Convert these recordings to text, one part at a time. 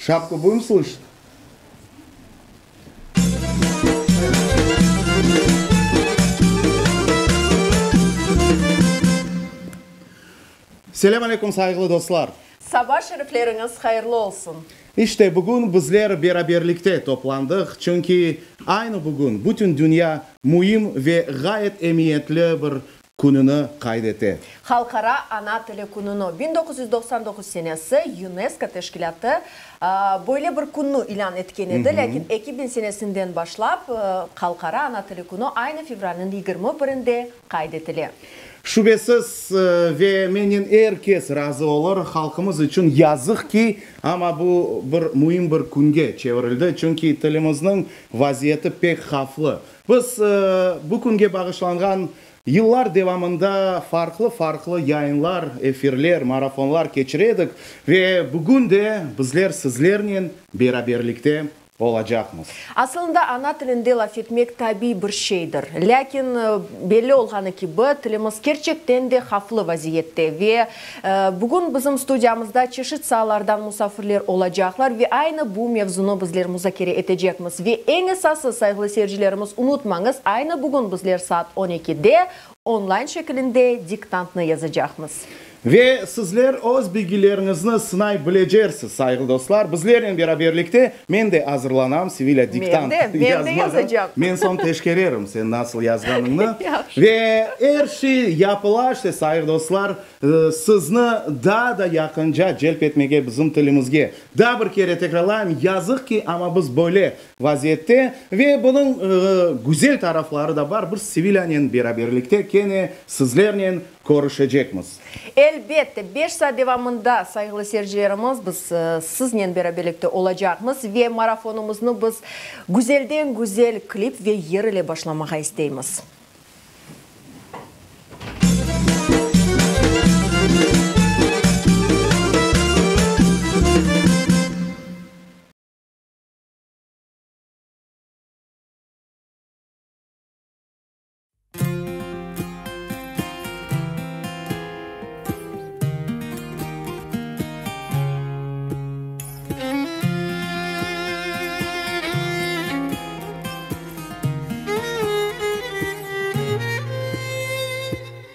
Şapku budem slışat? Selâm aleyküm, sayğılı dostlar! Saba şerifleriñiz hayırlı olsun! İşte, bugün bizler beraberlikte toplandıq, çünki aynı bugün bütün dünya müim ve ğayet emiyetli bir kününi qayd ete. Halqara ana tili kününi, 1999 senesi UNESCO teşkilâtı böyle bir künni ilân etken edi, lâkin 2000 senesinden başlap Halqara ana tili künü aynı fevralniñ 21-inde qayd etile. Şübesiz, ve mennen er kes razı olur, halqımız içün yazıq ki, amma bu bir müim bir künge çevirildi, çünki tilimizniñ vaziyeti pek havflı. Biz bu künge bağışlanğan yıllar devamında farqlı-farqlı yayınlar, efirler, marafonlar keçire edik ve bugün de bizler sizlernen beraberlikte olacaqmız. Asılında ana tilinde laf etmek tabiy bir şeydir. Lâkin, belli olğanı kibi, tilimiz kerçekten de havflı vaziyette ve bugün bizim studiyamızda çeşit saalardan musafirler olacaqlar ve aynı bu mevzunı bizler muzakere etecekmiz. Ve eñ esası, sayğılı seyircilerimiz, unutmañız, aynı bugün bizler saat on ekide onlayn şekilinde diktantnı yazacaqmız. Ve sizler öz bilgileriñizni sınay bileceksiz, sayğılı dostlar. Bizlernen beraberlikte men de azırlanam, Sevilâ, diktant Men de, men de yazacam. Men soñ teşkererim sen nasıl yazğanıñnı. Yahşı. Ve er şey yapıla, işte, sayğılı dostlar, sizni daa da yaqınca celp etmege bizim tilimizge. Daa bir kere tekrarlayım, yazıq ki, amma biz böyle vaziyette ve bunıñ güzel tarafları da bar, biz Sevilânen beraberlikte kene sizlernen körüşecekmiz. Elbette, beş saat devamında, sayğılı seyircilerimiz, biz siznen beraberlikte olacaqmız ve marafonımıznı biz güzelden-güzel klip ve yır ile başlamağa isteymiz.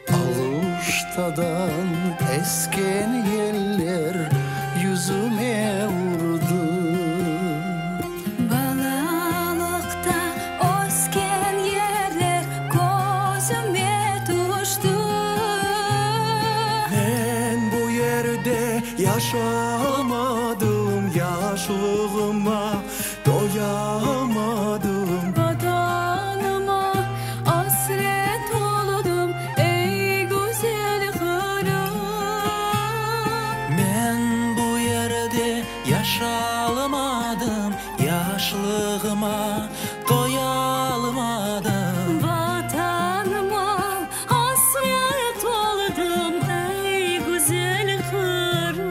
Aluştadan esken yeller yüzüme urdı. Balalıqta ösken yerler közüme tüşti. Men bu yerde yaşamadım, yaşlığıma toyamadım. Vatanıma asret oldım, ey güzel Qırım. Men bu yerde yaşalmadım, yaşlığıma toyalmadım. Vatanıma asret oldım, ey güzel Qırım.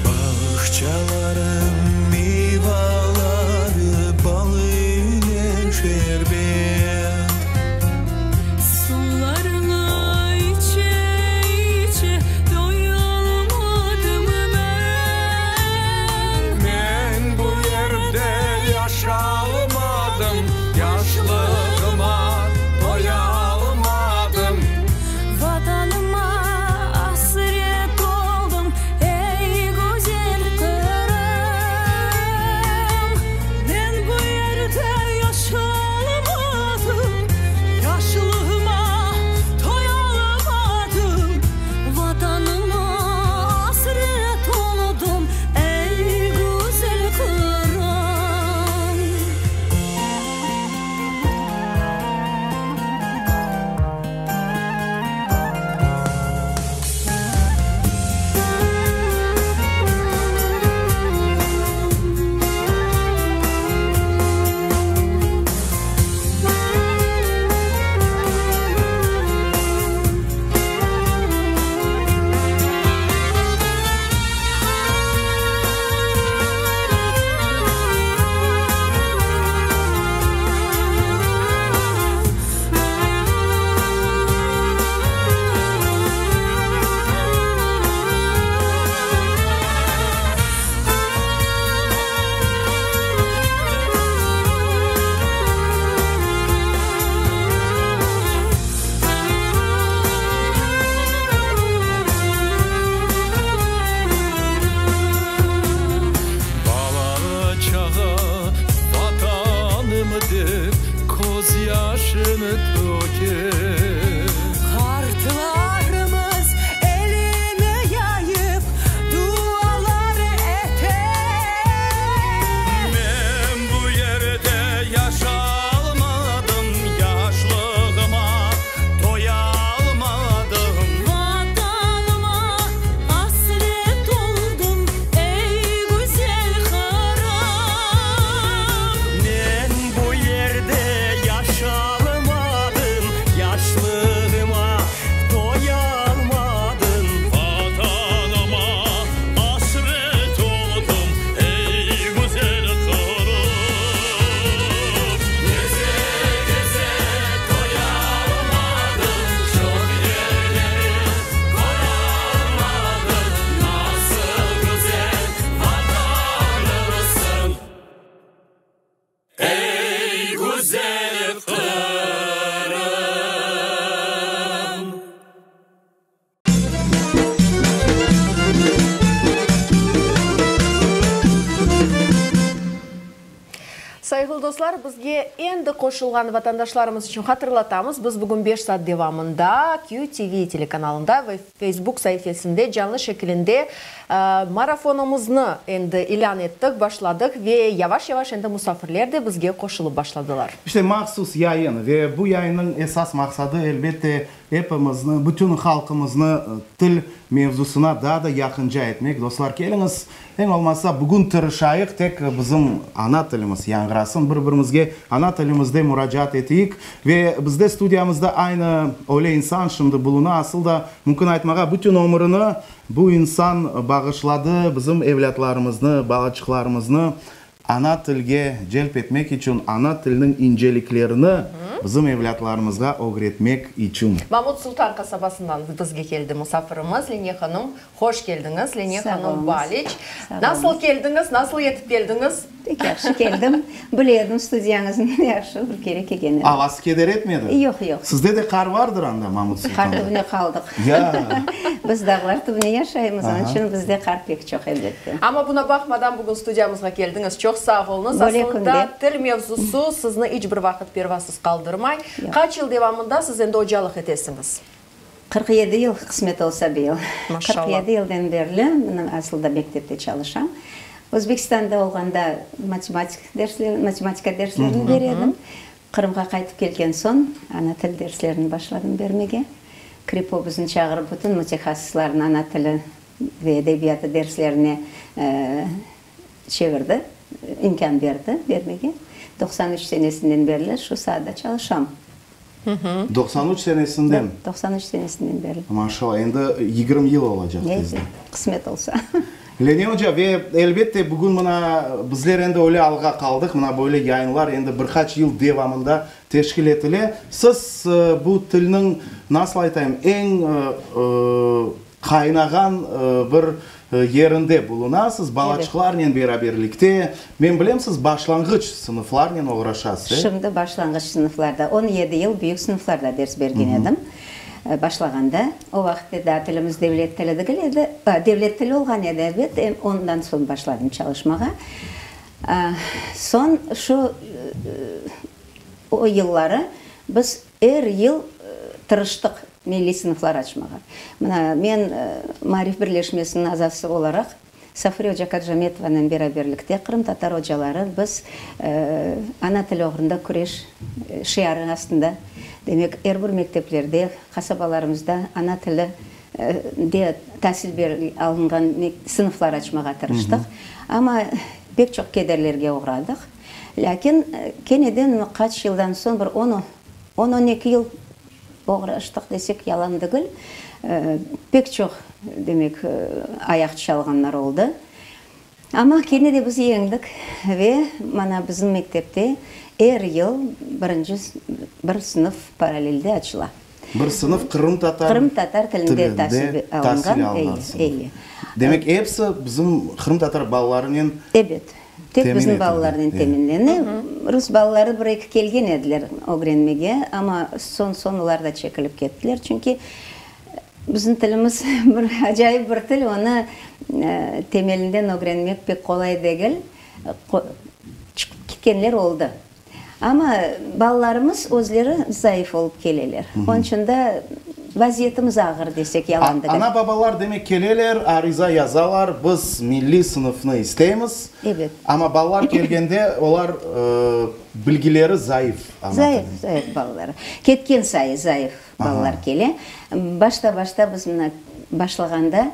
Bağçalarım meyvaları, bal ile şerbet. Suvlarını içe-içe toyalmadım men. Men bu yerde yaşalmadım, yaşlığıma toyalmadım. Vatanıma asret oldım, ey güzel Qırım. Men bu yerde yaşalmadım. Közyaşını töke. Qartlarımız elini yayıp dualar ete. Men bu yerde yaşalmadım, yaşlığıma toyalmadım. Vatanıma asret oldım, ey güzel Qırım. Men bu yerde yaşalmadım, yaşlığıma toyalmadım. Vatanıma asret oldım, ey güzel Qırım. Keze, keze toyalmadım, çoq yerleri köralmadım. Nasıl güzel Vatanımsıñ, ey güzel Qırım. Sayğılı dostlar, bizge endi qoşulğan vatandaşlarımız içün hatırlatamız, biz bugün beş saat devamında QTV telekanalında ve Facebook saifesinde canlı şekilinde marafonımıznı endi ilân ettik, başladıq ve yavaş-yavaş endi musafirler de bizge qoşulıp başladılar. İşte mahsus yayın ve bu yayınnıñ esas maqsadı, elbette, epimizni, bütün halqımıznı til mevzusına daa da yaqınca etmek. Dostlar, keliñiz, eñ olmasa bugün tırışayıq, tek bizim ana tilimiz yañğırasın, bir-birimizge ana tilimizde muracaat eteyik. Ve bizde studiyamızda aynı öyle insan şimdi buluna, asıl da, mümkün aytmağa, bütün ömürini bu insan bağışladı bizim evlâtlarımıznı, balaçıqlarımıznı ana tilge celp etmek içün, ana tilniñ inceliklerini bizim evlâtlarımızğa ögretmek içün. Mamut Sultan qasabasından bizge keldi musafirimiz Leniye hanım. Hoş keldiñiz, Leniye hanım Baliç. Nasıl keldiñiz, nasıl etip keldiñiz? Pek yahşı keldim. Bile edim studiyañıznı, yahşı bir kere kelgen edim. Avası keder etmedi? Yoq, yoq. Sizde de qar vardır anda, Mamut Sultanda? Qar tübüne qaldıq. Ya. Biz dağlar tübüne yaşaymız, onıñ içün bizde qar pek çoq, elbette. Amma buna baqmadan bugün studiyamızğa keldiñiz. Çoq sağ oluñız. Böyle künde. Aslında til mevzusı sizni iç bir vaqıt pervasız qaldırmay. Qaç yıl devamında siz endi ocalıq etesiñiz? 47 yıl, qısmet olsa bıyıl. Maşallah. 47 yıldan berli mına asılda mektepte çalışam. Özbekistanda olğanda matematik dersleri, matematika derslerini bere edim. Qırımğa qaytıp kelgen soñ ana til derslerini başladım bermege. Kripo bizni çağırıp bütün mütehassıslarnı ana tili ve edebiyatı derslerine çevirdi, imkân berdi bermege. 93 senesinden berli şu saada çalışam. 93 senesinden? 93 senesinden berli. Maşallah, endi 20 yıl olacaq tezden. Qısmet olsa. Leniye oca, ve elbette bugün mına bizler endi öyle alğa qaldıq, mına böyle yayınlar endi bir qaç yıl devamında teşkil etile. Siz bu tilniñ, nasıl aytayım, eñ qaynağan bir yerinde bulunasız, balaçıqlarnen beraberlikte. Men bilem, siz başlanğıç sınıflarnen oğraşasız, e? Şimdi başlanğıç sınıflarda, 17 yıl büyük sınıflarda ders bergen edim. Başlağanda, o vaqıt daa tilimiz devlet tili degil edi, devlet tili olğan edi, elbet, ondan soñ başladım çalışmağa. Soñ şu o yılları biz er yıl tırıştıq milliy sınıflar açmağa. Mına, men Maarif birleşmesiniñ azası olaraq Safure oca Kadjametovanen beraberlikte qırımtatar ocaları biz Ana tili oğrunda küreş şiarı astında, demek, er bir mekteplerde, qasabalarımızda ana tili de tasil alınğan sınıflar açmağa tırıştıq. Amma pek çoq kederlerge oğradıq. Lâkin kene de qaç yıldan soñ, bir on, on-on eki yıl Oğraştıq desek yalan degil. Pek çoq, demek, ayaq çalğanlar oldı. Amma kene de biz yeñdik ve mana bizim mektepte er yıl birinci bir sınıf paralelde açıla. Bir sınıf qırımtatar Qırımtatar tilinde tasil alınğan, eyi. Demek, episi bizim qırımtatar balalarınen Ebet. Tek bizim balalarnen teminlene. Rus balaları bir-eki kelgen ediler ögrenmege, amma soñ-soñ olar da çekilip kettiler, çünki bizim tilimiz bir acayip bir til, onı temelinden ögrenmek pek qolay degil. Çıqıp ketkenler oldı. Amma balalarımız özleri zayıf olıp keleler. Onıñ içün de vaziyetimiz ağır desek, yalan degil. Ana-babalar, demek, keleler, ariza yazalar, biz milliy sınıfnı isteymiz. Ebet. Amma balalar kelgende, olar bilgileri zayıf. Zayıf, zayıf balalar. Ketken sayı zayıf balalar kele. Başta-başta biz mına başlağanda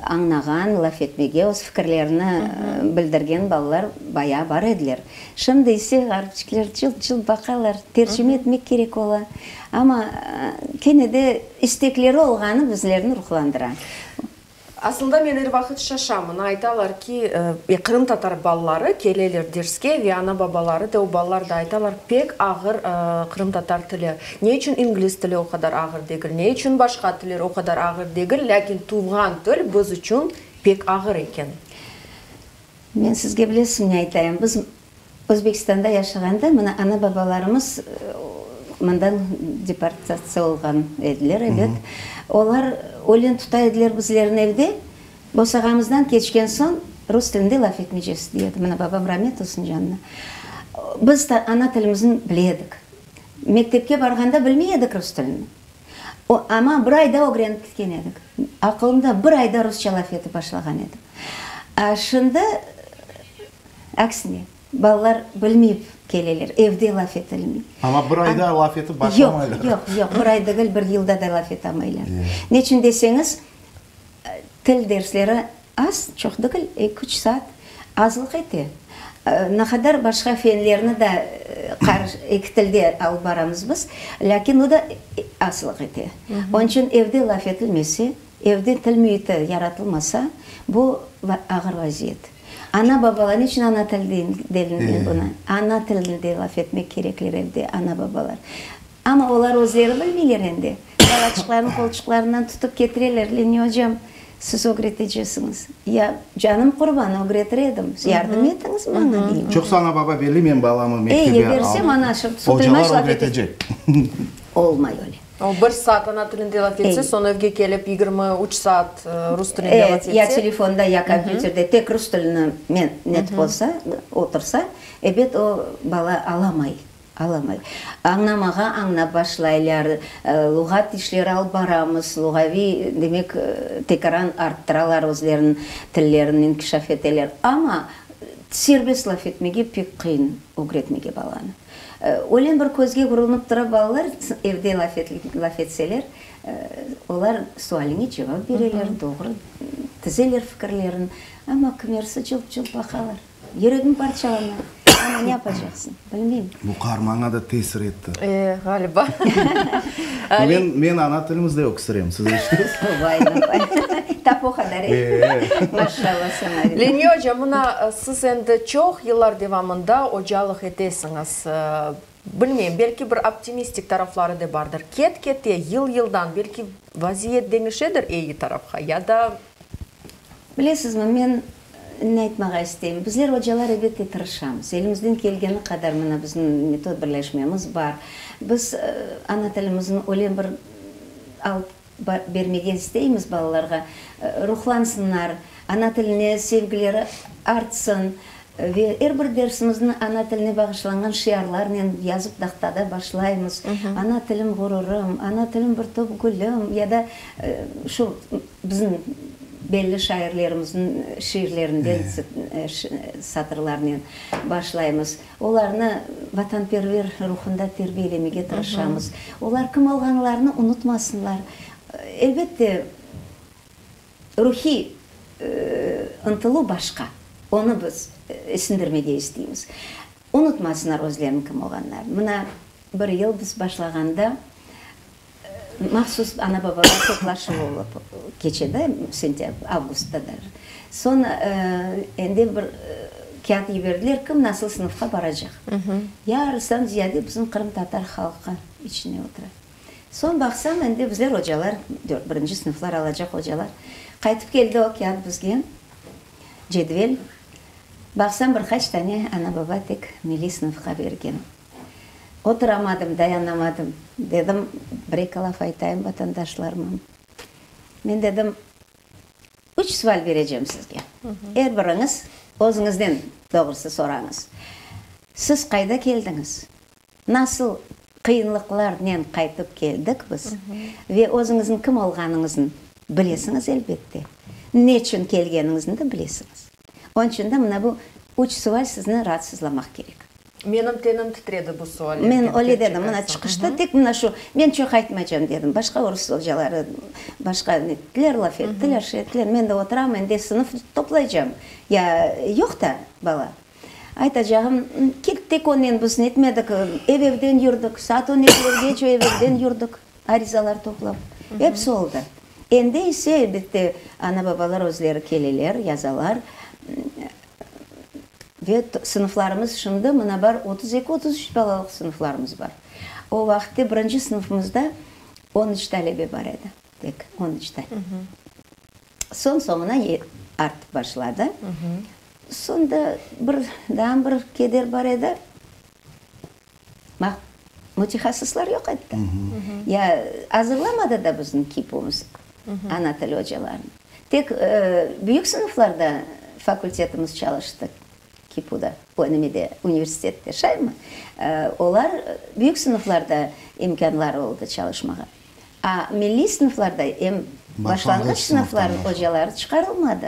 añnağan, laf etmege, öz fikirlerini bildirgen balalar bayağı bar ediler. Şimdi ise ğaripçikler cılt-cılt baqalar, tercime etmek kerek ola. Amma kene de istekleri olğanı bizlerni ruhlandıra. Aslında men er vaqıt şaşam, mına aytalar ki, qırımtatar balaları keleler derske ve ana-babaları da, o balalar da aytalar, pek ağır qırımtatar tili. Ne içün ingliz tili o qadar ağır degil, ne içün başqa tiller o qadar ağır degil, lâkin tuvğan til biz içün pek ağır eken. Men sizge bilesiñ ne aytayım, biz Özbekistanda yaşağanda, mına ana-babalarımız mından deportatsiya olğan ediler, ebet. Olar ölen tuta ediler bizlerni evde, bosağamızdan keçken soñ rus tilinde laf etmeycesiz, dey edi. Mına babam ramet olsun canına. Biz ana tilimizni bile edik. Mektepke barğanda bilmey edik rus tilini. O, amma bir ayda ögrenip ketken edik. Aqılımda bir ayda rusça laf etip başlağan edim. A şimdi aksine, balalar bilmeyip keleler, evde laf etilmey. Amma bir ayda laf etip başlamaylar. Yoq, yoq, yoq, bir ay degil, bir yılda da laf etamaylar. Neçün deseñiz, til dersleri Az, çoq degil, eki-üç saat azlıq ete. Naqadar başqa fenlerni de eki tilde alıp baramız biz, lâkin o da azlıq ete. Onıñ içün evde laf etilmese, evde til müiti yaratılmasa, bu ağır vaziyet. Ana-babalar, ne içün ana til denilgen buna? Ana tilinde laf etmek kerekler evde ana-babalar. Amma olar özleri bilmeyler endi. Balaçıqlarnı qolçuqlarından tutıp ketireler, Leniye ocam, siz ögretecesiñiz. Ya, canım qurban, ögretir edim, yardım etiñiz maña, deyim. Çoqsa ana-baba belli, men balamı mektebe alıp, ocalar ögretecek. Olmay öyle. O, bir saat ana tilinde laf etse, soñ evge kelip 23 saat rus tilinde laf etse. Ya telefonda, ya kompyuterde tek rus tilini men netip olsa, otursa, ebet, o bala alamay. Alamay. Añnamağa añnap başlaylar, luğat işleri alıp baramız, luğaviy, demek, tekaran arttıralar özleriniñ tillerini, inkişaf eteler. Amma serbest laf etmege pek qıyın ögretmege balanı. Öyle bir közge urunıp tura balalar, evde laf etseler, olar sualiñe cevap bereler, doğru tizeler fikirlerini, amma kimersi cılt-cılt baqalar. Yüregim parçalana. Amma ne yapacaqsıñ, bilmeyim. Bu qar maña da tesir etti. E, ğaliba. Men, men ana tilimizde öksürem, siz eşitesiz? Vay, vay. Tap o qadar, e? E. Maşallah saña. Leniye oca, mına siz endi çoq yıllar devamında ocalıq etesiñiz. Bilmeyim, belki bir optimistik tarafları da bardır. Ket-kete, yıl-yıldan belki vaziyet deñişedir eyi tarafqa ya da. Bilesizmi, men ne aytmağa isteyim, bizler ocalar elbette tırışamız, elimizden kelgeni qadar mına bizim metod birleşmemiz bar, biz ana tilimizni öyle bir alıp bermege isteymiz balalarğa, ruhlansınlar, ana tiline sevgileri artsın ve er bir dersimizni ana tiline bağışlanğan şiarlarnen yazıp tahtada başlaymız, Ana tilim ğururım, Ana tilim bir top gülüm ya da şu Bizim belli şairlerimizniñ şiirlerinden satırlarnen başlaymız. Olarnı vatanperver ruhunda terbiyelemege tırışamız. Olar kim olğanlarını unutmasınlar. Elbette, ruhiy ıntıluv başqa, onı biz esindirmege isteymiz. Unutmasınlar özleriniñ kim olğanlarını. Mına, bir yıl biz başlağanda Mahsus ana-babalar toplaşuvı olıp keçe da, sentâbr, avgustta da. Soñ endi bir kâğıt yiberdiler, kim nasıl sınıfqa baracaq. Yarısından ziyade bizim qırımtatar halqı içine otura. Soñ baqsam, endi bizler ocalar, birinci sınıflar alacaq ocalar, qaytıp keldi o kâğıt bizge, cedvel. Baqsam, bir qaç tane ana-baba tek milliy sınıfqa bergen. Oturamadım, dayanamadım. Dedim, bir-eki laf aytayım vatandaşlarıma. Men dedim, üç sual berecem sizge. Er biriñiz özüñizden doğrusı sorañız. Siz qayda keldiñiz? Nasıl qıyınlıqlarnen qaytıp keldik biz ve özüñizniñ kim olğanıñıznı bilesiñiz, elbette. Neçün kelgeniñizni de bilesiñiz. Onıñ içün de mına bu üç sual sizni raatsızlamaq kerek. Menim tenim titredi bu suallerden, Men öyle kerçek dedim, mına aytsam. çıqışta tek mına şu, men çoq aytmaycam dedim, başqa orus ocaları başqa nettiler, laf ettiler, şey ettiler, men de oturam, endi sınıf toplaycam, ya yoq da bala. Aytacağım, tek onen biz netmedik, ev-evden yürdik, saat on ekilergece ev-evden yürdik, arizalar toplap. Episi oldı. Endi ise, elbette, ana-babalar özleri keleler, yazalar. Ve sınıflarımız şimdi, mına bar, 32, 33 balalıq sınıflarımız bar. O vaqıtte birinci sınıfımızda on üç talebe bar edi, tek on üç talebe. Soñ-soñuna artıp başladı. Soñ da bir, daa bir keder bar edi, mütehassıslar yoq edi. Ya azırlamadı da bizim KİPUmız ana tili ocalarını. Tek büyük sınıflarda fakultetimiz çalıştı KİPUda, o, universitette, şaymı? Olar büyük sınıflarda imkânları oldı çalışmağa. A milliy sınıflarda em başlanğıç sınıflarnıñ ocaları çıqarılmadı.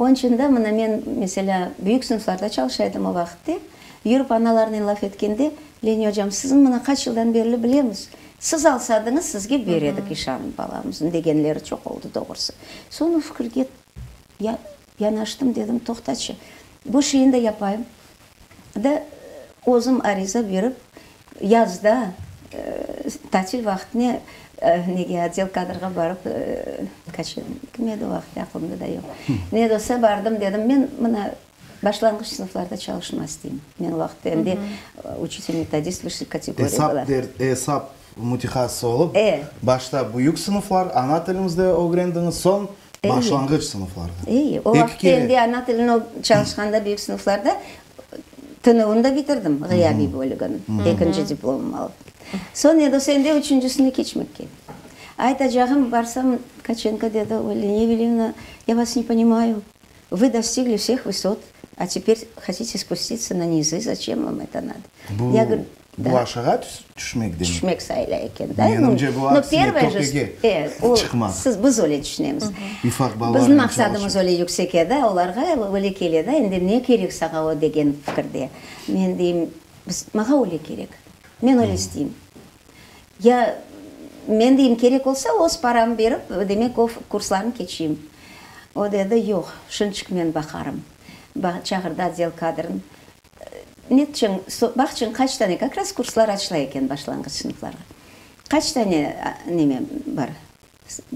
Onıñ içün de mına men, meselâ, büyük sınıflarda çalışa edim o vaqıtte, yürip analarnen laf etkende, Leniye ocam, sizni mına qaç yıldan berli bilemiz, siz alsadıñız, sizge ber edik işanıp balamıznı, degenleri çoq oldı doğrusı. Soñ o fikirge yanaştım, dedim, toqtaçı, bu şeyni de yapayım. Da özüm ariza berip, yazda tatil vaqtine nege, otdel kadrğa barıp, qaç kim edi o vaqıt, aqılımda da yoq. Ne de olsa bardım, dedim, men mına başlanğıç sınıflarda çalışma isteyim. Men o vaqıt endi uçitel-metodist vısşiy kategoriya Esap была. Esap mütehassısı olıp, başta büyük sınıflar ana tilimizde ögrendiñiz, soñ başlanğıç sınıflarda. Ey, o vaqıtta endi ana tilini çalışqanda büyük sınıflarda TNUnı da bitirdim, ğıyabiy bölügini, ekinci diplomımı alıp. Soñ endi endi üçüncisine keçmek kerek. Aytacağım, barsam, Tkaçenko dedi, Leniye Veliyevna, ya vas ne ponimayu, vı dostigli vseh vısot, a teper hotite spustitsya na nizı, zaçem vam eto nado? Bu Bu aşağa tüşmek demek. Tüşmek sayıla eken da. Menimce bu aksine töpege çıqmaq. Siz, biz öyle tüşünemiz. İfaq balalarnen Bizim maqsadımız öyle yüksek edi, olarğa öyle kele da, endi ne kerek saña o degen fikirde. Men deyim, biz, maña öyle kerek. Men öyle isteyim. Ya, men deyim, kerek olsa, öz paramı berip, demek, o kurslarnı keçeyim. O dedi, yoq, şunçik men baqarım. Çağırdı otdel kadrın. Netçün, baqçın, qaç tane, kak raz kurslar açıla eken başlanğıç sınıflarğa. Qaç tane neme bar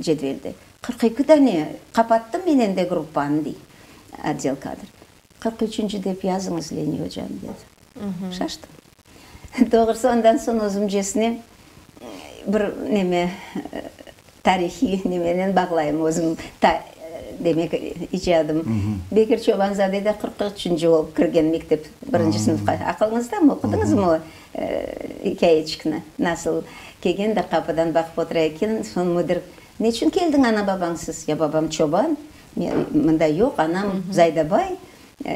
cedvelde? 42 tane qapattım men endi gruppanı, dey otdel kadr. 43-nci dep yazıñız, Leniye ocam, dedi. Şaştım. Doğrusı, ondan soñ özümcesine bir neme, tarihiy nemenen bağlayım özüm, demek, icadım. Bekir Çoban-zade de 40 üçünci olıp kirgen mektep birinci sınıfqa. Aqılıñızdamı, oqudıñızmı o ikâyeçikni? Nasıl kelgen de qapıdan baqıp otura eken, soñ müdir, Neçün keldiñ ana-babañsız? Ya babam çoban, mında yoq, anam Zaydabay.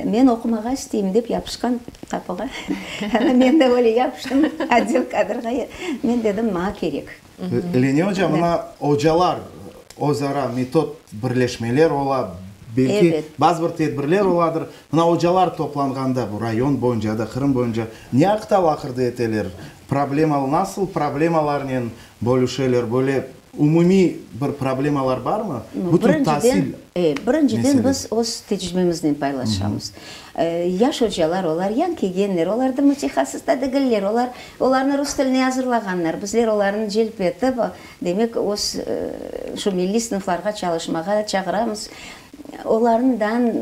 Men oqumağa isteyim, dep yapışqan qapığa. Ana, men de öyle yapıştım otdel kadrğa. Men dedim, maña kerek. Leniye oca, mına ocalar öz ara metod birleşmeler ola, belki bazı bir tedbirler oladır. Mına ocalar toplanğanda, bu rayon boyunca ya da Qırım boyunca ne aqta laqırdı eteler? Problemalı, nasıl problemalarnen bölüşeler? Böyle Umumiy bir problemalar barmı? Bütün tasil Birinciden, biz öz tecribemiznen paylaşamız. Yaş ocalar, olar yañ kelgenler, olar da mütehassıs da degiller, olar, olarnı rus tiline azırlağanlar. Bizler olarnı celp etip, demek, öz şu milliy sınıflarğa çalışmağa çağıramız. Olarnıñ da,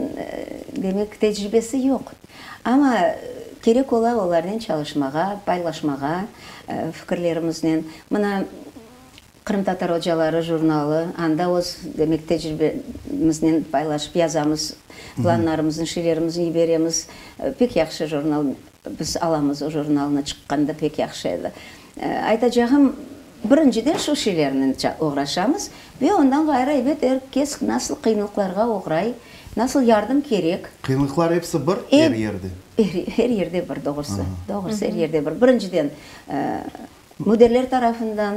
demek, tecribesi yoq. Amma kerek ola olarnen çalışmağa, paylaşmağa fikirlerimiznen. Mına, Qırımtatar ocaları jurnalı, anda öz, demek, tecribemiznen paylaşıp yazamız, planlarımıznı, şeylerimizni yiberemiz. Pek yahşı jurnal, biz alamız o jurnalnı, çıqqanda pek yahşı edi. Aytacağım, birinciden şu şeylernen oğraşamız ve ondan ğayrı, ebet, er kes nasıl qıyınlıqlarğa oğray, nasıl yardım kerek. Qıyınlıqlar episi bir er yerde? Er yerde bir, doğrusı. Doğrusı, er yerde bir. Birinciden, müdirler tarafından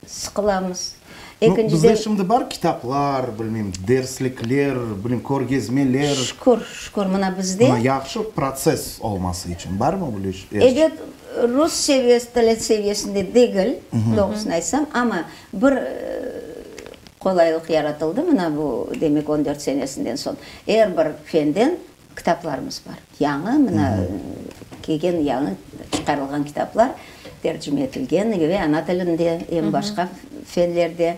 sıqılamız. Ekinciden. Bizde şimdi bar kitaplar, bilmeyim, derslikler, bilmeyim, körgezmeler. Şükür, şükür, mına bizde. Mına yahşı protsess olması içün barmı böyle er şey? Ebet, rus seviyesi, tili seviyesinde degil, doğrusını aytsam, amma bir qolaylıq yaratıldı, mına bu, demek, on dört senesinden soñ er bir fenden Kitaplarımız bar. Yañı, mına, kelgen yañı çıqarılğan kitaplar tercime etilgen ve ana tilinde, em başqa fenlerde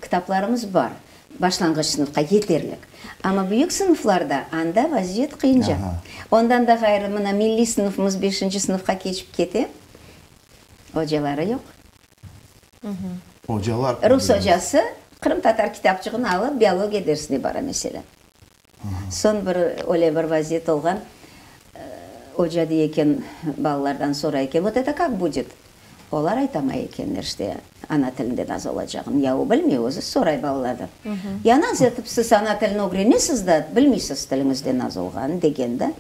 kitaplarımız bar. Başlanğıç sınıfqa yeterlik. Amma büyük sınıflarda anda vaziyet qıyınca. Ondan da ğayrı, mına, milliy sınıfımız beşinci sınıfqa keçip kete, ocaları yoq. Ocalar. Rus ocası qırımtatar kitapçığını alıp biologiya dersine bara, meselâ. Soñ bir öyle bir vaziyet olğan, oca dey eken, balalardan soray eken, vot eto kak budet? Olar aytamay ekenler, işte, ana tilinde nasıl olacağını. Ya o bilmey, özü soray balalardan. Ya nasıl etip siz ana tilini ögrenesiz da, bilmeysiz tiliñizde nasıl olğanını, degen da.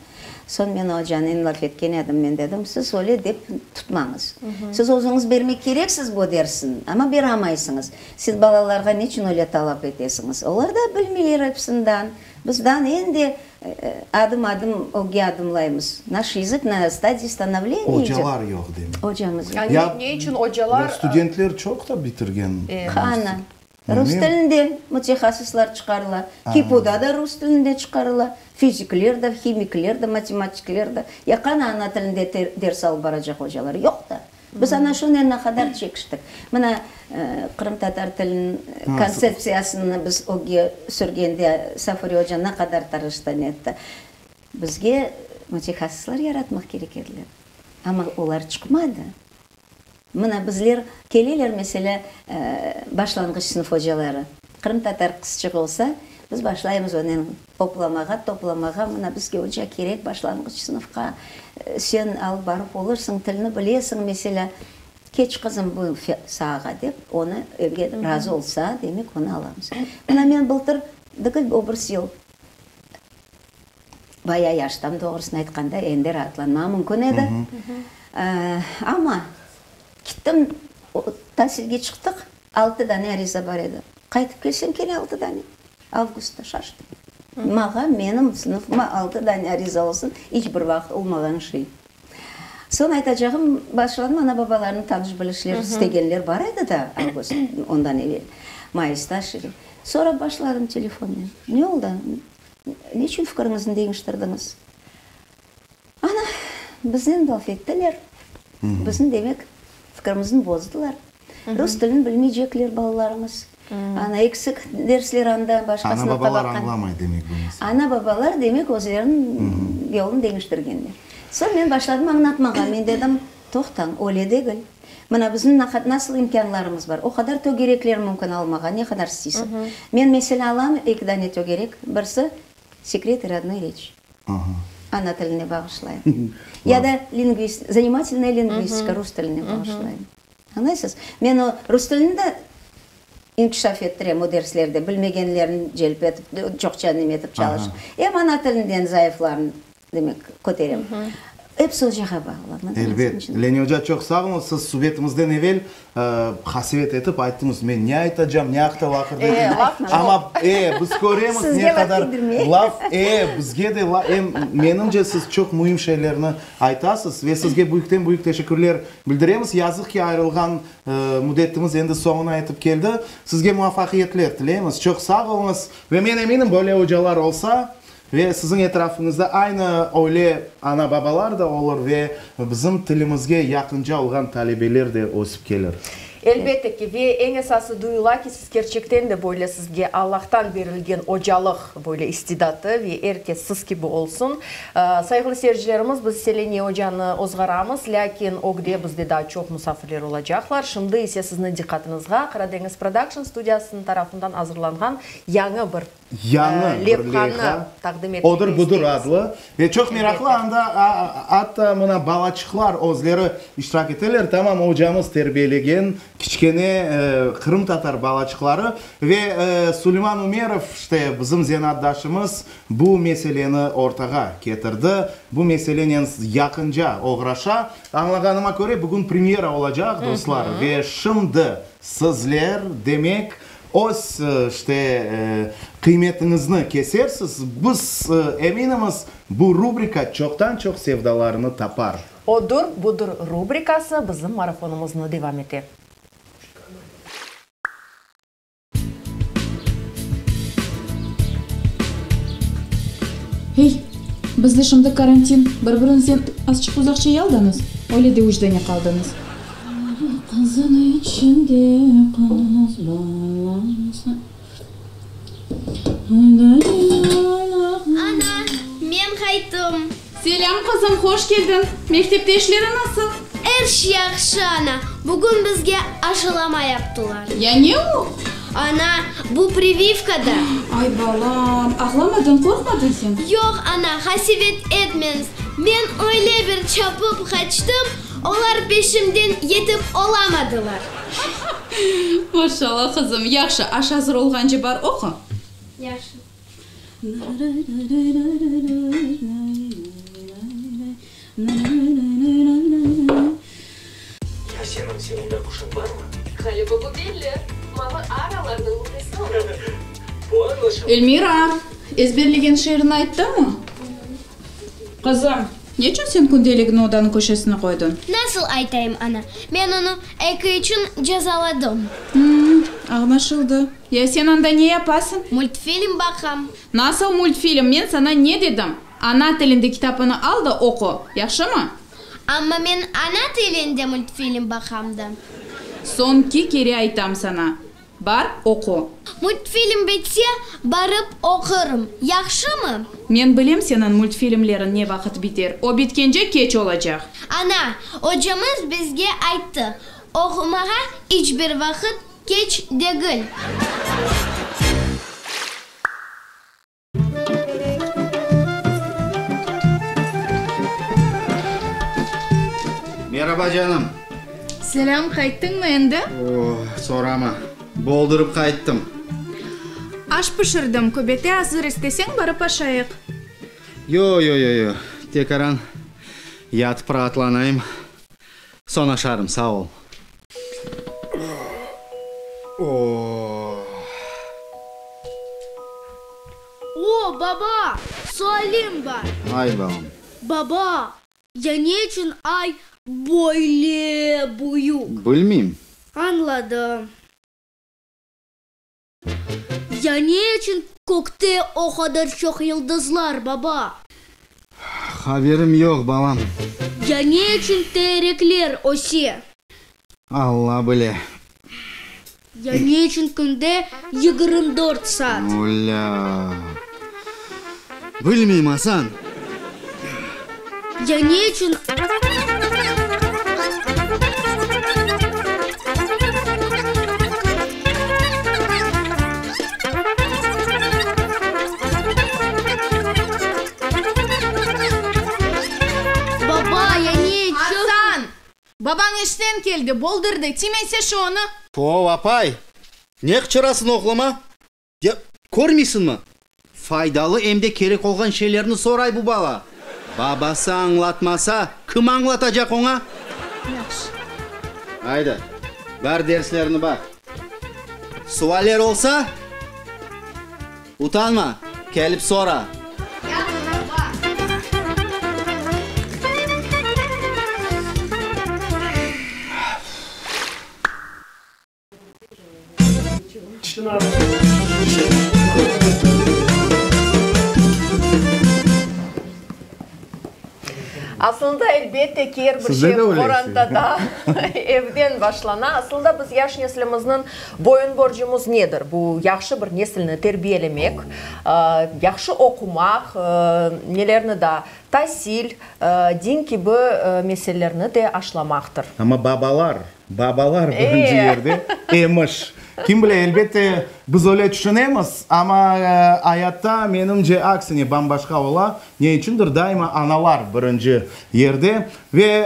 Soñ men ocanen laf etken edim, men dedim, siz öyle dep tutmañız. Siz özüñiz bermek kereksiz bu dersni, amma beramaysıñız. Siz balalarğa neçün öyle talap etesiñiz? Olar da bilmeyler episinden. Biz daa endi adım-adım ögge adımlaymız. Naş yazık na stadiyi stanovleniya idet. Ocalar yoq demek. Ocamız yoq. Ya ne içün ocalar? Ya studentler çoq da bitirgen. Qana. Rus tilinde mütehassıslar çıqarıla. HİPUda da rus tilinde çıqarıla. Fizikler de, himikler de, matematikler de. Ya qana ana tilinde ders alıp baracaq ocalar? Yoq da. Biz ana şunen ne qadar çekiştik. Mına, qırımtatar tiliniñ kontseptsiyasını biz ögge sürgende Safure oca ne qadar tırıştı, netti. Bizge mütehassıslar yaratmaq kerek ediler. Amma olar çıqmadı. Mına, bizler keleler, meselâ, başlanğıç sınıf ocaları. Qırımtatar qızçıq olsa, biz başlaymız onen oplamağa, toplamağa, mına bizge oca kerek başlanğıç sınıfqa, sen alıp barıp olursıñ, tilni bilesiñ, meselâ, keç qızım bu saağa dep, onı evge razı olsa, demek onı alamız. Mına men bıltır, degil, o birisi yıl, Baya yaştam, doğrusını aytqanda, endi raatlanmağa mümkün edi. Amma kittim, tasilge çıqtıq, altı dane ariza bar edi. Qaytıp kelsem, kene altı dane. Avgustta şaştım. Mağa, menim sınıfıma altı dane ariza olsun, iç bir vaqıt olmağan şey. Soñ aytacağım, başladım, ana-babalarnıñ tanış-bilişler, istegenler bar edi da avgust, ondan evel, mayısta. Sorap başladım telefonnen, ne oldı? Neçün fikiriñizni deñiştirdiñiz? Ana, biznen laf ettiler. Bizni, demek, fikirimizni bozdılar. Rus tilini bilmeycekler balalarımız. Ana, eksik dersler anda, başqa sınıfqa Ana-babalar baqqan. añlamay, demek, bunı. Ana-babalar, demek, özleriniñ yolunı deñiştirgenler. Soñ men başladım añlatmağa. Men dedim, Toqtañ, öyle degil. Mına bizim nasıl imkânlarımız bar, o qadar tögerekler mümkün almağa, ne qadar isteysiñ. Men, meselâ, alam eki dane tögerek, birisi Sekretı rodnoy reçi, ana tiline bağışlayım, ya da lingvist, Zanimatelnaya lingvistika, rus tiline bağışlayım. Añlaysız? Men o rus tilini de inkişaf ettirem o derslerde, bilmegenlerini celp etip, çoqça neme etip çalışıp, em ana tilinden zayıflarını Demek, köterem. Episi ocağa bağlı. Elbet. Leniye oca, çoq sağ oluñız. Siz subetimizden evel qasevet etip ayttıñız, men ne aytacam, ne aqta laqırdı eteyim. Amma, e, biz köremiz ne qadar laf, e, bizge de laf, em, menimce, siz çoq müim şeylerni aytasız ve sizge büyükten-büyük teşekkürler bildiremiz. Yazıq ki, ayırılğan müddetimiz endi soñuna yetip keldi. Sizge muvafaqiyetler tileymiz. Çoq sağ oluñız. Ve men eminim, böyle ocalar olsa, Ve siziñ etrafıñızda aynı öyle ana-babalar da olur ve bizim tilimizge yaqınca olğan talebeler de ösip kelir. Elbette ki, ve eñ esası duyula ki, siz kerçekten de böyle sizge Allahtan berilgen ocalıq böyle istidatı ve er kes siz kibi olsun. Sayğılı seyircilerimiz, biz ise Leniye ocanı ozğaramız, lâkin ögde bizde daa çoq musafirler olacaqlar. Şimdi ise sizniñ diqqatıñızğa Qaradeñiz Production studiyasınıñ tarafından azırlanğan yañı bir. Yañı bir levhanı leyha, taqdim etmege Odır-budır isteymiz. adlı ve çoq meraqlı, Elbette. anda atta mına balaçıqlar özleri iştirak eteler, tamam ocamız terbiyelegen kiçkene qırımtatar balaçıqları ve Suleyman Umerov, işte, bizim zenaatdaşımız bu meseleni ortağa ketirdi, bu meselenen yaqınca oğraşa. Añlağanıma köre, bugün premyera olacaq, dostlar, ve şimdi sizler, demek, Öz, işte, qıymetiñizni kesersiz, biz eminimiz, bu rubrika çoqtan-çoq sevdalarını tapar. Odur, budur rubrikası bizim marafonımıznı devam ete. Hey, bizde şimdi karantin, bir-biriñizden azçıq uzaqça yaldañız, öyle de üç dane qaldıñız. Qızın içinde qız balası. Ana, men qayttım. Selâm, qızım, hoş keldiñ. Mektepte işleri nasıl? Er şey yahşı, ana. Bugün bizge aşılama yaptılar. Ya ne o? Ana, bu privivka da. Ay, balam, ağlamadıñ, qorqmadıñ sen? Yoq, ana, qasevet etmeñiz. Men öyle bir çapıp qaçtım, olar peşimden yetip olamadılar. Maşallah, qızım. Yahşı, aş azır olğance bar, oqu. Yahşı. Ya seniñ sevimli quşıñ barmı? Ğaliba bu belli, mavı aralarnıñ müflisi olur. Bu añlaşıldı. Elmira, ezberlegen şiirini ayttımı? Qızım, neçün sen kündeligini odanıñ köşesine qoydıñ? Nasıl aytayım, ana? Men onı eki içün cezaladım. Hımm, añlaşıldı. Ya sen anda ne yapasıñ? Multfilm baqam. Nasıl multfilm? Men saña ne dedim? Ana tilinde kitabını al da oqu, yahşımı? Amma men ana tilinde multfilm baqam da. Soñki kere aytam saña, bar, oqu. Multfilm bitse, barıp oqurım, yahşımı? Men bilem seniñ multfilmleriñ ne vaqıt biter, o bitkence keç olacaq. Ana, ocamız bizge ayttı, oqumağa iç bir vaqıt keç degil. Meraba, canım. Selâm, qayttıñmı endi? Oh, sorama, boldurıp qayttım. Aş pişirdim, köbete azır, isteseñ barıp aşayıq. Yo, yo, yo, yo, tekaran yatıp raatlanayım, soñ aşarım, sağ ol. O, baba, sualim bar. Ay, balam. Baba, ya ne içün ay böyle büyük? Bilmeyim. Añladım. Ya ne içün kökte o qadar çoq yıldızlar, baba? Haberim yoq, balam. Ya ne içün terekler öse? Alla bile. Ya ne içün künde 24 saat? Olâ! Bilmeyim, Asan. Ya ne içün? Baba, ya ne içün? Asan! Babañ işten keldi, boldurdı, tiymese şu onı! Tov, apay, ne qıçırasıñ oğluma? Ya, körmeysiñmi? Faydalı em de kerek olğan şeylerni soray bu bala. Babası añlatmasa, kim añlatacaq oña? Yahşı. Ayda, bar derslerini baq. Sualler olsa, utanma, kelip sora. Yahşı, baba. Aslında, elbette ki, er bir şey qorantada, evden başlana. Aslında, biz yaş neslimizniñ boyun-borcumız nedir? Bu yahşı bir nesilni terbiyelemek, yahşı oqumaq, nelerni daa, tasil, din kibi meselelerni de aşlamaqtır. Amma babalar, babalar birinci yerde emiş. Kim bile, elbette, biz öyle tüşünemiz, amma ayatta, menimce, aksine, bam-başqa ola. Ne içündir daima analar birinci yerde. Ve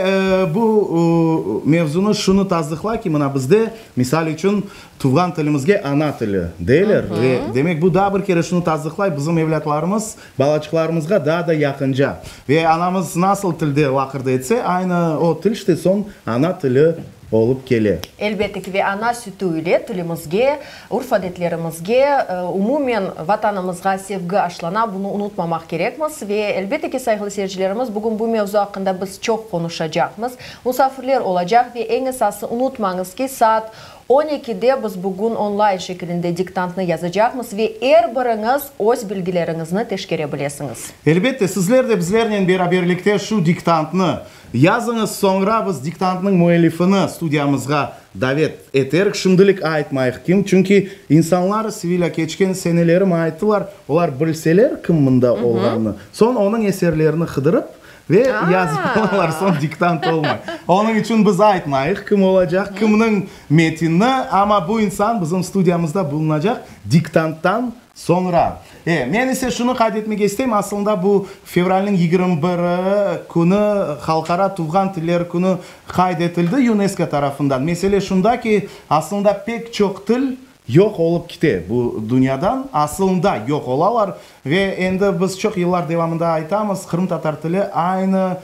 bu mevzunı şunı tasdıqlay ki, mına bizde, misal içün, tuvğan tilimizge ana tili deyler. Ve, demek, bu daa bir kere şunı tasdıqlay, bizim evlâtlarımız, balaçıqlarımızğa daa da yaqınca. Ve anamız nasıl tilde laqırdı etse, aynı o til işte soñ ana tili olıp kele. Elbette ki, ve ana sütü ile tilimizge, urf-adetlerimizge, umumen Vatanımızğa sevgi aşlana, bunı unutmamaq kerekmiz. Ve elbette ki, sayğılı seyircilerimiz, bugün bu mevzu aqqında biz çoq qonuşacaqmız, musafirler olacaq ve eñ esası unutmañız ki, saat on ekide biz bugün onlayn şekilinde diktantnı yazacaqmız ve er biriñiz öz bilgileriñizni teşkere bilesiñiz. Elbette, sizler de bizlernen beraberlikte şu diktantnı Yazıñız, soñra biz diktantnıñ müellifini studiyamızğa davet eterik. Şimdilik aytmayıq kim, çünki insanlar, Sevilâ, keçken seneleri maña ayttılar, olar bilseler kim mında olğanını, soñ onıñ eserlerini qıdırıp ve yazıp alalar, soñ diktant olmay. Onıñ içün biz aytmayıq kim olacaq, kimniñ metinni, amma bu insan bizim studiyamızda bulunacaq diktanttan Soñra. E, men ise şunı qayd etmege isteyim, aslında bu fevralniñ 21 künü Halqara tuvğan tiller künü qayd etildi YUNESKO tarafından. Mesele şunda ki, aslında pek çoq til yoq olıp kite bu dünyadan, aslında yoq olalar ve endi biz çoq yıllar devamında aytamız, qırımtatar tili aynı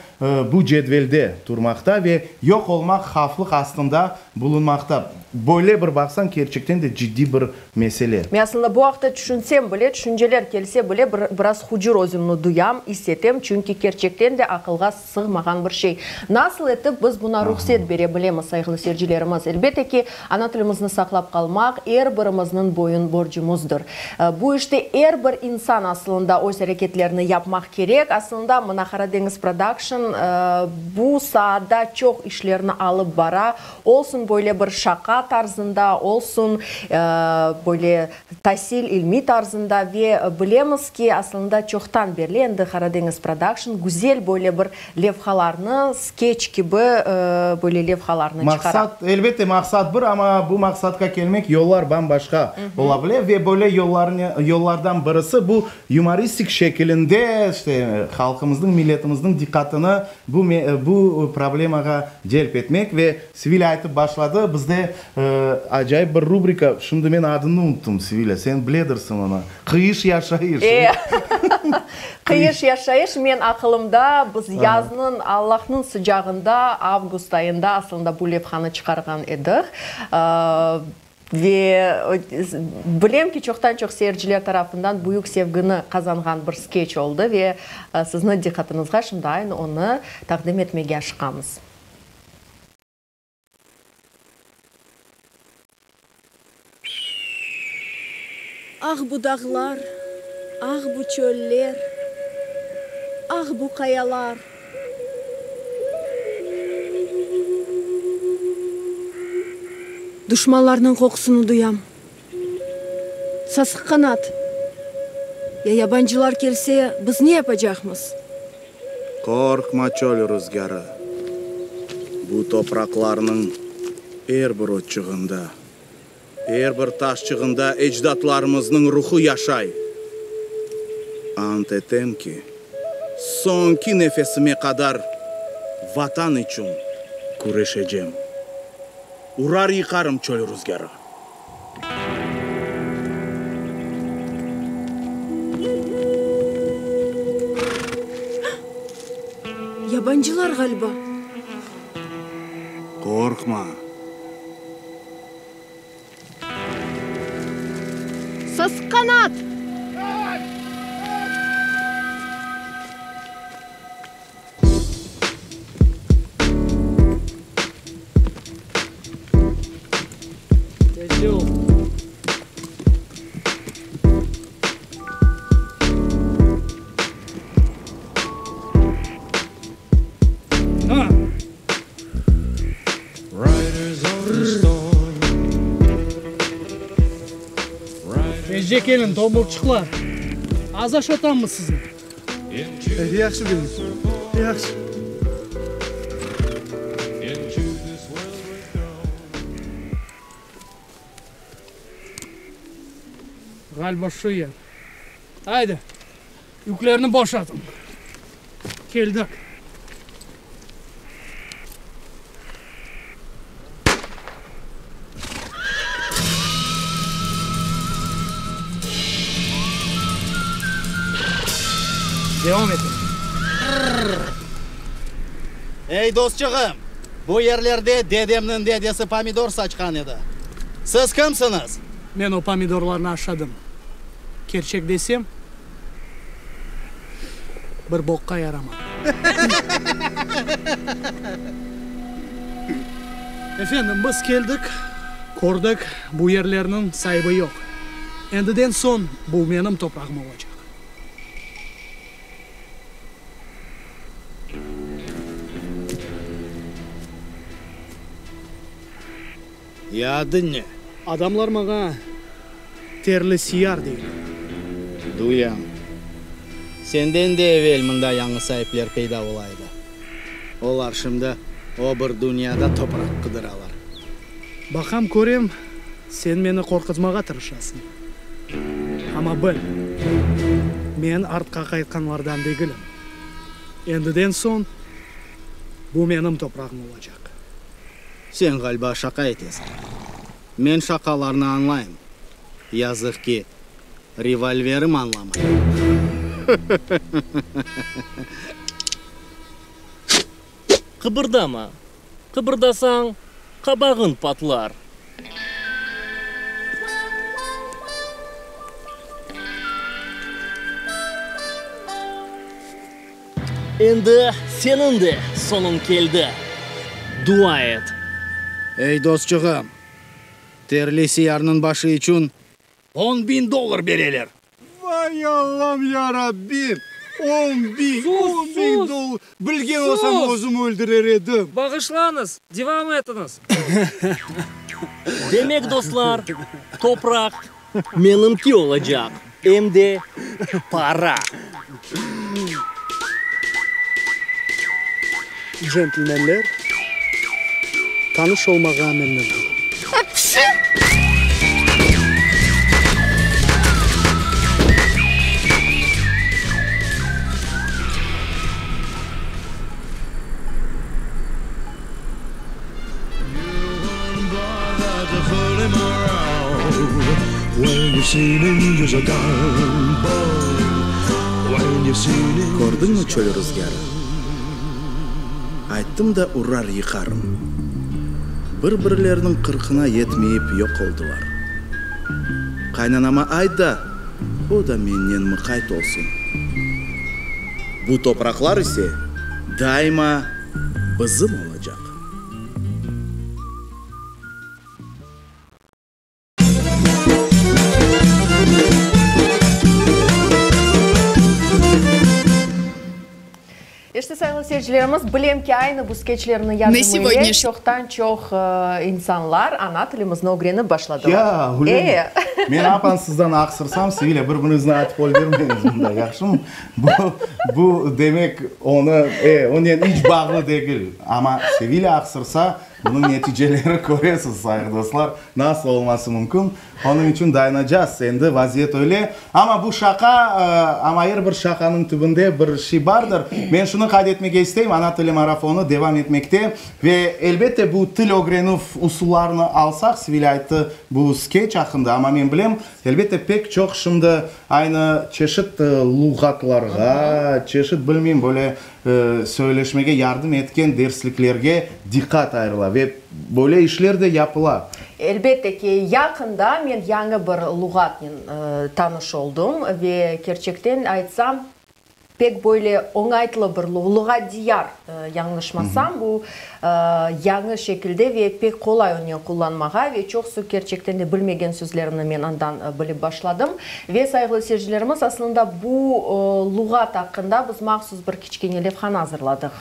bu cedvelde turmaqta ve yoq olmaq havflıq astında bulunmaqta. Böyle bir baqsañ, kerçekten de ciddiy bir mesele. Men aslında bu aqta tüşünsem bile, tüşünceler kelse bile, bir biraz hucur özümni duyam, is etem, çünki kerçekten de aqılğa sığmağan bir şey. Nasıl etip biz buna ruhset bere bilemiz, sayğılı seyircilerimiz? Elbette ki, ana tilimizni saqlap qalmaq er birimizniñ boyun borcumuzdır. Bu işte er bir insan aslında öz areketlerini yapmaq kerek. Aslında, mına Qaradeñiz Production bu saada çoq işlerni alıp bara. Olsun böyle bir şaqa tarzında, olsun böyle tasil, ilmiy tarzında ve bilemiz ki, aslında çoqtan berli endi Qaradeñiz Production güzel böyle bir levhalarnı, skeç kibi böyle levhalarnı çıqara. Maqsat, elbette, maqsat bir, amma bu maqsatqa kelmek yollar bam-başqa ola bile ve böyle yollardan birisi bu yumoristik şekilinde, işte, halqımıznıñ, milletimizniñ diqqatını Bu bu problemağa celp etmek ve Sevilâ aytıp başladı, bizde acayip bir rubrika, şimdi men adını unuttım, Sevilâ, sen biledirsiñ onı, Qıyış yaşayış. E, Qıyış yaşayış, men aqılımda, biz yaznıñ, Allahnıñ sıcağında, avgust ayında aslında bu levhanı çıqarğan edik. Ve bilem ki, çoqtan-çoq seyirciler tarafından büyük sevgini qazanğan bir skeç oldı ve sizni diqqatıñızğa şimdi aynı onı taqdim etmege aşıqamız. Ah bu dağlar, ah bu çöller, ah bu qayalar. Duşmanlarnıñ qoqusını duyam. Sasıq qanat, ya yabancılar kelse, biz ne yapacaqmız? Qorqma, çöl ruzgârı, bu topraqlarnıñ er bir otçığında, Er bir taşçığında ecdatlarımıznıñ ruhu yaşay. Ant etem ki, soñki nefesime qadar Vatan içün küreşecem. Urar-yıqarım çöl ruzgârı. Yabancılar ğaliba. Qorqma. Sasqanat! Tezce keliñ, tombulçıqlar! Az aşatammız sizni! Yahşı, beyim, yahşı. Ğaliba şu yer. Aydı, yüklerni boşatıñ. Keldik. Devam etiñ. Ey, dostçığım, bu yerlerde dedemniñ dedesi pomidor saçqan edi. Siz kimsiñiz? Men o pomidorlarnı aşadım. Kerçek desem, bir boqqa yaramadı. Efendim, biz keldik, kördik, bu yerlerniñ saibi yoq. Endiden soñ bu menim toprağım olacaq. Ya adıñ ne? Adamlar maña Terli Siyar deyler. Duyam. Senden de evel mında yañı saipler peyda ola edi. Olar şimdi o bir dünyada topraq qıdıralar. Baqam, körem, sen meni qorquzmağa tırışasıñ. Amma bil, men artqa qaytqanlardan degilim. Endiden soñ bu menim toprağım olacaq. Sen ğaliba şaqa etesiñ. Men şaqalarnı añlayım. Yazıq ki, revolverim añlamay. Qıbırdama. Qıbırdasañ, qabağıñ patlar. Endi seniñ de sonuñ keldi. Dua et. Ey, dostçığım, terli siyarnıñ başı içün 10.000 dollar bereler. Vay Allam, ya Rabbim! On biñ, on biñ dollar! Bilgen olsam, özüm öldürer edim. Bağışlañız, devam etiñiz. Demek, dostlar, topraq menimki olacaq, em de para. Centlmenler, tanış olmağa memnün oldım. Kördiñmi çöl ruzgârı? Ayttım da urar yıqarım. Bir-birleriniñ qırqına yetmeyip yoq oldılar. Qaynanama ayt da, o da mennen mıqayt olsun. Bu topraqlar ise daima bizim olacaq. İşte, sayğılı seyircilerimiz, bilem ki, aynı bu skeçlerniñ yardımı ile çoqtan-çoq insanlar ana tilimizni ögrenip başladılar. Ya, öylemi? Men apansızdan aqsırsam, Sevilâ, bir-biriñizni atıp öldürmeñiz mında, yahşımı? Bu, bu, demek, onı, e, onen iç bağlı degil. Amma Sevilâ aqsırsa, bunıñ neticeleri köresiz, sayğı dostlar, nasıl olması mümkün. Onıñ içün dayanacağız, endi vaziyet öyle. Amma bu şaqa, amma er bir şaqanıñ tübünde bir şey bardır. Men şunı qayd etmege isteyim, Ana tili marafonı devam etmekte. Ve, elbette, bu til ögrenüv usullarını alsaq, Sevilâ ayttı bu skeç aqqında, amma men bilem, elbette, pek çoq şimdi aynı çeşit luğatlarğa, çeşit, bilmeyim, böyle söyleşmege yardım etken dersliklerge diqqat ayırıla ve böyle işler de yapıla. Elbette ki, yaqında men yañı bir luğatnen tanış oldım ve kerçekten aytsam, pek böyle oñaytlı bir luğat, Diyar, yañlışmasam, bu yañı şekilde ve pek qolay onen qullanmağa ve çoqsu kerçekten de bilmegen sözlerimni men andan bilip başladım. Ve, sayğılı seyircilerimiz, aslında bu luğat aqqında biz mahsus bir kiçkene levhanı azırladıq.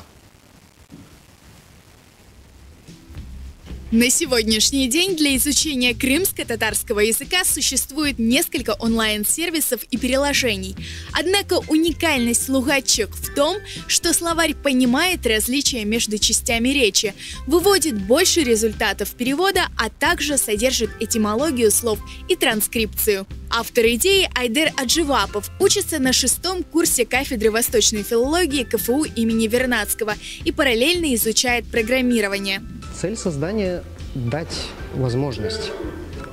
На сегодняшний день для изучения крымско-татарского языка существует несколько онлайн-сервисов и приложений. Однако уникальность Лугатчик в том, что словарь понимает различия между частями речи, выводит больше результатов перевода, а также содержит этимологию слов и транскрипцию. Автор идеи Айдер Адживапов учится на шестом курсе кафедры восточной филологии КФУ имени Вернадского и параллельно изучает программирование. Цель создания – дать возможность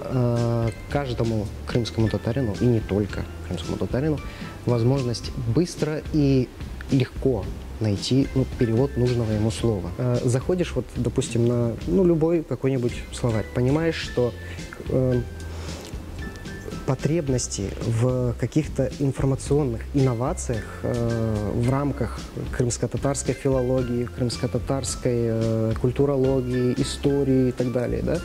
э, каждому крымскому татарину, и не только крымскому татарину, возможность быстро и легко найти ну, перевод нужного ему слова. Э, заходишь, вот, допустим, на ну, любой какой-нибудь словарь, понимаешь, что э, потребности в каких-то информационных инновациях э, в рамках крымско-татарской филологии, крымско-татарской э, культурологии, истории и так далее, да,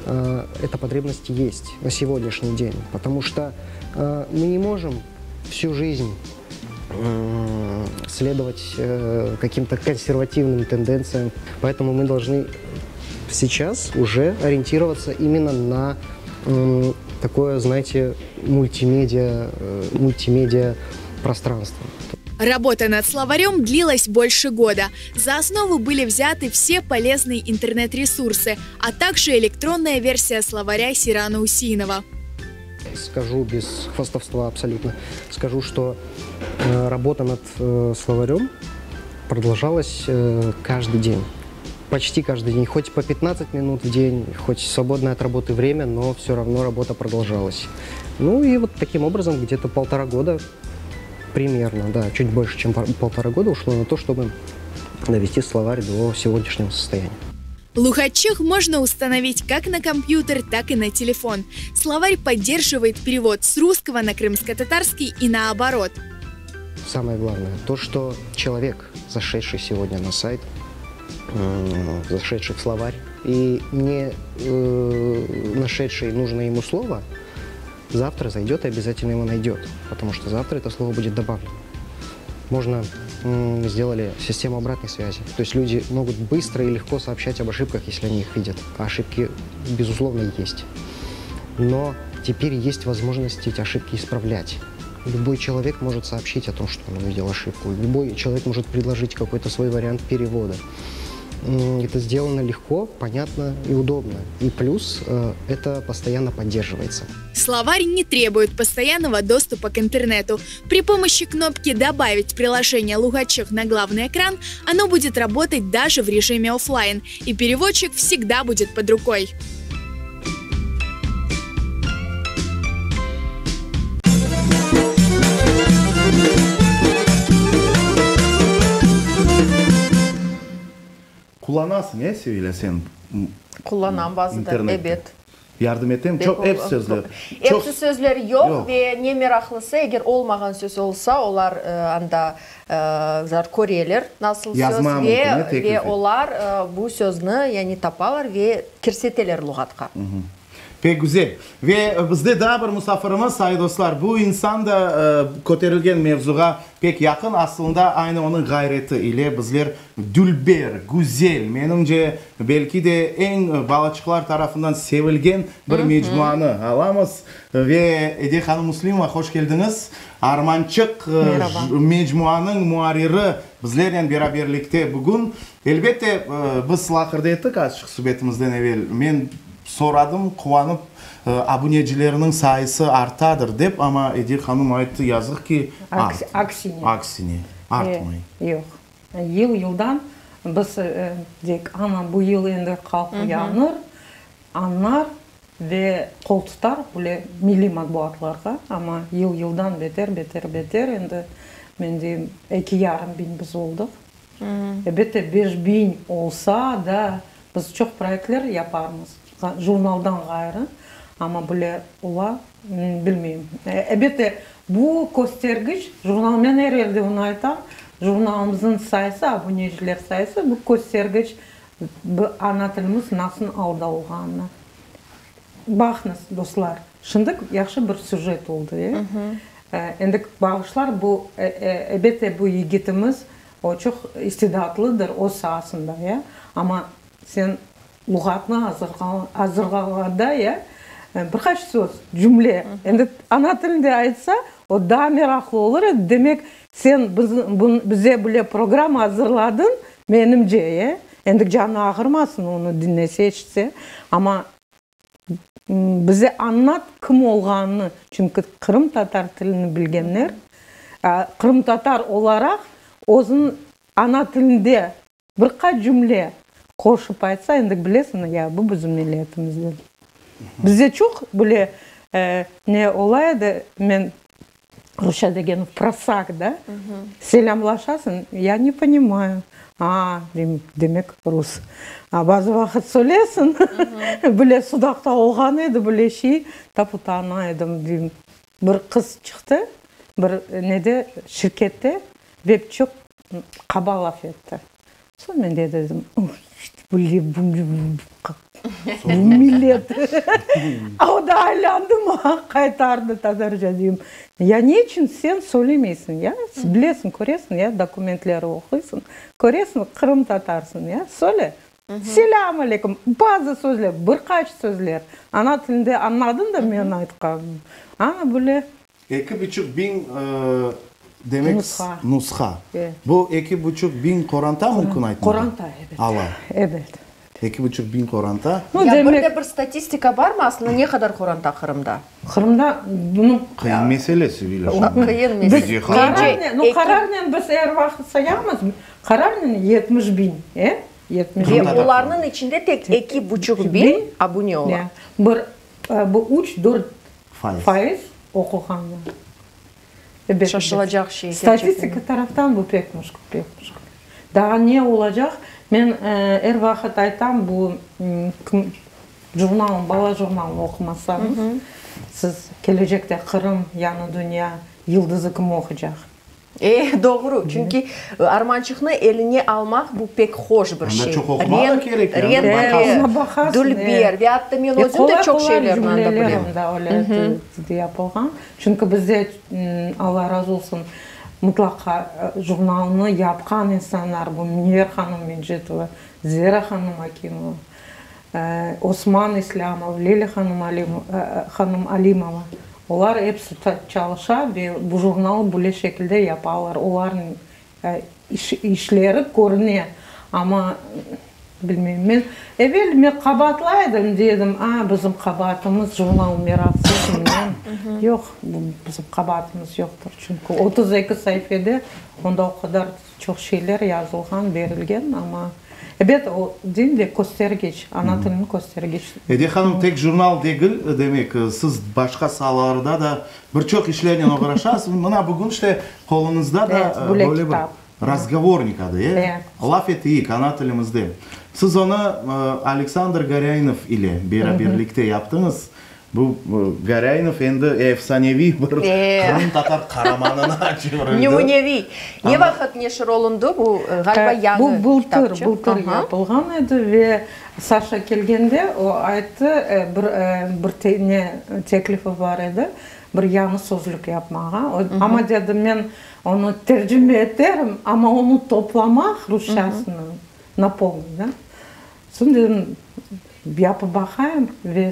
э, эта потребность есть на сегодняшний день, потому что э, мы не можем всю жизнь э, следовать э, каким-то консервативным тенденциям, поэтому мы должны сейчас уже ориентироваться именно на такое, знаете, мультимедиа, э, мультимедиа пространство. Работа над словарем длилась больше года. За основу были взяты все полезные интернет-ресурсы, а также электронная версия словаря Сирана Усинова. Скажу без хвастовства абсолютно. Скажу, что э, работа над э, словарем продолжалась каждый день почти каждый день, хоть по 15 минут в день, хоть свободное от работы время, но все равно работа продолжалась. Ну и вот таким образом где-то полтора года примерно, да, чуть больше, чем полтора года ушло на то, чтобы довести словарь до сегодняшнего состояния. Лухачих можно установить как на компьютер, так и на телефон. Словарь поддерживает перевод с русского на крымско-татарский и наоборот. Самое главное, то, что человек, зашедший сегодня на сайт, зашедший в словарь и не э, нашедший нужное ему слово, завтра зайдет и обязательно его найдет, потому что завтра это слово будет добавлено. Можно сделали систему обратной связи. То есть люди могут быстро и легко сообщать об ошибках, если они их видят. А ошибки, безусловно, есть. Но теперь есть возможность эти ошибки исправлять. Любой человек может сообщить о том, что он увидел ошибку. Любой человек может предложить какой-то свой вариант перевода. Это сделано легко, понятно и удобно. И плюс э, это постоянно поддерживается. Словарь не требует постоянного доступа к интернету. При помощи кнопки «Добавить приложение Лугачев» на главный экран оно будет работать даже в режиме офлайн, и переводчик всегда будет под рукой. Qullanasıñ, e, Sevilâ, sen Qullanam bazıda, internette? ebet. Yardım etemi? Çoq ep sözler. Çoq. Epsi sözler yoq ve ne meraqlısı, eger olmağan söz olsa, olar anda zar köreler, nasıl söz, Yazma mümkün, e, ve teklif ve et. olar bu sözni, yani, tapalar ve kirseteler luğatqa. Pek güzel. Ve bizde daa bir musafirimiz, sayı dostlar. Bu insan da köterilgen mevzuğa pek yaqın. Aslında, aynı onıñ ğayreti ile bizler dülber, güzel, menimce, belki de eñ balaçıqlar tarafından sevilgen bir mecmuanı alamız. Ve Ediye hanım Muslimova, hoş keldiñiz. Armançıq mecmuanıñ muarriri bizlernen beraberlikte bugün. Elbette, biz laqırdı ettik azçıq subetimizden evel. Men Soradım, quvanıp, abunecilerniñ sayısı artadır dep, amma Ediye hanım ayttı, yazıq ki, art. Aksine. Aksine, artmay. Yoq. Yıl-yıldan biz deyik, ana, bu yıl endi halq uyanır, añlar ve qol tutar böyle milliy matbuatlarğa, amma yıl-yıldan beter, beter, beter, endi men deyim, 2,5 biñ biz oldıq. Elbette, 5000 olsa da, biz çoq proyektler yaparmız, jurnaldan ğayrı, amma bile ola, bilmeyim. Elbette, bu köstergiç, jurnal, men er yerde onı aytam, jurnalımıznıñ sayısı, abuneciler sayısı, bu köstergiç, ana tilimiz nasıl alda olğanını. Baqıñız, dostlar, şimdi yahşı bir süjet oldı, e? Endi bağışlar bu, elbette, bu yigitimiz, o çoq istidatlıdır öz saasında, ya, amma sen. Luğatnı azırlağanda ya, bir qaç söz, cümle, endi ana tilinde aytsa, o daa meraqlı olur edi. Demek, sen bize bile programma azırladıñ, menimce, e, endi canı ağırmasın onı diñlese, eşitse, amma bize añlat kim olğanını, çünki qırımtatar tilini bilgenler, qırımtatar olaraq özüniñ ana tilinde Bir qaç cümle qoşıp aytsa, endi bilesiñ, ya bu bizim milletimizden. Bizde çoq böyle ne ola edi, men rusça degen vprosak, da, selâmlaşasıñ, ya ne ponimayu, a, deyim, demek, rus. A bazı vaqıt söylesiñ, bile Sudaqta olğan edi böyle şey, tap utana edim, deyim, bir qız çıqtı, bir nede, şirkette ve çoq qaba laf etti. Soñ men de dedim, bu millet. O da aylandı maña qaytardı tatarca deyim. Ya ne içün sen söylemeysiñ, ya? Bilesiñ, köresiñ, ya, dokumentleri oquysıñ, köresiñ, qırımtatarsıñ, ya, söyle. Selâm aleyküm. Bazı sözler, bir qaç sözler ana tilinde añladıñ da men aytqanım. Ana böyle. 2500 demek nusha. Nusha. Bu 2500 qoranta mümkün aytmağa? Qoranta, ebet. Ala. Ebet. 2500 qoranta. Ya bir de bir statistika barmı aslında ne qadar qoranta Qırımda? Qırımda bunıñ. Qıyın mesele, Sevilâ hanım. Qıyın mesele. Qararnen, no qararnen biz er vaqıt sayamız, qararnen 70 biñ, e? 70 biñ. Ve olarnıñ içinde tek 2500 abune ola. Bir, bu üç, dört Faiz oquğanlar. Ebet, Şaşılacaq şey kerçekten. Statistika taraftan bu pek müşkül, pek müşkül. Daa ne olacaq? Men er vaqıt aytam, bu kim jurnalnı, bala jurnalını oqumasañız, siz kelecekte Qırım, Yañı dünya yıldızı kim oqucaq? E, doğru, çünki armançıqnı eline almaq bu pek hoş bir şey. Anda çoq oqumaq da kerek, yani baqasıñ. Dülber, ve atta men özüm de çoq şeylerni anda bilem. Qolay-qolay cümleler anda öyle yapılğan. Çünki bizde, Alla razı olsun, mıtlaqa jurnalnı yapqan insanlar, bu Münver hanım Mecitova, Zera hanım Akimova, Osman İslâmov, Lilâ hanım Alimova, olar episi çalışa ve bu jurnal böyle şekilde yapalar. Olarnıñ işleri körüne, amma bilmeyim, men evel men qabaatlay edim, dey edim, a, bizim qabaatımız, jurnal meraqsız, bilmem. Yoq, bizim qabaatımız yoqtır, çünki 32 saifede onda o qadar Çoq şeyler yazılğan, berilgen, amma, ebet, o, deyim de, köstergiç, ana tiliniñ köstergiç. Ediye hanım, tek jurnal degil, demek, siz başqa saalarda da bir çoq işlernen oğraşasız. Mına bugün işte qoluñızda da böyle bir Razgovornik adı, e? Laf eteyik ana tilimizde. Siz onı Aleksandr Gorâinov ile beraberlikte yaptıñız. Bu Gorâinov endi efsaneviy bir qırımtatar qaramanına çevirildi. Nümüneviy. Ne vaqıt neşir olundı bu, ğaliba, yañı Bu bıltır, bıltır yapılğan edi ve Saşa kelgende o ayttı, bir bir ne teklifi bar edi, bir yañı sözlük yapmağa. Amma dedi, men onı tercime eterim, amma onı toplamaq rusçasını, na polnıy, da. Soñ dedim, yapıp baqayım ve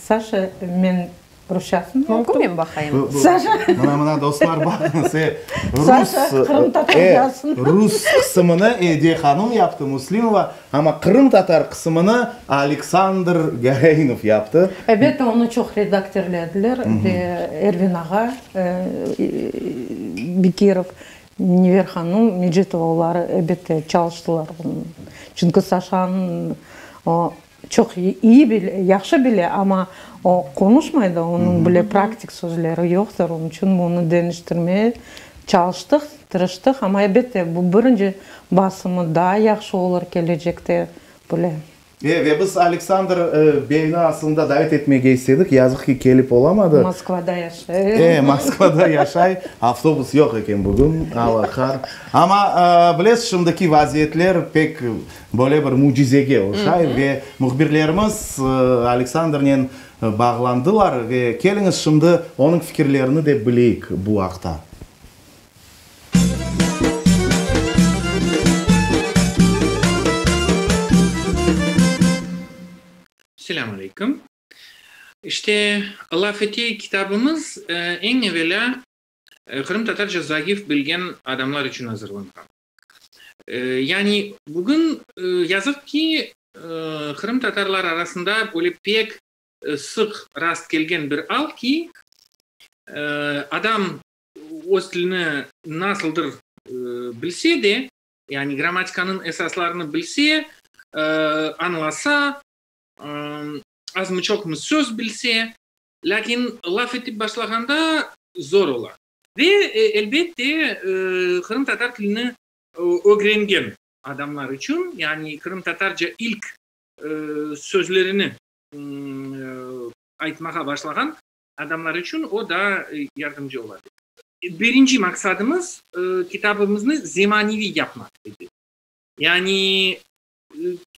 Saşa, men rusçasını yaptım. Mümkün men baqayım? Saşa. Mına, mına, dostlar, baqıñız, e, rus, Saşa, qırımtatarcasını. Rus qısımını Ediye hanım yaptı, Müslimova, amma qırımtatar qısımını Aleksandr Gorâinov yaptı. Elbette, onı çoq redaktirlediler ve Ervin ağa, Bekirov, Münver hanım, Mecitova olar elbette çalıştılar bunı. Çünki Saşanıñ o çoq iyi bile, yahşı bile, amma o qonuşmay da, onıñ bile praktik sözleri yoqtır. Onıñ içün bunı deñiştirmeye çalıştıq, tırıştıq, amma elbette bu birinci basımı daa yahşı olur kelecekte bile. E, ve biz Aleksandr beyni aslında davet etmege istedik, yazıq ki, kelip olamadı. Moskvada yaşay. E, Moskvada yaşay, avtobus yoq eken bugün, ava qar. Amma, bilesiz, şimdiki vaziyetler pek böyle bir mücizege oşay ve mühbirlerimiz Aleksandrnen bağlandılar ve keliñiz şimdi onıñ fikirlerini de bileyik bu aqta. Selâm aleyküm. İşte, Laf eteyik kitabımız eñ evelâ qırımtatarca zayıf bilgen adamlar içün azırlanğan. Yani bugün, yazıq ki, qırımtatarlar arasında böyle pek sıq rast kelgen bir al ki, adam öz tilini nasıldır bilse de, yani grammatikanıñ esaslarını bilse, añlasa, azmı-çoqmı söz bilse, lâkin laf etip başlağanda zor ola. Ve, elbette, qırımtatar tilini ögrengen adamlar içün, yani qırımtatarca ilk sözlerini aytmağa başlağan adamlar içün o daa yardımcı ola. Birinci maqsadımız, kitabımıznı zemaneviy yapmaq edi. Yani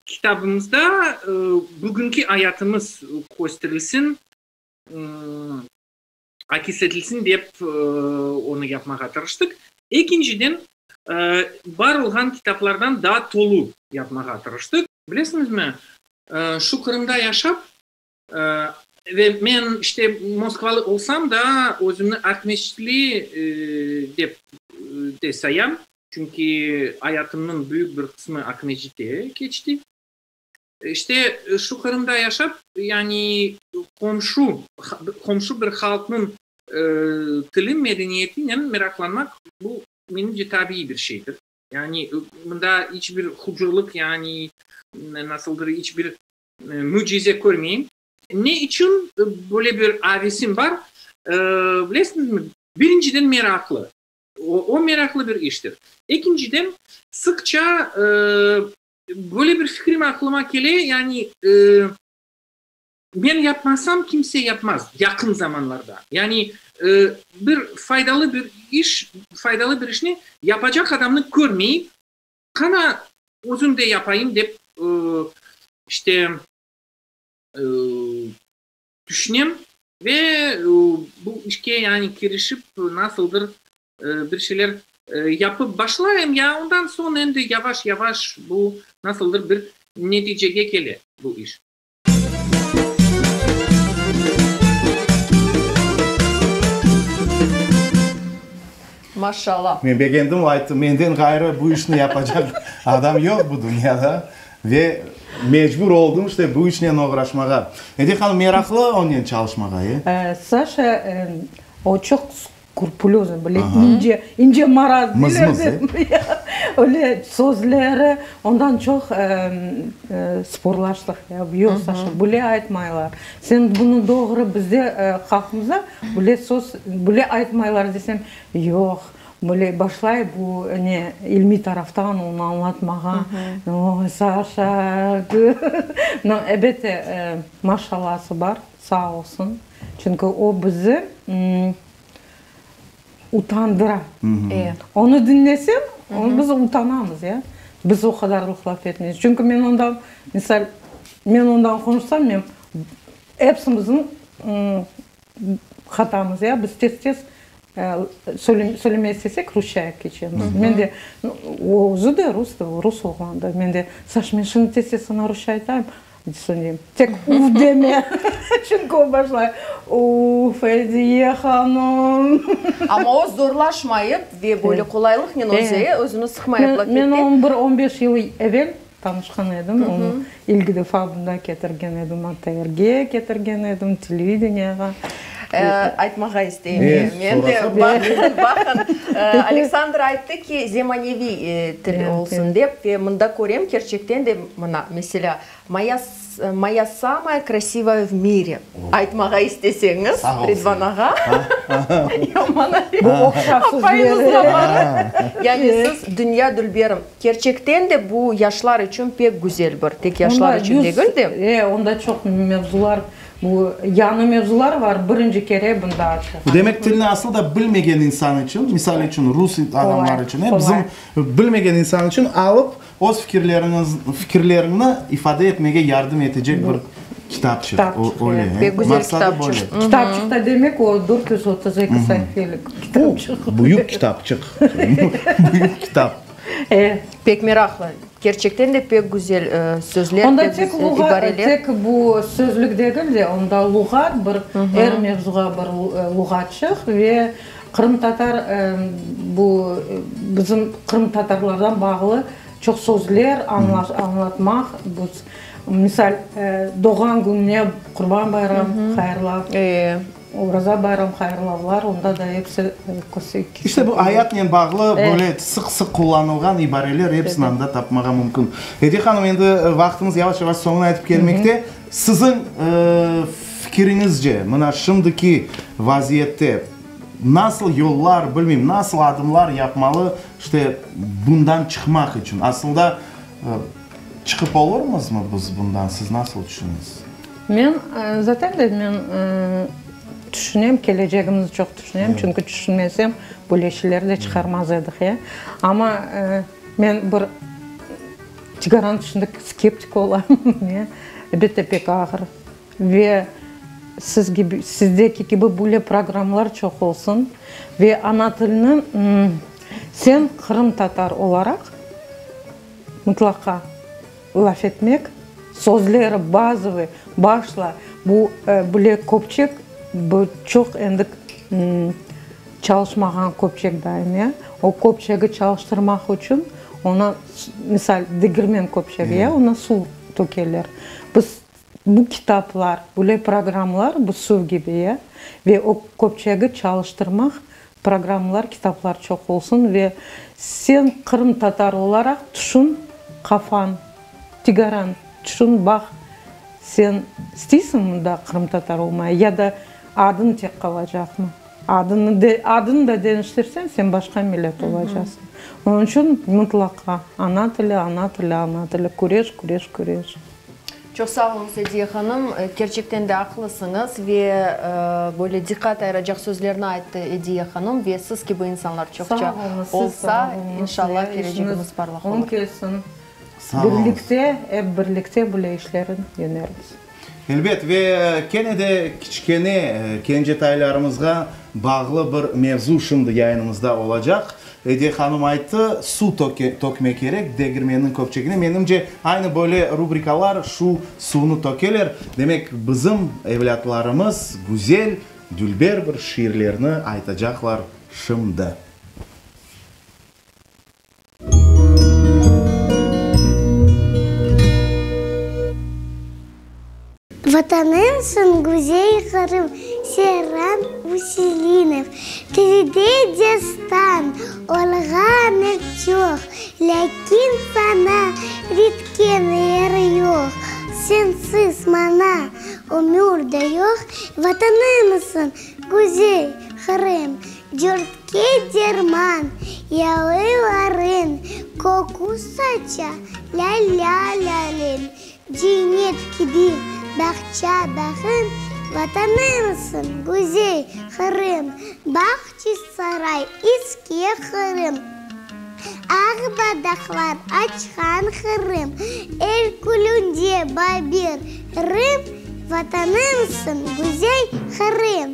kitabımızda bugünki ayatımız kösterilsin, akis etilsin dep onı yapmağa tırıştıq. Ekinciden, bar olğan kitaplardan daa tolu yapmağa tırıştıq. Bilesiñizmi, şu Qırımda yaşap, ve men işte moskvalı olsam da, özümni aqmescitli dep de sayam, çünki ayatımnıñ büyük bir qısmı Aqmescitte keçti. İşte, şu Qırımda yaşap, yani qomşu, qomşu bir halqnıñ tili, medeniyetinen meraqlanmaq, bu, menimce, tabiiy bir şeydir. Yani mında iç bir hucurlıq, yani nasıldır iç bir mücize körmeyim. Ne içün böyle bir avesim bar, bilesiñizmi? Birinciden, meraqlı. O, meraqlı bir iştir. Ekinciden, sıqça böyle bir fikrim aqlıma kele, yani men yapmasam, kimse yapmaz yaqın zamanlarda. Yani bir faydalı bir iş, faydalı bir işni yapacaq adamnı körmeyip, qana özüm de yapayım dep, işte, tüşünem ve bu işke yani kirişip, nasıldır bir şeyler yapıp başlayım, ya ondan soñ endi yavaş-yavaş bu nasıldır bir neticege kele bu iş. Maşallah. Men begendim, o ayttı, menden ğayrı bu işni yapacaq adam yoq bu dünyada ve mecbur oldım işte bu işnen oğraşmağa. Ediye hanım, meraqlı onen çalışmağa, e? Saşa, o çoq Skrupulöznıy, böyle ince, ince maraz Mız-mız, e? Öyle sözleri, ondan çoq sporlaştıq. Yoq, Saşa, böyle aytmaylar. Sen bunı doğru bizde halqımızda böyle söz, böyle aytmaylar desem, yoq, böyle başlay bu ne, ilmiy taraftan onı añlatmağa. Oy, Saşa, no, elbette, maşallası bar, sağ olsun. Çünki o bizi utandıra. Onı diñlesem, biz utanamız, ya. Biz o qadarlıq laf etmeymiz. Çünki men ondan, misal, men ondan qonuşsam, men epsimizniñ hatamız, ya. Biz tez-tez söylemege istesek, rusçaya keçemiz. Men de, o özü de rus, rus oğlandı. Men de, Saş, men şimdi tez-tez saña rusça aytayım. Söyleyim, tek uf deme, çünki o başlay, Uf, Ediye hanım. Amma o zorlaşmayıp ve böyle qolaylıqnen özü, özüni sıqmayıp laf etti. Men onı bir on beş yıl evel tanışqan edim, onı ilk defa bunda ketirgen edim, ATRge ketirgen edim, televideniyağa. Aytmağa isteyim men de, baqın, baqın, Aleksandr ayttı ki, zemaneviy til olsun dep, ve mında körem, kerçekten de, mına, meselâ, Moya, moya samaya krasivaya v mire aytmağa isteseñiz, Ridvan ağa, apayıñızğa barıp, yani siz dünya dülberim. Kerçekten de bu yaşlar içün pek güzel bir, tek yaşlar içün degil de. E, onda çoq mevzular Bu yañı mevzular var, birinci kere bunda açılğan. Demek, tilni asıl da bilmegen insan içün, misal içün, rus adamlar içün, e, bizim bilmegen insan içün alıp, öz fikirleriñiz, fikirleriñni ifade etmege yardım etecek bir kitapçıq. Öyle, e? Pek güzel kitapçıq. Kitapçıq da demek, o 432 saifelik kitapçıq. Büyük kitapçıq. Büyük kitap. Pek meraqlı. Kerçekten de pek güzel sözler, Onda pek tek güzel luğat, ibareler. tek bu sözlük degil de, onda luğat, bir er mevzuğa bir luğatçıq ve qırımtatar bu bizim qırımtatarlardan bağlı çoq sözler añlatmaq, bu misal, doğğan kününe Qurban bayram hayırlav. Oraza bayram hayırlavlar, onda da episi kösek. İşte bu ayatnen bağlı böyle sıq-sıq qullanılğan ibareler episini anda tapmağa mümkün. Ediye hanım, endi vaqtımız yavaş-yavaş soñuna yetip kelmekte. Siziñ fikiriñizce, mına şimdiki vaziyette nasıl yollar, bilmeyim, nasıl adımlar yapmalı, işte bundan çıqmaq içün? Aslında çıqıp olurmızmı biz bundan, siz nasıl tüşünesiz? Men, zaten de, men tüşünem, kelecegimizni çoq tüşünem, çünki tüşünmesem, böyle şeyler de çıqarmaz edik, ya. Amma men bir tikaranıñ tışında skeptik olam, ya. Elbette, pek ağır. Ve siz kibi, sizdeki kibi böyle programlar çoq olsun. Ve ana tilini sen qırımtatar olaraq mıtlaqa Laf etmek, sözleri bazovıy, başla, bu bile köpçek, bu çoq endi çalışmağan köpçek dayım, ya. O köpçegi çalıştırmaq içün ona, misal, degirmen köpçegi, ya, ona suv tökeler. Biz bu kitaplar, böyle programlar, bu suv kibi, ya, ve o köpçegi çalıştırmaq Programmalar, kitaplar çoq olsun ve sen qırımtatar olaraq tüşün, qafan, tigaran, tüşün, baq, sen isteysiñ mında qırımtatar olmaya ya da adıñ tek qalacaqmı? Adını de, adını da deñiştirseñ, sen başqa millet olacaqsıñ. Onıñ içün mıtlaqa ana tili, ana tili, ana tili, küreş, küreş, küreş. Çoq sağ oluñız, Ediye hanım. Kerçekten de aqlısıñız ve böyle diqqat ayıracaq sözlerni ayttı Ediye hanım ve siz kibi insanlar çoqça olsa, inşallah, kelecegimiz parlaq olur. Oñ kelsin. Birlikte, ep birlikte böyle işlerni yeñermiz. Elbet, ve kene de kiçkene kencetaylarımızğa bağlı bir mevzu şimdi yayınımızda olacaq. Ediye hanım ayttı, suv tökmek kerek degirmenniñ köpçegine. Menimce, aynı böyle rubrikalar şu suvnı tökeler. Demek, bizim evlâtlarımız güzel, dülber bir şiirlerni aytacaqlar şimdi. Vatanımsıñ, güzel Qırım, Serran Üselinov. Tilde destan olğanı çoq, Lâkin saña ritken yer yoq. Sensiz maña ömür de yoq, Vatanımsıñ, güzel Qırım. Cürtke derman yalılarıñ, Kökü saça lâlâlarıñ. Cennet kibi bağça-bağıñ, Vatanımsıñ, güzel Qırım. Bağçasaray, eski Qırım, Aq-badaqlar açqan Qırım. Er külünde babirım, Vatanımsıñ, güzel Qırım.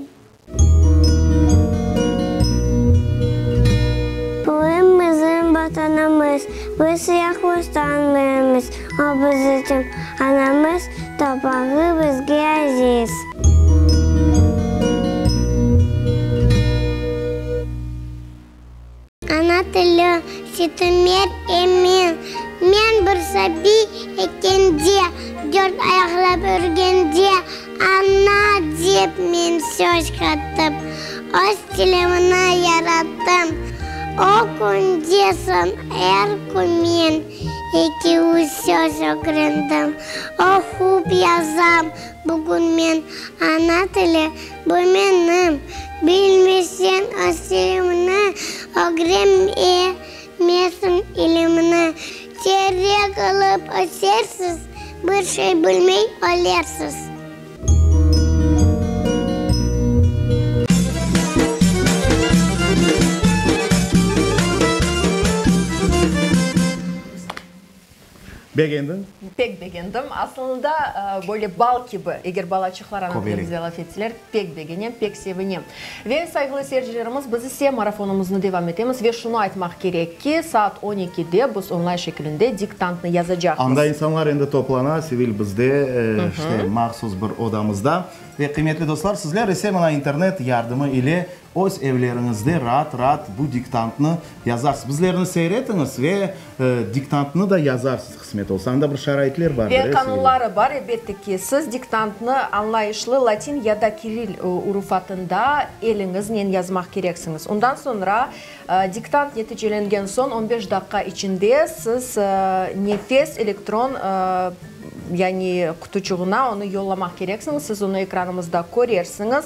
Qırım bizim Vatanımız, biz yaqlaştanmıymız, o bizim anamız, toprağı bizge aziz. Ana tili, sütümer emin. Men bir sabiy ekende, dört ayaqlap yürgende, Ana dep men söz qattım, öz tilimni yarattım. O künde soñ er kün men eki-üç söz ögrendim. Oqup yazam bugün men, ana tili, Bu menim, bilmesen öz tilimni, ögrenmezsiñ ilimni. Terek olıp ösersiz, bir şey bilmey ölersiz. Begendiñ? Pek begendim. Asılında, böyle bal kibi, eger balaçıqlar ana tilimizde laf etseler, pek begenem, pek sevinem. Ve, sayğılı seyircilerimiz, biz ise marafonımıznı devam etemiz ve şunı aytmaq kerek ki, saat on ekide biz onlayn şekilinde diktantnı yazacaqmız. Anda insanlar endi toplana, Sevil bizde, işte, mahsus bir odamızda. Ve, qıymetli dostlar, sizler ise mına internet yardımı ile Öz evleriñizde raat-raat bu diktantnı yazarsız. Bizlerni seyir etiñiz ve diktantnı da yazarsız, qısmet olsa. Anda bir şaraitler bardır, Ve e, Sevil? qanunları bar, elbette ki. Siz diktantnı añlayışlı latin ya da kiril urufatında eliñiznen yazmaq kereksiñiz. Ondan soñra, diktant neticelengen soñ on beş daqqa içinde siz Nefes elektron Yani qutuçığına onı yollamaq kereksiñiz, siz onı ekranımızda körersiñiz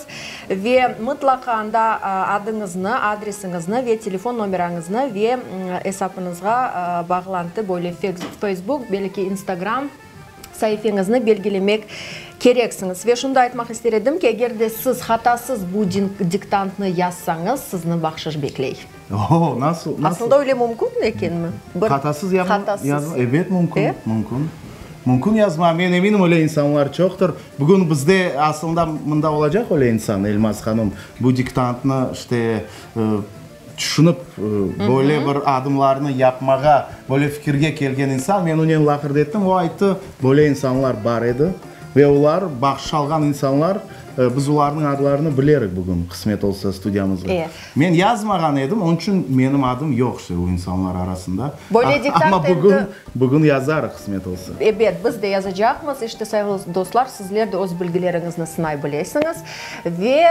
ve mıtlaqa anda adıñıznı, adresiñizni ve telefon nomerañıznı ve esapıñızğa bağlantı, böyle Facebook, belki Instagram saifeñizni belgilemek kereksiñiz. Ve şunı da aytmaq ister edim ki, eger de siz hatasız bu diktantnı yazsañız, sizni bahşış bekley. O, nasıl, nasıl? Aslında öyle mümkün ekenmi? Bir Hatasız yapma, hatasız. yazma, ebet mümkün, E? mümkün. Mümkün yazma, men eminim öyle insanlar çoqtır. Bugün bizde aslında mında olacaq öyle insan, Elmaz hanım, bu diktantnı işte tüşünip, böyle bir adımlarnı yapmağa, böyle fikirge kelgen insan. Men onen laqırdı ettim, o ayttı, böyle insanlar bar edi ve olar, bahşış alğan insanlar, biz olarnıñ adlarını bilerik bugün, qısmet olsa, studiyamızğa. E. Men yazmağan edim, onıñ içün menim adım yoq işte o insanlar arasında. Böyle diktant Amma bugün, endi. bugün yazarıq, qısmet olsa. Ebet, biz de yazacaqmız. İşte, sayğılı dostlar, sizler de öz bilgileriñizni sınay bilesiñiz. Ve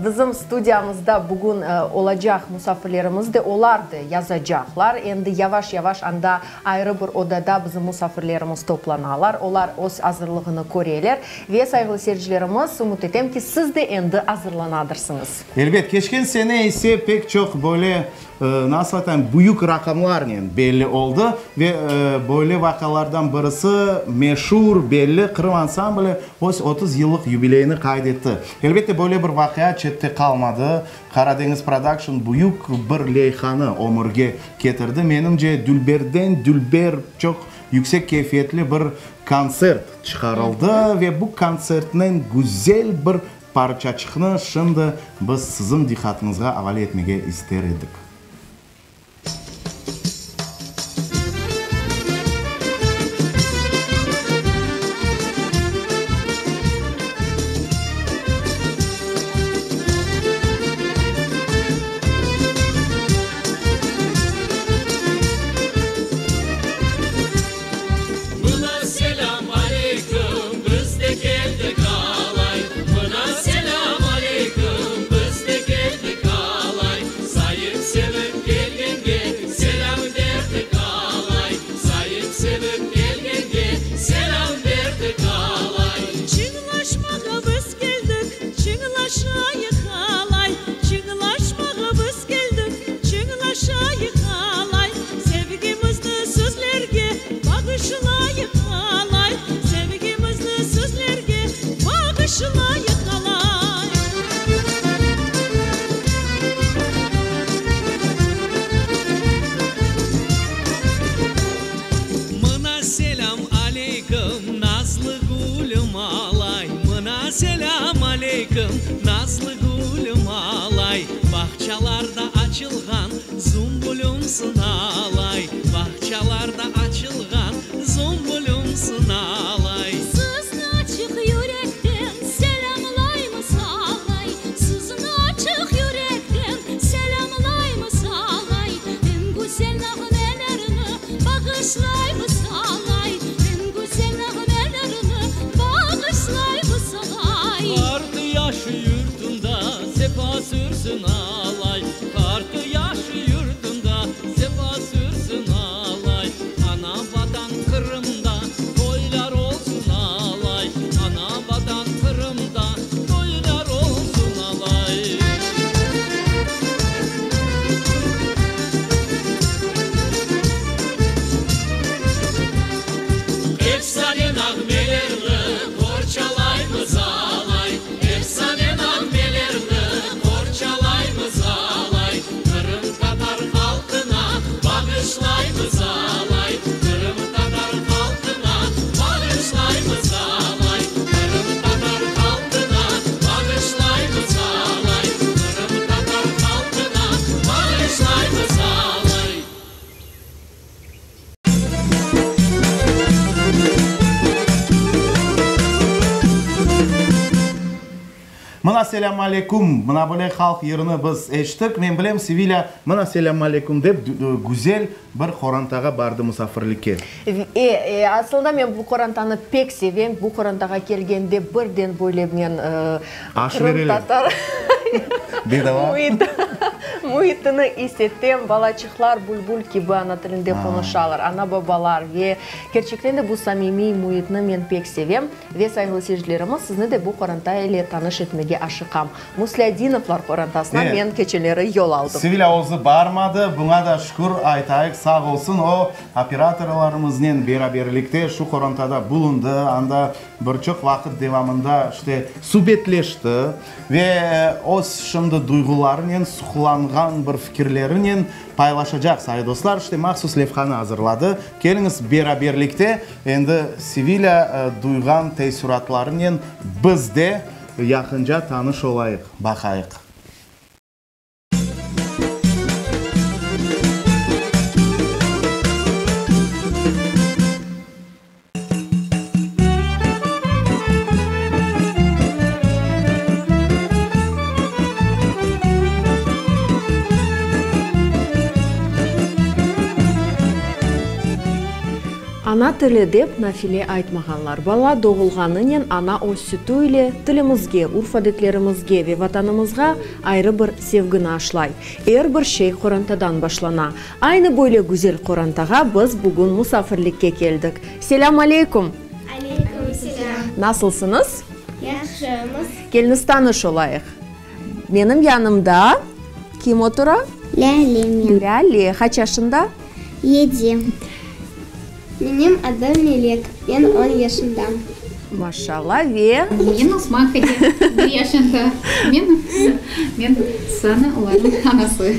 bizim studiyamızda bugün olacaq musafirlerimiz de, olar da yazacaqlar. Endi yavaş-yavaş anda ayrı bir odada bizim musafirlerimiz toplanalar. Olar öz azırlığını köreler. Ve, sayğılı seyircilerimiz, ümüt etem ki, siz de endi azırlanadırsıñız. Elbet, keçken sene ise pek çoq böyle, nasıl aytayım, büyük raqamlarnen belli oldı. Ve böyle vaqialardan birisi, meşur, belli Qırım ansambli öz 30 yıllıq yubileyini qayd etti. Elbette, böyle bir vaqia çette qalmadı. Qaradeñiz Prodakşn büyük bir leyhanı ömürge ketirdi. Menimce, dülberden dülber, çoq yüksek keyfiyetli bir kontsert çıqarıldı ve bu kontsertniñ güzel bir parçaçıqnı şimdi biz siziñ diqqatıñızğa avale etmege ister edik. Mına selâm aleyküm, biz de keldik alay. Mına selâm aleyküm, biz de keldik alay. Sayıp sevip kelgenge selâm berdik alay. Sayıp sevip kelgenge selâm berdik alay. Çıñlaşmağa biz keldik, çıñlaşayıq alay. Çıñlaşmağa biz keldik, çıñlaşayıq alay. Sevgimizni sözlerge bağışlayıq alay. Sevgimizni sözlerge bağışlayıq alay. Mına selâm aleyküm, nazlı gülüm alay. Mına selâm aleyküm, nazlı gülüm alay. Bağçalarda açılğan zumbulümsıñ alay. Bağçalarda açılğan zumbulümsıñ alay. Sizni açıq yürekten selâmlaymız alay. Sizni açıq yürekten selâmlaymız alay. Eñ güzel nağmelerni bağışlaymız alay. Eñ güzel nağmelerni bağışlaymız alay. Qartı yaşı yurtunda sefa sürsün alay. Qartı yaşı yurtunda sefa sürsün alay. Mına selâm aleyküm, mına böyle halq yırını biz eşittik. Men bilem, Sevilâ mına selâm aleyküm dep güzel bir qorantağa bardı musafirlikke. E, e, aslında men bu qorantanı pek sevem. Bu qorantağa kelgende birden böyle men Aş bereler. qırımtatar Bedava. müit müitini is etem. Balaçıqlar bülbül kibi ana tilinde qonuşalar, ana-babalar ve kerçekten de bu samimiy müitni men pek sevem. Ve, sayğılı seyircilerimiz, sizni de bu qoranta ile tanış etmege aşıqam. Muslâdinovlar qorantasına men keçenleri yol aldım. Sevilâ özü barmadı, buña da şükür aytayıq, sağ olsun, o, operatorlarımıznen beraberlikte şu qorantada bulundı, anda bir çoq vaqıt devamında, işte, subetleşti ve öz şimdi duyğularınen, suqlanğan bir fikirlerinen paylaşacaq, sayı dostlar, işte, mahsus levhanı azırladı. Keliñiz, beraberlikte endi Sevilâ duyğan teessüratlarınen biz de yaqınca tanış olayıq, baqayıq. Ana tili dep nafile aytmağanlar. Bala doğulğanınen ana öz sütü ile tilimizge, urf-adetlerimizge ve Vatanımızğa ayrı bir sevgini aşlay. Er bir şey qorantadan başlana. Aynı böyle güzel qorantağa biz bugün musafirlikke keldik. Selâm aleyküm! Aleyküm selâm! Nasılsıñız? Yahşımız. Keliñiz tanış olayıq. Menim yanımda kim otura? Lâle men. Lâle. Qaç yaşında? Yedi. Menim adım Melek, men on yaşındam. Maşallah, ve? Men Osman Hacı, bir yaşında. Men, men Sana, olarnıñ anası.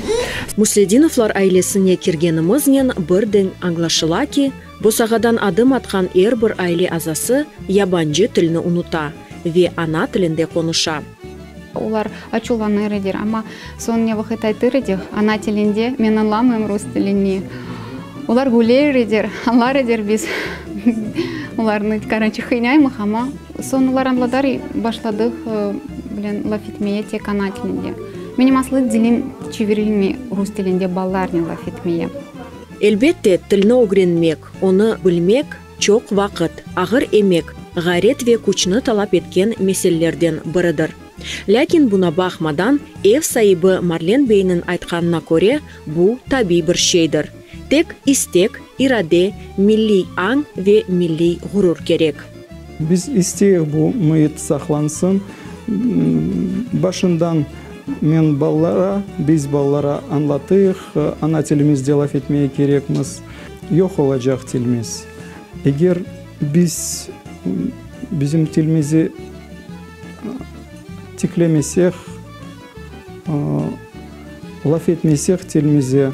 Musledinovlar ailesine kirgenimiznen birden añlaşıla ki, bosağadan adım atqan er bir aile azası yabancı tilni unuta ve ana tilinde qonuşa. Olar açuvlanır ediler, amma soñ ne vaqıt aytır edik, ana tilinde, men añlamayım rus tilini. Olar güler ediler, añlar ediler biz olarnı, koroçe, qıynaymıq, amma soñ olar añladar, başladıq bilen laf etmeye tek ana tilinde. Menim aslı dilim çevirilmey rus tilinde balalarnen laf etmeye. Elbette, tilni ögrenmek, onı bilmek çoq vaqıt, ağır emek, ğayret ve küçni talap etken meselelerden biridir. Lâkin buna baqmadan, ev saibi Marlen beyniñ aytqanına köre, bu tabiy bir şeydir. Tek istek, irade, milliy añ ve milliy ğurur kerek. Biz isteyik bu müit saqlansın. Başından men balalara, biz balalara añlatıyıq, ana tilimizde laf etmeye kerekmiz. Yoq olacaq tilimiz. Eger biz bizim tilimizi tiklemesek, laf etmesek tilimize,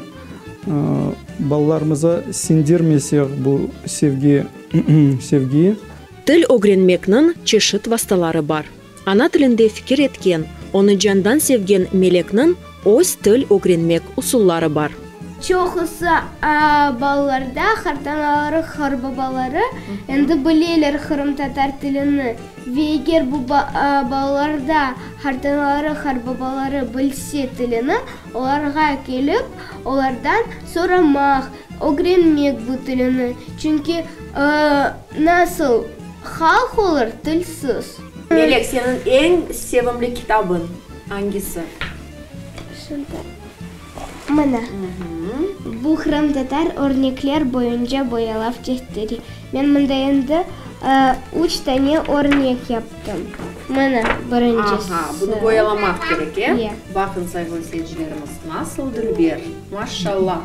balalarımıza siñdirmesek bu sevgi, sevgiyi. Til ögrenmekniñ çeşit vastaları bar. Ana tilinde fikir etken, onı candan sevgen Melekniñ öz til ögrenmek usulları bar. Çoqusı balalarda qartanaları, qartbabaları endi bileler qırımtatar tilini. Ve eger bu balalarda qartanaları, qartbabaları bilse tilini, olarğa kelip, olardan soramaq, ögrenmek bu tilini. Çünki nasıl halq olur tilsiz? Melek, seniñ eñ sevimli kitabıñ angisi? Şunda. Mına. Bu qırımtatar örnekler boyunca boyalav defteri. Men mında endi üç tane örnek yaptım. Mına, birincisi. Aha, bunı boyalamaq kerek, e? Ye. Baqıñ, sayğılı seyircilerimiz, nasıl dülber, maşallah.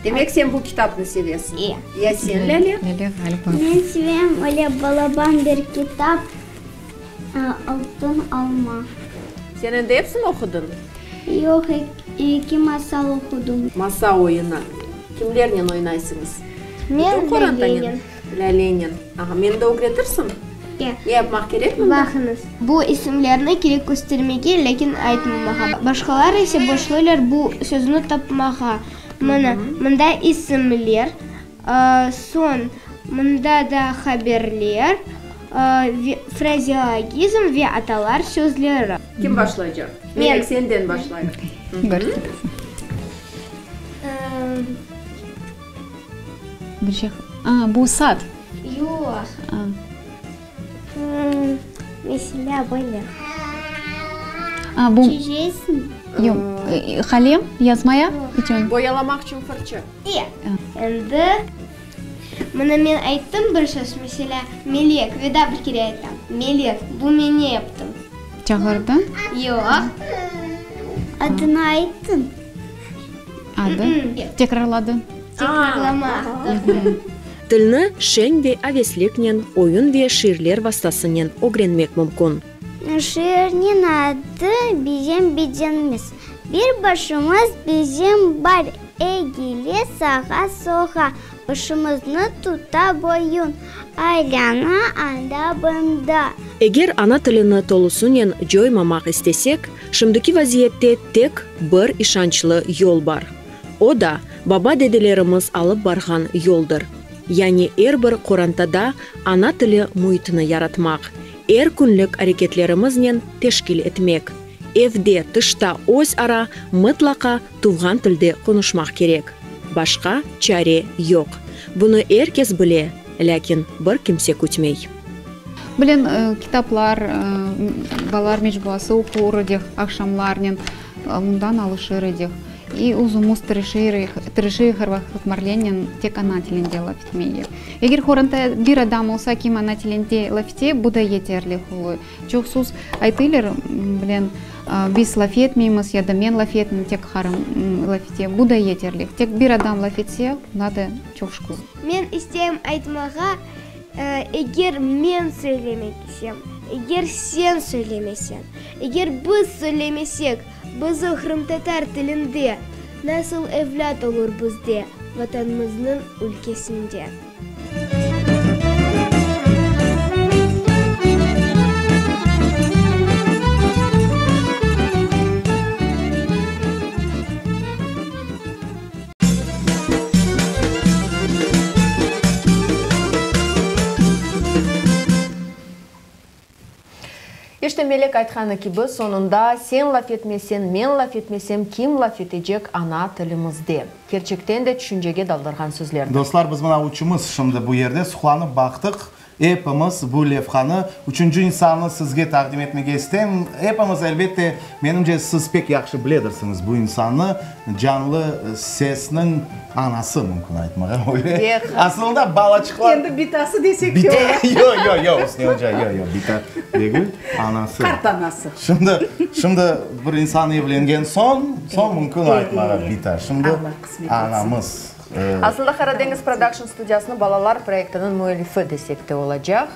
Demek, sen bu kitapnı sevesiñ. E. Ya sen, Lâle? Lâle, ğaliba. Men sevem öyle balaban bir kitap, Altın alma. Sen endi episini oqudıñ? Yoq, eki masal oqudım. Masa oyunı. Kimlernen oynaysıñız? Men Lâlenen. Lâlenen. Aha, meni de ögretirsiñ? E. Ne yapmaq kerek mında? Baqıñız, bu isimlerni kerek köstermege, lâkin aytmamağa. Başqalar ise başlaylar bu sözni tapmağa. Mına, mında isimler, soñ mında da haberler. Frazeologizm ve atalar sözleri. Kim başlaycaq? Melek, senden başlayıq. Bir şey, a, bu sat. Yoq. Meselâ, böyle. A, bu. Çizesiñ. Yoq, qalem, yazmaya içün. Boyalamaq içün fırçı. E, endi mına men ayttım bir söz, meselâ, melek, ve daa bir kere aytam, melek, bu men ne yaptım? Çağırdıñ? Yoq. Adını ayttıñ? Adı? Tekrarladıñ? Tekrarlamaqtır. Tilni şeñ ve avesliknen, oyun ve şiirler vastasınen ögrenmek mümkün. Şiirniñ adı Bizim bedenimiz. Bir başımız bizim bar, egile sağa-solğa, Başımıznı tuta boyun, aylana anda-bında. Eger ana tilini tolusınen coymamaq istesek, şimdiki vaziyette tek bir işançlı yol bar. O da, baba-dedelerimiz alıp barğan yoldır. Yani er bir qorantada ana tili müitini yaratmaq, er künlik areketlerimiznen teşkil etmek. Evde, tışta öz ara mıtlaqa tuvğan tilde qonuşmaq kerek. Başqa çare yoq. Bunı er kes bile, lâkin bir kimse kütmey. Bilen, kitaplar, balalar mecmuası oqur edik aqşamlarnen, ondan alışır edik. İ özümiz tırışıyıq er vaqıt Marlenen tek ana tilinde laf etmege. Eger qoranta bir adam olsa, kim ana tilinde laf ete, bu da yeterli oluy. Çoq söz aytıylar, bilen, biz laf etmeymiz ya da men laf etmeyim, tek qarım laf ete. Bu da yeterli. Tek bir adam laf etse, buna da çoq şükür. Men isteyim aytmağa, eger men söylemesem, eger sen söylemeseñ, eger biz söylemesek, bizi qırımtatar tilinde, nasıl evlât olur bizde, Vatanımıznıñ ülkesinde? İşte, Melek aytqanı kibi, soñunda, sen laf etmeseñ, men laf etmesem, kim laf etecek ana tilimizde? Kerçekten de tüşüncege daldırğan sözlerdir. Dostlar, biz mına üçümiz şimdi bu yerde suqlanıp baqtıq. Epimiz bu levhanı, üçünci insannı sizge taqdim etmege isteyim. Epimiz, elbette, menimce, siz pek yahşı biledirsiñiz bu insannı, canlı sesniñ anası, mümkün aytmağa, öyle. Asılında balaçıqlar. Endi bitası desek de ola. Yoq, yoq, yoq, Üsniye oca, yoq, yoq, bita degil, anası. Qart anası. Şimdi, şimdi bir insan evlengen soñ, soñ mümkün aytmağa bita. Şimdi anamız. Aslında Qaradeñiz Production studiyasınıñ balalar proyektiniñ müellifi desek de olacaq,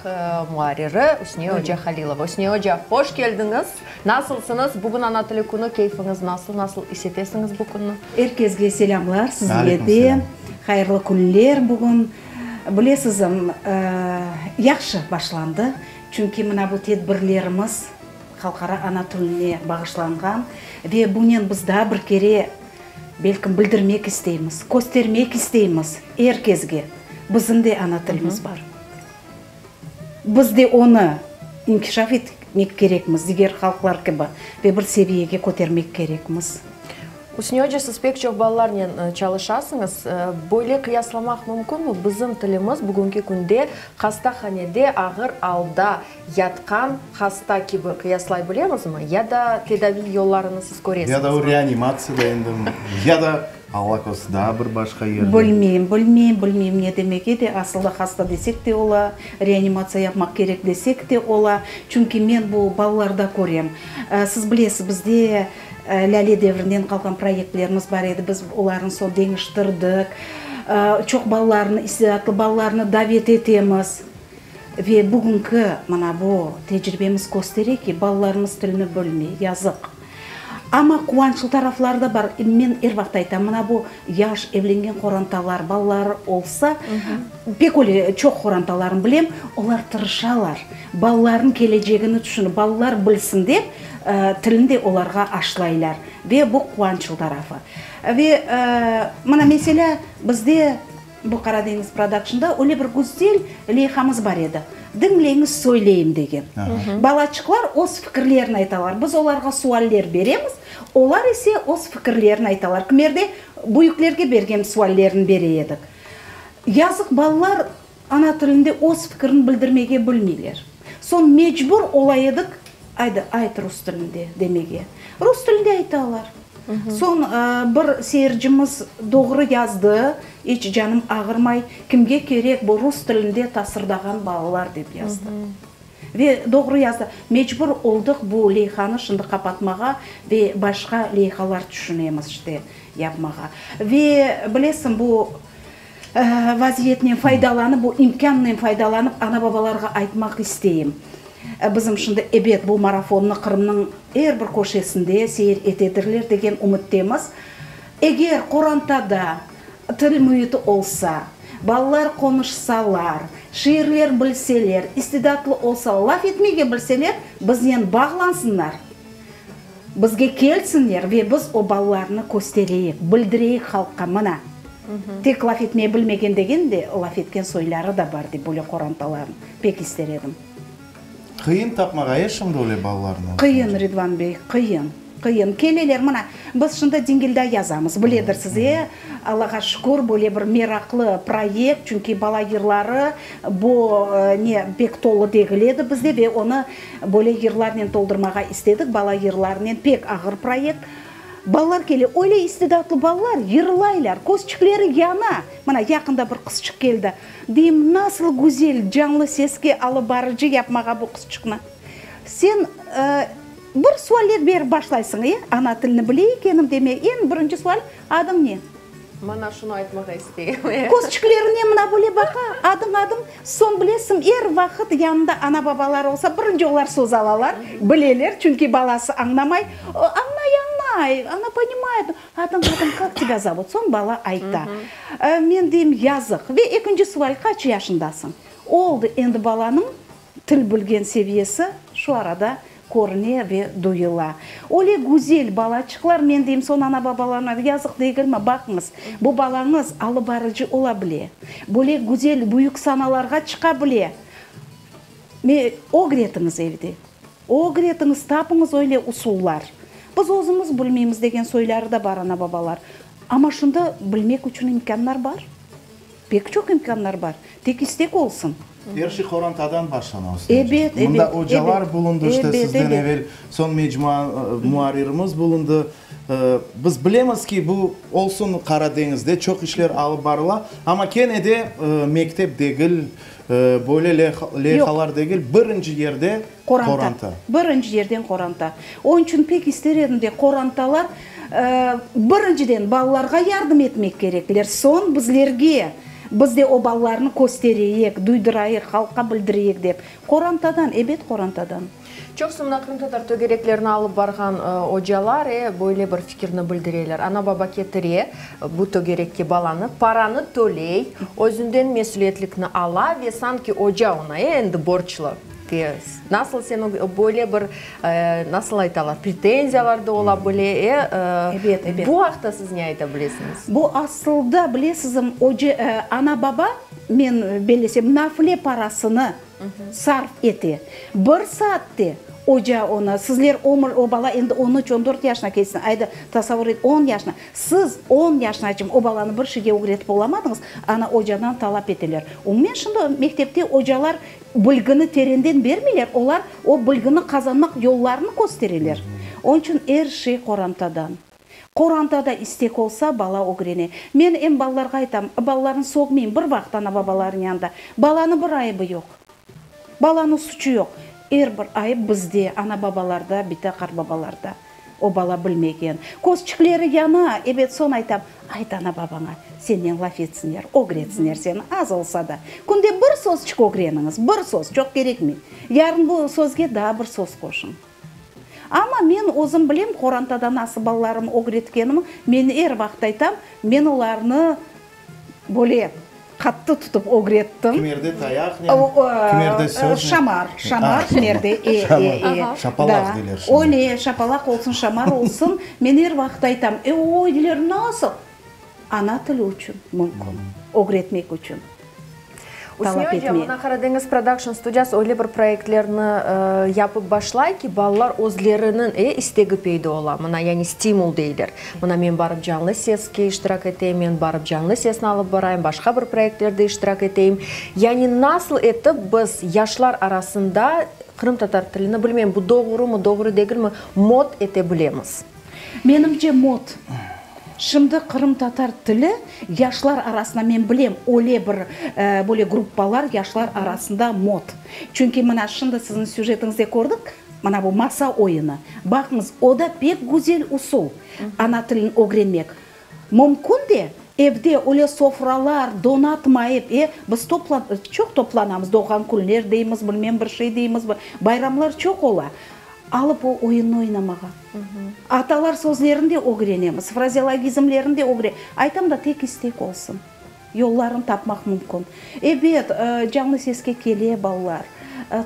muarriri Üsniye oca Halilova. Üsniye oca, hoş keldiñiz! Nasılsıñız? Bugün Ana tili künü, keyfiñiz nasıl? Nasıl is etesiñiz bu künni? Er kesge selâmlar, sizge de hayırlı künler bugün. Bilesiz, yahşı başlandı, çünki mına bu tedbirlerimiz Halqara ana tiline bağışlanğan ve bunen biz daa bir kere Belkim, bildirmek isteymiz, köstermek isteymiz er kesge, bizim de ana tilimiz bar. Biz de onı inkişaf etmek kerekmiz, diger halqlar kibi, ve bir seviyege kötermek kerekmiz. Üsniye oca, siz pek çoq balalarnen çalışasıñız. Böyle qıyaslamaq mümkünmi, bizim tilimiz bugünki künde hastahanede ağır alda Yatqan hasta kibi qıyaslay bilemizmi? Ya da tedaviy yollarını siz köresiñizmi? Ya da o reanimatsiyada endi, ya da, Alla korusun, daa bir başqa yerde. Bilmeyim, bilmeyim, bilmeyim ne demege de, asılda hasta desek de ola, reanimatsiya yapmaq kerek desek de ola. Çünki men bu balalarda körem. Siz bilesiz, bizde Lâle devrinden qalğan proyektlerimiz bar edi, biz olarnı soñ deñiştirdik. Çoq balalarnı, istidatlı balalarnı davet etemiz. Ve bugünki mına bu tecribemiz köstere ki, balalarımız tilni bilmey, yazıq. Amma quvançlı tarafları da bar. Men er vaqıt aytam, mına bu yaş evlengen qorantalar, balaları olsa, pek öyle çoq qorantalarnı bilem, olar tırışalar, balalarınıñ kelecegini tüşünip, balalar bilsin dep, tilni de olarğa aşlaylar. Ve bu quvançlı tarafı. Ve mına meselâ, bizde. bu Qara deñiz prodakşnda öyle bir güzel leyhamız bar edi, Diñleñiz, söyleyim degen. Balaçıqlar öz fikirlerini aytalar, biz olarğa sualler beremiz, olar ise öz fikirlerini aytalar. Kimerde büyüklerge bergen suallerini bere edik. Yazıq, balalar ana tilinde öz fikirini bildirmege bilmeyler. Soñ mecbur ola edik, Aydı, ayt rus tilinde demege. Rus tilinde aytalar. Soñ bir seyircimiz doğru yazdı, iç canım ağırmay, kimge kerek bu rus tilinde tasırdağan balalar dep yazdı. Ve doğru yazdı. Mecbur oldıq bu leyhanı şimdi qapatmağa ve başqa leyhalar tüşünemiz işte yapmağa. Ve bilesiñ, bu vaziyetnen faydalanıp, bu imkânnen faydalanıp ana-babalarğa aytmaq isteyim. Bizim şimdi, ebet, bu marafonnı Qırımnıñ er bir köşesinde seyir etedirler degen ümüttemiz. Eger qorantada til müiti olsa, balalar qonuşsalar, şiirler bilseler, istidatlı olsa, laf etmege bilseler, biznen bağlansınlar, bizge kelsinler ve biz o balalarnı köstereyik, bildireyik halqqa, mına, tek laf etmeye bilmegen degen de, laf etken soyları da bar dep, böyle qorantalarnı pek ister edim. Qıyın tapmağa, e, şimdi öyle balalarnı? Qıyın, Ridvan bey, qıyın, qıyın. Keleler, mına, biz şimdi Dingilda yazamız, biledirsiz, e, Allağa şükür, böyle bir meraqlı proyekt, çünki bala yırları bu, ne, pek tolu degil edi bizde ve onı böyle yırlarnen toldurmağa istedik, bala yırlarınen pek ağır proyekt. Balalar kele, öyle istidatlı balalar, yırlaylar, közçikleri yana. Mına, yaqında bir qızçıq keldi. Deyim, nasıl güzel canlı seske alıp barıcı yapmağa bu qızçıqnı. Sen bir sualler berip başlaysıñ, e, ana tilini bile ekenim demey, eñ birinci sual, adıñ ne? Mana şunı aytmağa isteyim. Közçiklerine mına böyle baqa, adıñ, adıñ, soñ bilesiñ, er vaqıt yanında ana-babaları olsa, birinci olar söz alalar, bileler, çünki balası añlamay, añlay, añlay, ona ponimayet, Adıñ, adıñ, kak tebâ zovut? Soñ bala ayta. Men deyim, yazıq. Ve ekinci sual, qaç yaşındasıñ? Oldı, endi balanıñ til bilgen seviyesi şu arada körüne ve duyula. Öyle güzel balaçıqlar, men deyim, soñ ana-babalarına, yazıq degilmi, baqıñız, bu balañız alıp barıcı ola bile, böyle güzel büyük sanalarğa çıqa bile. Me, ögretiñiz evde. Ögretiñiz, tapıñız öyle usullar. Biz özümiz bilmeymiz degen soyları da bar ana-babalar. Amma şunda bilmek içün imkânlar bar. Pek çoq imkânlar bar. Tek istek olsun. Er şey qorantadan başlana, Osman oca. Ebet, ebet, Mında ocalar ebet. bulundı, işte Ebet, sizden ebet. evel, soñ mecmua muarririmiz bulundı. Biz bilemiz ki, bu olsun Qara deñizde çoq işler alıp barıla, amma kene de mektep degil, Böyle leyhalar degil, birinci yerde qoranta. Birinci yerden qoranta. Onıñ içün pek ister edim de, qorantalar, birinciden, balalarğa yardım etmek kerekler, soñ bizlerge, biz de o balalarnı köstereyik, duydurayıq, halqqa bildireyik dep. Qorantadan, ebet, qorantadan. Çoqusı mına qırımtatar tögereklerini alıp barğan ocalar, e, böyle bir fikirni bildireler, ana-baba ketire bu tögerekke balanı, paranı töley, özünden mesüliyetlikni ala ve sanki oca oña, e, endi borclu. Ve nasıl sen böyle bir, e, nasıl aytalar, pretenziyalar da ola bile, e, Ebet, ebet. Bu aqta siz ne ayta bilesiñiz? Bu asılda, bilesizmi, oca, ana-baba, men bellesem, nafile parasını sarf ete. Bir saatte oca onı, sizler ömür, o bala endi on üç, on dört yaşına kelsin, ayda, tasavur et, on yaşına, siz on yaşınaçım o balanı bir şeyge ögretip olamadıñız, ana ocadan talap eteler. Umumen şimdi mektepte ocalar bilgini terenden bermeyler, olar o bilgini qazanmaq yollarını köstereler. Onıñ içün er şey qorantadan. Qorantada istek olsa, bala ögrene. Men em balalarğa aytam, balalarnı sögmeyim, bir vaqıt ana-babalarınıñ yanında. Balanıñ bir ayıbı yoq. Balanıñ suçu yoq. Er bir ayıp bizde, ana-babalarda, bita-qartbabalarda. O bala bilmegen. Közçikleri yana, ebet, soñ aytam, ayt ana-babaña, senden laf etsinler, ögretsinler seni, az olsa da. Künde bir sözçik ögreniñiz, bir söz, çoq kerekmey. Yarın bu sözge daa bir söz qoşuñ. Amma men özüm bilem, qorantada nasıl balalarım ögretkenimi, men er vaqıt aytam, men olarnı böyle qattı tutıp ögrettim. Kimerde tayaqnen, kimerde söznen. Şamar, şamar kimerde, e, e, e. Şapalaq deyler şimdi. Öyle, şapalaq olsun, şamar olsun, men er vaqıt aytam, e, oy, deyler, nasıl? Ana tili içün mümkün, ögretmek içün. Üsniye oca, mına Qaradeñiz Production studiyası öyle bir proyektlerni yapıp başlay ki, balalar özleriniñ e, istegi peyda ola, mına, yani stimul deyler. Mına men barıp Canlı seske iştirak eteyim, men barıp Canlı sesni alıp barayım, başqa bir proyektlerde iştirak eteyim. Yani nasıl etip biz yaşlar arasında qırımtatar tilini, bilmeyim, bu doğrumı, doğru degilmi, mod ete bilemiz? Menimce, mod. Şimdi qırımtatar tili yaşlar arasında, men bilem, öyle bir böyle gruppalar yaşlar arasında mod. Çünki mına şimdi siziñ süjetiñizde kördik, mına bu masa oyunı. Baqıñız, o da pek güzel usul, ana tilini ögrenmek. Mümkün de, evde öyle sofralar donatmayıp, e, biz toplan, çoq toplanamız, doğğan künler deymiz, bilmem bir şey deymiz, bayramlar çoq ola. Alıp o oyunnı oynamağa. Atalar sözlerini de ögrenemiz, frazeologizmlerini de ögre. Aytam da, tek istek olsun. Yollarını tapmaq mümkün. Ebet, canlı seske kele balalar,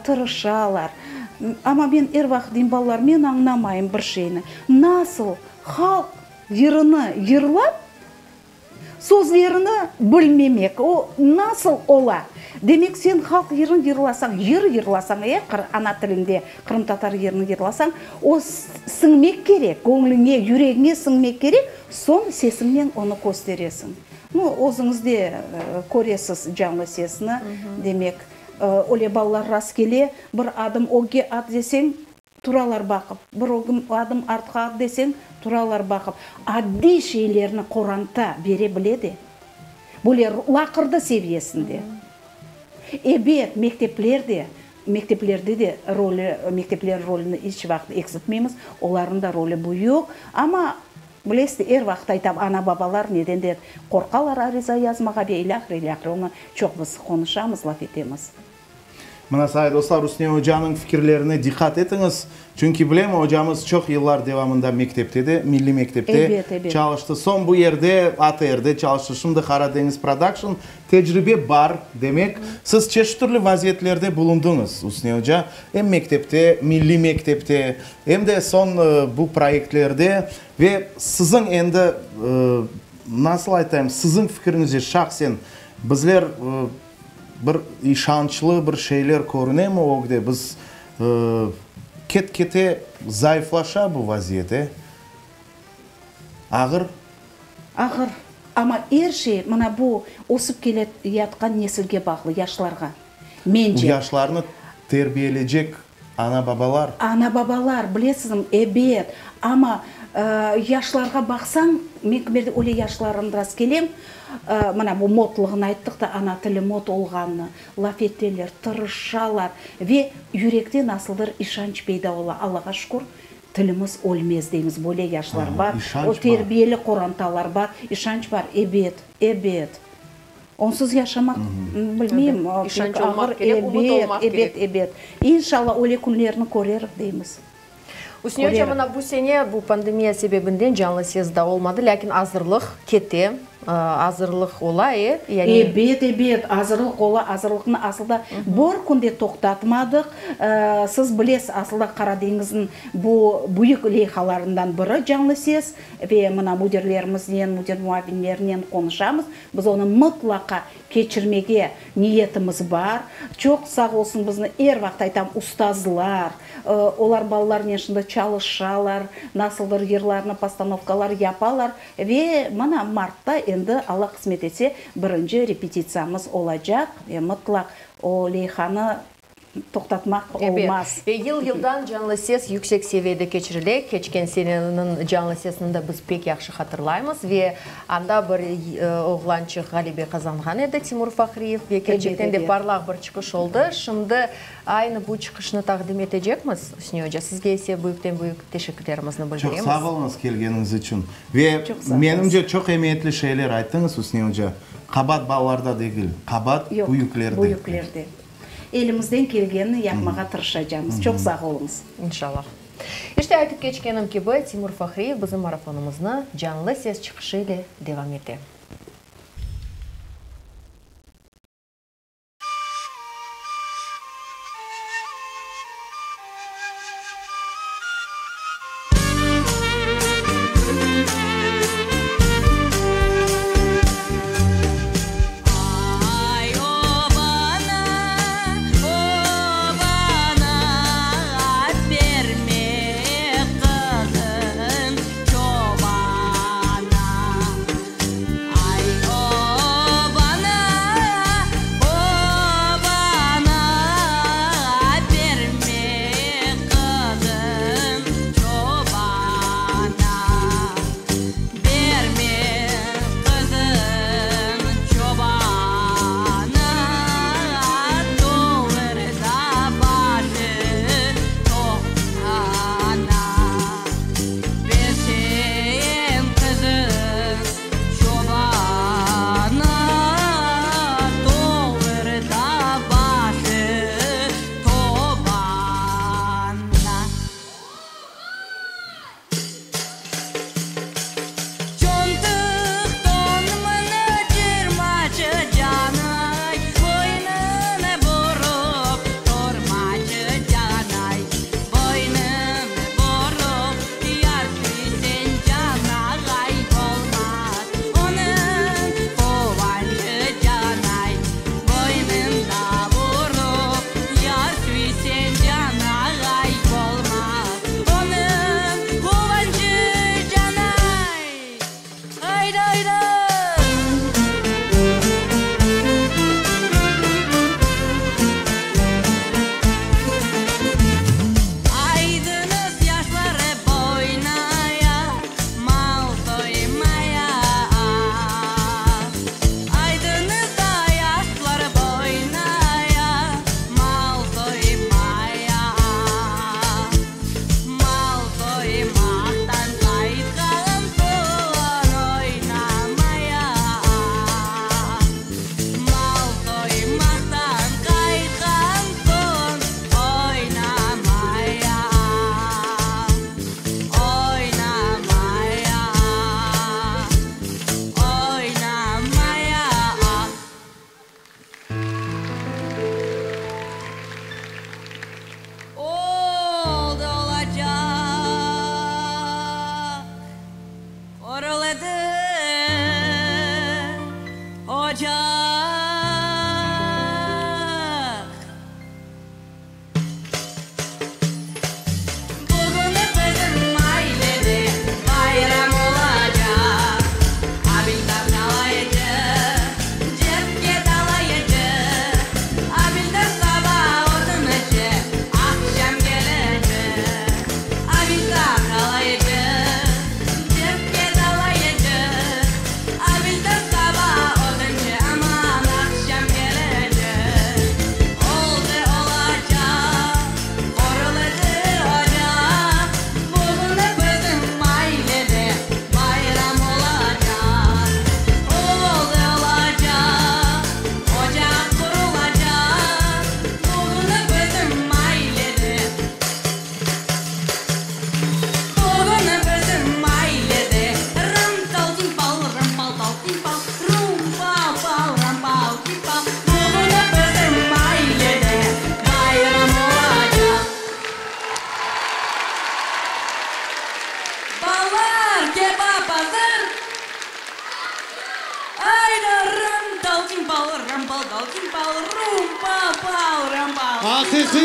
tırışalar. Amma men er vaqıt deyim, balalar, men añlamayım bir şeyni. Nasıl halq yırını yırlap, Sözlerini bilmemek, o nasıl ola? Demek, sen halq yırını yırlasañ, yır yırlasañ, e, ana tilinde qırımtatar yırını yırlasañ, o siñmek kerek, göñlüñe, yüregiñe siñmek kerek, soñ sesiñnen onı kösteresiñ. Nu, özüñiz de köresiz canlı sesni, demek, öyle balalar rastkele, bir adım ögge at deseñ, Turalar baqıp. Bir adım artqa at deseñ, turalar baqıp. Addiy şeylerni qoranta bere bile de. Böyle laqırdı seviyesinde. Ebet, mektepler de, mekteplerde de rolü, mektepler rolüni iç vaqıt eksiltmeymiz, olarnıñ da rolü büyük. Amma, bilesiz, er vaqıt aytam, ana-babalar nedendir qorqalar ariza yazmağa ve ilâhre, ilâhre. Onı çoq biz qonuşamız, laf etemiz. Mına, sayı dostlar, Üsniye ocanıñ fikirlerine diqqat etiñiz. Çünki bilem, ocamız çoq yıllar devamında mektepte de, milliy mektepte Ebet, ebet. çalıştı. Soñ bu yerde, ATRde çalıştı, şimdi Qaradeñiz Production. Tecribe bar, demek. Siz çeşit türlü vaziyetlerde bulundıñız, Üsniye oca. Em mektepte, milliy mektepte, em de soñ bu proyektlerde. Ve siziñ endi, nasıl aytayım, siziñ fikiriñizce, şahsen, bizler, Bir işançlı bir şeyler körünemi ögde? Biz ket-kete zayıflaşa bu vaziyet, e? Ağır? Ağır. Amma er şey mına bu ösip kele yatqan nesilge bağlı, yaşlarğa. Mence. Bu yaşlarnı terbiyelecek ana-babalar. Ana-babalar, bilesizmi, ebet. Amma yaşlarğa baqsañ, men kimerde öyle yaşlarım rastkelem, mına bu modlığını ayttıq da, ana tili mod olğanını, laf eteler, tırışalar ve yürekte nasıldır işanç peyda ola, Allağa şükür, tilimiz ölmez deymiz, böyle yaşlar bar, o terbiyeli qorantalar bar, işanç bar, ebet, ebet. Onsuz yaşamaq, bilmeyim, pek ağır, ebet, ebet, ebet. İnşallah, öyle künlerni körerik deymiz. Üsniye oca, mına bu sene bu pandemiya sebebinden canlı ses da olmadı, lâkin azırlıq kete, azırlıq ola, e? Yani. Ebet, ebet, azırlıq ola, azırlıqnı asılda bir kün de toqtatmadıq. Siz bilesiz, asılda Qara deñizniñ bu büyük leyhalarından biri canlı ses ve mına müdirlerimiznen, müdir muavinlerinen qonuşamız. Biz onı mıtlaqa keçirmege niyetimiz bar. Çoq sağ olsun bizni, er vaqıt aytam, ustazlar, olar balalarnen şimdi çalışalar, nasıldır yırlarnı postanovkalar yapalar ve mına martta endi, Alla qısmet etse, birinci repetitsiyamız olacaq ve mıtlaq o leyhanı toqtatmaq olmaz. Ebet, ve yıl-yıldan Canlı ses yüksek seviyede keçirile. Keçken seneniñ Canlı sesini de biz pek yahşı hatırlaymız. Ve anda bir oğlançıq ğalebe qazanğan edi, Timur Fahriyev. Ve kerçekten de parlaq bir çıqış oldı. Şimdi aynı bu çıqışnı taqdim etecekmiz, Üsniye oca. Sizge ise büyükten-büyük teşekkürlerimizni bildiremiz. Çoq sağ oluñız kelgeniñiz içün. Ve menimce çoq emiyetli şeyler ayttıñız, Üsniye oca. Qabaat balalarda degil, qabaat büyüklerde. Yoq, büyüklerde. Elimizden kelgenini yapmağa tırışacamız. Çoq sağ oluñız. İnşallah. İşte, aytıp keçkenim kibi, Timur Fahriyev bizim marafonımıznı canlı ses çıqışı ile devam ete.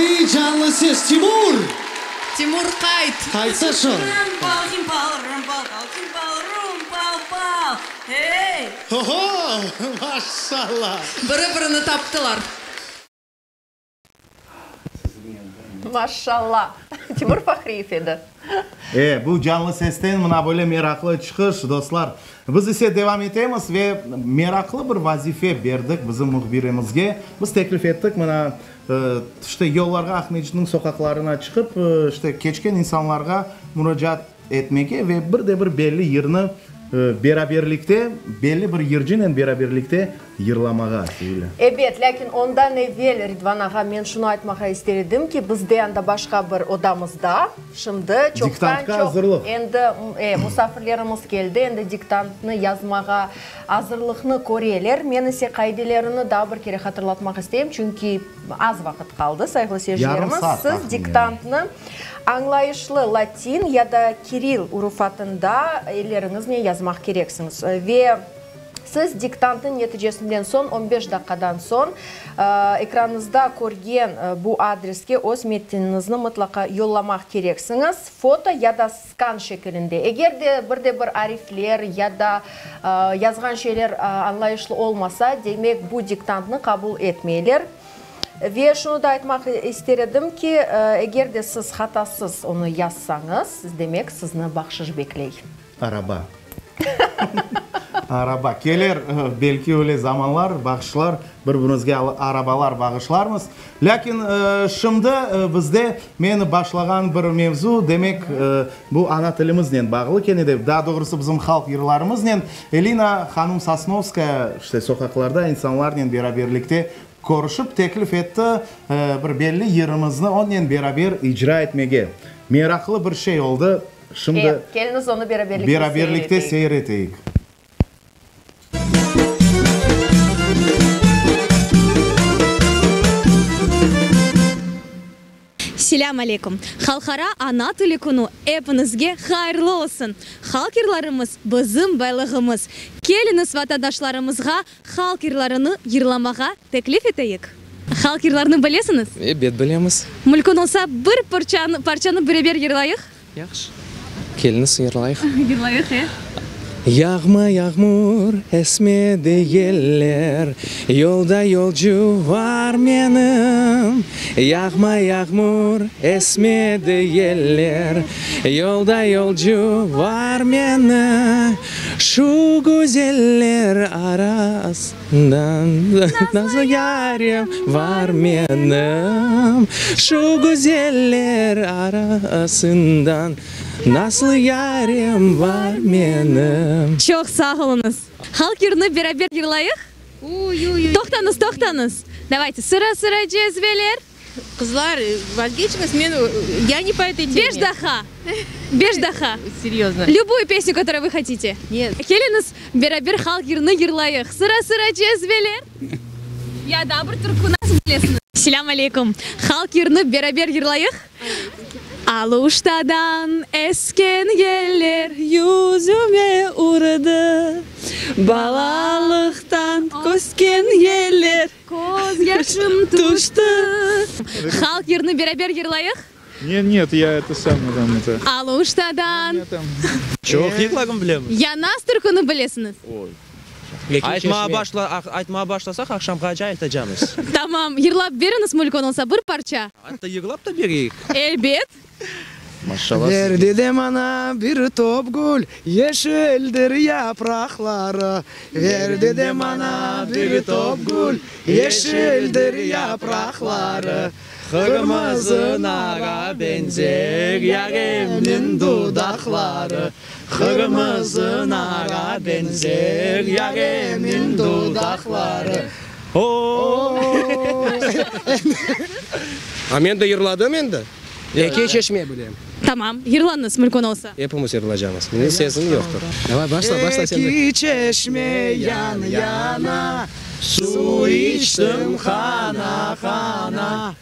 Zemaneviy canlı ses, Timur! Timur, qayt! Qaytsa şu. Oho! Maşallah! Biri-birini taptılar. Maşallah! Timur Fahriyev edi. E, bu canlı sesten mına böyle meraqlı çıqış, dostlar. Biz ise devam etemiz ve meraqlı bir vazife berdik bizim mühbirimizge. Biz teklif ettik, mına, işte, yollarğa, Aqmescitniñ soqaqlarına çıqıp, işte, keçken insanlarğa muracaat etmege ve bir de bir belli yırnı beraberlikte, belli bir yırcınen beraberlikte yırlamağa, Sevilâ. Ebet, lâkin ondan evel, Ridvan ağa, men şunı aytmağa ister edim ki, bizde anda başqa bir odamızda şimdi çoqtan-çoq endi musafirlerimiz keldi, endi diktantnı yazmağa azırlıqnı köreler. Men ise qaidelerini daa bir kere hatırlatmaq isteyim, çünki az vaqıt qaldı, sayğılı seyircilerimiz, siz diktantnı Añlayışlı latin ya da kiril urufatında elleriñiznen yazmaq kereksiñiz. Ve siz diktantnıñ neticesinden soñ, on beş daqqadan soñ, ekranıñızda körgen bu adreske öz metiniñizni mıtlaqa yollamaq kereksiñiz, foto ya da skan şekilinde. Eger de bir de bir arifler ya da yazğan şeyler añlayışlı olmasa, demek bu diktantnı qabul etmeyler. Ve şunı da aytmaq ister edim ki, eger de siz hatasız onı yazsañız, demek sizni bahşış bekley. Araba. Araba. Keler, belki öyle zamanlar, bahşışlar, bir-birimizge arabalar bağışlarmız. Lâkin şimdi bizde men başlağan bir mevzu, demek, bu ana tilimiznen bağlı kene de, daa doğrusı bizim halq yırlarımıznen. Elina hanım Sosnovskaya, işte, soqaqlarda insanlarnen beraberlikte Körüşip teklif etti bir belli yırımıznı onnen beraber icra etmege. Meraqlı bir şey oldı. Şimdi E, keliñiz onı beraberlikte seyir beraberlikte eteyik. seyir eteyik. Selâm aleyküm! Halqara ana tili künü epiñizge hayırlı olsun! Halq yırlarımız, bizim baylığımız. Keliñiz vatandaşlarımızğa halq yırlarını yırlamağa teklif eteyik. Halq yırlarını bilesiñiz? Ebet, bilemiz. Mümkün olsa, bir parçanı beraber yırlayıq. Yahşı. Keliñiz, yırlayıq. Yırlayıq, e. Yağma yağmur, esmedi yeller, Yolda yolcu var menim. Yağma yağmur, esmedi yeller, Yolda yolcu var menim. Şu güzeller arasından Nazlı yarem var menim. Şu güzeller arasından Nazlı yarem var menim. Çoq sağ oluñız. Halq yırını beraber yırlayıq. Toqtañız, toqtañız. Davayte, sıra-sıra cezveler. Qızlar, vazgeçiñiz, men, ya ne po etoy teme. Beş daha, beş daha. Seryozno. Lübuyu pesnю, kotoruyu vı hotite. Net. Keliñiz, beraber halq yırını yırlayıq. Sıra-sıra cezveler. Ya daa bir türkü nasıl bilesiñiz? Selâm aleyküm. Halq yırını beraber yırlayıq. Aluştadan esken yeller Yüzüme urdı. Balalıqtan kösken yeller Köz yaşım tüşti. Halq yırını beraber yırlayıq. Net, net, ya eto samoye tam eto. Aluştadan. Çoq yırlarnı bilemiz. Ya nas türküni bilesiñiz? Oy. Aytmağa başla, aytmağa başlasaq, aqşamğaca aytacamız. Tamam, yırlap beriñiz mülkün olsa bir parça. Atta yırlap da bereyik. Elbet. Maşallah sizge. Verdi de maña bir top gül, yeşildir yapraqları. Verdi de maña bir top gül, yeşildir yapraqları. Qırmızı nara beñzer yaremniñ dudaqları. Qırmızı nara beñzer yaremniñ dudaqları. A men de yırladım endi. Eki çeşme bilem. Tamam, yırlañız, mümkün olsa. Epimiz yırlacamız. Menim sesim yoqtır. Davay, başla, başla sen de. Eki çeşme yan-yana, suv içtim qana-qana.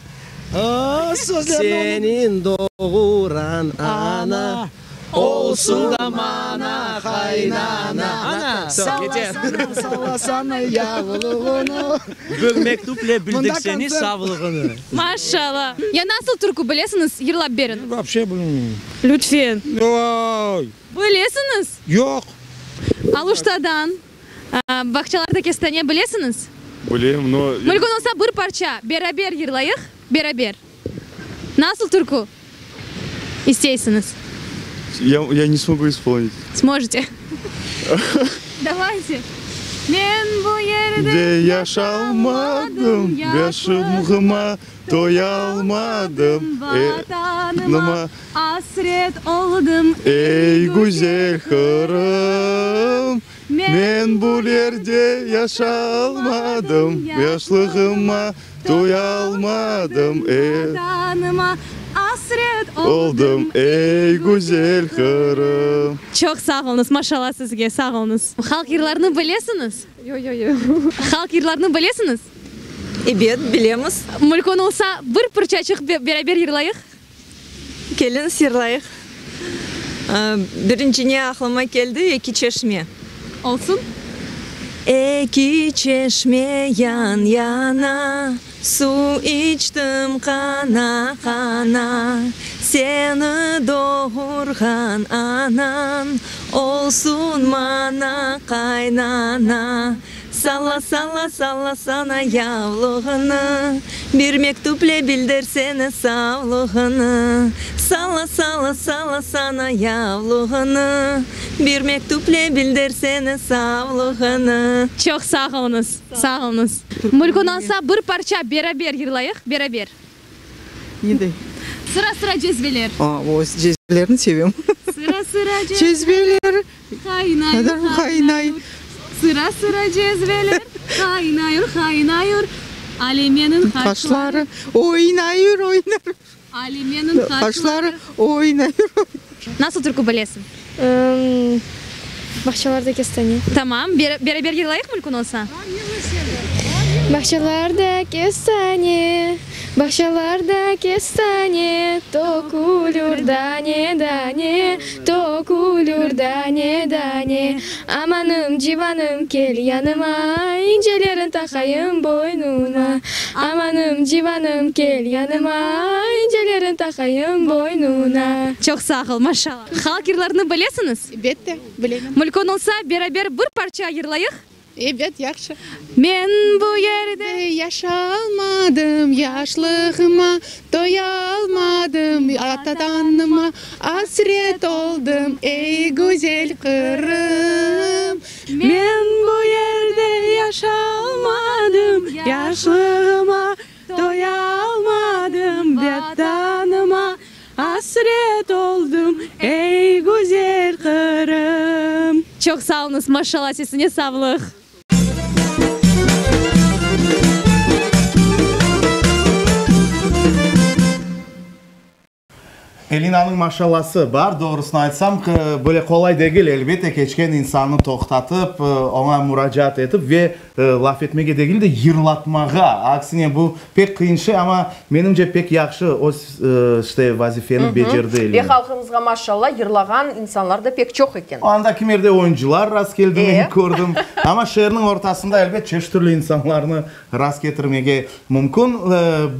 Seniñ doğuran ana. Olsun da mana qaynana. Ana, sallasana, sallasana yavluğını. Bir mektüple Mında bildirsene kontsert. savlığını. Maşallah. Ya nasıl türkü bilesiñiz, yırlap beriñ. Vapşe bilmeyim. Lütfen. Oy. Bilesiñiz? Yoq. Aluştadan Bağçalarda kestane bilesiñiz? Bilem, no. Mülkün olsa bir parça beraber yırlayıq, beraber. Nasıl türkü isteysiñiz? Ya, ya ne smogu ispolnit. Smožete. Davayte. Men bu yerde De yaşalmadım, yaşlığıma toyalmadım, Vatanıma asret oldım, Ey güzel Qırım, men bu yerde yaşalmadım, Yaşlığıma toyalmadım, Vatanıma asret oldım, ey güzel Qırım. Çoq sağ oluñız, maşallah sizge, sağ oluñız. Halq yırlarını bilesiñiz? Yo, yo, yo. Halq yırlarını bilesiñiz? Ebet, bilemiz. Mülkün olsa, bir pırçaçıq beraber yırlayıq. Keliñiz, yırlayıq. Birinci ne aqlıma keldi, Eki çeşme. Olsun. Eki çeşme yan-yana, Suv içtim qana-qana. Seni doğurğan anañ, Olsun maña qaynana. Salla, salla, sallasana yavluğını, Bir mektüple bildirsene savluğını. Salla, salla, sallasana yavluğını, Bir mektüple bildirsene savluğını. Çoq sağ oluñız, sağ oluñız. Mülkün olsa bir parça beraber yırlayıq, beraber. Ne dey? Sıra-sıra cezveler. A, o cezvelerni sevem. Sıra-sıra cezveler. Qaynayur, qaynayur. Sıra-sıra cezveler. Qaynayur, qaynayur. Alemeniñ qaşları. Oynayur, oynayur. Alemeniñ qaşları. Oynayur, oynayur. Nasıl türkü bilesiñ? Bağçalarda kestane. Tamam, beraber yırlayıqmı mülkün olsa? Bağçalarda kestane, bağçalarda kestane, Tökülür dane-dane, tökülür dane-dane. Amanım, civanım, kel yanıma, İncelerin taqayım boynuna. Amanım, civanım, kel yanıma, İncelerin taqayım boynuna. Çoq sağ ol, maşallah. Halq yırlarını bilesiñiz? Elbette, bilemem. Mülkün olsa, beraber bir parça yırlayıq? Ebet, yahşı. Men bu yerde yaşalmadım, yaşlığıma toyalmadım, Vatanıma asret oldım, ey güzel Qırım. Men bu yerde yaşalmadım, yaşlığıma toyalmadım, Vatanıma asret oldım, ey güzel Qırım. Çoq sağ oluñız, maşallah, sesine sağlıq. Elinanıñ maşallası bar, doğrusını aytsam, böyle qolay degil, elbette, keçken insannı toqtatıp, oña muracaat etip ve laf etmege degil de, yırlatmağa. Aksine, bu pek qıyın şey, amma, menimce, pek yahşı öz, işte, vazifeni becerdi Elina. Ve halqımızğa maşalla, yırlağan insanlar da pek çoq eken. Anda kimerde oyuncılar rast keldi, men kördim. Amma şeerniñ ortasında, elbet, çeşit türlü insanlarnı rast ketirmege mümkün.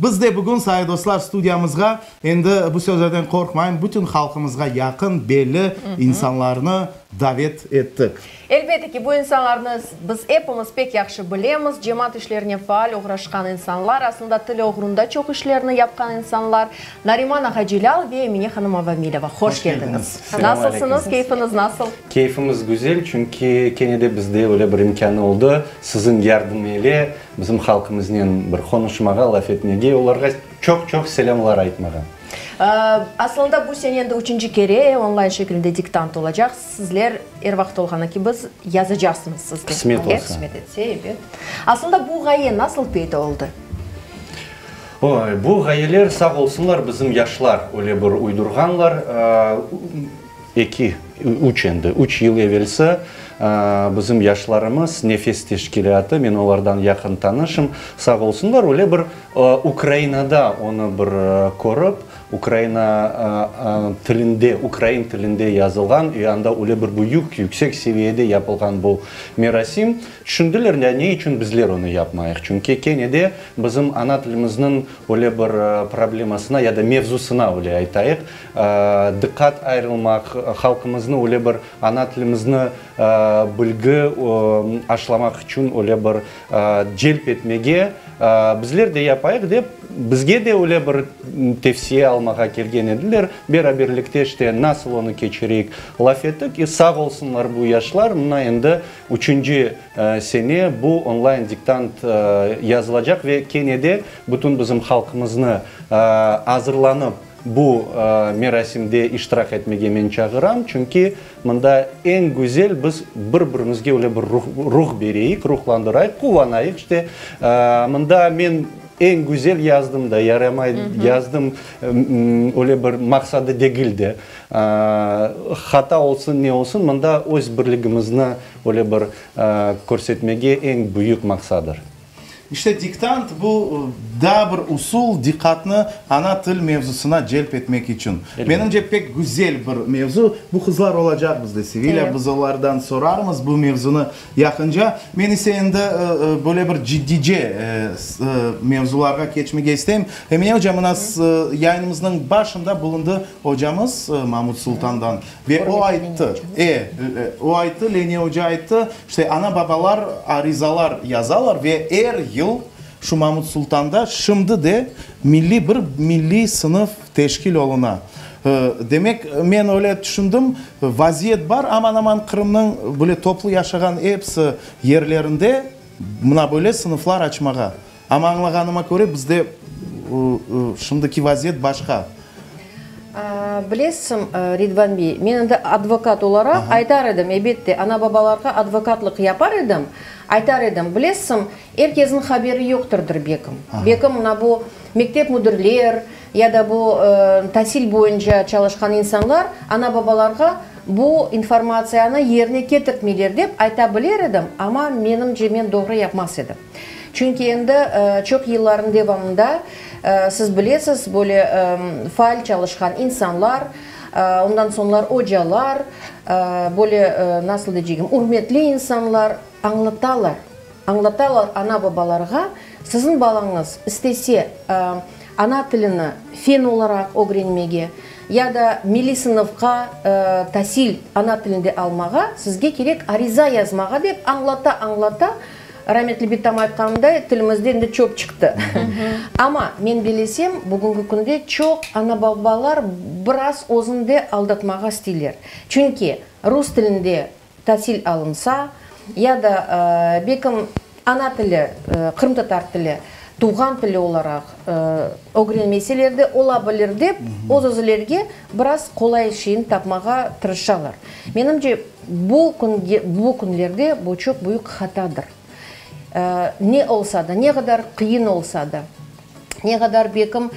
Biz de bugün, sayı dostlar, studiyamızğa, endi bu sözlerden qorqmayım, bütün halqımızğa yaqın, belli insanlarnı davet ettik. Elbette ki, bu insanlarnı biz epimiz pek yahşı bilemiz, cemaat işlerine faal oğraşqan insanlar, aslında til oğrunda çoq işlerni yapqan insanlar, Nariman ağa Celâl ve Emine hanım Avamileva. Hoş keldiñiz! Nasılsıñız, keyfiñiz nasıl? Keyfimiz güzel, çünki kene de bizde öyle bir imkân oldı, siziñ yardım ile bizim halqımıznen bir qonuşmağa, laf etmege, olarğa çoq-çoq selâmlar aytmağa. Aslında bu sene endi üçünci kere online şekilde diktant olacaq. Sizler er vaqıt olğanı kibi yazacaqsıñız siz de. Qısmet olsa. Qısmet etse, ebet. Aslında bu ğaye nasıl peyda oldı? Oy, bu ğayeler, sağ olsunlar, bizim yaşlar öyle bir uydurğanlar. Eki, üç endi, üç yıl evelsi. Bizim yaşlarımız, Nefes teşkilâtı, men olardan yaqın tanışım, sağ olsunlar, öyle bir Ukrainada onı bir körip, Ukraina tilinde, ukrain tilinde yazılğan ve anda öyle bir büyük, yüksek seviyede yapılğan bu merasim, tüşündiler, ya ne içün bizler onı yapmayıq? Çünki kene de bizim ana tilimizniñ öyle bir problemasına ya da mevzusına, öyle aytayıq, diqqat ayırılmaq, halqımıznı öyle bir ana tilimizni bilgi aşlamaq içün öyle bir celp etmege bizler de yapayıq dep, bizge de öyle bir tevsiye almağa kelgen ediler. Beraberlikte işte nasıl onı keçireyik laf ettik. E, sağ olsunlar bu yaşlar, mına endi üçünci sene bu onlayn diktant yazılacaq ve kene de bütün bizim halqımıznı azırlanıp, Bu merasimde iştirak etmege men çağıram, çünki mında eñ güzel biz bir-birimizge öyle bir ruh bereyik, ruhlandırayıq, quvanayıq. İşte, mında men eñ güzel yazdım da, yaramay yazdım, öyle bir maqsadı degil de. Hata olsun, ne olsun, mında öz birligimizni öyle bir körsetmege eñ büyük maqsadır. İşte, diktant bu daa bir usul, diqqatnı ana til mevzusına celp etmek içün. Menimce, pek güzel bir mevzu. Bu qızlar olacaq bizde, Sevilâ, biz olardan sorarmız bu mevzunı yaqınca. Men ise endi böyle bir ciddice mevzularğa keçmege isteyim. Emine oca, mına yayınımıznıñ başında bulundı ocamız Mamut Sultandan. Ve o ayttı, e, o ayttı, Leniye oca ayttı, işte ana-babalar arizalar yazalar ve er yıl şu Mamut Sultanda şimdi de milliy bir milliy sınıf teşkil oluna. Demek, men öyle tüşündim, vaziyet bar, aman-aman Qırımnıñ böyle toplu yaşağan episi yerlerinde mına böyle sınıflar açmağa. Amma añlağanıma köre, bizde şimdiki vaziyet başqa. Bilesiñ, Ridvan bey, men endi advokat olaraq aytar edim, ebette, ana-babalarğa advokatlıq yapar edim, aytar edim, bilesiñ, er kesniñ haberi yoqtırdır bekim. Bekim, mına bu mektep müdirler ya da bu tasil boyunca çalışqan insanlar ana-babalarğa bu informatsiyanı yerine ketirtmeyler dep ayta biler edim, amma menimce men doğru yapmaz edim. Çünki endi çoq yıllarnıñ devamında, siz bilesiz, böyle faal çalışqan insanlar, ondan soñlar ocalar, böyle, nasıl deycegim, ürmetli insanlar añlatalar, añlatalar ana-babalarğa, siziñ balañız istese ana tilini fen olaraq ögrenmege ya da milliy sınıfqa tasil ana tilinde almağa sizge kerek ariza yazmağa dep añlata-añlata Rametli bitam aytqanınday, tilimizde endi çöp çıqtı. Amma men bilesem, bugünki künde çoq ana-babalar biraz özüni de aldatmağa isteyler. Çünki rus tilinde tasil alınsa, ya da belkim ana tili, qırımtatar tili tuvğan tili olaraq ögrenmeseler de ola bilir dep, öz-özlerge biraz qolay şeyni tapmağa tırışalar. Menimce, Bu künge, bu künlerde bu çoq büyük hatadır. Ne olsa da, ne qadar qıyın olsa da, ne qadar bekim,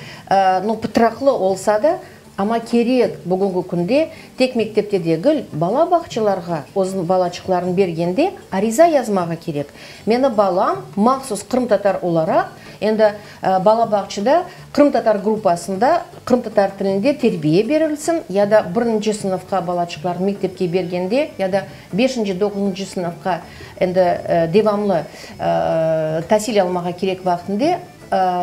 nu, pıtraqlı olsa da, amma kerek bugünki künde tek mektepte degil, bala bağçalarğa özüniñ balaçıqlarını bergende ariza yazmağa kerek. Meni balam mahsus qırımtatar olaraq, endi bala bağçada Qırımtatar gruppasında qırımtatar tilinde terbiye berilsin ya da birinci sınıfqa balaçıqlarnı mektepke bergende ya da beşinci, doquzıncı sınıfqa endi devamlı tasil almağa kerek vaqtında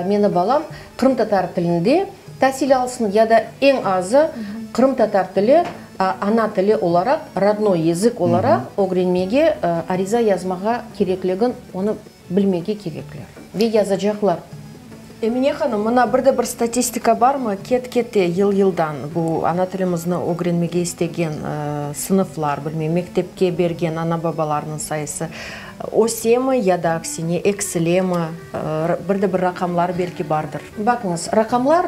meni balam qırımtatar tilinde tasil alsın ya da eñ azı qırımtatar tili ana tili olaraq, rodnoy yazık olaraq ögrenmege ariza yazmağa kerekligin onı bilmege kerekler ve yazacaqlar. Emine hanım, mına bir de bir statistika barmı, ket-kete, yıl-yıldan bu ana tilimizni ögrenmege istegen sınıflar, bilmeyim, mektepke bergen ana-babalarnıñ sayısı ösemi ya da aksine eksilemi? Bir de bir raqamlar belki bardır. Baqıñız, raqamlar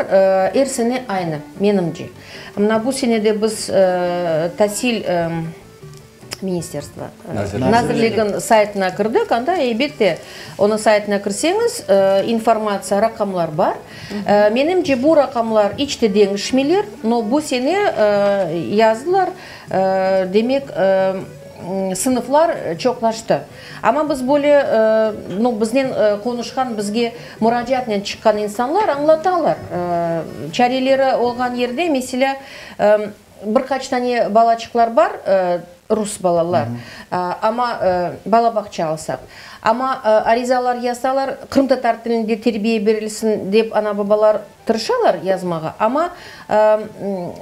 er sene aynı, menimce. Mına bu sene de biz tasil. Ministerstvo, Nazirliginiñ saytına kirdik, anda, elbette, onıñ saytına kirseñiz, informatsiya, raqamlar bar. Menimce, bu raqamlar iç te deñişmeyler, no bu sene yazdılar, demek, Sınıflar çoqlaştı. Amma biz böyle, nu, biznen qonuşqan, bizge muracaatnen çıqqan insanlar añlatalar. Çareleri olğan yerde, meselâ, bir qaç tane balaçıqlar bar, rus balalar, amma bala bağça alsaq, amma arizalar yazalar, qırımtatar tilinde terbiye berilsin dep ana-babalar Tırışalar yazmağa, amma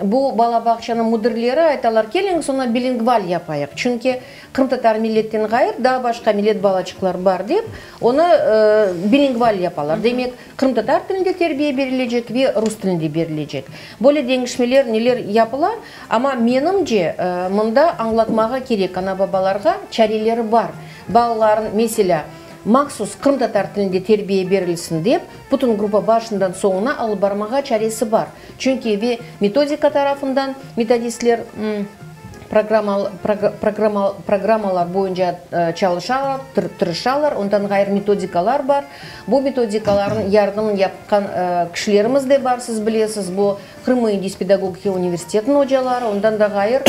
bu bala bağçanıñ müdirleri aytalar, keliñiz onı bilingval yapayıq, çünki qırımtatar milletten ğayır daa başqa millet balaçıqlar bar dep, onı bilingval yapalar. Demek, qırımtatar tilinde terbiye berilecek ve rus tilinde berilecek. Böyle deñişmeler neler yapıla, amma menimce, mında añlatmağa kerek ana-babalarğa, çareleri bar, balaların, meselâ, mahsus qırımtatar tilinde terbiye berilsin dep, Bütün gruppa başından soñuna alıp barmağa çaresi bar. Çünki ve metodika tarafından metodistler programmalar boyunca çalışalar, tırışalar, ondan ğayrı metodikalar bar. Bu metodikalarnıñ yardımın yapqan kişilerimiz de bar, siz bilesiz, bu Qırım müendis pedagogika universitetiniñ ocaları, ondan da ğayrı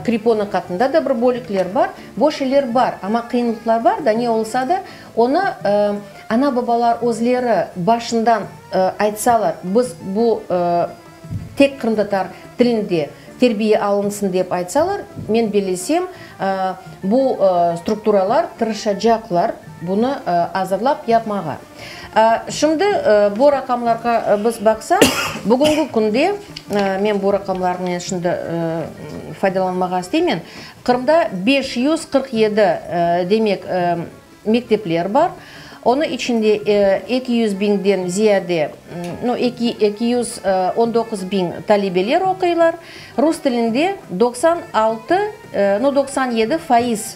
KRİPOnıñ qatında da bir bölükler bar. Bu şeyler bar, amma qıyınlıqlar bar da, ne olsa da, onı Ana-babalar özleri başından aytsalar, biz bu tek qırımtatar tilinde terbiye alınsın dep aytsalar, men bellesem, bu strukturalar tırışacaqlar bunı azırlap yapmağa. Şimdi bu raqamlarğa biz baqsaq, bugünki künde, men bu raqamlarnen şimdi faydalanmağa isteymen, Qırımda 547, demek, Mektepler bar. Onı içinde 200 biñden ziyade, no, 219 biñ talebeler oquylar. Rus tilinde 96, no, 97 faiz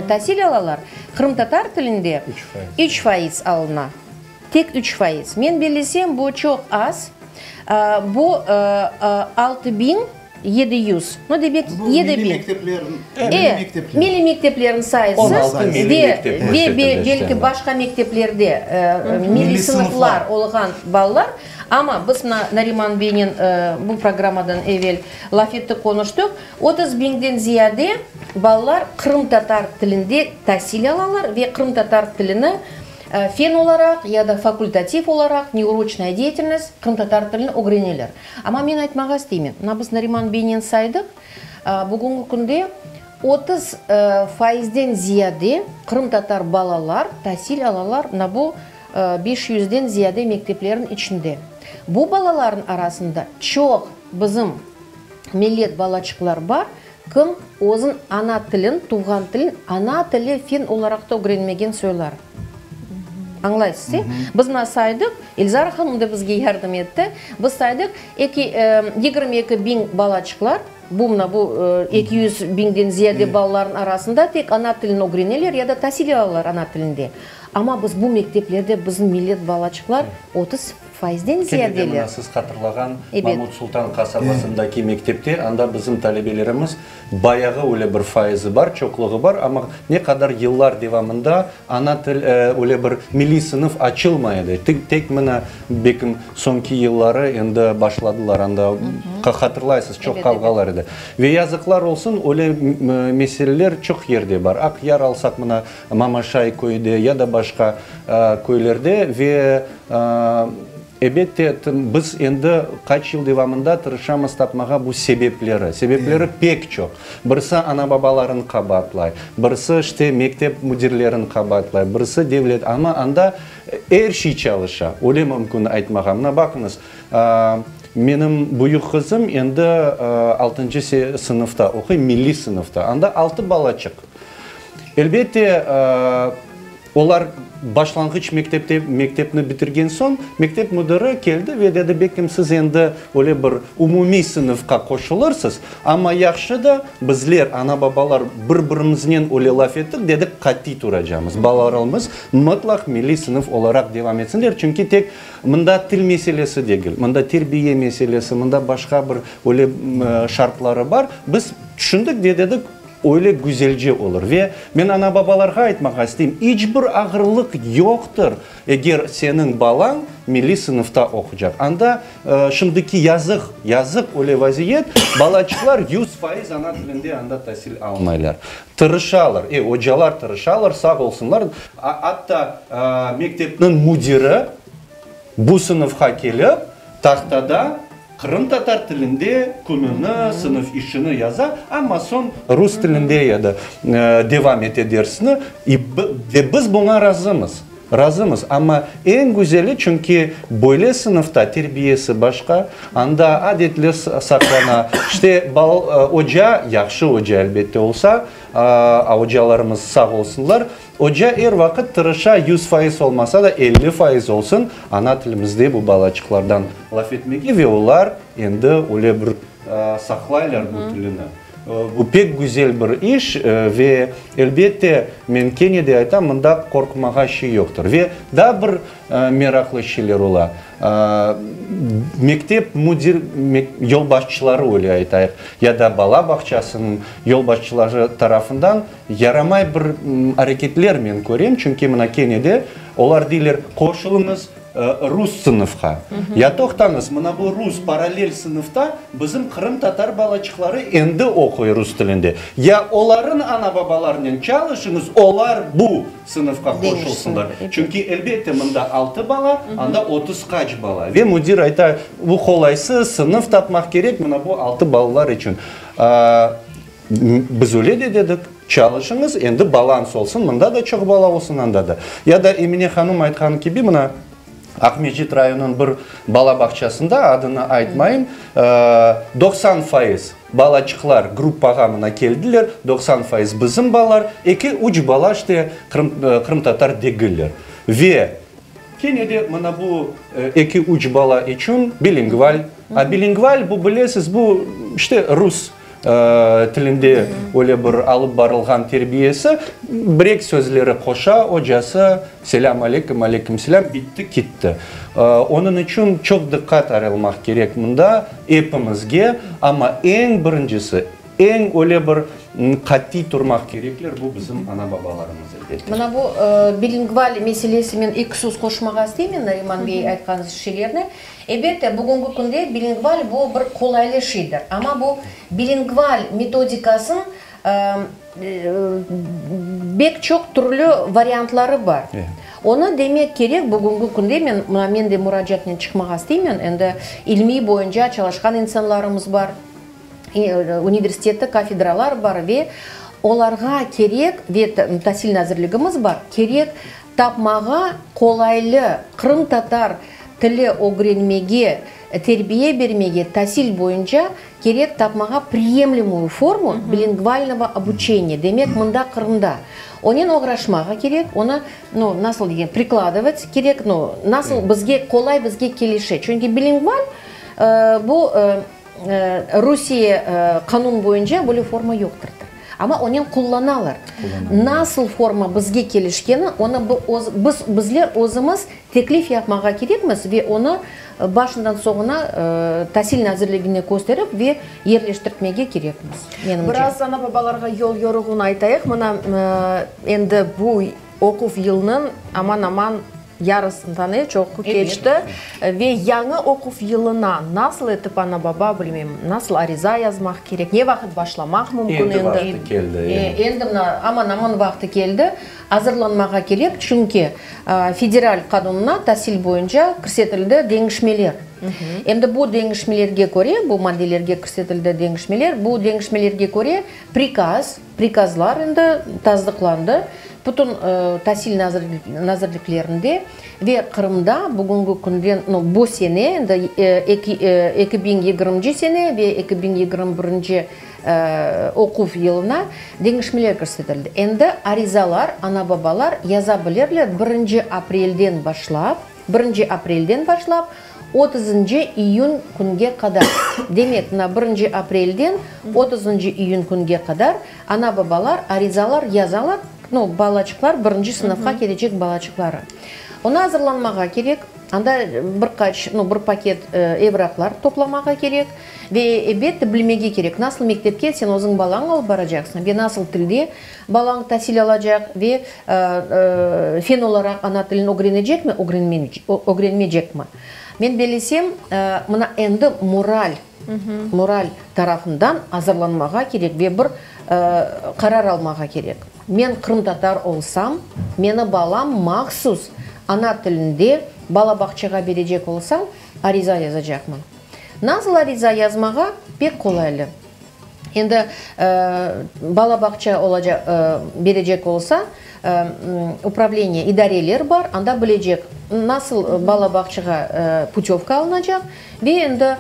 tasil alalar. Qırımtatar tilinde üç faiz alına. Tek 3%. Men bellesem, bu çoq az. Bu 6700, no, demek, 7000. E, milliy mekteplerniñ sayısı ve, ve belki başqa mekteplerde milliy sınıflar olğan balalar. Amma biz mına Nariman beynen bu programmadan evel laf ettik, qonuştıq, 30 biñden ziyade balalar qırımtatar tilinde tasil alalar ve qırımtatar tilini Fen olaraq ya da fakultativ olaraq, neuroçnaya deyatelnost, qırımtatar tilini ögreneler. Amma men aytmağa isteymen, mına biz Nariman beynen saydıq, bugünki künde 30 faizden ziyade qırımtatar balalar tasil alalar mına bu 500-den ziyade mekteplerniñ içinde. Bu balalarnıñ arasında çoq bizim millet balaçıqlar bar, Kim özün ana tilin, tuvğan tilin, ana tili fen olaraq da ögrenmegen soylar. Añlaysız, e? Biz mına saydıq, Elzara hanım da bizge yardım etti, biz saydıq, eki, 22 biñ balaçıqlar, bu mına bu 200 biñden ziyade balalarnıñ arasında tek ana tilini ögreneler ya da tasil alalar ana tilinde. Amma biz bu mekteplerde bizim millet balaçıqlar 30 Faizden Kene de ziyadeler. mına siz hatırlağan Ebet. Mamut Sultan qasabasındaki mektepte, anda bizim talebelerimiz bayağı öyle bir faizi bar, çoqluğı bar, amma ne qadar yıllar devamında ana til, öyle bir milliy sınıf açılmay edi. Tek mına bekim soñki yılları endi başladılar anda, hatırlaysız, çoq Ebet, ebet. qavğalar edi. Ve yazıqlar olsun, öyle meseleler çoq yerde bar. Aqyar alsaq mına, Mamaşay köyde ya da başqa köylerde ve, ebette, biz endi qaç yıl devamında tırışamız tapmağa bu sebepleri. Sebepleri pek çoq. Birisi ana-babaların qabaatlay, birisi, işte, mektep müdirlerin qabaatlay, birisi devlet. Amma anda er şey çalışa, öyle mümkün aytmağa. Mına baqıñız, menim büyük qızım endi altıncı sınıfta oquy, milliy sınıfta. Anda altı balaçıq. Elbette, olar başlanğıç mektepte, mektepni bitirgen soñ, mektep müdiri keldi ve dedi, belkim siz endi öyle bir umumiy sınıfqa qoşulırsız, amma yahşı da bizler, ana-babalar, bir-birimiznen öyle laf ettik, dedik, qatiy turacamız, balalarımız mıtlaq milliy sınıf olaraq devam etsinler, çünki tek mında til meselesi degil, mında terbiye meselesi, mında başqa bir öyle şartları bar. Biz tüşündik ve dedik, Öyle güzelce olur. Ve men ana-babalarğa aytmağa isteyim, iç bir ağırlıq yoqtır, eger seniñ balañ milliy sınıfta oqucaq. Anda şimdiki yazıq, yazıq öyle vaziyet, balaçıqlar. 100% ana tilinde anda tasil almaylar. Tırışalar, e, ocalar tırışalar, sağ olsunlar. Atta mektepniñ müdiri bu sınıfqa kelip, tahtada qırımtatar tilinde kününi, sınıf işini yaza, amma soñ rus tilinde ya da devam ete dersini. Ve biz buña razımız. Razımız, amma eñ güzeli, çünki böyle sınıfta terbiyesi başqa, anda adetler saqlana, işte, oca, yahşı oca, elbette, olsa, a ocalarımız sağ olsunlar, oca er vaqıt tırışa, 100% olmasa da, 50% olsun, ana tilimizde bu balaçıqlardan laf etmege ve olar endi öyle bir saqlaylar bu tilini. Bu pek güzel bir iş ve, elbette, men kene de aytam, mında qorqmağa şey yoqtır. Ve daa bir meraqlı şeyler ola. Mektep müdir, yolbaşçıları, öyle aytayıq, ya da bala bağçasınıñ yolbaşçıları tarafından yaramay bir areketler men körem, çünki mına kene de olar deyler, qoşulıñız, Rus sınıfqa. Ya toqtañız, mına bu rus parallel sınıfta bizim qırımtatar balaçıqları endi oquy rus tilinde. Ya olarıñ ana-babalarınen çalışıñız, olar bu sınıfqa qoşulsınlar. Çünki, elbette, mında altı bala, anda 30 qaç bala. Ve müdir ayta, bu qolaysız, sınıf tapmaq kerek mına bu altı balalar içün. Biz öyle de dedik, çalışıñız, endi balans olsun, mında da çoq bala olsun, anda da. Ya da Emine hanım aytqanı kibi, mına, Aqmescit rayonınıñ bir bala bağçasında, adını aytmayım, 90% balaçıqlar gruppağa mına keldiler, 90% bizim balalar, eki-üç bala işte qırımtatar degiller. Ve kene de mına bu eki-üç bala içün bilingval, a bilingval, bu bilesiz, bu işte rus Tilinde öyle bir alıp barılğan terbiyesi, bir-eki sözleri qoşa ocası, Selâm aleyküm, aleyküm selâm, bitti, kitti. Onıñ içün çoq diqqat ayırılmaq kerek mında epimizge, amma eñ birincisi, eñ öyle bir qatiy turmaq kerekler, bu bizim ana-babalarımız, elbette. Mına bu bilingval meselesi, men eki söz qoşmağa isteymen Nariman bey aytqan şeylerine. Elbette, bugünki künde bilingval bu bir qolaylı şeydir, amma bu bilingval metodikasıñ bek çoq türlü variantları bar. Onı demek kerek, bugünki künde men, mına men de muracaatnen çıqmağa isteymen, endi ilmiy boyunca çalışqan insanlarımız bar, universitette kafedralar bar ve olarğa kerek, ve Tasil nazirligimiz bar, kerek tapmağa qolaylı qırımtatar tili ögrenmege, terbiye bermege, tasil boyunca kerek tapmağa priyemlemую formu bilingvalnogo obuçeniya, demek, mında Qırımda. Onen oğraşmağa kerek, onı, nu, nasıl degen, prikladovat kerek, nu, nasıl bizge qolay, bizge kelişe. Çünki bilingval, bu, Rusiye qanun boyunca böyle forma yoqtırdır. Amma onen qullanalar. Nasıl forma bizge kelişkeni, onı biz, bizler özümiz teklif yapmağa kerekmiz ve onı başından soñuna Tasil nazirligine kösterip ve yerleştirtmege kerekmiz, menimce. Biraz ana-babalarğa yol-yoruğını aytayıq. Mına, endi bu oquv yılınıñ aman-aman Yarısından çoqu keçti ve yañı oquv yılına nasıl etip ana-baba, bilmeyim, nasıl ariza yazmaq kerek, ne vaqıt başlamaq mümkün endi? Endi vaqtı keldi, endi. Mına, aman-aman vaqtı keldi, azırlanmağa kerek, çünki federal qanunına tasil boyunca kirsetildi deñişmeler. Endi bu deñişmelerge köre, bu maddelerge kirsetildi deñişmeler, bu deñişmelerge köre prikaz, prikazlar endi tasdıqlandı. Bütün tasil nazirliklerinde ve Qırımda bugünki künden, no, bu sene, endi 2020-nci sene ve 2021-nci oquv yılına deñişmeler kirsetildi. Endi arizalar ana-babalar yaza bilirler birinci aprelden başlap, birinci aprelden başlap otuzıncı iyün künge qadar. Demek, mına birinci aprelden otuzıncı iyün künge qadar ana-babalar arizalar yazalar, no, balaçıqlar, birinci sınıfqa kelecek balaçıqları. Onı azırlanmağa kerek, anda bir qaç, no, bir paket evraqlar toplamağa kerek ve, elbette, bilmege kerek, nasıl mektepke sen özüñ balañı alıp baracaqsıñ ve nasıl tilde balañ tasil alacaq ve fen olaraq ana tilini ögrenecekmi, ögrenmecekmi. Men bellesem, mına endi moral. Moral tarafından azırlanmağa kerek ve bir qarar almağa kerek. Men qırımtatar olsam, meni balam mahsus ana tilinde bala bağçağa berecek olsam, ariza yazacaqman. Nasıl ariza yazmağa? Pek qolaylı. Endi bala bağça olacaq, berecek olsa, upravleniye, idareler bar, anda bilecek, nasıl bala bağçağa putövka alınacaq. Ve endi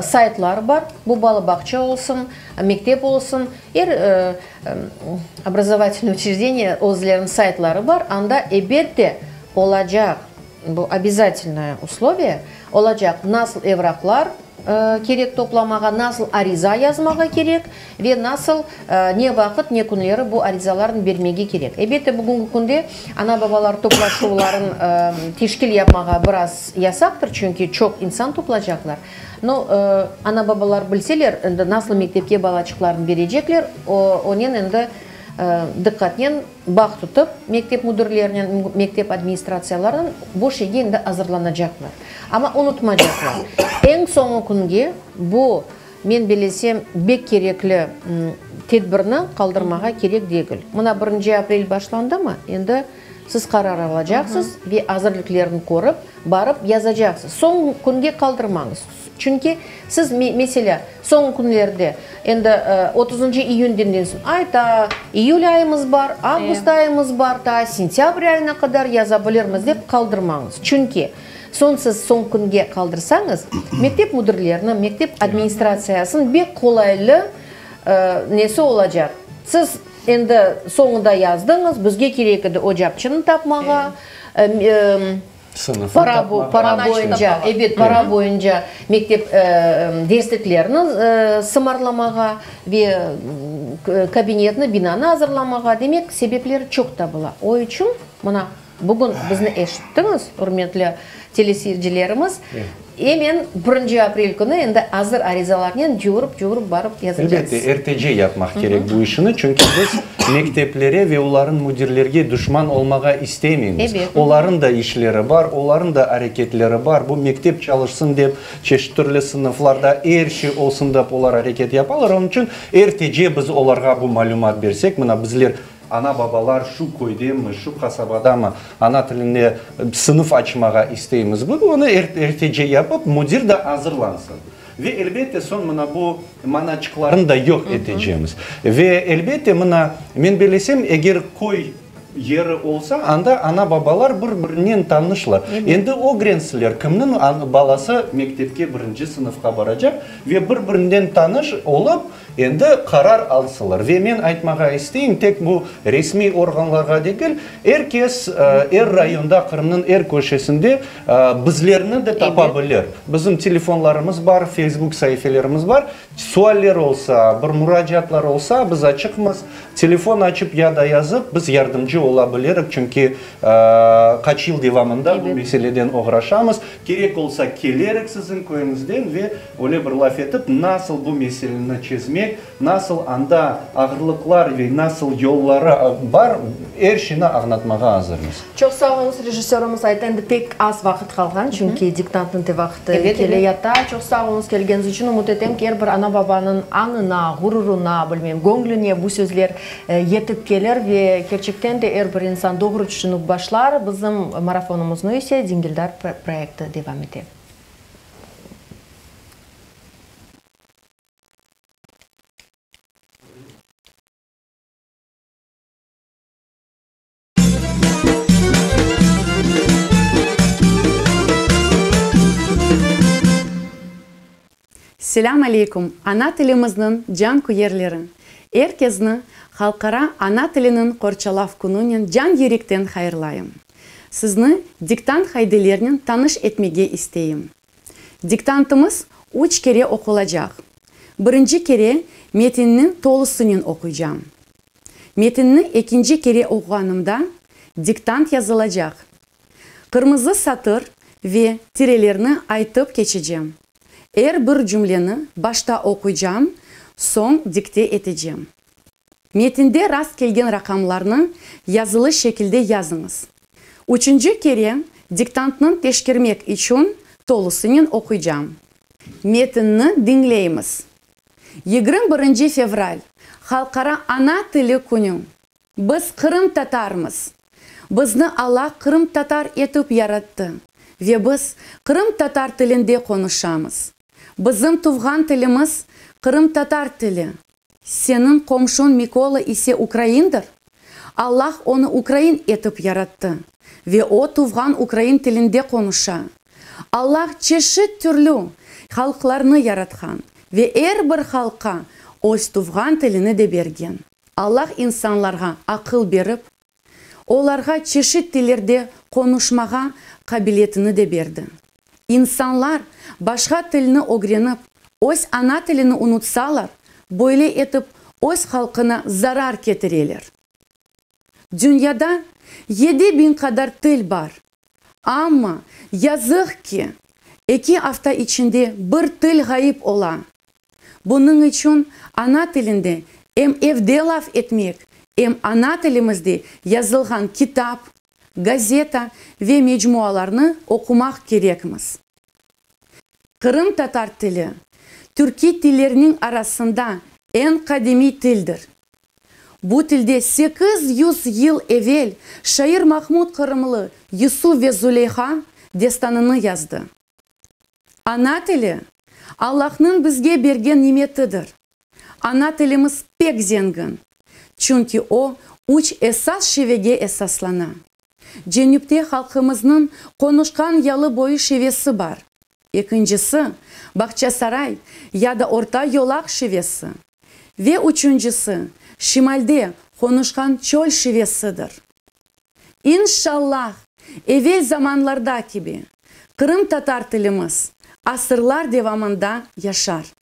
saytlar bar, bu bala bağça olsun, mektep olsun, er obrazovatelnıy uçrejdeniye özleriniñ saytları bar, anda ebet de olacaq, bu obязательnoye usloviye, olacaq nasıl evraqlar kerek toplamağa, nasıl ariza yazmağa kerek ve nasıl, ne vaqıt, ne künleri bu arizalarnı bermege kerek. Elbette, bugünki künde ana-babalar toplaşuvların teşkil yapmağa biraz yasaqtır, çünki çoq insan toplacaqlar. No, ana-babalar bilseler, endi nasıl mektepke balaçıqlarını berecekler, onen endi diqqatnen bağ tutıp, mektep müdirlerinen, mektep administratsiyalarınen bu şeyge endi azırlanacaqlar. Amma unutmacaqlar, eñ soñu künge bu, men belesem, bek kerekli tedbirni qaldırmağa kerek degil. Mına birinci aprel başlandımı, endi siz qarar alacaqsız ve azırlıklarnı körip, barıp yazacaqsız. Soñ künge qaldırmañız. Çünki siz, meselâ, soñ künlerde, endi otuzıncı iyünden soñ, ay, taa iyül ayımız bar, avgust ayımız bar, taa sentâbr ayına qadar yaza bilirmiz dep qaldırmañız. Çünki soñ siz soñ künge qaldırsañız, mektep müdirlerini, mektep administratsiyasınıñ bek qolaylı nesi olacaq. Siz endi soñunda yazdıñız, bizge kerek edi ocapçını tapmağa, Para, para boyunca, ebet, para boyunca mektep dersliklerini sımarlamağa ve kabinetni, binanı azırlamağa, demek, sebepler çoq tabıla. O içün, mına, bugün bizni eşittiñiz, ürmetli teleseyircilerimiz, Emen birinci aprel künü endi azır arizalarnen cuvurıp-cuvurıp barıp yazacaqsız. Elbette, ertece yapmaq kerek bu işini, çünki biz mekteplere ve olarıñ müdirlerge duşman olmağa istemeymiz. Olarıñ da işleri bar, olarıñ da areketleri bar. Bu mektep çalışsın dep, çeşit türlü sınıflarda er şey olsun dep olar areket yapalar. Onıñ içün ertece biz olarğa bu malümat bersek, mına bizler Ana-babalar şu köydemi, şu qasabadamı ana tilinde sınıf açmağa isteymiz. Bu onı ertece yapıp, müdir de azırlansın. Ve elbette soñ mına bu manaçıqlarnı da yoq etecemiz. Ve elbette mına men belesem, eger köy yeri olsa, anda ana-babalar bir-birinen tanışlar. Endi ögrensinler, kimniñ balası mektepke birinci sınıfqa baracaq ve bir-birinden tanış olıp, Endi qarar alsılar. Ve men aytmağa isteyim, tek bu resmiy organlarğa degil, er kes, er rayonda, Qırımnıñ er köşesinde bizlerni de tapa bilir. Bizim telefonlarımız bar, Facebook saifelerimiz bar. Sualler olsa, bir muracaatlar olsa, biz açıqmız. Telefon açıp ya da yazıp, biz yardımcı ola bilirik, çünki qaç yıl devamında bu meseleden oğraşamız. Kerek olsa, kelerik siziñ köyüñizden ve Öyle bir laf etip, nasıl bu meseleni çezmek, nasıl anda ağırlıqlar ve nasıl yolları bar, er şeyni añlatmağa azırmız. Çoq sağ oluñız, rejissörımız ayta, endi pek az vaqıt qalğan, çünki diktantnıñ te vaqtı kele yata. Çoq sağ oluñız kelgeniñiz içün. Ümüt etem ki, er bir ana-babanıñ añına, ğururına, bilmem, göñlüne bu sözler yetip kelir ve kerçekten de er bir insan doğru tüşünip başlar. Bizim marafonımıznı ise Dingildar proyekti devam ete. Selâm aleyküm, ana tilimizniñ cankuyerleri! Er kezni Halqara ana tiliniñ qorçalav kününen can-yürekten hayırlayım. Sizni diktant qaidelerinen tanış etmege isteyim. Diktantımız üç kere oqulacaq. Birinci kere metinni tolusınen oquycam. Metinni ekinci kere oquğanımda diktant yazılacaq. Qırmızı satır ve tirelerni aytıp keçecem. Er bir cümleni başta oquycam, soñ dikte etecem. Metinde rast kelgen raqamlarnı yazılı şekilde yazıñız. Üçünci kere diktantnı teşkermek içün tolusınen oquycam. Metinni diñleymiz. 21 fevral, Halqara ana tili künü. Biz qırımtatarmız. Bizni Alla qırımtatar etip yarattı ve biz qırımtatar tilinde qonuşamız. Bizim tuvğan tilimiz, qırımtatar tili. Seniñ qomşuñ Mikola ise ukraindir. Allah onı ukrain etip yarattı ve o tuvğan ukrain tilinde qonuşa. Allah çeşit türlü halqlarnı yaratqan ve er bir halqqa öz tuvğan tilini de bergen. Allah insanlarğa aqıl berip, olarğa çeşit tillerde qonuşmağa qabiliyetini de berdi. İnsanlar başqa tilni ögrenip, öz ana tilini unutsalar, böyle etip öz halqına zarar ketireler. Dünyada 7000 qadar til bar, amma, yazıq ki, eki afta içinde bir til ğayıp ola. Bunıñ içün ana tilinde em evde laf etmek, em ana tilimizde yazılğan kitap, gazeta ve mecmualarnı oqumaq kerekmiz. Qırımtatar tili, türkiy tillerniñ arasında eñ qadimiy tildir. Bu tilde 800 yıl evel şair Mahmud Qırımlı Yusuf ve Zuleyha destanını yazdı. Ana tili, Allahnıñ bizge bergen nimetidir. Ana tilimiz pek zengin, çünki o, üç esas şivege esaslana. Cenüpte halqımıznıñ qonuşqan yalı boyu şivesi bar. Ekincisi, Bağçasaray ya da Orta Yolaq şivesi. Ve üçüncisi, şimalde qonuşqan çöl şivesidir. İnşallah, evel zamanlarda kibi, qırımtatar tilimiz asırlar devamında yaşar.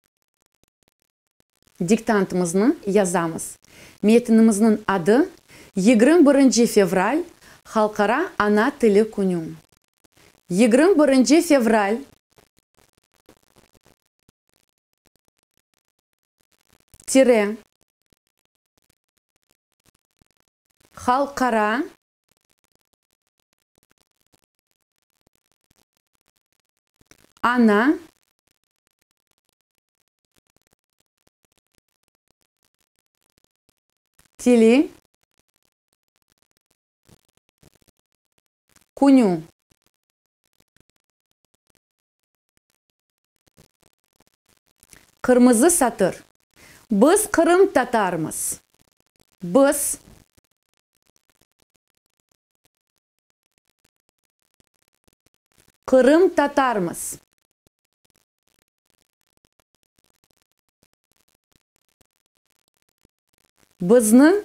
Diktantımıznı yazamız. Metinimizniñ adı, 21 fevral, Halqara ana tili künü. 21 fevral, tire, Halqara ana tili künü. Qırmızı satır. Biz qırımtatarmız. Biz qırımtatarmız. Bizni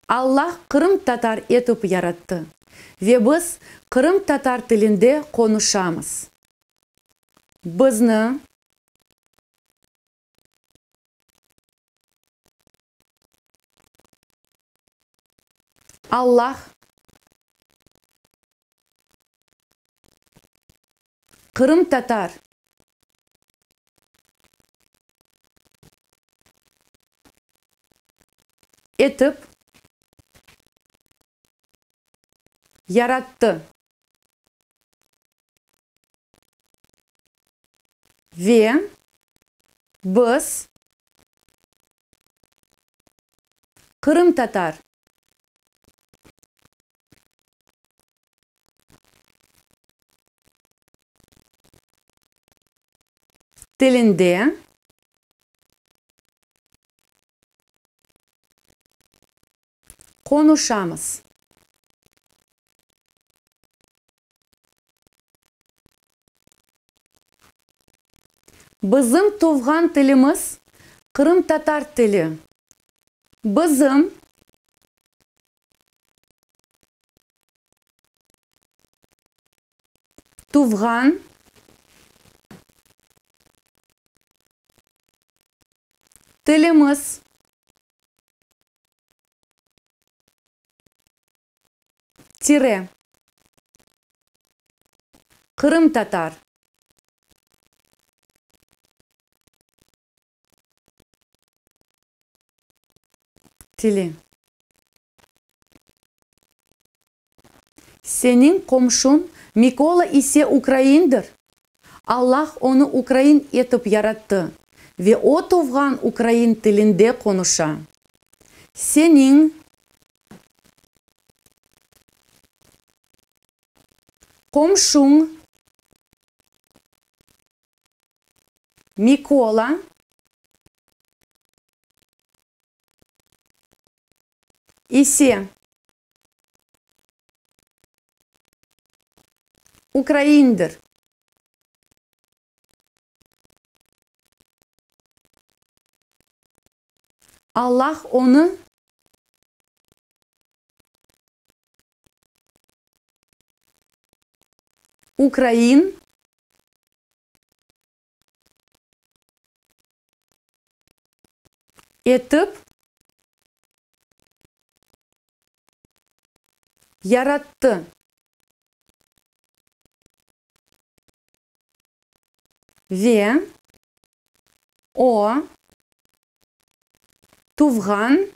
Allah qırımtatar etip yarattı ve biz qırımtatar tilinde qonuşamız. Bizni Allah qırımtatar etip yarattı ve biz qırımtatar tilinde qonuşamız. Bizim tuvğan tilimiz, qırımtatar tili. Bizim tuvğan tilimiz, tire, qırımtatar. Tili. Seniñ qomşuñ Mikola ise ukraindir. Allah onı ukrain etip yarattı ve o tuvğan ukrain tilinde qonuşa. Seniñ qomşuñ Mikola ise ukraindir. Allah onı ukrain etip yarattı. Ve o, tuvğan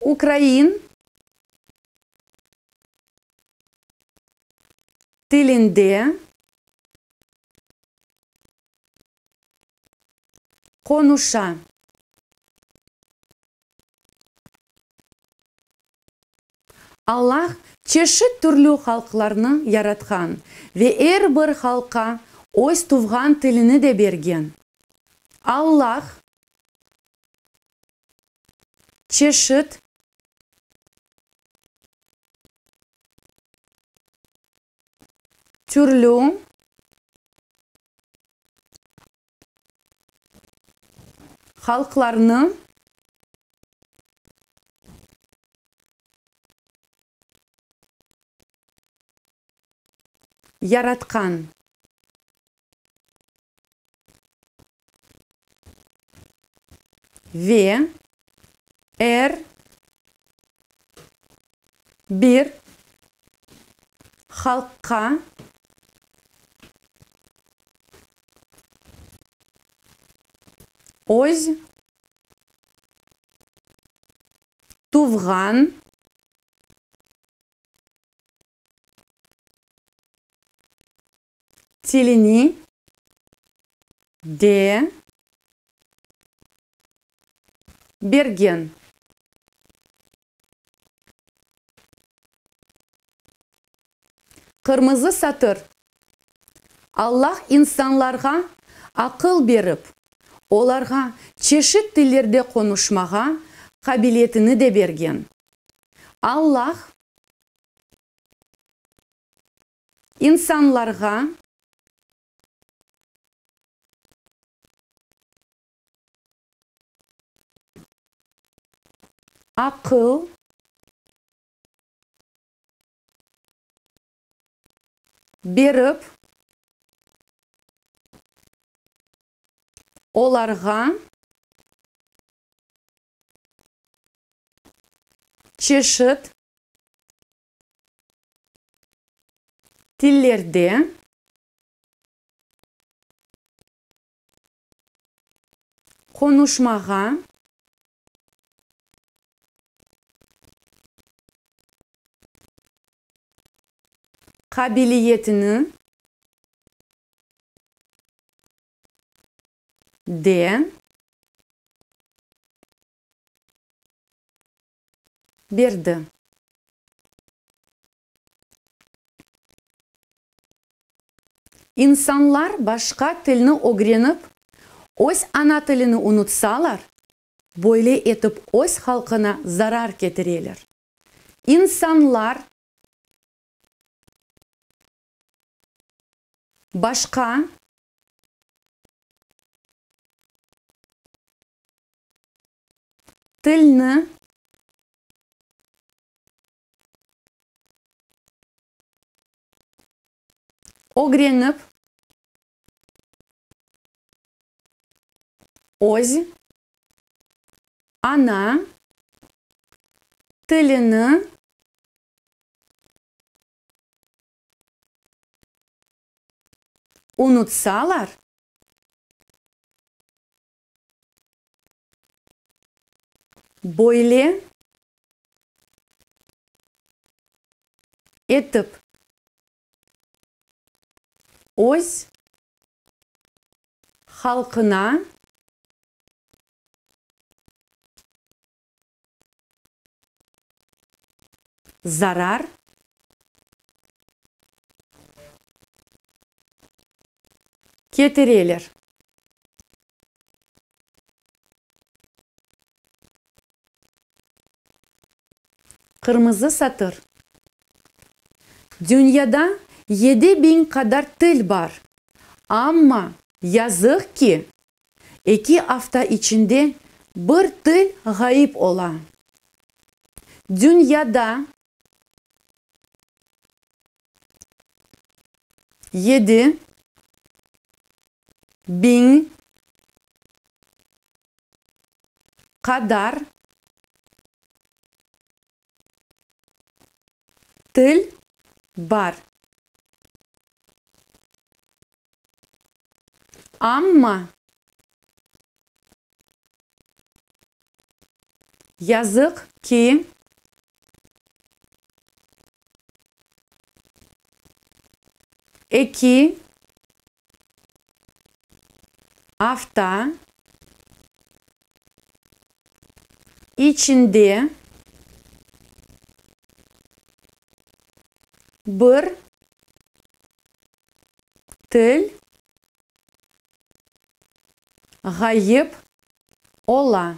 ukrain tilinde qonuşa. Allah çeşit türlü halqlarnı yaratqan ve er bir halqqa öz tuvğan tilini de bergen. Allah çeşit türlü halqlarnı yaratqan. Ve er bir halqqa öz tuvğan tilini de bergen. Qırmızı satır. Allah insanlarğa aqıl berip, olarğa çeşit tillerde qonuşmağa qabiliyetini de bergen. Allah insanlarğa aqıl berip, olarğa çeşit tillerde qonuşmağa qabiliyetini de berdi. İnsanlar başqa tilni ögrenip, öz ana tilini unutsalar, böyle etip öz halqına zarar ketireler. İnsanlar başqa tilni ögrenip, öz ana tilini unutsalar, böyle etip. Öz halqına zarar ketireler. Qırmızı satır. Dünyada 7000 qadar til bar, amma, yazıq ki, eki afta içinde bir til ğayıp ola. Dünyada 7000 qadar til bar. Amma, yazıq ki, eki afta içinde bir til ğayıp ola.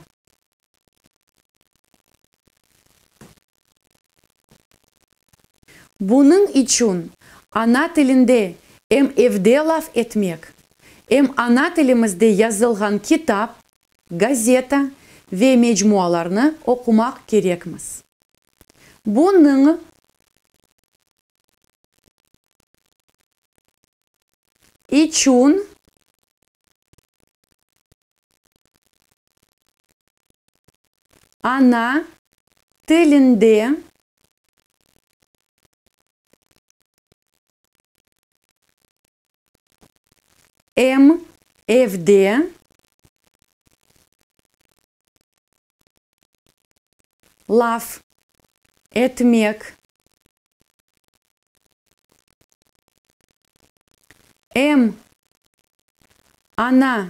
Bunıñ içün ana tilinde em evde laf etmek, em ana tilimizde yazılğan kitap, gazeta ve mecmualarnı oqumaq kerekmiz. Bunıñ içün ana tilinde em evde laf etmek, em ana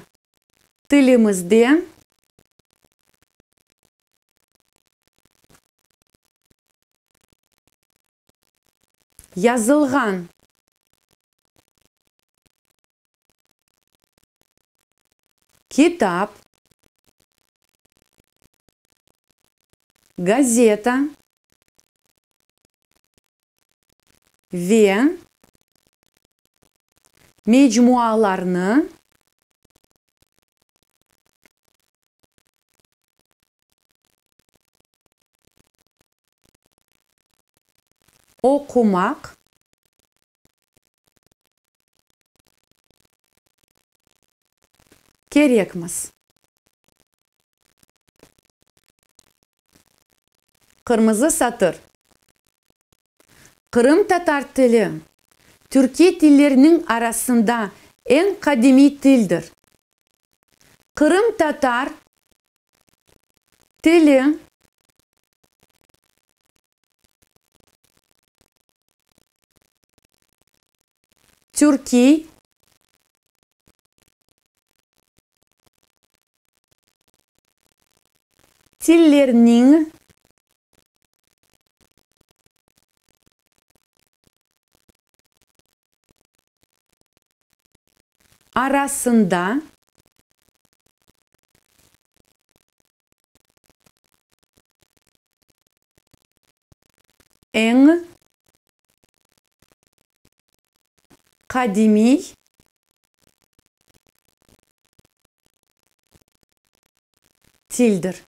tilimizde yazılğan kitap, gazeta ve mecmualarnı oqumaq kerekmiz. Qırmızı satır. Qırımtatar tili, türkiy tillerniñ arasında eñ qadimiy tildir. Qırımtatar tili türkiy tillerniñ arasında eñ qadimiy tildir.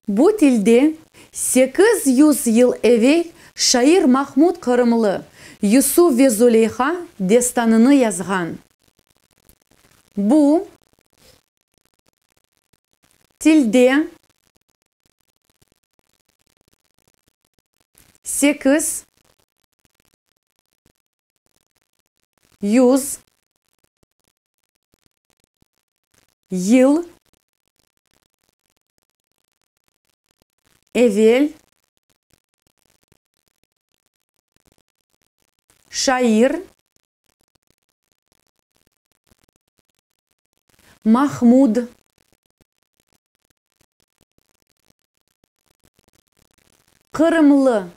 Bu tilde 800 yıl evel şair Mahmud Qırımlı Yusuf ve Zuleyha destanını yazğan. Bu tilde 800 yıl. Evel şair Mahmud Qırımlı.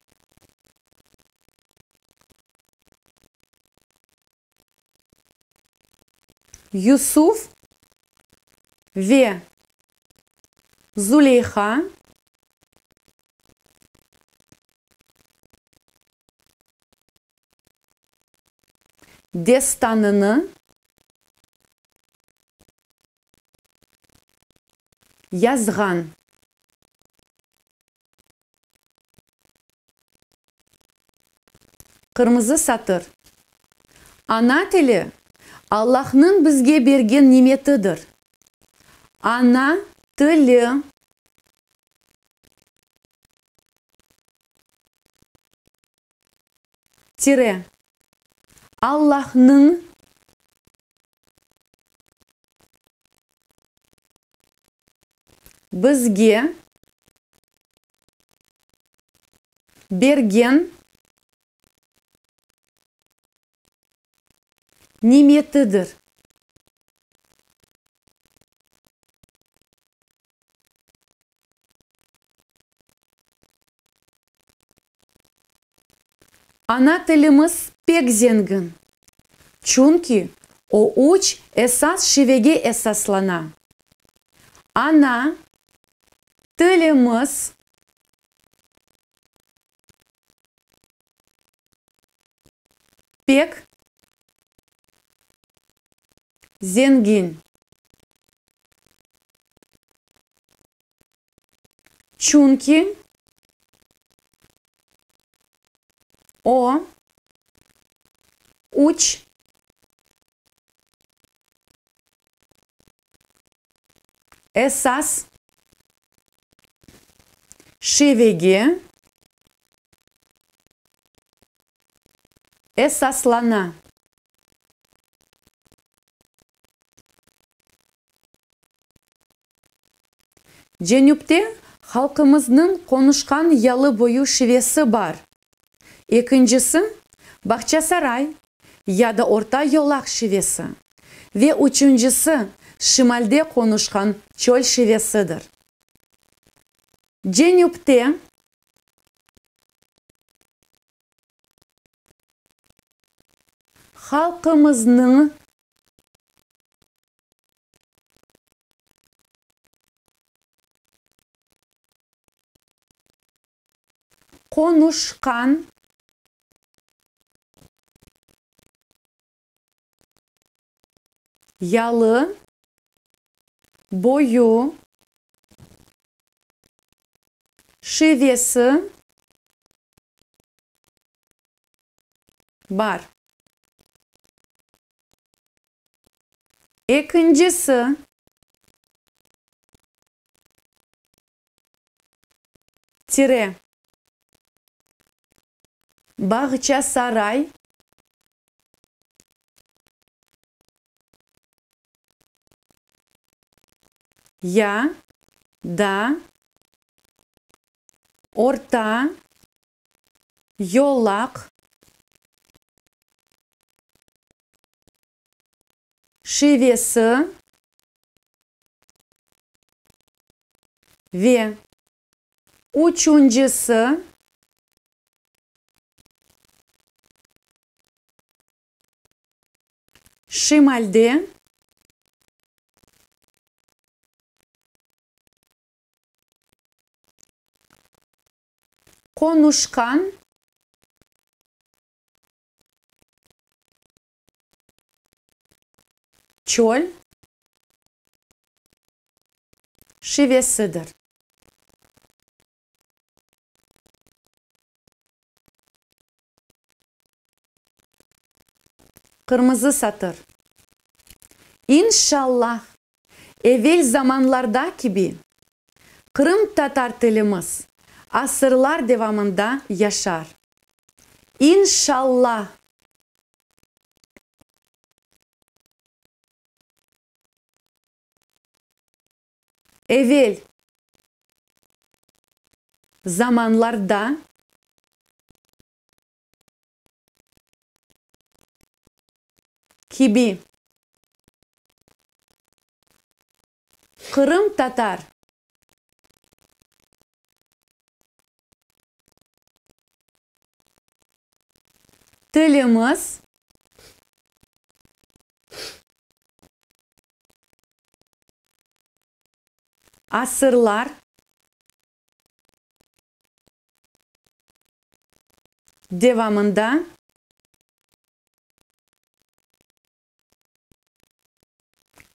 Yusuf ve Zuleyha destanını yazğan. Qırmızı satır. Ana tili, Allahnıñ bizge bergen nimetidir. Ana tili. Tire. Allahnıñ. Bizge bergen nimetidir. Ana tilimiz pek zengin, çünki o üç esas şivege esaslana, ana tilimiz, pek zengin, çünki o üç esas şivege esaslana. Cenüpte halqımıznıñ qonuşqan yalı boyu şivesi bar. Ekincisi, Bağçasaray ya da Orta Yolaq şivesi ve üçüncisi, şimalde qonuşqan çöl şivesidir. Cenüpte halqımıznıñ Qonuşqan. Yalı boyu şivesi bar. Ekincisi. Tire. Bağçasaray. Ya da Orta Yolaq şivesi ve üçüncisi şimalde qonuşqan çöl şivesidir. Qırmızı satır. İnşallah, evel zamanlarda kibi, qırımtatar tilimiz asırlar devamında yaşar. İnşallah! Evel. zamanlarda kibi qırımtatar tilimiz asırlar devamında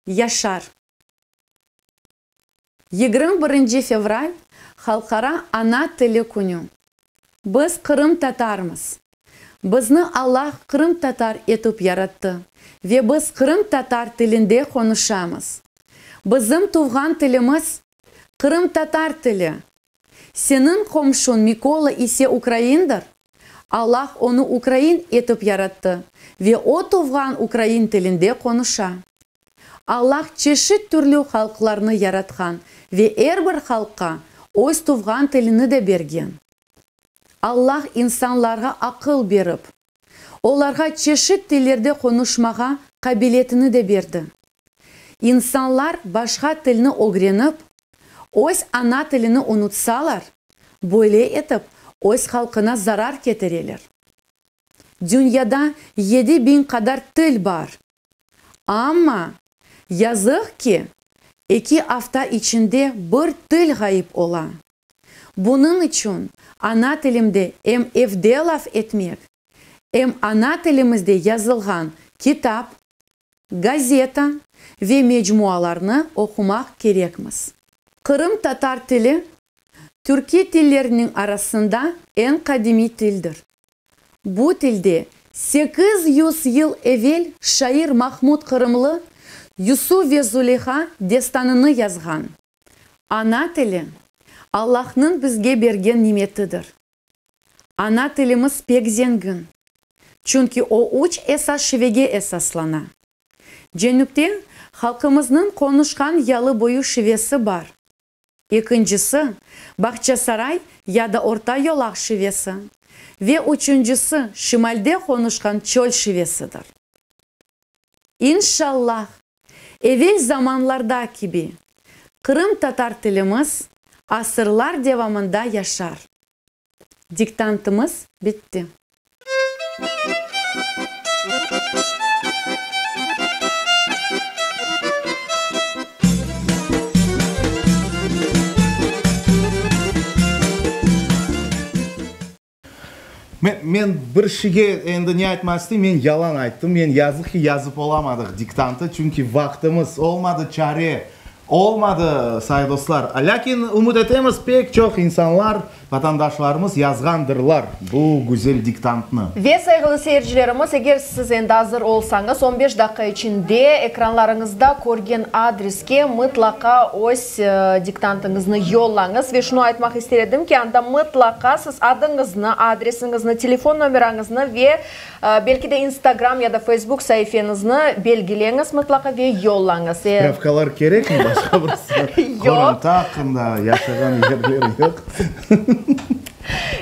yaşar. 21 fevral, Halqara ana tili künü. Biz qırımtatarmız. Bizni Allah qırımtatar etip yarattı ve biz qırımtatar tilinde qonuşamız. Bizim tuvğan tilimiz, qırımtatar tili. Seniñ qomşuñ Mikola ise ukraindir. Allah onı ukrain etip yarattı ve o tuvğan ukrain tilinde qonuşa. Allah çeşit türlü halqlarnı yaratqan ve er bir halqqa öz tuvğan tilini de bergen. Allah insanlarğa aqıl berip, olarğa çeşit tillerde qonuşmağa qabiliyetini de berdi. İnsanlar başqa tilni ögrenip, öz ana tilini unutsalar, böyle etip öz halqına zarar ketireler. Dünyada 7000 qadar til bar. Amma, yazıq ki, eki afta içinde bir til ğayıp ola. Bunıñ içün ana tilimde em evde laf etmek, em ana tilimizde yazılğan kitap, gazeta ve mecmualarnı oqumaq kerekmiz. Qırımtatar tili türkiy tillerniñ arasında eñ qadimiy tildir. Bu tilde 800 yıl evel şair Mahmud Qırımlı Yusuf ve Zuleyha destanını yazğan. Ana tili, Allahnıñ bizge bergen nimetidir. Ana tilimiz pek zengin, çünki o üç esas şivege esaslana. Cenüpte halqımıznıñ qonuşqan yalı boyu şivesi bar. Ekincisi, Bağçasaray ya da Orta Yolaq şivesi ve üçüncisi, şimalde qonuşqan çöl şivesidir. İnşallah, evel zamanlarda kibi, qırımtatar tilimiz asırlar devamında yaşar. Diktantımız bitti. Men, men bir şeyge endi ne aytmaq isteyim, men yalan ayttım, men yazıq ki yazıp olamadıq diktantı, çünki vaqtımız olmadı, çare Olmadı, say dostlar. Lâkin ümüt etemiz, pek çoq insanlar, vatandaşlarımız yazğandırlar bu güzel diktantnı. Ve, sayğılı seyircilerimiz, eger siz endi azır olsañız, on beş daqqa içinde ekranlarıñızda körgen adreske mıtlaqa öz diktantıñıznı yollañız. Ve şunı aytmaq ister edim ki, anda mıtlaqa siz adıñıznı, adresiñizni, telefon nomerañıznı ve Belki de Instagram ya da Facebook saifeñizni belgileñiz mıtlaqa ve yollañız. Spravkalar kerekmi başqa birisi? Qoranta aqqında, yaşağan yerleri yoq.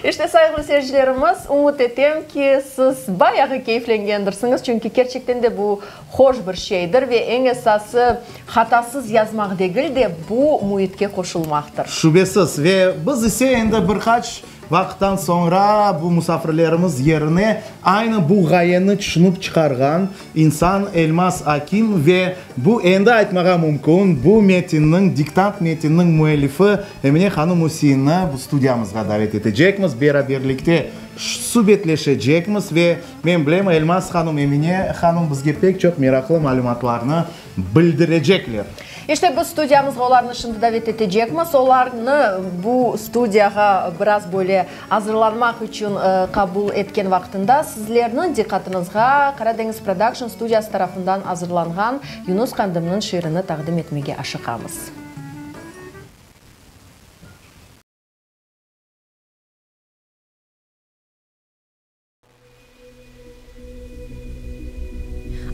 İşte, sayğılı seyircilerimiz, ümüt etem ki, siz bayağı keyflengendirsiñiz, çünki kerçekten de bu hoş bir şeydir ve eñ esası hatasız yazmaq degil de, bu müitke qoşulmaqtır. Şübesiz. Ve biz ise endi bir qaç Vaqıttan soñra bu musafirlerimiz yerine aynı bu ğayeni tüşünip çıqarğan insan Elmaz Akim ve bu endi aytmağa mümkün, bu metinniñ, diktant metinniñ müellifi Emine hanım Üseinni bu studiyamızğa davet etecekmiz, beraberlikte subetleşecekmiz ve men bilem, Elmaz hanım, Emine hanım bizge pek çoq meraqlı malümatlarnı bildirecekler. İşte, biz studiyamızğa olarnı şimdi davet etecekmiz. Olarnı bu studiyağa biraz böyle azırlanmaq içün qabul etken vaqtında sizlerniñ diqqatıñızğa Qaradeñiz Production studiyası tarafından azırlanğan Yunus Qandımnıñ şiirini taqdim etmege aşıqamız.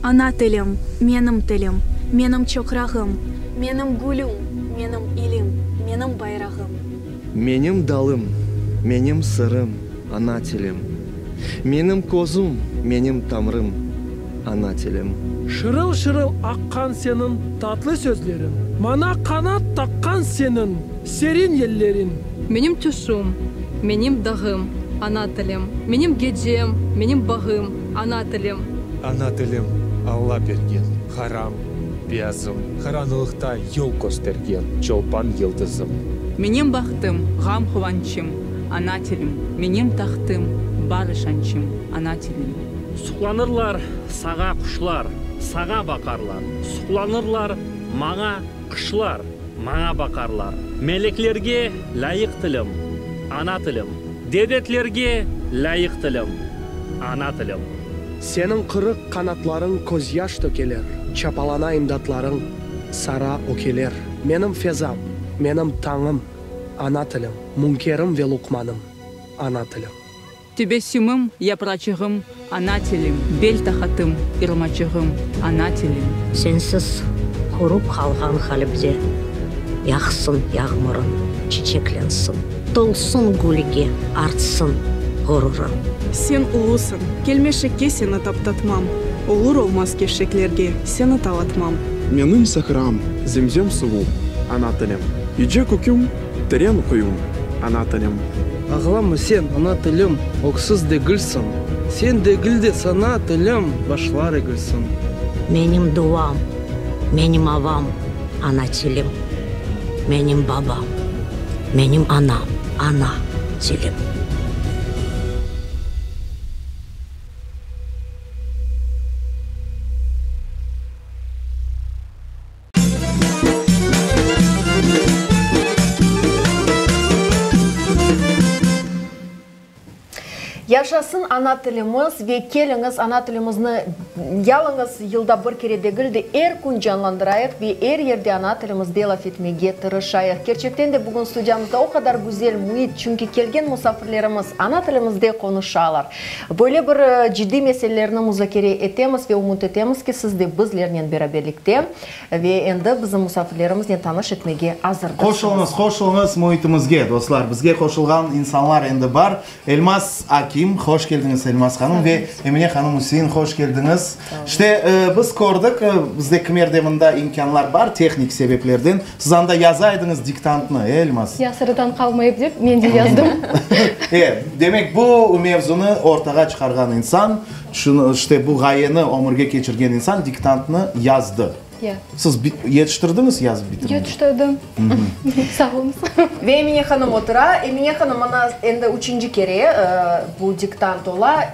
Ana tilim, menim tilim, menim çoqrağım, Menim gülüm, menim ilim, menim bayrağım. Menim dalım. Menim sırım, ana tilim. Menim közüm, menim tamrım, ana tilim. Şırıl-şırıl aqqan seniñ tatlı sözleriñ, Maña qanat taqqan seniñ serin yelleriñ. Menim tüşüm, menim dağım, ana tilim, Menim gecem, menim bağım, ana tilim. Ana tilim, Alla bergen qaram, beyazım, Qaranlıqta yol köstergen çolpan yıldızım. Menim bahtım, ğam-quvançım, ana tilim, Menim tahtım, bar işançım, ana tilim. Suqlanırlar saña quşlar, saña baqarlar, Suqlanırlar maña qışlar, maña baqarlar. Meleklerge lâyıq tilim, ana tilim, Devletlerge lâyıq tilim, ana tilim. Seniñ qırıq qanatlarıñ közyaş tökeler, Çapalana imdatlarıñ, sara ökeler. Menim fezam, menim tañım, ana tilim, Münkerim ve luqmanım, ana tilim. Tebessümim, yapraçığım, ana tilim, Bel taqatım, irmaçığım, ana tilim. Sensiz qurup qalğan qalbde Yağsın yağmurıñ, çiçeklensin, Tolsun gülge, artsın ğururıñ. Sen ulusıñ, kelmeşekke seni taptatmam, Olur-olmaz keşşeklerge seni talatmam. Menim sahram, zemzem suvu, ana tilim, Yüce köküm, teren quyum, ana tilim. Ağlama sen, ana tilim, öksüz degilsiñ, Sen degil de sana, tilim, başlar egilsin. Menim duam, menim avam, ana tilim, Menim babam, menim anam, ana tilim. Yaşasın ana tilimiz ve keliñiz ana tilimizni yalıñız yılda bir kere degil de, er kün canlandırayıq ve er yerde ana tilimizde laf etmege tırışayıq. Kerçekten de bugün studiyamızda o qadar güzel müit, çünki kelgen musafirlerimiz ana tilimizde qonuşalar. Böyle bir ciddiy meselelerni muzakere etemiz ve ümüt etemiz ki, siz de bizlernen beraberlikte ve endi bizim musafirlerimiznen tanış etmege azırdırsıñız. Qoşulıñız, qoşulıñız müitimizge, dostlar. Bizge qoşulğan insanlar endi bar. Elmaz Akim, hoş keldiñiz, Elmaz hanım, ve Emine hanım Üsein, hoş keldiñiz. İşte, biz kördik, bizde kimerde mında imkânlar bar, tehnik sebeplerden. Siz anda yaza ediñiz diktantnı, e, Elmaz? Ya, sıradan qalmayıp dep, men de yazdım. E, demek, bu mevzunı ortağa çıqarğan insan, şunı, işte, bu ğayeni ömürge keçirgen insan diktantnı yazdı. Ya. Siz yetiştirdiñiz yazıp bitirmege? Yetiştirdim. Sağ oluñız. Ve Emine hanım otura. Emine hanım, mına endi üçünci kere bu diktant ola.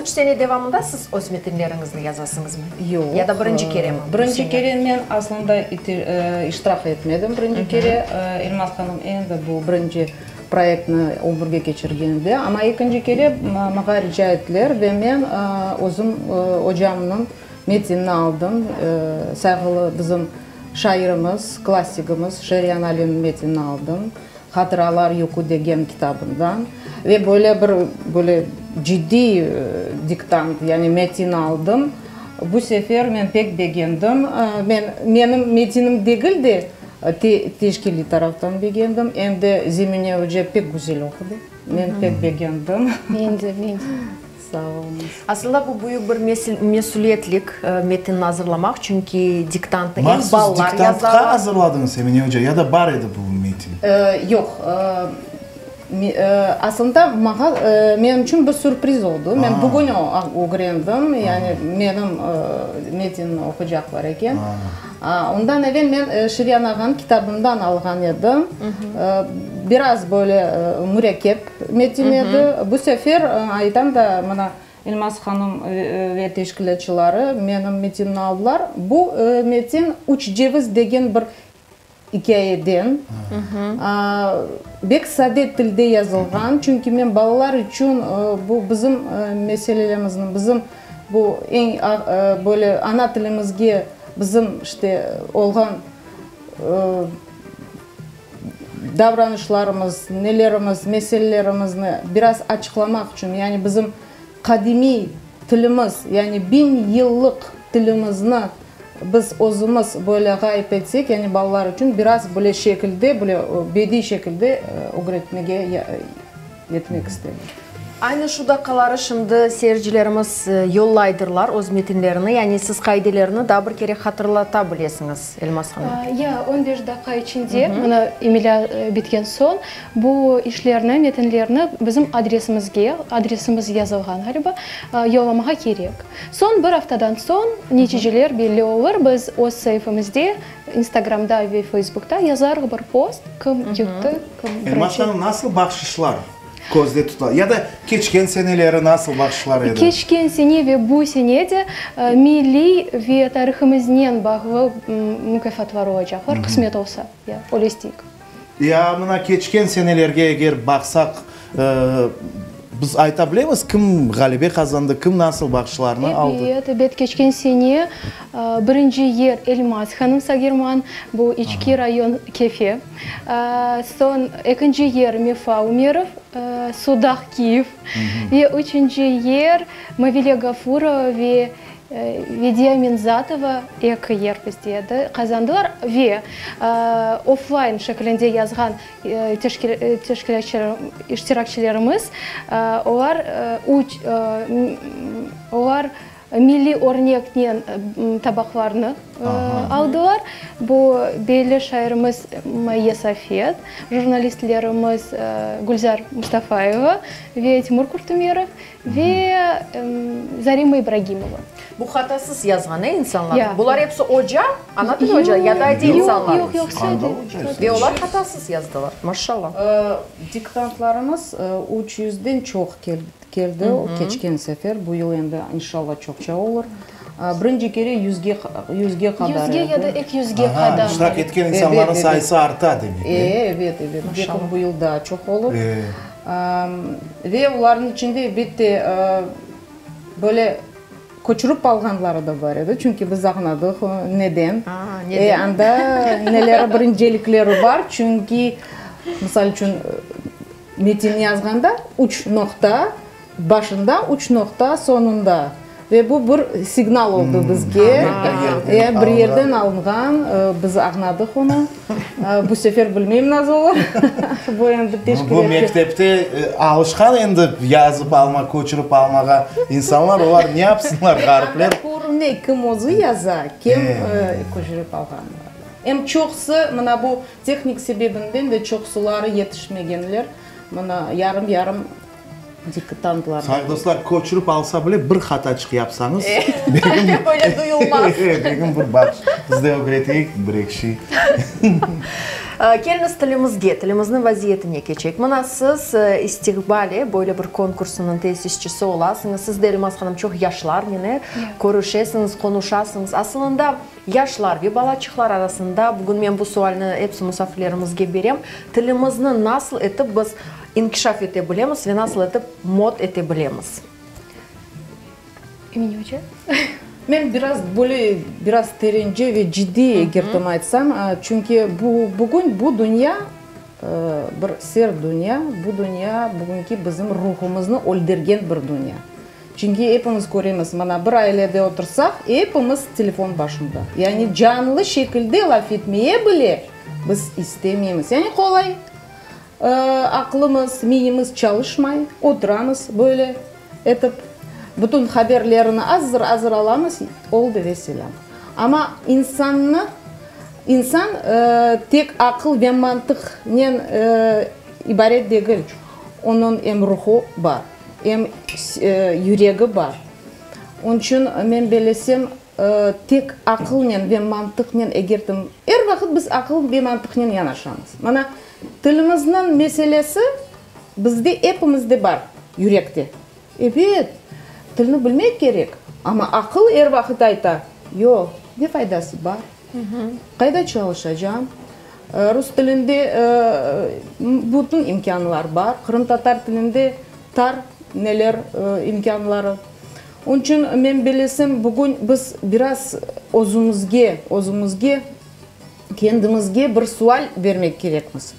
Üç sene devamında siz öz metinleriñizni yazasıñızmı? Yoq. Ya da birinci keremi? Birinci kere men aslında iştirak etmedim birinci kere. Elmaz hanım endi bu birinci proyektni ömürge keçirgende. Amma ekinci kere maña rica ettiler ve men özüm ocamnıñ metinini aldım. Sayğılı bizim şairimiz, klassigimiz Şeryan Aliniñ metinini aldım. Hatıralar yükü degen kitabından ve böyle bir böyle ciddiy diktant, yani metin aldım. Bu sefer men pek begendim. Men, menim metinim degil de, teşkiliy taraftan begendim. Em de Zemine oca pek güzel oqudı. Men pek begendim. Men de, men de. Sağ oluñız. Aslında bu büyük bir mesüliyetlik, metinni azırlamaq, çünki diktantnı em Mahsus balalar diktantqa yazalar. azırladıñız, Emine oca, ya da bar edi bu metin? Yoq. Aslında maña, menim içün bir sürpriz oldı. Men bugün ögrendim, yani menim metinni oqucaqlar eken. Ondan evel men Şiryan ağanıñ kitabından alğan edim. Biraz böyle mürekkep metin edi. Bu sefer aytam da, mına, Elmaz hanım ve teşkilâtçıları menim metinimni aldılar. Bu metin Üç ceviz degen bir ikâyeden. Bek sade tilde yazılğan, çünki men balalar içün bu bizim meselelerimizni, bizim bu eñ böyle ana tilimizge bizim işte olğan davranışlarımız, nelerimiz, meselelerimizni biraz açıqlamaq içün, yani bizim qadimiy tilimiz, yani biñ yıllıq tilimizni biz özümiz böyle ğayıp etsek, yani balalar içün biraz böyle şekilde, böyle bediy şekilde ögretmege. Etmek istedim. Aynı şu daqqaları şimdi seyircilerimiz yollaydırlar öz metinlerini, yani siz qaidelerni daa bir kere hatırlata bilesiñiz, Elmaz hanım. Ya, on beş daqqa içinde, mına imlâ bitken soñ, bu işlerni, metinlerni bizim adresimizge, adresimiz yazılğan ğaliba, yollamağa kerek. Soñ bir aftadan soñ neticeler belli olur, biz öz saifemizde, Instagramda ve Facebookta yazarıq bir post, kim yuttı, kim birinci. Elmaz hanım, nasıl bahşışlar közde tutula? Ya da keçken seneleri nasıl bahşışlar edi? Keçken sene ve bu sene de milliy ve tarihımıznen bağlı mukâfatlar olacaqlar, qısmet olsa, ya, öyle isteyik. Ya mına keçken senelerge eger baqsaq, biz ayta bilemiz, kim ğalebe qazandı, kim nasıl bahşışlarnı aldı? Ebet, ebet, keçken sene birinci yer Elmaz hanım Sagirman, bu İçki rayon, Kefe. Soñ ekinci yer Mefa Ümerov, Sudaq, Kiyev. Ve üçünci yer Mavile Gafurova ve Vediye Minzatova eki yer bizde edi, qazandılar ve oflayn şeklinde yazğan teşkilâtçılar, iştirakçilerimiz, olar üç, olar milliy örneknen tabaqlarnı aldılar. Bu belli şairimiz Mayye Safet, jurnalistlerimiz Gülzar Mustafayeva ve Timur Kurtumerov Ve Zarema İbragimova. Bu hatasız yazğan, e, insanlar? Bular episi oca, ana tili oca, ya da adiy insanlar? Yoq, yoq, sade. Ve olar hatasız yazdılar, maşallah. Diktantlarımız üç yüzden çoq keldi keçken sefer, bu yıl endi inşallah çoqça olur. Birinci kere yüzge yüzge qadar edi. Yüzge ya da eki yüzge qadar. İştirak etken insanlarnıñ sayısı arta, demek. E, evet, evet. Belki bu yıl daa çoq olur. Ve olarnıñ içinde, elbette, böyle köçürip alğanları da bar edi, çünki biz añladıq neden. E, anda neleri bir incelikleri bar, çünki, misal içün, metin yazğanda üç noqta başında, üç noqta soñunda. Ve bu bir signal oldı bizge. E, bir yerden alınğan, biz añladıq onı. Bu sefer bilmeyim nasıl olur. Bu endi teşkilâtçı. Bu mektepte alışqan endi yazıp alma, köçürip almağa insanlar, olar ne yapsınlar, ğaripler? Körüne, kim özü yaza, kim köçürip alğan. Em çoqusı, mına bu tehnik sebebinden de çoqsuları yetişmegenler, mına yarım-yarım Diktantlar. Sayıq dostlar, köçürip alsa bile bir hataçıq yapsañız, begim, Böyle duyulmaz. begim bir baş. Biz de ögreteyik bir eki şey. Keliñiz tilimizge, tilimizniñ vaziyetine keçeyik. Mına siz İstiqbal, böyle bir konkursınıñ tesisçisi olasıñız. Siz de, Elmaz hanım, çoq yaşlarnen körüşesiñiz, qonuşasıñız. Asılında, yaşlar ve balaçıqlar arasında, bugün men bu sualni episi musafirlerimizge berem, tilimizni nasıl etip biz İnkişaf ete bilemiz ve nasıl etip mod ete bilemiz? Emine oca. Men biraz böyle, biraz terence ve ciddiy eger aytsam, çünki bu, bugün bu dünya, bir sert dünya, bu dünya bugünki bizim ruhumıznı öldürgen bir dünya. Çünki epimiz köremiz, mana bir ailede otursaq, epimiz telefon başında. Yani canlı şekilde laf etmeye bile biz istemeymiz. Yani qolay. Aqlımız, miyimiz çalışmay, oturamız böyle etip, bütün haberlerini azır-azır alamız, oldı ve selâm. Amma insannı, insan tek aqıl ve mantıqnen ibaret degil, onıñ em ruhu bar, em yüregi bar. Onıñ içün men bellesem, Tek aqılnen ve mantıqnen eger de er vaqıt biz aqıl ve mantıqnen yanaşamız. Mana, tilimizniñ meselesi bizde epimizde bar, yürekte. Ebet, tilni bilmek kerek, amma aqıl er vaqıt ayta, yoq, ne faydası bar, qayda çalışacam, rus tilinde bütün imkânlar bar, qırımtatar tilinde tar neler imkânları. Onıñ içün men bellesem, bugün biz biraz özümizge, özümizge, kendimizge bir sual bermek kerekmiz.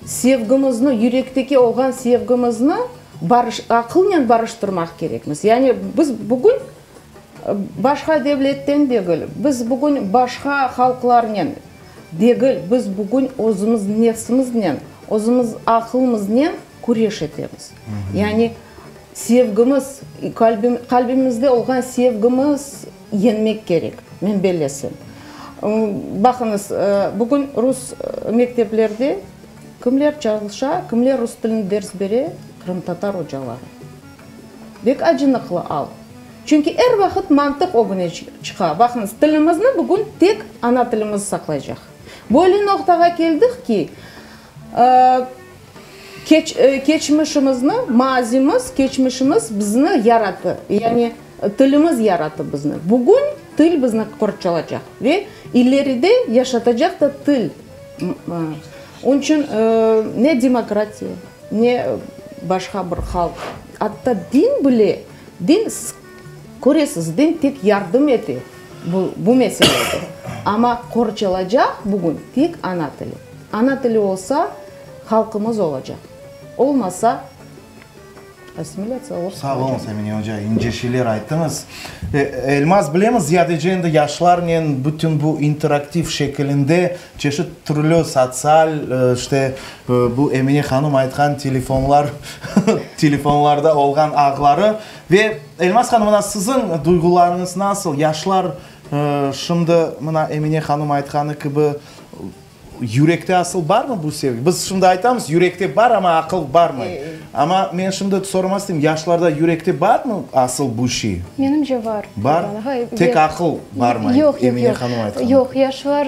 Sevgimizni, yürekteki olğan sevgimizni barış, aqılnen barıştırmaq kerekmiz. Yani biz bugün başqa devletten degil, biz bugün başqa halqlarnen degil, biz bugün özümiz nefsimiznen, özümiz aqılımıznen. küreş etemiz. Yani sevgimiz, qalbimizde olğan sevgimiz yeñmek kerek, men bellesem. Baqıñız, bugün rus mekteplerde kimler çalışa, kimler rus tilini ders bere? Qırımtatar ocaları. Bek acınıqlı al. Çünki er vaqıt mantıq ögüne çıqa. Baqıñız, tilimizni bugün tek ana tilimiz saqlaycaq. Böyle noqtağa keldik ki, keçmişimizni, mazimiz, keçmişimiz bizni yarattı, yani tilimiz yarattı bizni. Bugün til bizni qorçalacaq ve ileride yaşatacaq da til. Onıñ içün ne demokratiya, ne başqa bir halq, atta din bile, din, siz köresiz, din tek yardım ete bu, bu meselede. Amma qorçalacaq bugün tek ana tili. Ana tili olsa, halqımız olacaq. Olmasa, assimilâtsiya olıp Sağ oluñız, Emine oca, ince şeyler ayttıñız. Elmaz, bilemiz, ziyadece endi yaşlarnen bütün bu interaktiv şekilinde çeşit türlü sotsial, işte, bu Emine hanım aytqan telefonlar, telefonlarda olğan ağları. Ve, Elmaz hanım, mına siziñ duyğularıñız nasıl? Yaşlar şimdi, mına Emine hanım aytqanı kibi, Yürekte asıl barmı bu sevgi? Biz şimdi aytamız, yürekte bar, amma aqıl barmay. Amma men şimdi soramaq isteyim, yaşlarda yürekte barmı asıl bu şey? Menimce bar. Bar? Tek aqıl barmay, Emine hanım aytqanı. Yoq, yaşlar,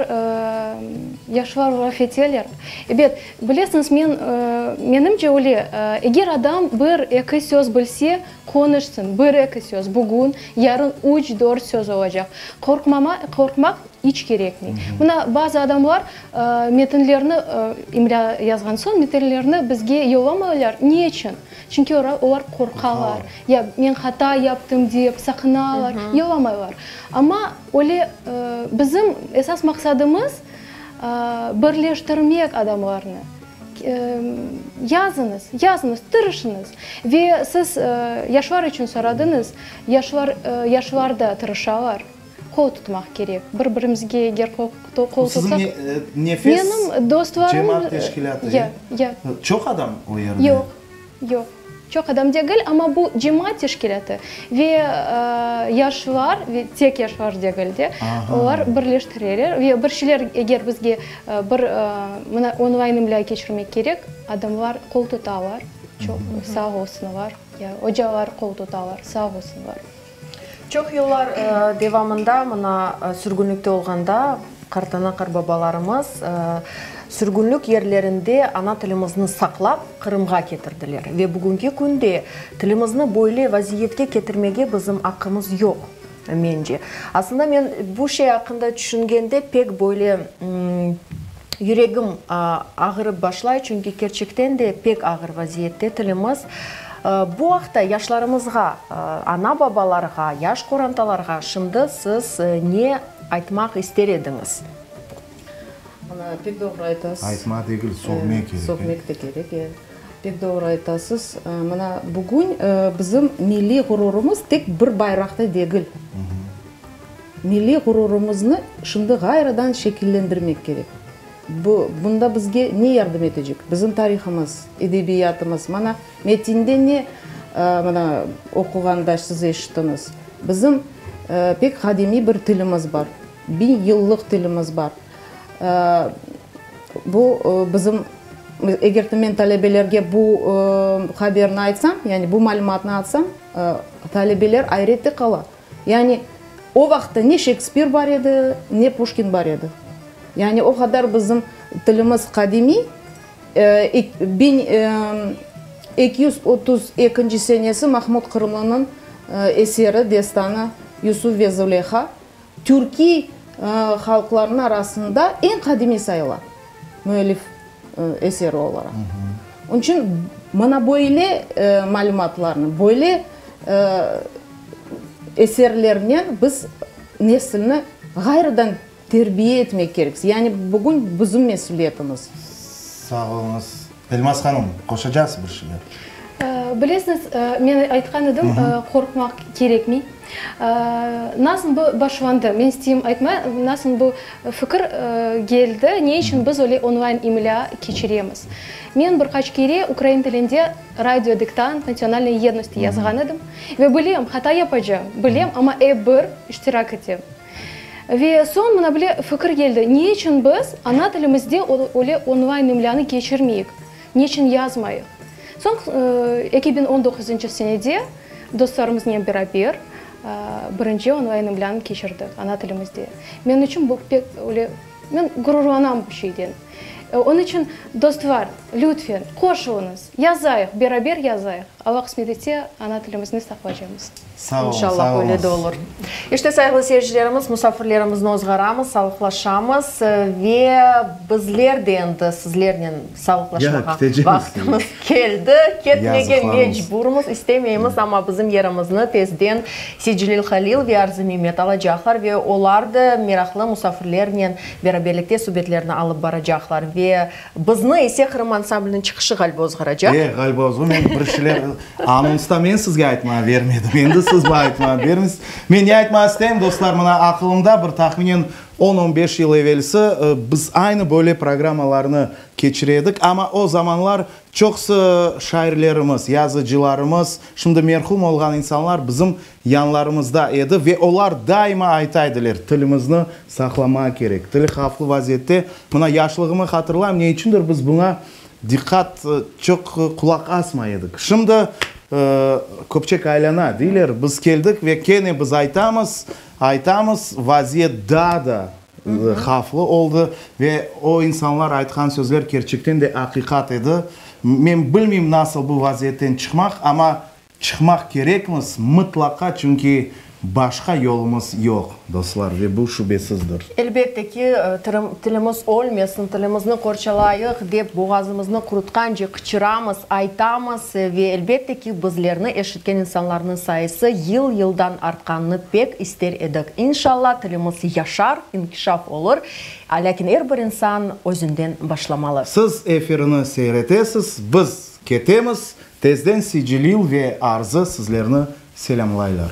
yaşlar laf eteler. Ebet, bilesiñiz, men, menimce öyle, eger adam bir, eki söz bilse, qonuşsın, bir, eki söz, bugün, yarın üç, dört söz olacaq. Qorqmama, qorqmaq İç kerekmey. Mına, bazı adamlar metinlerni imlâ yazğan soñ, metinlerni bizge yollamaylar. Ne içün? Çünki olar qorqalar. Ya men hata yaptım dep saqınalar, yollamaylar. Amma öyle bizim esas maqsadımız, birleştirmek adamlarnı. Yazıñız, yazıñız, tırışıñız. Ve siz yaşlar içün soradıñız, yaşlar, yaşlar da tırışalar. Qol tutmaq kerek. Bir-birimizge eger qol tutsaq. Siziñ Nefes Menim dostlarım, cemaat teşkilâtı, ya, ya. Çoq adam o yerde? Yoq, yoq. Çoq adam degil, amma bu cemaat teşkilâtı ve yaşlar, ve tek yaşlar degil de, olar birleştireler ve bir şeyler eger bizge bir mına onlayn imlâ keçirmek kerek, adamlar qol tutalar, çoq sağ olsunlar, ya ocalar qol tutalar, sağ olsunlar. Çoq yıllar devamında mına sürgünlikte olğanda qartana-qartbabalarımız sürgünlik yerlerinde ana tilimizni saqlap Qırımğa ketirdiler. Ve bugünki künde tilimizni böyle vaziyetke ketirmege bizim aqqımız yoq, mence. Aslında men bu şey aqqında tüşüngende pek böyle yüregim ağırıp başlay, çünki kerçekten de pek ağır vaziyette tilimiz. Bu aqta yaşlarımızğa, ana-babalarğa, yaş qorantalarğa şimdi siz ne aytmaq ister ediñiz? Mına, pek doğru aytasız. Aytma degil, sögmek kerek. Sögmek de kerek, e. Pek doğru aytasız. Mına, bugün bizim milliy ğururımız tek bir bayraqta degil. Milliy ğururımıznı şimdi ğayrıdan şekillendirmek kerek. Bu, bunda bizge ne yardım etecek? Bizim tarihımız, edebiyatımız. Mana, metinde ne, mına, oquğanda siz eşittiñiz. Bizim pek qadimiy bir tilimiz bar, biñ yıllıq tilimiz bar. Bu, bizim, eger de men talebelerge bu haberni aytsam, yani bu malümatnı atsam, talebeler ayrette qala. Yani o vaqıtta ne Şekspir bar edi, ne Puşkin bar edi. Yani o qadar bizim tilimiz qadimiy, 1232 senesi Mahmud Qırımlınıñ eseri, destanı Yusuf ve Zuleyha türkiy halqlarnıñ arasında eñ qadimiy sayıla müellif eseri olaraq. Onıñ içün mına böyle malümatlarnı, böyle eserlernen biz nesilni ğayrıdan terbiye etmek kerekmiz. Yani bugün bizim mesüliyetimiz. Sağ oluñız. Elmaz hanım, qoşacaqsız bir şeyler? Bilesiñiz, men aytqan edim, qorqmaq kerekmey. Nasıl bu başlandı? Men isteyim aytma, nasıl bu fikir keldi, ne içün biz öyle onlayn imlâ keçiremiz? Men bir qaç kere ukrain tilinde radio diktant natsionalnoy yednosti yazğan edim. Ve bilem, hata yapacağım, bilem, amma ep bir iştirak etem. Ve soñ mına böyle fikir keldi, ne içün biz ana tilimizde öyle onlayn imlânı keçirmeyik, ne içün yazmayıq? Soñ 2019 senede dostlarımıznen beraber birinci onlayn imlânı keçirdik ana tilimizde. Menim içün bu pek öyle, men gururlanam bu şeyden. Onıñ içün, dostlar, lütfen, qoşulıñız, yazayıq, beraber yazayıq, Alla qısmet etse, ana tilimizni saqlaycamız. Sağ olun, İnşallah sağ öyle de oluñız. olur. İşte, sayğılı seyircilerimiz, musafirlerimizni ozğaramız, sağlıqlaşamız ve bizler de endi sizlernen sağlıqlaşmağa Ya, ketecemiz. vaqtımız keldi. Ketmege Yazıqlarımız. mecburmız, istemeymiz, amma bizim yerimizni tezden Seyitcelil Halil ve Arzı Memet alacaqlar ve olar da meraqlı musafirlernen beraberlikte subetlerni alıp baracaqlar. Ve bizni ise Qırım ansambliniñ çıqışı ğaliba ozğaracaq. E, ğaliba ozğu. Men bir şeyler anonsta men sizge aytmağa bermedim. Endi siz maña aytmağa bermeysiz. Men ne aytmağa isteyim, dostlar, mına aqılımda bir tahminen on, on beş yıl evelsi biz aynı böyle programmalarnı keçire edik. Amma o zamanlar çoqusı şairlerimiz, yazıcılarımız, şimdi merhum olğan insanlar bizim yanlarımızda edi ve olar daima ayta ediler, tilimizni saqlamağa kerek, til havflı vaziyette. Mına yaşlığımı hatırlayım, ne içündir biz buña diqqat, çoq qulaq asmay edik. Şimdi köpçek aylana, deyler, biz keldik ve kene biz aytamız, aytamız, vaziyet daa da havflı oldı ve o insanlar aytqan sözler kerçekten de aqiqat edi. Men bilmeyim nasıl bu vaziyetten çıqmaq, amma Çıqmaq kerekmiz, mıtlaqa, çünki başqa yolumız yoq, dostlar, ve bu şübesizdir. Elbette ki, tilimiz ölmesin, tilimizni qorçalayıq dep boğazımıznı qurutqance qıçıramız, aytamız ve elbette ki, bizlerni eşitken insanlarnıñ sayısı yıl-yıldan artqanını pek ister edik. İnşalla, tilimiz yaşar, inkişaf olur, lâkin er bir insan özünden başlamalı. Siz efirini seyir etesiz, biz ketemiz, Tezden Sicilil ve Arzı sizlerni selâmlaylar.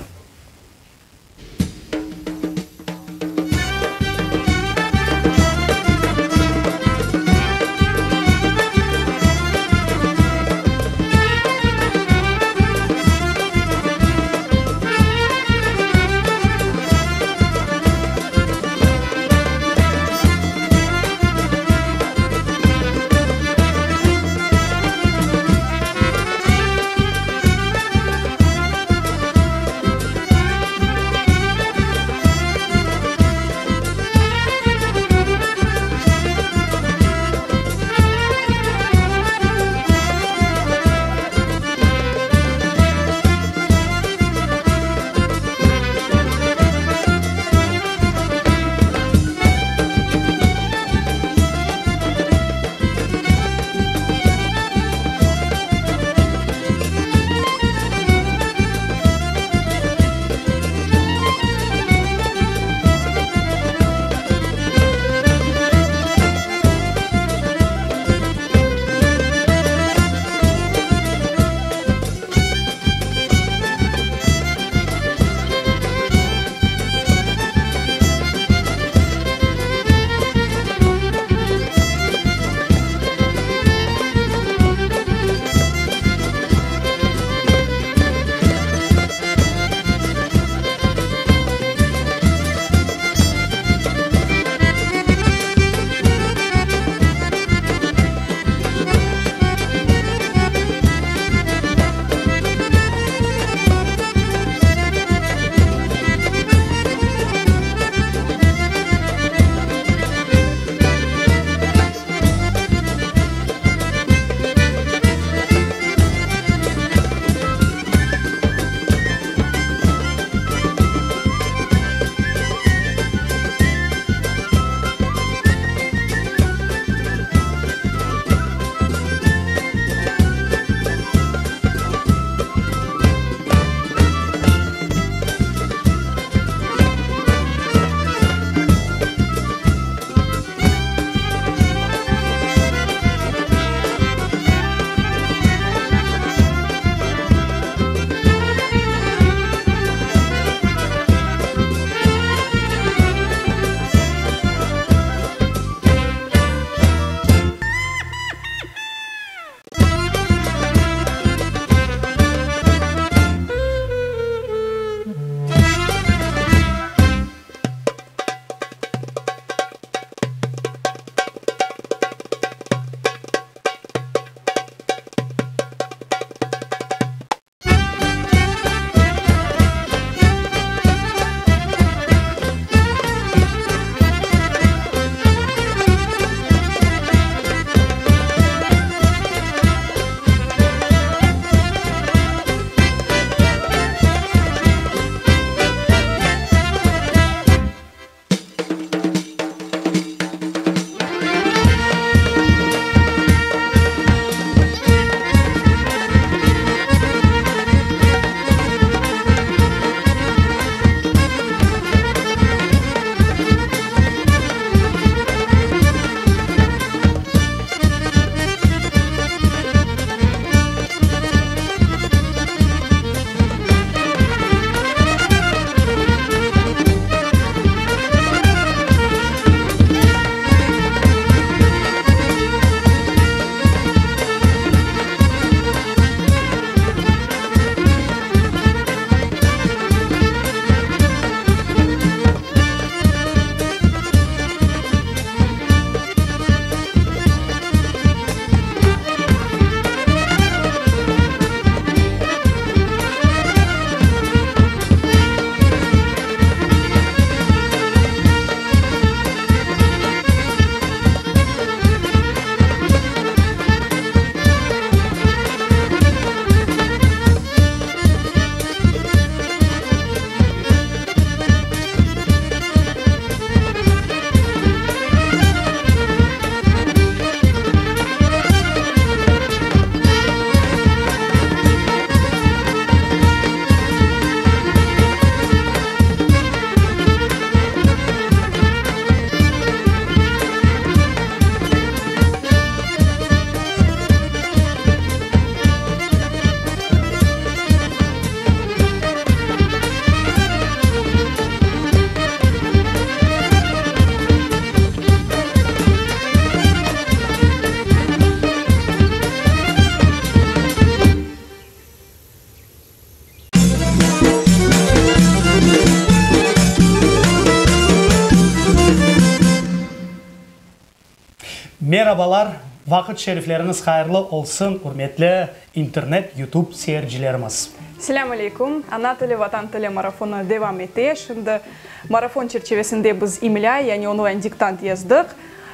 Merabalar, vaqıt şerifleriñiz hayırlı olsun, ürmetli internet, YouTube seyircilerimiz. Selâm aleyküm! Ana tili, Vatan tili marafonı devam ete. Şimdi marafon çerçivesinde biz imlâ, yani onlayn diktant yazdıq.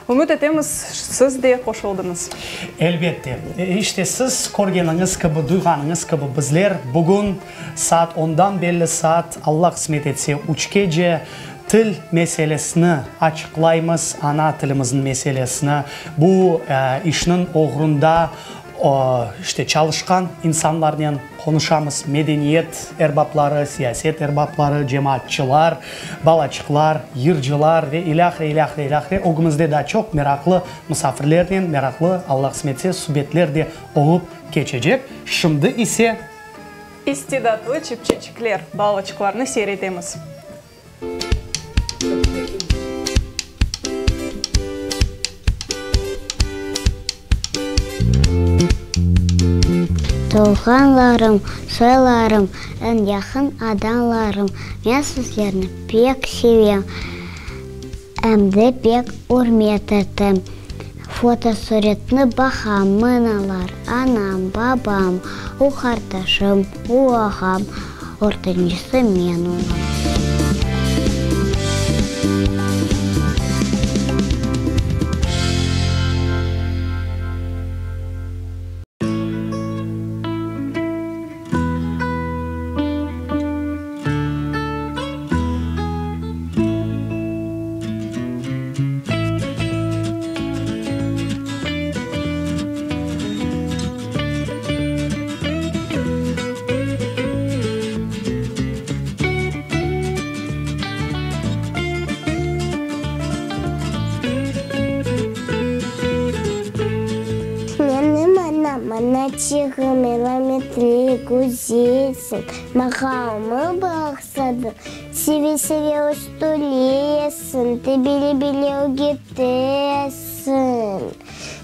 Ümüt etemiz, siz de qoşuldıñız. Elbette. İşte, siz körgeniñiz kibi, duyğanıñız kibi, bizler bugün saat ondan belli saat, Alla qısmet etse, üçkece til meselesini açıqlaymız, ana tilimizniñ meselesini. Bu işniñ oğrunda, işte, çalışqan insanlarnen qonuşamız, medeniyet erbapları, siyaset erbapları, cemaatçılar, balaçıqlar, yırcılar ve ilâhre, ilâhre, ilâhre. Ögümizde daa çoq meraqlı musafirlernen meraqlı, Alla qısmet etse, subetler de olıp keçecek. Şimdi ise. İstidatlı çipçeçikler balaçıqlarnı seyir etemiz. Tuvğanlarım, soylarım, eñ yaqın adamlarım, men sizlerni pek sevem, em de pek ürmet etem. Fotosuretni baqam, mınalar, anam, babam, u qardaşım, u ağam, ortancısı men olam. Menim anam, anaçığım, elametli, güzelsiñ, Maña ömür bağışladıñ, seve-seve östüresiñ, Tebele-bele ögretesiñ.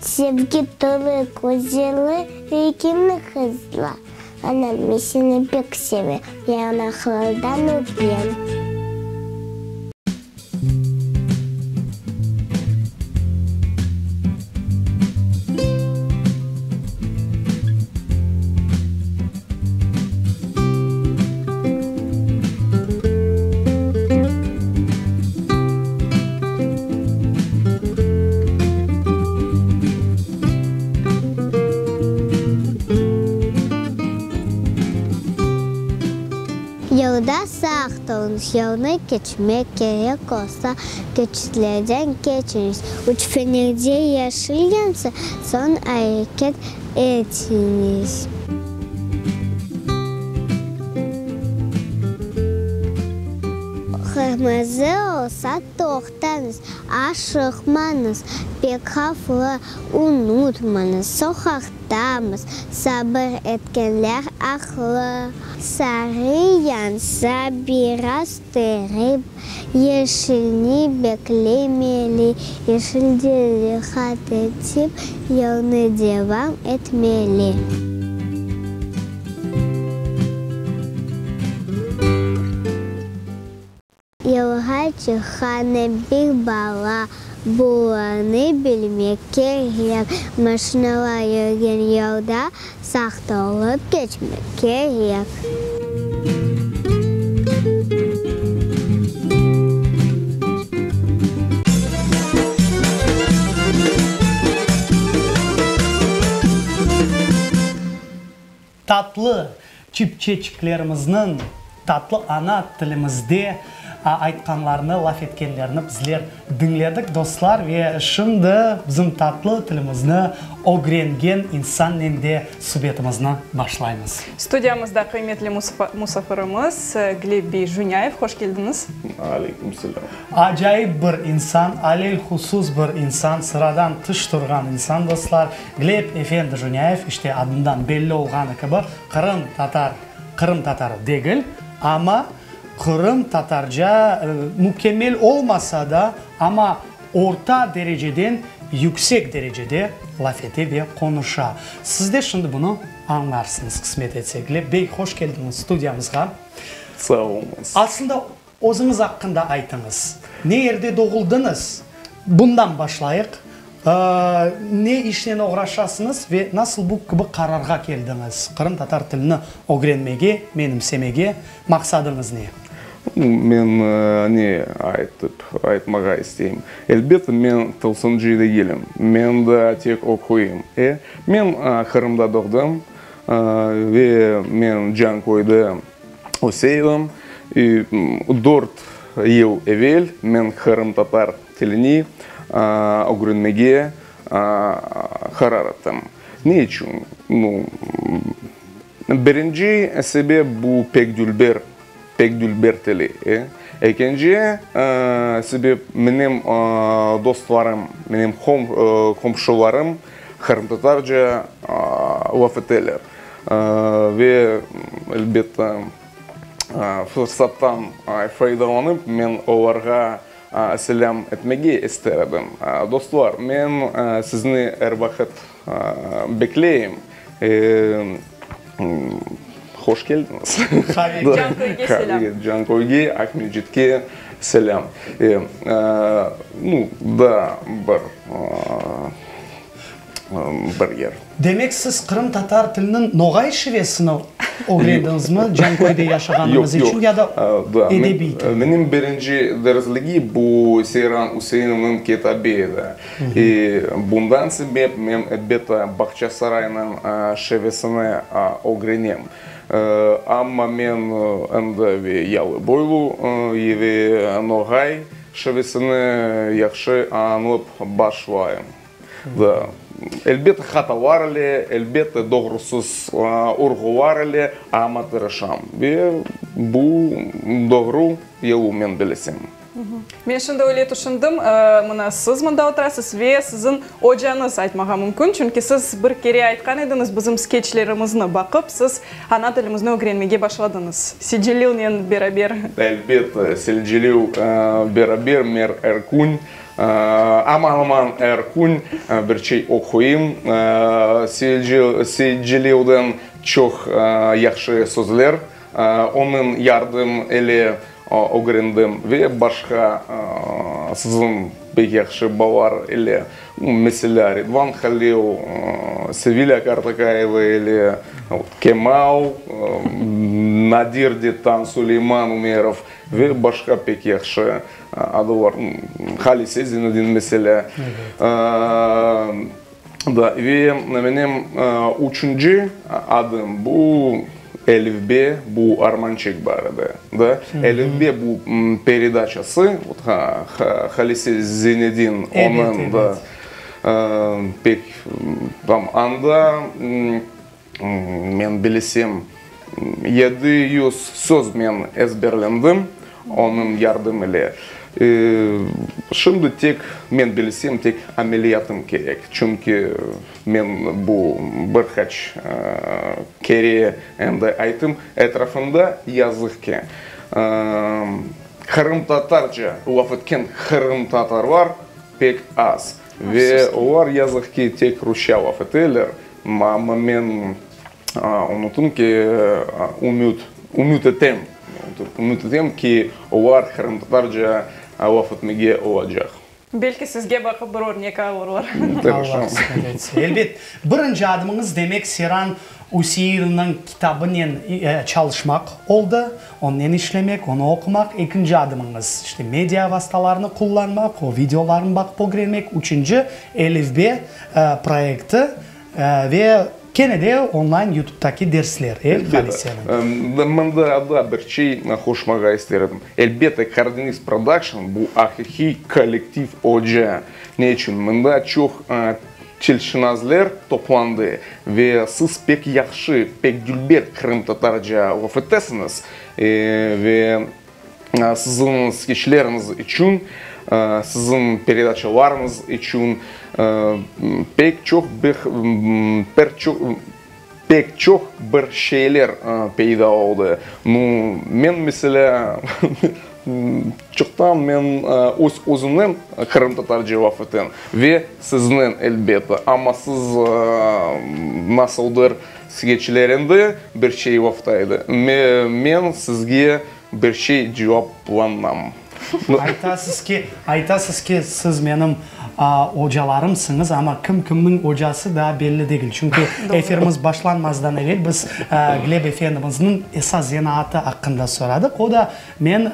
Sevgi tolu közleri renkimli qızlar, Anam, men seni pek sevem, yanaqlardan öpem. Yolda saqt oluñız, yolnı keçmek kerek olsa, keçitlerden keçiñiz. Üç fenerce yeşil yansa, soñ areket etiñiz. Qırmızı olsa, toqtañız, aşıqmañız, pek havflı, unutmañız, soqaqtamız, sabır etkenler aqlı. Sarı yansa, biraz terip, yeşilni beklemeli, yeşilde rahat etip, yolnı devam etmeli. Yolğa çıqqan bir bala bularnı bilmek kerek, maşinalar yürgen yolda saqt olıp keçmek kerek. Tatlı çipçeçiklerimizniñ tatlı ana tilimizde aytqanlarını, laf etkenlerini bizler diñledik, dostlar, ve şimdi bizim tatlı tilimizni ögrengen insannen de subetimizni başlaymız. Studiyamızda qıymetli musafirimiz Gleb bey Junâyev, hoş keldiñiz. Aleyküm selâm. Acayip bir insan, alelhusus bir insan, sıradan tış turğan insan, dostlar. Gleb efendi Junâyev, işte adından belli olğanı kibi, qırımtatar, qırımtatarı degil, amma qırımtatarca mükemmel olmasa da, amma orta dereceden yüksek derecede laf ete ve qonuşa. Siz de şimdi bunı añlarsıñız, qısmet etse. Gleb bey, hoş keldiñiz studiyamızğa. Sağ oluñız. Aslında, özüñiz aqqında aytıñız. Ne yerde doğuldıñız? Bundan başlayıq. Ne işnen oğraşasıñız ve nasıl bu kibi qararğa keldiñiz, qırımtatar tilini ögrenmege, menimsemege maqsadıñız ne? Men ne aytıp, aytmağa isteyim? Elbette, men tılsımcı degilim, men daa tek oquyım. E, men Qırımda doğdım ve men Canköyde öse edim. Dört yıl evel men qırımtatar tilini ögrenmege qarar ettim. Ne içün? Nu, birinci sebep bu pek dülber, pek dülber tili. Ekinci sebep menim dostlarım, menim qomşularım qırımtatarca laf eteler. Ve, elbette, fırsattan faydalanıp, men olarğa Selâm etmege ister edim. Dostlar, men sizni er vaqıt bekleyim. Hoş keldiñiz. Canköyge selâm. Canköyge, Aqmescitke selâm. Nu, daa bir. Bir yer. Demek siz qırımtatar tiliniñ noğay şivesini ögrendiñizmi Canköyde yaşağanıñız içün ya da edebiy tilni? Menim birinci dersligi bu Seyran Üseinovnıñ kitabı edi. E, bundan sebep men elbette Bağçasaraynıñ şivesini ögrenem. Amma men endi ve yalıboylu ve noğay şivesini yahşı añlıp başlayım. Da, elbette, hatalar ile, elbette, doğrusız urğular ile, amma tırışam. Ve bu doğru yolu, men bilesem. Men şimdi öyle tüşündim, mına siz mında oturasız ve siziñ ocañız aytmağa mümkün, çünki siz bir kere aytqan ediñiz, bizim skeçlerimizni baqıp, siz ana tilimizni ögrenmege başladıñız, Secelilnen beraber. Elbette, Secelil beraber mer er kün Aman-aman er kün bir şey oquyım. Seyitcelilden çoq yahşı sözler onıñ yardım ile ögrendim ve başqa siziñ pek yahşı balalar ile, meselâ, Ridvan Halil, Sevilâ Qartaqayeva ile, Kemal, Nadir Detan, Suleyman Umerov ve başqa pek yahşı Adı bar, Halise Zinedin meselâ. Da, ve menim üçünci adım bu Elifbe, bu Armançıq bar edi. Da, Elifbe bu peredaçası, Halise Zinedin onıñ da pek tam anda Men bilesem, 700 söz men ezberlendim onıñ yardım ile. Şimdi tek, men bilesem, tek ameliyatım kerek, çünki men bu bir qaç kere endi ayttım, etrafımda, yazıq ki, qırımtatarca laf etken qırımtatarlar pek az ve olar, yazıq ki, tek rusça laf eteler. Amma men unutım ki, ümüt, ümüt etem, ümüt etem ki, olar qırımtatarca laf etmege olacaq. Belki sizge baqıp bir örnek alırlar. Allah qısmet etse. Elbet, birinci adımıñız, demek, Seyran Üseinovnıñ kitabınen çalışmaq oldı, onnen işlemek, onı oqumaq. Ekinci adımıñız, işte, media vastalarını qullanmaq, o videolarnı baqıp ögrenmek. Üçünci, Elifbe proyekti ve kene de onlayn YouTube'daki dersler, e, Haliseniñ. Mında daa bir şey qoşmağa ister edim. Elbette, Karadeniz Production bu aqiqiy kollektiv oca. Ne içün? Mında çoq tilşınazler toplandı ve siz pek yahşı, pek dülber qırımtatarca laf etesiñiz ve Siziñ skeçleriñiz içün, siziñ peredaçalarıñız içün pek çoq bir pek çoq bir şeyler peyda oldı. Nu, men, meselâ, çoqtan men öz özümnen qırımtatarca laf etem ve siznen, elbette, amma siz nasıldır Skeçlerinde bir şey lafta edi. Men sizge bir şey cevaplanam. Aytasız ki, aytasız ki, siz menim. Ocalarımsıñız, amma kim kimniñ ocası daa belli degil. Çünki efirimiz başlanmazdan evel biz Gleb efendimizniñ esas zenaatı aqqında soradıq. O da men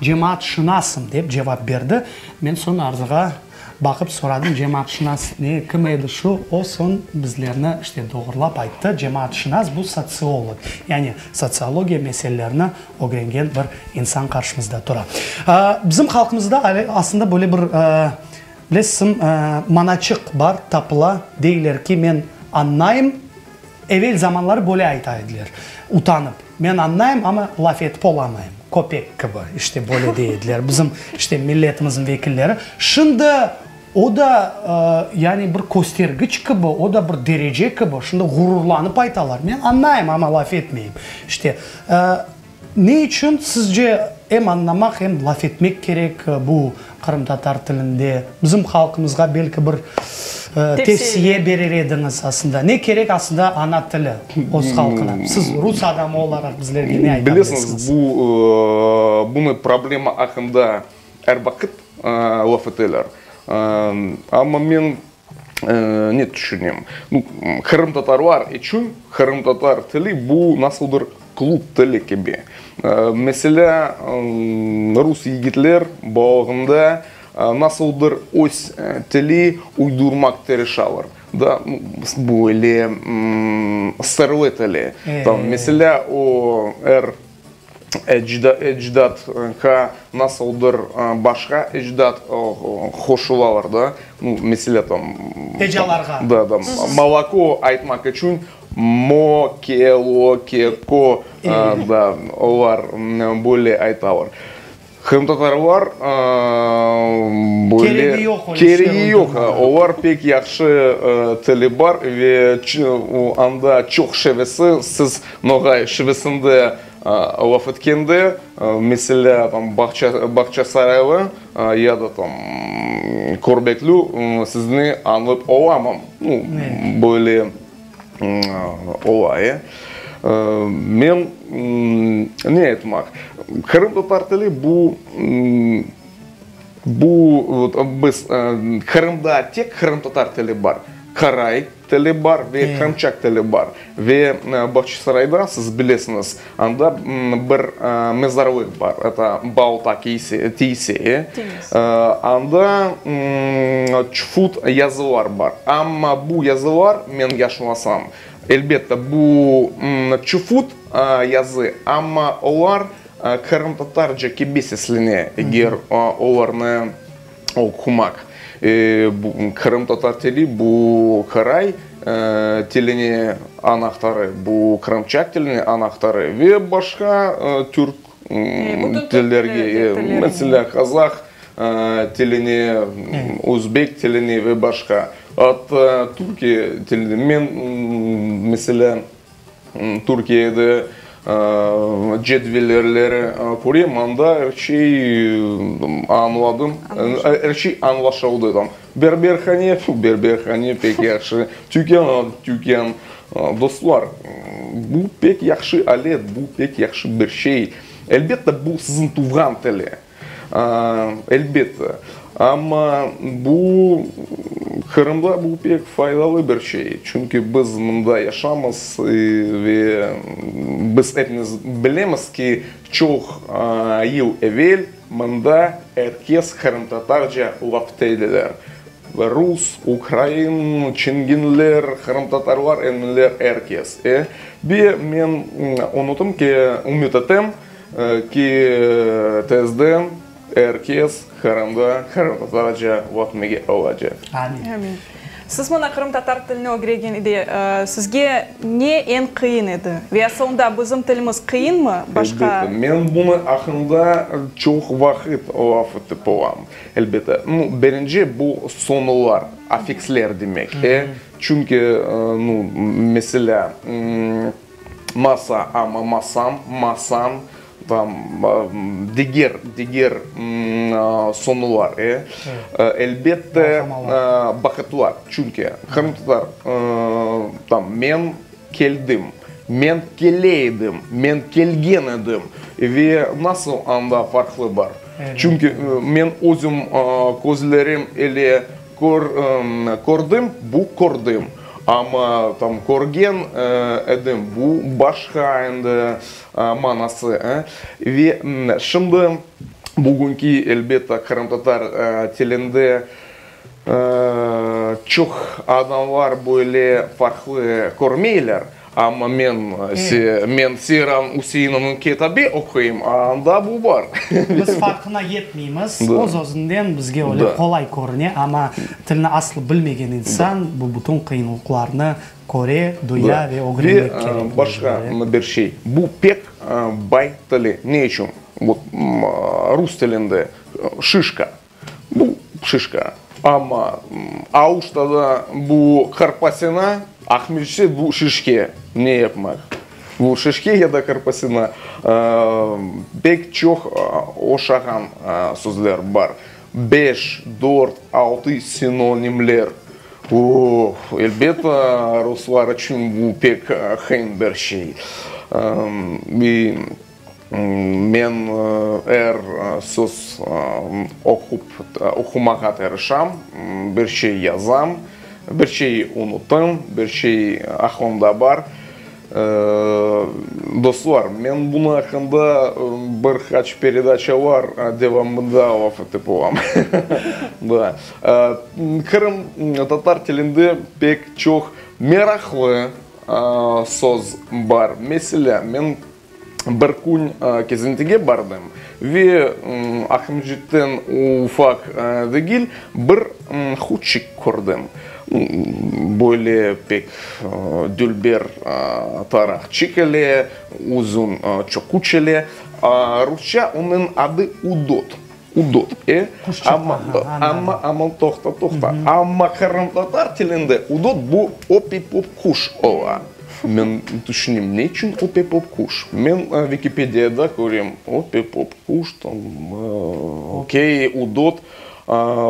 cemaatşınasım dep cevap berdi. Men soñ Arzığa baqıp soradım, cemaatşınas ne, kim edi şu? O soñ bizlerni işte doğurlap ayttı, cemaatşınas bu sotsiolog, yani sotsiologiya meselelerini ögrengen bir insan qarşımızda tura. Bizim halqımızda aslında böyle bir, bilesiñ, manaçıq bar, tapıla, deyler ki, men añlayım, evel zamanları böyle ayta ediler, utanıp, men añlayım, amma laf etip olamayım, köpek kibi, işte böyle dey ediler bizim, işte, milletimizniñ vekilleri. Şimdi o da, yani bir köstergiç kibi, o da bir derece kibi, şimdi ğururlanıp aytalar, men añlayım, amma laf etmeyim. İşte, ne içün sizce em añlamaq, em laf etmek kerek bu qırımtatar tilinde? Bizim halqımızğa belki bir tevsiye berer ediñiz aslında. Ne kerek aslında ana tili öz halqına? Siz rus adamı olaraq bizlerge ne ayta bilesiñiz? Bilesiñiz, bu, bunı problema aqqında Er vaqıt laf eteler. Amma men ne tüşünem? Nu, qırımtatarlar içün qırımtatar tili bu nasıldır klub tili kibi. Meselâ, rus yigitler balalığında nasıldır öz tili uydurmaq tırışalar. Da, böyle sırlı tili. Tam, meselâ, o er Ecdatqa nasıldır başqa ecdat qoşulalar da, nu, meselâ, tam. Ecalarğa. Da, da, moloko aytmaq içün mo, ke, lo, ke, ko, da, olar böyle aytalar. Qırımtatarlar böyle. Keregi yoq öyle işler Keregi yoq. Olar pek yahşı tili bar ve anda çoq şivesi, siz noğay şivesinde laf etkende, meselâ, tam Bağçasaraylı ya da tam Körbekli sizni añlap olamam. Nu, böyle ola, e. Men ne aytmaq, qırımtatar tili bu, bu biz Qırımda tek qırımtatar tili bar, qaray tili bar ve qırımçaq tili bar. Ve Bağçasarayda, siz bilesiñiz, anda bir mezarlıq bar, eto Balta tiyse, e. Anda çufut yazılar bar. Amma bu yazılar, men yaşılasam, elbette, bu çufut yazı, amma olar qırımtatarca kibi seslene, eger olarnı oqumaq. Qırımtatar tili bu qaray tiline anahtarı, bu qırımçaq tiline anahtarı ve başqa türk tillerge, meselâ, qazah tiline, özbek tiline ve başqa. Atta Türkiye tiline. Men, meselâ, Türkiyede cedvellerleri körem, anda er şey añladım, er şey añlaşıldı. Berberhane, berberhane pek yahşı, tükân, tükân. Dostlar, bu pek yahşı alet, bu pek yahşı bir şey. Elbette, bu siziñ tuvğan tili. Elbette. Amma bu, Qırımda bu pek faydalı bir şey. Çünki biz mında yaşamız ve biz epimiz bilemiz ki, çoq yıl evel mında er kes qırımtatarca laf ediler. Rus, ukrain, çinginler, qırımtatarlar, ermeniler, er kes. E, ve men unutım ki, ümüt etem ki, tezden er kes Qırımda qırımtatarca laf etmege olacaq. Amin. Amin. Siz mına qırımtatar tilini ögregende, sizge ne eñ qıyın edi? Ve asılında bizim tilimiz qıyınmı başqa? Elbette. Men bunı aqqında çoq vaqıt laf etip olam. Elbette. Nu, birinci, bu soñular, affiksler demek. E, çünki, nu, meselâ, masa, amma masam, masan, tam, diger, diger soñular, e. Elbette, baqıtlar. Çünki qırımtatar, tam, men keldim, men kele edim, men kelgen edim. Ve nasıl anda farqlı bar? Çünki men özüm közlerim ile. Kördim, bu kördim. Amma tam körgen edim, bu başqa endi manası. Ve şimdi bugünki, elbette, qırımtatar tilinde çoq adamlar böyle farqlı körmeyler. Amma men, men Seyran Üseinovnıñ kitabi oquyım, anda bu bar. Biz farqına yetmeymiz, öz-özünden bizge öyle qolay körüne, amma tilni aslı bilmegen insan bu bütün qıyınlıqlarnı köre, duya ve ögrenmek kerek. Ve başqa bir şey, bu pek bay tili. Ne içün? Vot, rus tilinde şişka, Bu şişka. Amma Aluştada bu karpasina, Aqmescitte bu şişke. Ne yapmaq? Bu şişke ya da karpasina pek çoq oşağan sözler bar. Beş, dört, altı sinonimler. Oh, elbet, ruslar içün bu pek qıyın bir şey. Men er söz oqup, oqumağa tırışam, bir şey yazam, bir şey unutım, bir şey aqlımda bar. Dostlar, men bunıñ aqqında bir qaç peredaçalar devamında laf etip olam. Da. Qırımtatar tilinde pek çoq meraqlı söz bar. Meselâ, men Bir kün kezintige bardım ve Aqmescitten ufaq degil bir huçik kördim. Böyle pek dülber taraqçıq ile, uzun çoquç ile. Rusça onıñ adı udot. Udot, e? Amma, amma, amma, toqta, toqta. Amma qırımtatar tilinde udot bu opipop quş ola. Men tüşünem, ne içün opipop quş? Men Vikipediyada körem, opipop quş, tam, okey, udot,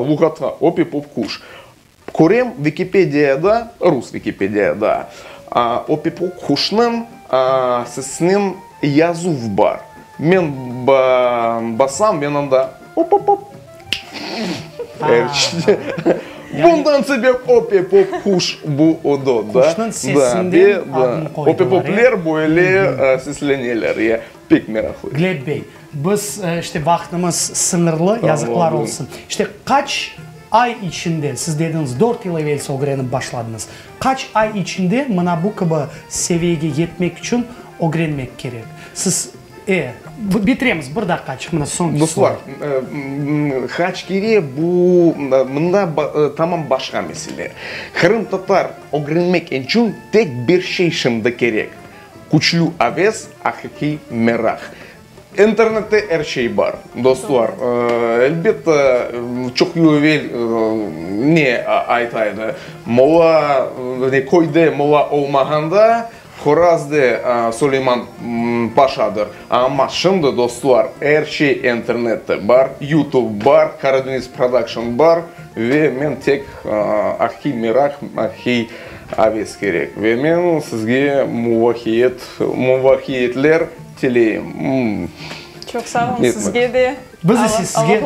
luğatqa, opipop quş. Körem, Vikipediyada, rus Vikipediyada, opipop quşnıñ sesinen yazuv bar. Men basam, men anda op-op-op. Bundan sebep opipop quş bu udot, da. Quşnıñ sesinden adını qoydılar. Opipopler böyle sesleneler, ya, pek meraqlı. Gleb bey, Biz, işte, vaqtımız sıñırlı, yazıqlar olsun. İşte, qaç ay içinde, siz dediñiz, dört yıl evelsi ögrenip başladıñız. Qaç ay içinde mına bu kibi seviyege yetmek içün ögrenmek kerek? Siz, e, bitiremiz, bir daqqaçıq, mına soñki sual. Dostlar, qaç kere bu, mında tamam başqa mesele. Qırımtatar ögrenmek içün tek bir şey şimdi kerek, küçlü aves, aqiqiy meraq. İnternette er şey bar, dostlar. Elbette, çoq yıl evel ne ayta edi, mola, ne köyde mola olmağanda, horaz de Suleyman paşadır. Amma şimdi, dostlar, er şey internette bar, YouTube bar, Karadeniz Production bar ve men tek aqiqiy meraq, aqiqiy aves kerek. Ve men sizge muvafaqiyetler Tileyim. Çoq sağ olun sizge de. Biz ise sizge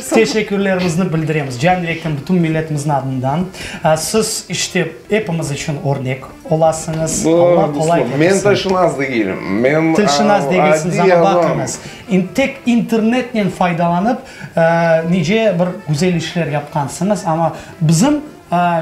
teşekkürlerimizni bildiremiz. Can yürekten bütün milletimizniñ adından. Siz işte epimiz içün örnek olasıñız. Alla qolay ketirsin. Men tilşınas degilim. Men Tilşınas degilsiñiz, amma baqıñız, tek internetnen faydalanıp nice bir güzel işler yapqansıñız. Amma bizim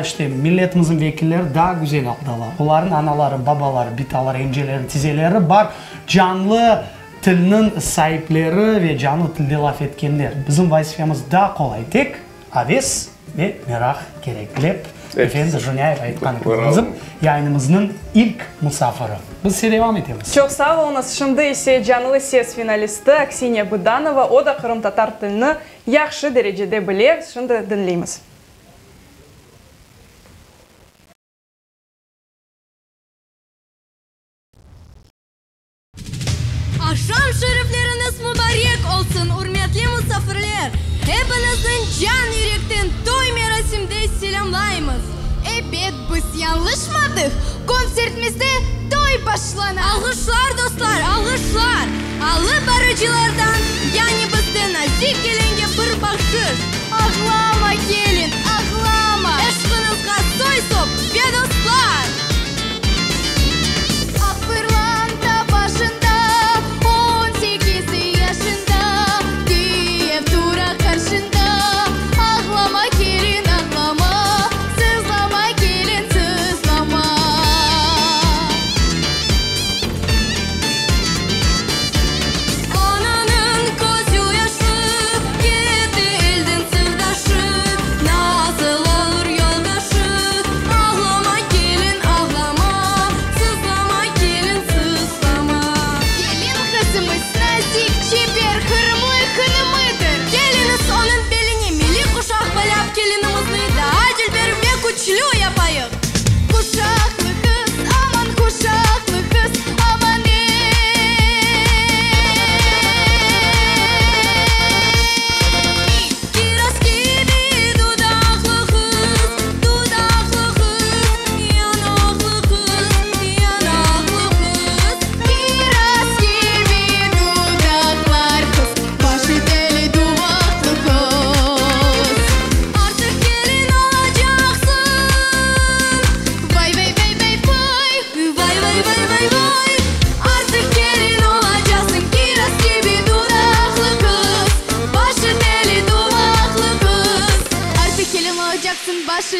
işte milletimizniñ vekilleri daa güzel aldalar. Olarnıñ anaları, babaları, bitaları, emceleri, tizeleri bar canlı tilniñ saipleri ve canlı tilde laf etkenler. Bizim vazifemiz daa qolay, tek aves ve meraq kerek, Gleb efendi Junâyev aytqanı kibi, bizim yayınımıznıñ ilk musafiri. Biz ise devam etemiz. Çoq sağ oluñız. Şimdi ise Canlı ses finalisti Aksiniya Bıdanova, o da qırımtatar tilini yahşı derecede bile, şimdi diñleymiz. Aqşam şerifleriñiz mubarek olsun, ürmetli musafirler! Epiñizni can yürekten toy merasimde selâmlaymız! Ebet, biz yañlışmadıq, kontsertimizde toy başlana! Alğışlar, dostlar, alğışlar! Alıp barıcılardan, yani bizden nazik kelinge bir bahşış! Ağlama, kelin, ağlama!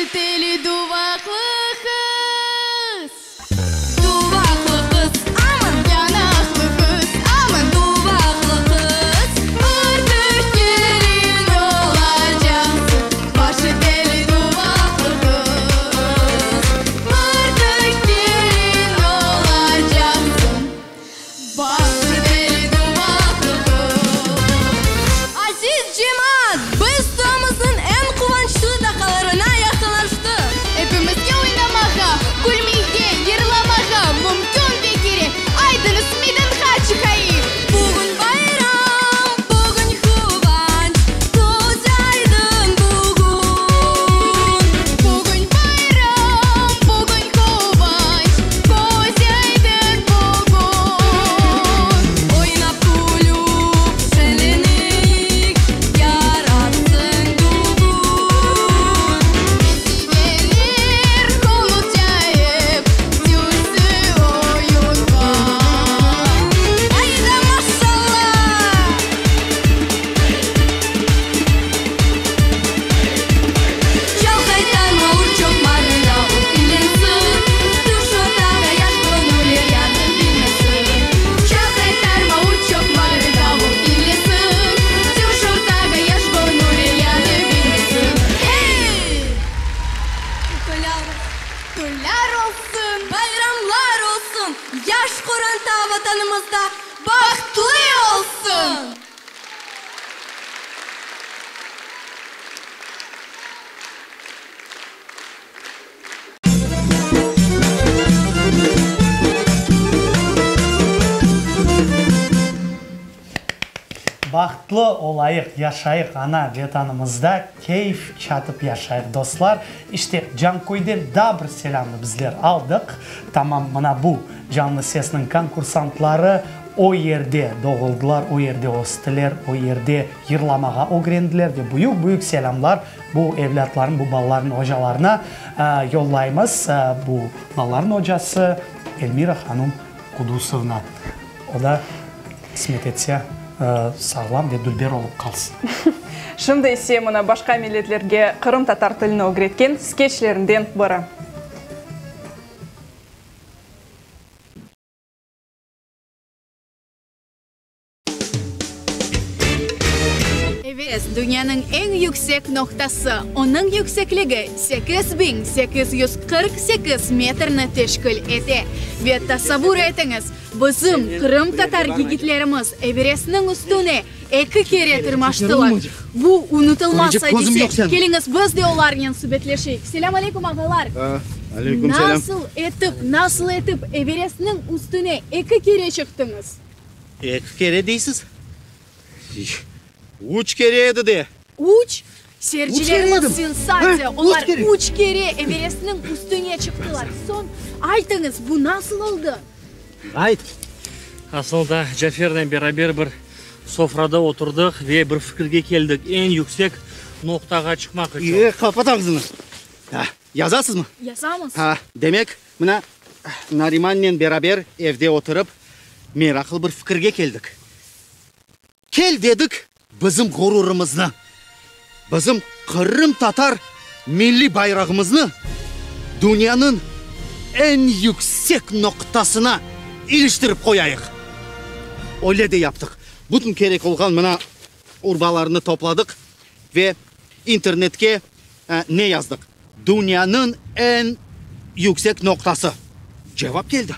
Başı teli duvaqlı qız. Duvaqlı qız, aman, yanaqlı qız, aman, duvaqlı qız, Artıq kelin olacaqsıñ. Başı teli duvaqlı qız, Artıq kelin olacaqsıñ. Başı teli duvaqlı qız. Aziz cemaat, biz toyumıznıñ eñ quvançlı daqqalarına yaqınlaştıq. Epimizge oynamağa, külmege, yırlamağa mümkün ve kerek. Aydıñız, meydanğa çıqayıq! Bugün bayram, bugün quvanç, köz aydın bugün. Bugün bayram, bugün quvanç, köz aydın bugün. Oynap, külüp, şeñleneyik, yararsın dügün. Sevenler qolun cayıp, tüşsün oyunğa. Ayda maşalla! Çal qaytarma, ur çoqmarnı, davul illensin, Tüş ortağa, yaş göñüller yardım bilmesin. Çal qaytarma, ur çoqmarnı, davul illesin, Tüş ortağa, yaş göñüller yardım bilmesin. Hey! Toylar olsun, bayramlar olsun, yaş qoranta Vatanımızda bahtlı olsun! Bahtlı olayıq, yaşayıq ana Vetanımızda, keyf çatıp yaşayıq, dostlar. İşte, Canköyden daa bir selâmnı bizler aldıq. Tamam mına bu Canlı sesniñ konkursantları o yerde doğuldılar, o yerde östiler, o yerde yırlamağa ögrendiler ve büyük-büyük selâmlar bu evlâtlarnıñ, bu balalarnıñ ocalarına yollaymız. Bu balalarnıñ ocası Elmira hanum Kudusovna. O da, qısmet etse, sağlam ve dülber olıp qalsın. Şimdi ise mına başqa milletlerge qırımtatar tilini ögretken skeçlerinden biri. Everest, dünyanıñ eñ yüksek noqtası, onıñ yüksekligi 8848 metrni teşkil ete. Ve tasavvur etiñiz, bizim qırımtatar yigitlerimiz Everestniñ üstüne eki kere tırmaştılar. Bu unutılmaz adise. Keliñiz, biz de olarnen subetleşeyik. Selâm aleyküm, ağalar! Aleyküm selâm. Nasıl etip, nasıl etip Everestniñ üstüne eki kere çıqtıñız? Eki kere deysiz? Üç kere edi de. Üç? Seyircilerimiz sensatsiya, olar üç kere Everestniñ üstüne çıqtılar. Soñ, aytıñız, bu nasıl oldı? Ayt. Asıl da, Cafernen beraber bir sofrada oturdıq ve bir fikirge keldik, eñ yüksek noqtağa çıqmaq içün. E, qapat ağzını. Yazasızmı? Yazamız. Ha, demek, mına, Narimannen beraber evde oturıp, meraqlı bir fikirge keldik. Kel, dedik, bizim ğururımıznı, bizim qırımtatar milliy bayrağımıznı dünyanıñ eñ yüksek noqtasına iliştirip qoyayıq. Öyle de yaptıq. Bütün kerek olğan mına urbalarnı topladıq ve internetke ne yazdıq? Dünyanıñ eñ yüksek noqtası. Cevap keldi.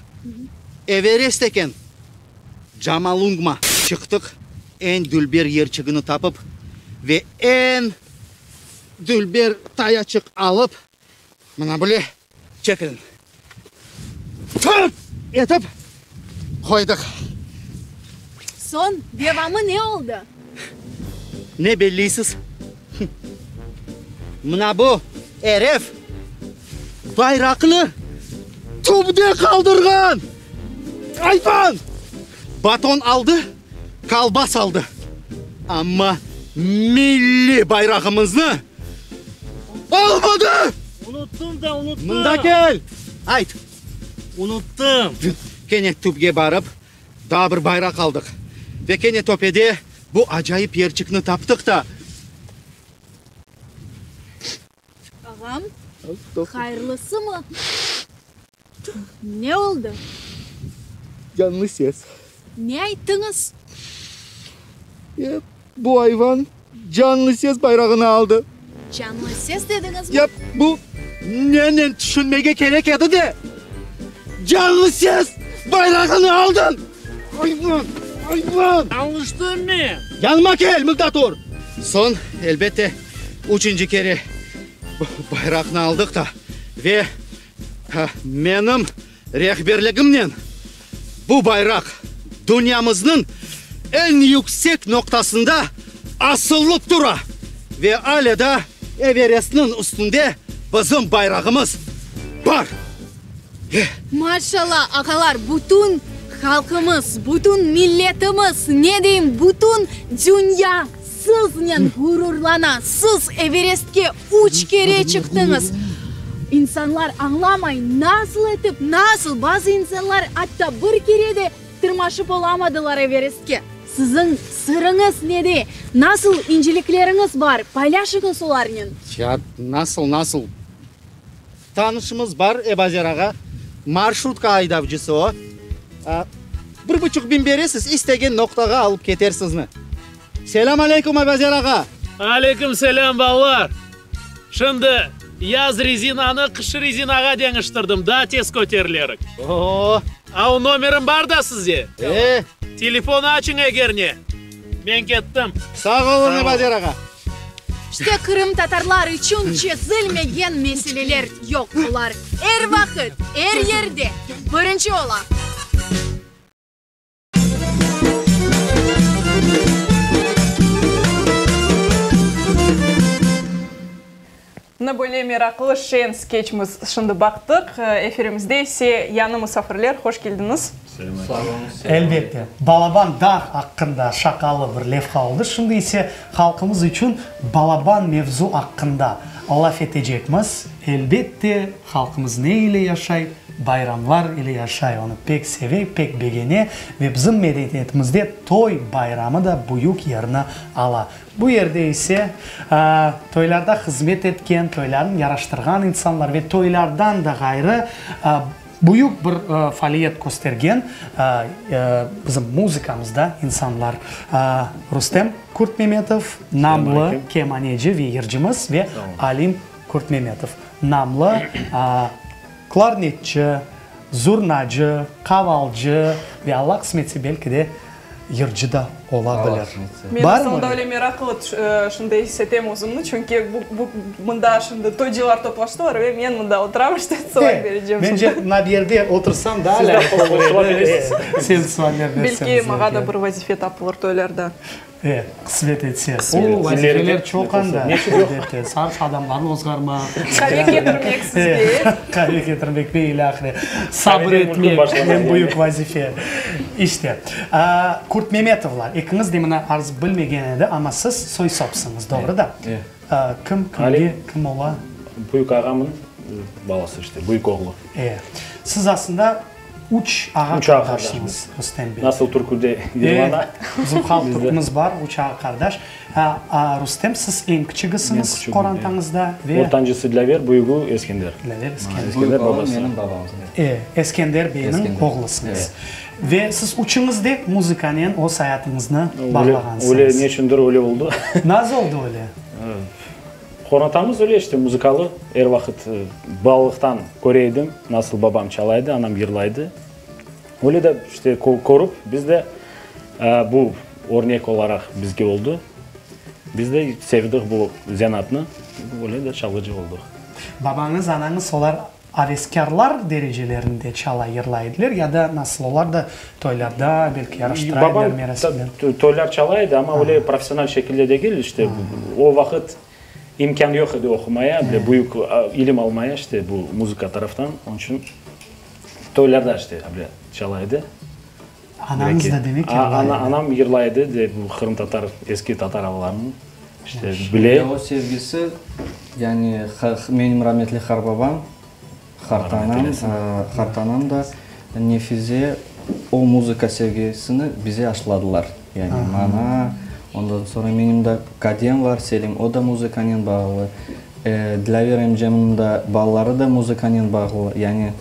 Everest eken. Camalungma çıqtıq, eñ dülber yerçigini tapıp ve eñ dülber tayaçıq alıp, mına böyle çekilin, tıp etip qoydıq. Soñ, devamı ne oldı? Ne belleysiz? Mına bu eref bayraqnı tübde qaldırğan! Ayvan! Baton aldı, kolbas aldı, amma milliy bayrağımıznı almadı! Unuttım da, unuttım! Mında kel! Ayt! Unuttım! Kene tübge barıp, daa bir bayraq aldıq. Ve kene töpede bu acayip yerçikni taptıq da. Ağam? Hayırlısımı? Ne oldı? Canlı ses. Ne ayttıñız? E, bu ayvan Canlı ses bayrağını aldı. Canlı ses dediñizmi? Ya, bu nenen tüşünmege kerek edi de, Canlı ses bayrağını aldıñ! Ayvan! Ayvan! Yañlıştım men! Yanıma kel, mında tur! Soñ, elbette, üçünci kere bayraqnı aldıq da ve menim Rehberligimnen bu bayraq dünyamıznıñ eñ yüksek noqtasında asıllıp tura ve alâ da Everestniñ üstünde bizim bayrağımız bar. Maşallah, ağalar, bütün halqımız, bütün milletimiz, ne deyim, bütün dünya siznen ğururlana. Siz Everestke üç kere çıqtıñız. İnsanlar añlamay, nasıl etip, nasıl, bazı insanlar atta bir kere de tırmaşıp olamadılar Everestke. Siziñ sırıñız nede? Nasıl incelikleriñiz bar? Paylaşıñız olarnen. Ya, nasıl, nasıl? Tanışımız bar, Ebazer ağa, marşrutka aydavcısı o. Bir buçuq biñ beresiz, istegen noqtağa alıp keter sizni. Selâm aleyküm, Ebazer ağa! Aleyküm selâm, balalar! Şimdi yaz rezinanı qış rezinağa deñiştirdim, daa tez köterilerik. O-o! Av nomerim bar da size. E? Telefon açıñ eger ne. Men kettim. Sağ oluñ, Ebazer ağa! İşte qırımtatarlar içün çezilmegen meseleler yoq, olar er vaqıt, er yerde birinci ola. Mına böyle meraqlı, şeñ skeçmiz şimdi baqtıq. Efirimizde ise yañı musafirler. Hoş keldiñiz. Elbette, balaban dağ aqqında şaqalı bir levha oldı. Şimdi ise halqımız içün balaban mevzu aqqında laf etecekmiz. Elbette, halqımız ne ile yaşay? Bayramlar ile yaşay, onı pek seve, pek begene ve bizim medeniyetimizde toy bayramı da büyük yerni ala. Bu yerde ise toylarda hızmet etken, toylarnı yaraştırğan insanlar ve toylardan da ğayrı büyük bir faaliyet köstergen bizim muzıkamızda insanlar, Rustem Kurtmemetov, namlı kemaneci ve yırcımız ve Alim Kurtmemetov, namlı klarnetçi, zurnacı, qavalcı ve Alla qısmetse belki de yırcı da ola bilir. Men asılında öyle meraqlı şimdi is etem özümni, çünki bu mında şimdi toycılar toplaştılar ve men mında oturam, işte sual berecem. Mence, mına bir yerde otursañ daa lâyıq olur edi. Sen sualler berseñ. Belki maña da bir vazife tapılır toylarda. E, qısmet etse. O, vazifeler çoq anda, elbette. Sarf adamlarnı ozğarmaq. Qave ketirmek sizge. Qave ketirmek ve ilâhre. Sabır etmek, eñ büyük vazife. İşte, Kurtmemetovlar, ekiñiz de mına arz bilmegen edi, amma siz soy-sopsıñız, doğru da? Kim, kimge, kim ola? Büyük ağamnıñ balası işte, büyük oğlu. E, siz aslında üç ağa qardaşsıñız, Rustem bey. Nasıl türküde yırlana. Bizim halq türkümiz bar, üç ağa qardaş. Rustem, siz eñ kiçigisiñiz qorantañızda ve. Ortancısı Dilâver, büyügi Eskender. Dilâver, Eskender. Eskender babası. Menim babam. E, Eskender beyniñ oğlusıñız. Ve siz üçüñiz de muzıkanen öz ayatıñıznı bağlağansıñız. Öyle, ne içündir öyle oldı. Nasıl oldı öyle? Qorantamız öyle işte, muzıkalı. Er vaqıt balalıqtan köre edim, nasıl babam çalaydı, anam yırlaydı. Öyle de işte körip, biz de bu örnek olaraq bizge oldı. Biz de sevdik bu zenaatnı, öyle de çalğıcı oldıq. Babañız, anañız olar Aveskârlar derecelerinde çala yırlay ediler ya da nasıl olar da toylarda belki yaraştıra ediler merasimler? Babam toylar çala edi, amma öyle professional şekilde degil, işte o vaqıt imkân yoq edi oqumaya, bile büyük ilim almaya, işte bu muzıka taraftan, onıñ içün toylarda işte bile çala edi. Anañız da demek yırlay edi. Anam yırlay edi de, bu qırımtatar, eski tatar avalarını işte bile. Ve o sevgisi, yani menim rametli qarbabam, qartanam, qartanam da Nefize o muzıka sevgisini bize aşladılar. Yani maña, ondan soñra menim da kadem var, Selim, o da muzıkanen bağlı. Dilâver emcemniñ da balaları da muzıkanen bağlı. Yani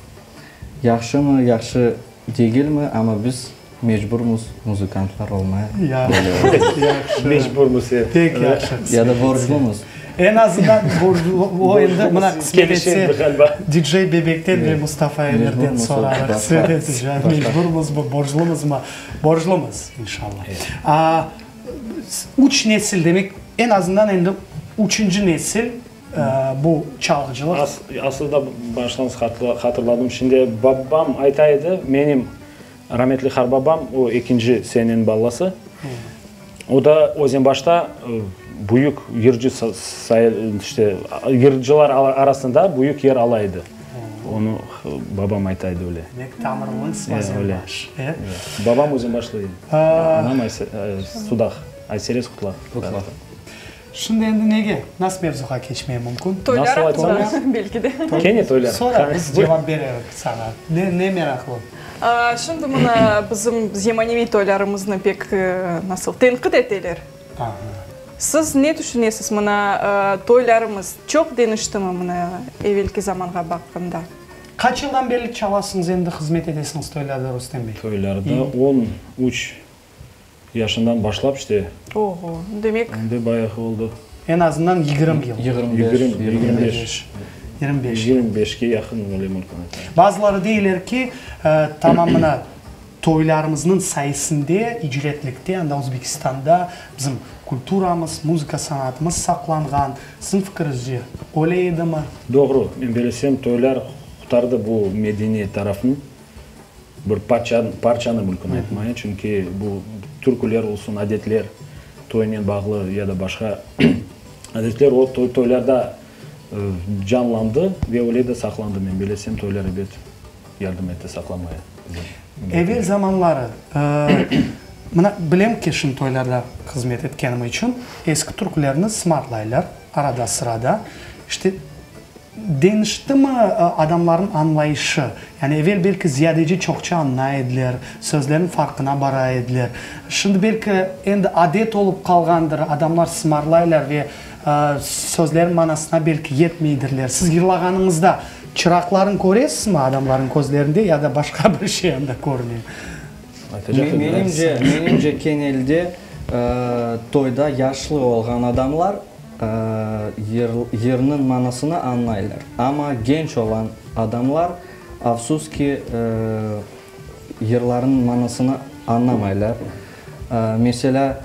yahşımı, yahşı degilmi, amma biz mecburmız muzıkantlar olmaya. Yahşı, yahşı. Mecburmız, e. Pek yahşı. Ya da borclumız. Eñ azından borclu, o endi mına qısmet etse, DJ Bebekten ve Mustafa Emirden sorarıq. Qısmet etse, mecburmızmı, borclumızmı? Borclumız, inşallah. Üç nesil, demek, eñ azından endi üçünci nesil bu çalğıcılıq. Aslı da baştan hatırladım şimdi, babam ayta edi, menim rametli harbabam, o ekinci seneniñ balası, o da Özenbaşta büyük yırcı işte, yırcılar arasında büyük yer ala edi. Onı babam ayta edi öyle. Demek, tamırlıñız Özenbaş. Babam Özenbaşlı edi. Anam Sudaq. Ayserez Qutlaq. Şimdi endi nege, nasıl mevzuğa keçmeye mümkün? Toylar aqqında, belki de. Kene toylar. Sonra biz cevap bererik saña. Ne, ne meraqlı? Şimdi mına bizim zemaneviy toylarımıznı pek, nasıl, tenqit eteler. Siz ne tüşünesiz, mına toylarımız çoq deñiştimi mına evelki zamanğa baqqanda? Qaç yıldan berli çalasıñız endi, hızmet etesiñiz toylarda, Rustem bey? Toylarda 13 yaşından başlap işte. Oho, demek. Endi bayağı oldı. Eñ azından 20 yıl. 25. 25. 25. 25-ke yaqın öyle mümkün aytmağa. Bazıları deyler ki, tamam mına toylarımıznıñ sayesinde icretlikte, anda Özbekistanda bizim kulturamız, muzıka sanatımız saqlanğan. Siziñ fikiriñizce, öyle edimi? Doğru. Men belesem, toylar qutardı bu medeniyet tarafını. Bir parçanı mümkün aytmaya, çünki bu türküler olsun, adetler, toynen bağlı ya da başqa adetler o toylarda canlandı ve öyle de saqlandı. Men belesem, toylar ebet yardım etti saqlamaya. Evel zamanları, mına bilem ki, şimdi toylarda hızmet etkenim içün, eski türkülerni sımarlaylar arada-sırada. İşte, Deñiştimi adamlarnıñ añlayışı? Yani evel belki ziyadece çoqça añlay ediler, sözlerniñ farqına bara ediler. Şimdi belki endi adet olıp qalğandır, adamlar sımarlaylar ve sözlerniñ manasına belki yetmeydirler. Siz yırlağanıñızda çıraqlarnı köresizmi adamlarnıñ közlerinde ya da başqa bir şey anda körüne? Menimce, menimce kenelde toyda yaşlı olğan adamlar Yırnıñ manasını añlaylar. Amma genç olan adamlar, afsus ki, yırlarnıñ manasını añlamaylar. Meselâ,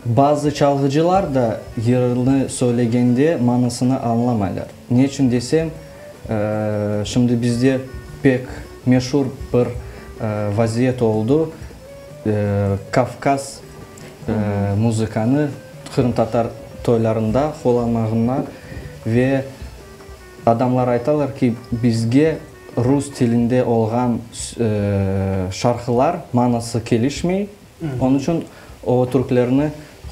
bazı çalğıcılar da yırnı söylegende manasını añlamaylar. Neçün desem, şimdi bizde pek meşur bir vaziyet oldı, Kavkaz muzıkanı qırımtatar toylarında qullanmağına ve adamlar aytalar ki, bizge rus tilinde olğan şarqılar manası kelişmey, onıñ içün o türklerni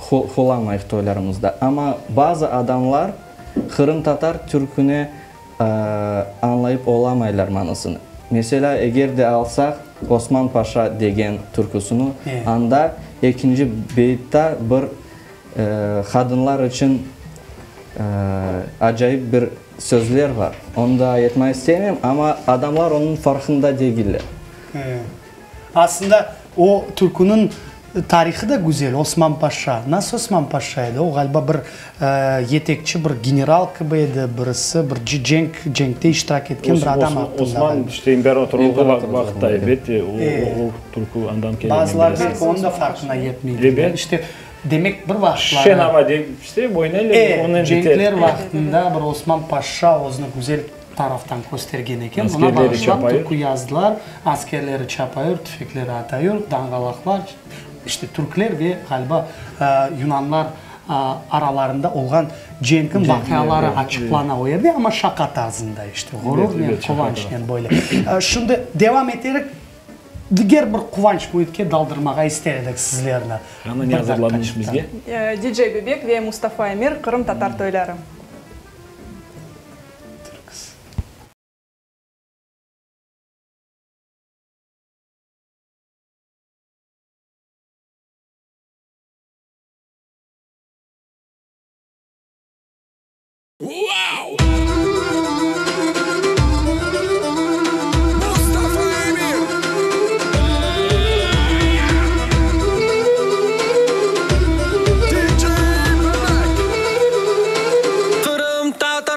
qullanmayıq toylarımızda. Amma bazı adamlar qırımtatar türküne añlayıp olamaylar manasını. Meselâ, eger de alsaq Osman Paşa degen türküsini, anda ekinci beyitta bir qadınlar içün acayip bir sözler bar. Onı da aytmaq istemeyim, amma adamlar onıñ farqında degiller. Aslında, o türküniñ tarihı da güzel, Osman Paşa. Nasıl Osman Paşa edi? O, ğaliba, bir yetekçi, bir general kibi edi, birisi, bir cenk, cenkte iştirak etken bir adam aqqında. Osman, işte, imperatorlığı vaqıtta, elbette, o türkü andan kele. Bazıları belki onıñ da farqına yetmeydi. Ebet. İşte, demek, bir vaqıtları. Şen ava dep, işte, oynaylar, onen biter. Cenkler vaqtında bir Osman Paşa özüni güzel taraftan köstergen eken, buna bağışlap türkü yazdılar, Askerleri çapayur, tüfekleri atayur, dangalaqlar, işte türkler ve, ğaliba, yunanlar aralarında olğan cenkniñ vaqiaları açıqlana o yerde, amma şaqa tarzında, işte, ğururnen, quvançnen böyle. Şimdi devam eterek, diger bir quvanç müitke daldırmağa ister edik sizlerni. Qani, ne azırladıñız bizge? DJ Bebek ve Mustafa Emir, Qırımtatar toyları. Türküsi. Qırımtatar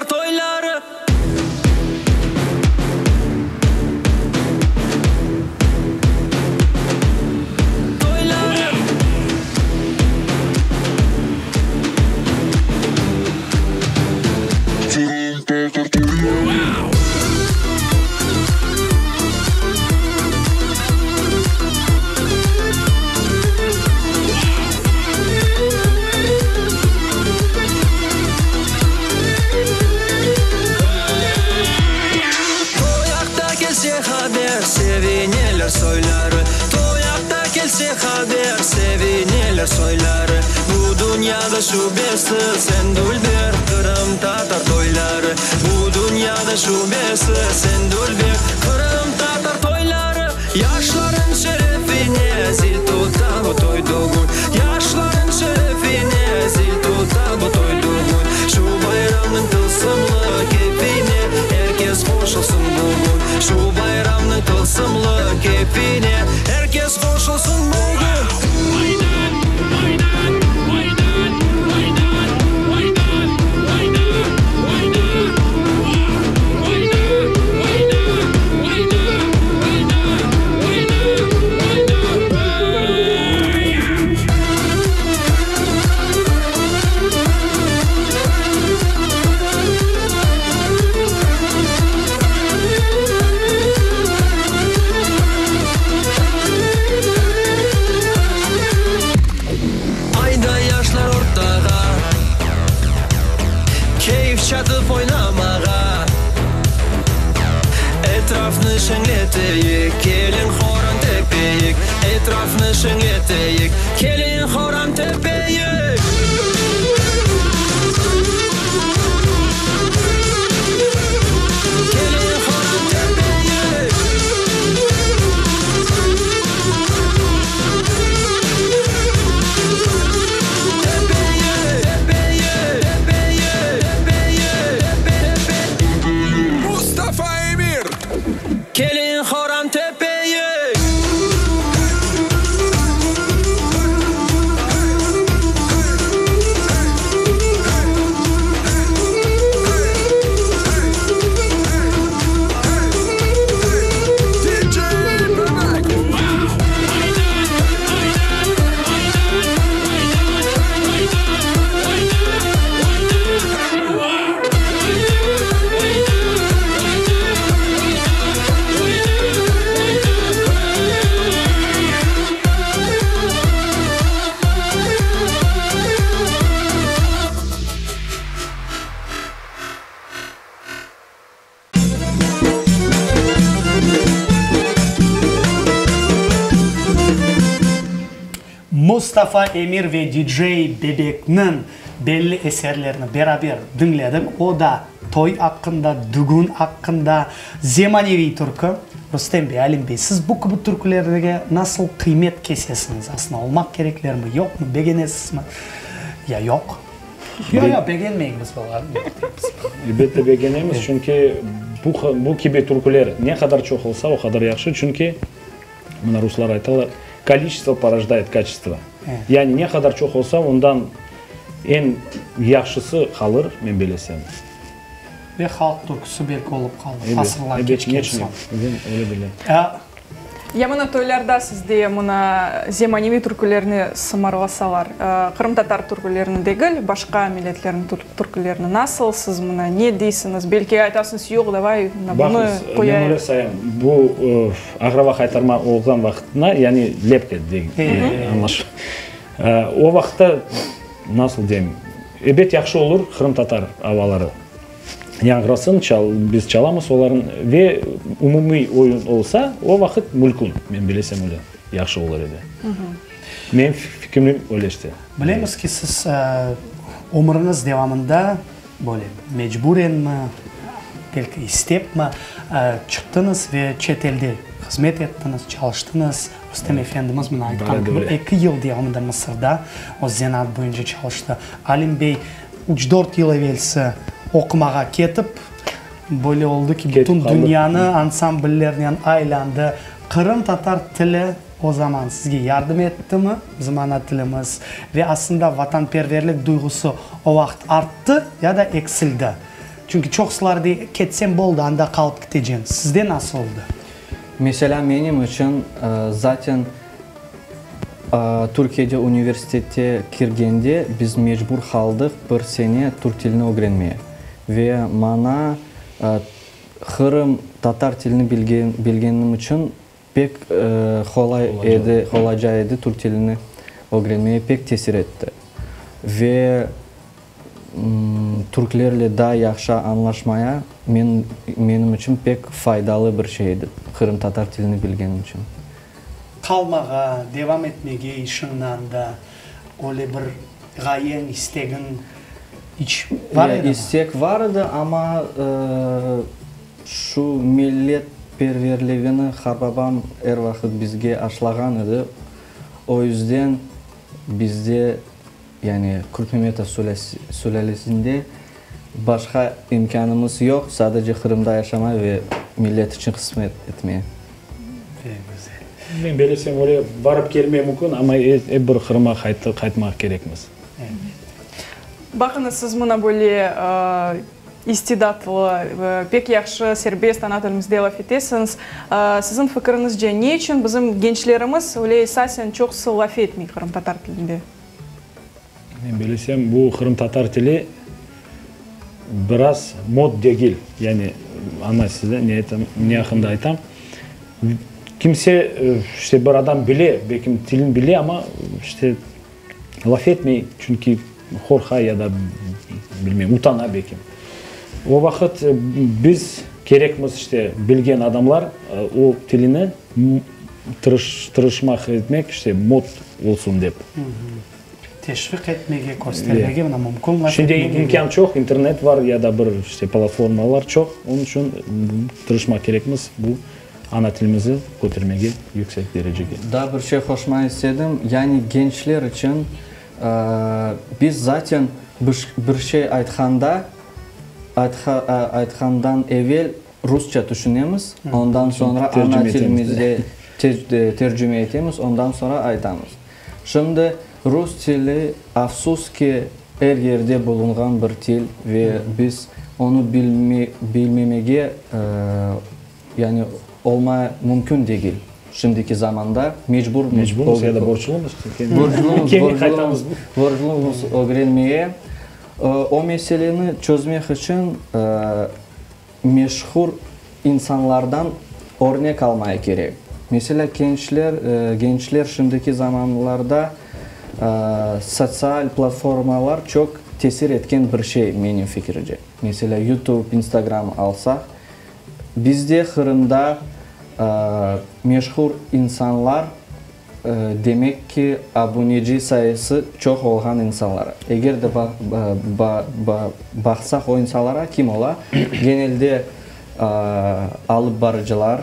toyları. Toyları. Toy aqta kelse haber, sevineler soyları, Toy aqta kelse haber, sevineler soyları. Bu dünyada şübesiz eñ dülber qırımtatar toyları, Bu dünyada şübesiz eñ dülber qırımtatar toyları. Yaşlarnıñ şerefine zil tuta bu toy-dügün, Yaşlarnıñ şerefine zil tuta bu toy-dügün. Şu bayramnıñ tılsımlı keyfine er kes qoşulsın bugün, Şu bayramnıñ tılsımlı keyfine er kes qoşulsın bugün. Ayda yaşlar ortağa, Keyf çatıp oynamağa. Etrafnı şeñleteyik, keliñ horan tepeyik, Etrafnı şeñleteyik, keliñ horan tepeyik. Keliñ horan tepeyik. Mustafa Emir! Keliñ horan tepeyik! Mustafa Emir ve DJ Bebekniñ belli eserlerini beraber diñledik. O da toy aqqında, dügün aqqında, zemaneviy türkü. Rustem bey, Alim bey, siz bu kibi türkülerge nasıl qıymet kesesiñiz? Aslında olmaq kereklermi, yoqmı, begenesizmi ya yoq? Yoq, yoq, begenmeymiz olarnı, yoq deymiz. Elbette begenemiz, çünki bu, bu kibi türküler ne qadar çoq olsa, o qadar yahşı, çünki, mına ruslar aytalar, koliçestvo porojdaet kaçestvo. Yani ne qadar çoq olsa, ondan eñ yahşısı qalır, men belesem. Ve halq türküsi belki olıp qalır, asırlar keçken soñ. Öyle bilem. Ya mına toylarda sizde mına zemaneviy türkülerni sımarlasalar, qırımtatar türkülerini degil, başqa milletlerniñ türkülerini nasıl siz mına ne deysiñiz? Belki aytasıñız, yoq, davay mına bunı qoyayıq. Men öyle sayam, bu aqraba qaytarma olğan vaqıtına, yani lepke añlaşıla. O vaqıtta, nasıl deyim, ebet yahşı olur qırımtatar avaları. Yañğırasın, biz çalamız olarnı ve umumiy oyun olsa, o vaqıt mülkün, men bilesem öyle yahşı olur edi. Menim fikrim öyle işte. Bilemiz ki, siz ömüriñiz devamında böyle mecburenmi, belki istepmi çıqtıñız ve çetelde hızmet ettiñiz, çalıştıñız. Rustem efendimiz mına aytqan kibi, eki yıl devamında Mısırda o zenaat boyunca çalıştı. Alim bey üç-dört yıl evelsi. oqumağa ketip, böyle oldı ki, bütün dünyanı ansambllernen aylandı. Qırımtatar tili o zaman sizge yardım ettimi, bizim ana tilimiz, ve aslında vatanperverlik duyğusı o vaqıt arttı ya da eksildi? Çünki çoqsular dey, ketsem boldı, anda qalıp kitecem. Sizde nasıl oldı? Meselâ, menim içün zaten Türkiyede universitette kirgende biz mecbur qaldıq bir sene türk tilini ögrenmeye. Ve maña Qırım tatar tilini bilgenim içün pek qolay edi, qolayca edi türk tilini ögrenmeye pek tesir etti. Ve türklerle daa yahşı añlaşmaya menim içün pek faydalı bir şey edi, qırımtatar tilini bilgenim içün. Qalmağa, devam etmege işiñni anda öyle bir ğayeñ, istegiñ iç bar edimi? İstek bar edi, amma şu milletperverligini harbabam er vaqıt bizge aşlağan edi, o yüzden bizde, yani Kurtmemetov sülâlesinde başqa imkânımız yoq, sadece Qırımda yaşamay ve millet içün hızmet etmeye. Pek güzel. Men belesem, öyle barıp kelme mümkün, amma ep bir Qırımğa qaytmaq kerekmiz. Baqıñız, siz mına böyle istidatlı, pek yahşı, serbest ana tilimizde laf etesiñiz. Siziñ fikiriñizce, ne içün bizim gençlerimiz öyle esasen çoqusı laf etmey qırımtatar tilinde? Men bilesem, bu qırımtatar tili biraz mod degil. Yani, añlaysız da, ne aytam, ne aqqında aytam. Kimse, işte, bir adam bile, belkim tilini bile, amma, işte, laf etmey, çünki qorqa ya da, bilmeyim, utana belkim. O vaqıt biz kerekmiz, işte, bilgen adamlar o tilini tırışmaq etmek, işte, mod olsun dep. Teşviq etmege, köstermege, mına mümkün laf Şimdi etmege. imkân çoq, internet var ya da bir işte platformalar çoq, onıñ içün tırışmaq kerekmiz bu ana tilimizi kötermege yüksek derecege. Daa bir şey qoşmaq istedim, yani gençler içün biz zaten bir şey aytqanda, aytqandan evel rusça tüşünemiz, ondan soñra ana tilimizde tercüme etemiz, ondan soñra aytamız. Şimdi rus tili, afsus ki, er yerde bulunğan bir til ve biz onı bilmemege, yani olmaya mümkün degil. Şimdiki zamanda mecburmız. Mecburmız ya da borclumız. Borclumız, borclumız ögrenmeye. O meseleni çözmek içün meşhur insanlardan örnek almaya kerek. Meselâ, gençler, gençler şimdiki zamanlarda sotsial platformalar çoq tesir etken bir şey, menim fikirce. Meselâ, YouTube, Instagram alsaq, bizde Qırımda meşhur insanlar Demek ki, abuneci sayısı çoq olğan insanlar. Eger de baqsaq o insanlara, kim ola? Genelde alıp barıcılar,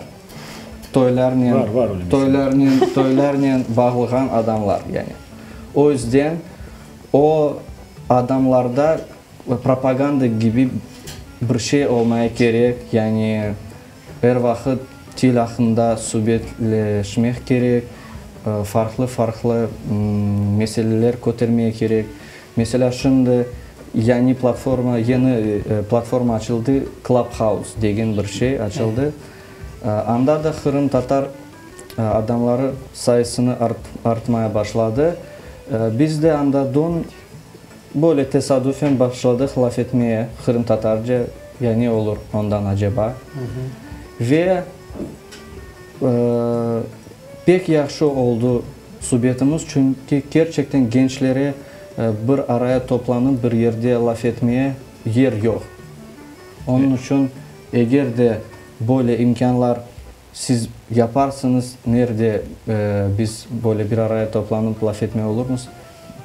toylarnen, toylarnen, toylarnen bağlığan adamlar, yani. O yüzden o adamlarda propaganda kibi bir şey olmaya kerek, yani Er vaqıt til aqqında subetleşmek kerek, farqlı-farqlı meseleler kötermeye kerek. Meselâ, şimdi yañı platforma, yeñi platforma açıldı, Clubhouse degen bir şey açıldı. Anda da qırımtatar adamları sayısını artmaya başladı. Biz de anda dün böyle tesadüfen başladıq laf etmeye qırımtatarca. Ya ne olur ondan aceba? Ve pek yahşı oldı subetimiz, çünki kerçekten gençlere bir araya toplanıp bir yerde laf etmeye yer yoq. Onıñ içün eger de böyle imkânlar siz yaparsıñız, nerde biz böyle bir araya toplanıp laf etmeye olurmız,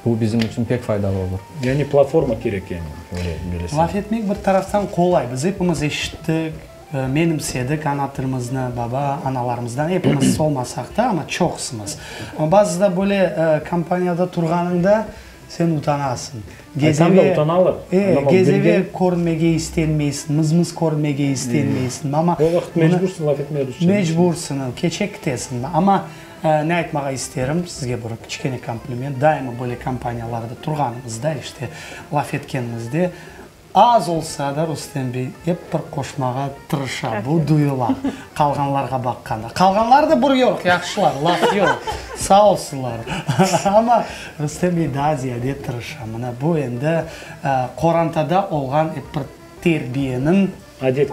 Bu bizim içün pek faydalı olur. Yani platforma kerek yani, öyle bilesem. Laf etmek bir taraftan qolay. Biz epimiz eşittik, menimsedik ana tilimizni baba, analarımızdan. Epimiz olmasaq da, amma çoqusımız. Amma bazıda böyle kompaniyada turğanıñda. Sen utanasıñ. Aytsam da utanalar. E, Gezeve körünmege istenmeysiñ, mız-mız körünmege istenmeysiñ. Amma O vaqıt mecbursıñ laf etmeye rusça. Mecbursıñ, keçe kitesiñ. Amma ne aytmağa isterim, sizge bir kiçkene kompliment, daima böyle kompaniyalarda turğanıñızda, işte, laf etkeniñizde, Az olsa da, Rustem bey ep bir qoşmağa tırışa, bu duyula, qalğanlarğa baqqanda. Qalğanları da bir yoq, yahşılar, laf yoq, sağ olsunlar. Amma Rustem bey daa ziyade tırışa. Mına bu endi qorantada olğan ep bir terbiyeniñ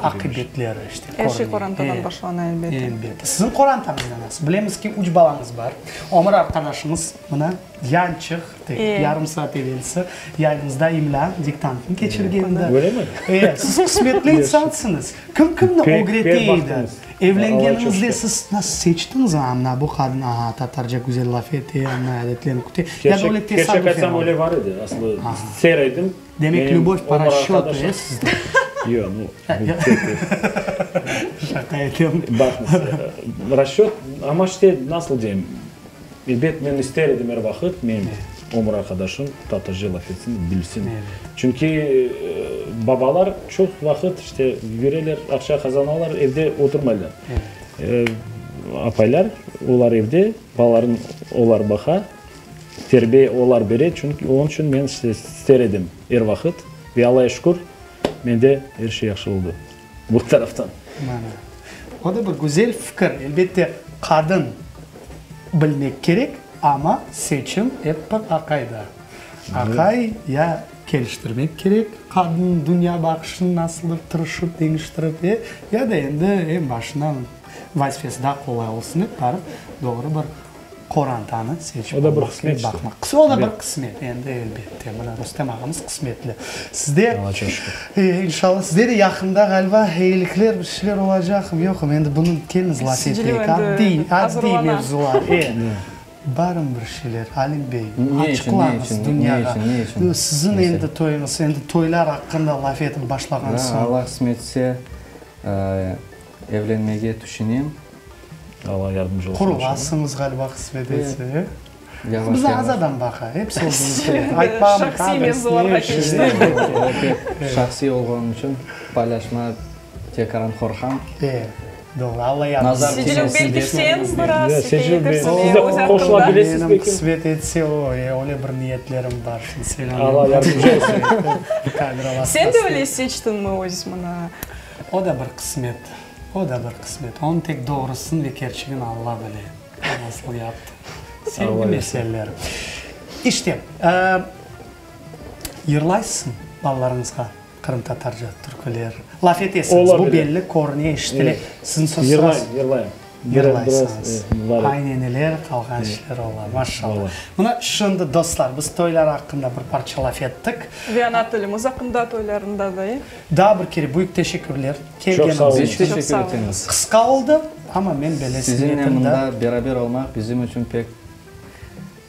aqibetleri, işte, körüne. Er şey qorantadan başlana, elbette. Elbette. Siziñ qorantañızda nasıl? Bilemiz ki, üç balañız bar. Ömür arqadaşıñız, mına, Yançıq, tek yarım saat evelsi yayınımızda imlâ diktantını keçirgendi. Öylemi? E, siz qısmetli insansıñız. Kim kimni ögrete edi? Evlengeniñizde siz nasıl seçtiñiz, a, mına bu qadın, aha, tatarca güzel laf ete, mına adetlerini küte, ya da öyle tesadüfen Kerçek aytsam, oldı? öyle bar edi. Aslı, ister edim. Demek, lübov po rasçötu, e, sizde? Yoq, nu, Şaqa etem. Baqıñız, rasçöt, amma işte, nasıl deyim, Elbet, men ister edim er vaqıt menim ömür arqadaşım tatarca laf etsin, bilsin. Çünki babalar çoq vaqıt işte yüreler, aqça qazanalar, evde oturmaylar. Apaylar, olar evde, balaların olar baqa, terbiye olar bere, çünki onıñ içün men işte ister edim er vaqıt ve Allaya şükür, mende er şey yahşı oldı bu taraftan. Mana, o da bir güzel fikir. Elbette, qadın Bilmek kerek, amma seçim ep bir aqayda. Aqay ya keliştirmek kerek qadın dünya baqışını nasıldır tırışıp deñiştirip, e, ya da endi eñ başından vazifesi daa qolay olsun dep barıp doğru bir qorantanı seçip O da bir almaq qısmet kerek, işte. baqmaq. O da bir qısmet endi elbette. Mına Rustem ağamız qısmetli. Sizde, Alla çoq şükür. E, inşallah, sizde de yaqında ğaliba eyilikler, bir şeyler olacaqmı, yoqmı? Endi bunı keliñiz laf eteyik. Addiy, addiy mevzular. E, barmı bir şeyler, Alim bey? Açıqlañız dünyağa. Siziñ endi toyuñız, endi toylar aqqında laf etip başlağan soñ. Allah qısmet etse, evlenmege tüşünem. Allah yardımcı olsun. Qurulasıñız ğaliba qısmet etse, e? Yavaş, Bizni yavaş. az adam baqa, episi özümiz bilemiz. Aytpamı, Şahsiy mevzularğa keçti. O pek şahsiy olğanı içün paylaşma tekaran qorqam. E, doğru, Alla yardımcı Nazar olsun. Secil, tiymesin belki dep. sen biraz Secil ikâye bey, etersiñ siz de öz qoşula aqqında. bilesiz Menim belki. qısmet etse, o, e, öyle bir niyetlerim bar, şimdi selâmlar. Alla yardımcı olsun. Kamera Sen de vastasınen. öyle seçtiñmi öz mına? O da bir qısmet, o da bir qısmet. Onıñ tek doğrusını ve kerçegini Alla bile. Nasıl yaptı? Sevgi meseleleri. İşte, yırlaysızmı balalarıñızğa qırımtatarca türküler? Laf etesiñiz, bu belli, körüne, eşitile. Siziñ söz sırası. Yırlayım, yırlayım. Yırlaysıñız. Qayneneler, qalğan işler ola. Maşallah. Mına şimdi, dostlar, biz toylar aqqında bir parça laf ettik. Ve ana tilimiz aqqında toylarında da, e? Daa bir kere büyük teşekkürler Çoq sağ kelgeniñiz olun. Biz içün. teşekkür etemiz. Qısqa oldı, amma men belesini Sizinle getirdim. mında beraber olmaq bizim içün pek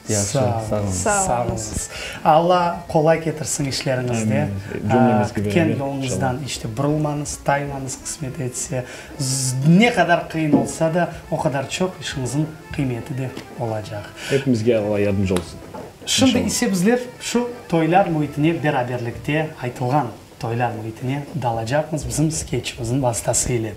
yahşı. Sağ Sağ oluñız. oluñız. Sağ oluñız. Alla qolay ketirsin işleriñizde. Amin. Cümlemizge Ketken beraber, yoluñızdan inşallah. işte burulmañız, taymañız, qısmet etse. Ne qadar qıyın olsa da, o qadar çoq işiñizniñ qıymeti de olacaq. Epimizge Alla yardımcı olsun. Şimdi İnşallah. ise bizler şu toylar müitine beraberlikte aytılğan Toylar müitine dalacaqmız bizim skeçimizniñ vastası ile.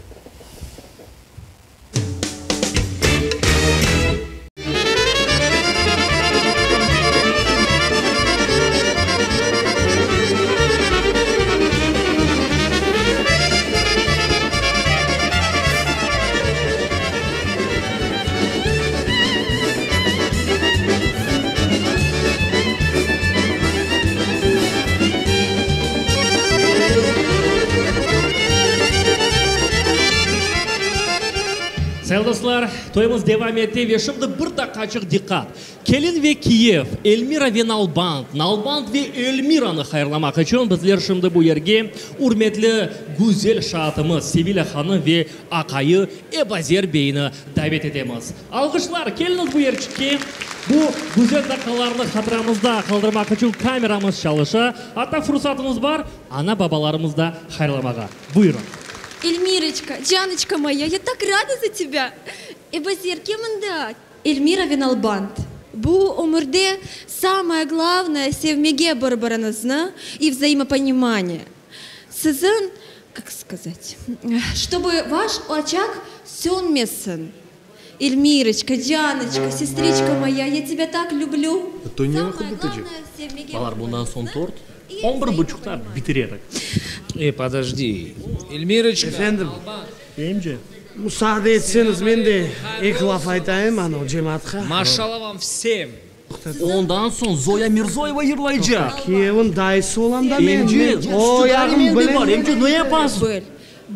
Sayılı dostlar, toyumız devam ete ve şimdi bir daqqaçıq diqqat! Kelin ve kiyev, Elmira ve Nalband, Nalband ve Elmiranı hayırlamaq içün bizler şimdi bu yerge ürmetli güzel şaatımız Sevilâ hanım ve aqayı Ebazer beyni davet etemiz. Alğışlar, keliñiz bu yerçikke! Bu güzel daqqalarnı hatıramızda qaldırmaq içün kameramız çalışa, atta fursatıñız bar, ana-babalarımız da hayırlamağa. Buyurıñ! Elmiroçka, canoçka moya, ya tak rada za tebâ! Ebazer, kel mında! Elmira ve Nalband, bu ömürde. Samoye glavnoye, sevmege bir-biriñizni i vzaimoponimaniye. Siziñ, kak skazat, ştobu vaş oçaq sönmesin. Elmiroçka, canoçka, sestriçka moya, ya tebâ tak lüblü. Toy ne vaqıt bitecek? Balalar, bundan soñ tort on bir buçuqta bitirerik. Ey, podojdi, Elmiroçka. Efendim? Emce. Musaade etseñiz, men de eki laf aytayım ana cemaatqa. Maşallah vam vsem. Ondan soñ Zoya Mirzoyeva yırlaycaq. Kiyevniñ dayısı olam da men. Emce, O yağın bilem. Emce, ne yapasıñ? Bil,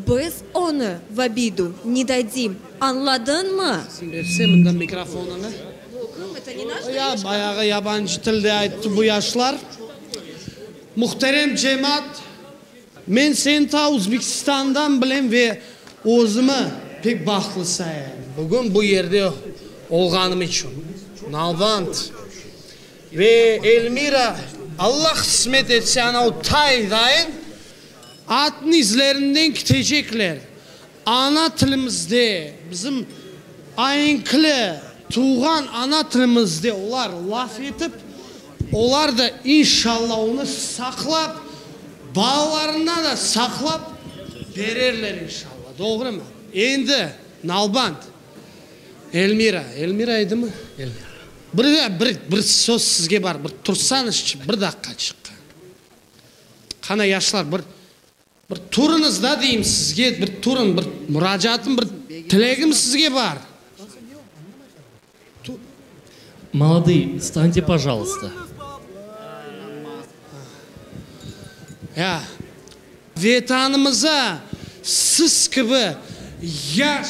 biz onı v obidu ne dadim, añladıñmı? Berse mında mikrofonını. Ya, bayağı yabancı tilde ayttı bu yaşlar. Muhterem cemaat, men seni ta Uzbekistandan bilem ve özümi pek bahtlı sayayım, bugün bu yerde olğanım içün. Nalband ve Elmira, Allah qısmet etse, ana o taydayın atnıñ izlerinden kitecekler. Ana tilimizde, bizim aenkli, tuvğan ana tilimizde olar laf etip, olar da inşalla onı saqlap, balalarına da saqlap bererler inşalla. Doğrumı? Endi, Nalband, Elmira, Elmira edimi? Elmira. Bir de, bir, bir söz sizge bar, bir tursañızçı, bir daqqaçıqqa. Qana, yaşlar, bir Bir turıñız da deyim sizge, bir turıñ, bir muracaatım, bir tilegim sizge bar. Molodıy, vstante, pojalıysta. Ya, Vetanımıza siz kibi yaş,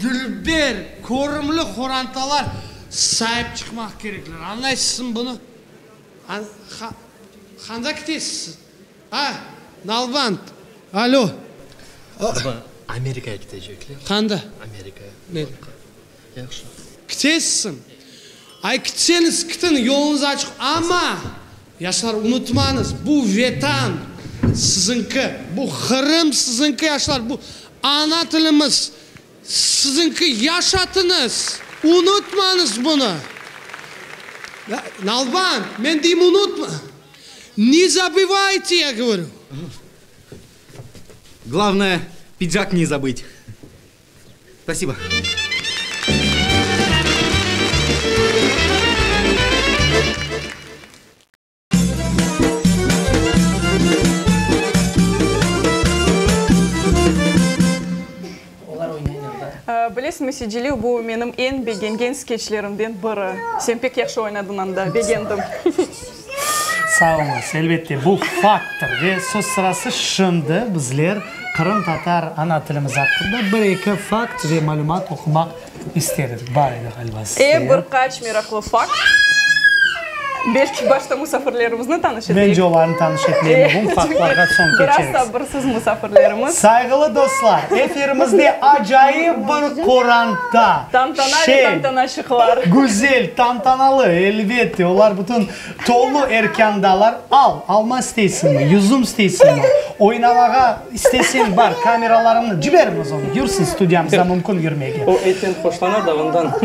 dülber, körümli qorantalar saip çıqmaq kerekler. Añlaysızmı bunı? Qanda ketesiz siz? A, Nalband, alo. Baba, Amerikaya ketecekler. Qanda? Amerikaya. Ne? Yahşı. Ketesiñ. Ay, ketseñiz, ketiñ, yoluñız açıq. Amma, yaşlar, unutmañız, bu Vetan siziñki, bu Qırım siziñki, yaşlar, bu ana tilimiz siziñki, yaşatıñız, unutmañız bunı. Nalband, men deyim, unutma. Ne zabıvayte, ya govorю. Glavnoye, pidžak ne zabıtь. Spasibo. Bilesiñmi, Siciliy, bu menim eñ begengen skeçlerimden biri. Sen pek yahşı oynadıñ anda, begendim. Sağ oluñız. Elbette, bu fakttır. Ve söz sırası, şimdi bizler qırımtatar ana tilimiz aqqında bir-eki fakt ve malümat oqumaq ister edik. Bar edi, ğaliba, sizde. E, bir qaç meraqlı fakt. Belki başta musafirlerimizni tanış eteyik. Mence, olarnı tanış etmeyim. Bugün faktlarğa soñ keçeriz. Biraz sabırsız musafirlerimiz. Sayğılı dostlar, efirimizde acayip bir qoranta. Tantana ve tantanaçıqlar. Güzel, tantanalı, elbette, olar bütün tolu erkândalar. Al, alma isteysiñmi, yüzüm isteysiñmi, oynamağa isteseñ, bar, kameralarımnı cibermiz onı, yürsin studiyamızda mümkün yürmege. O etten hoşlana da ondan.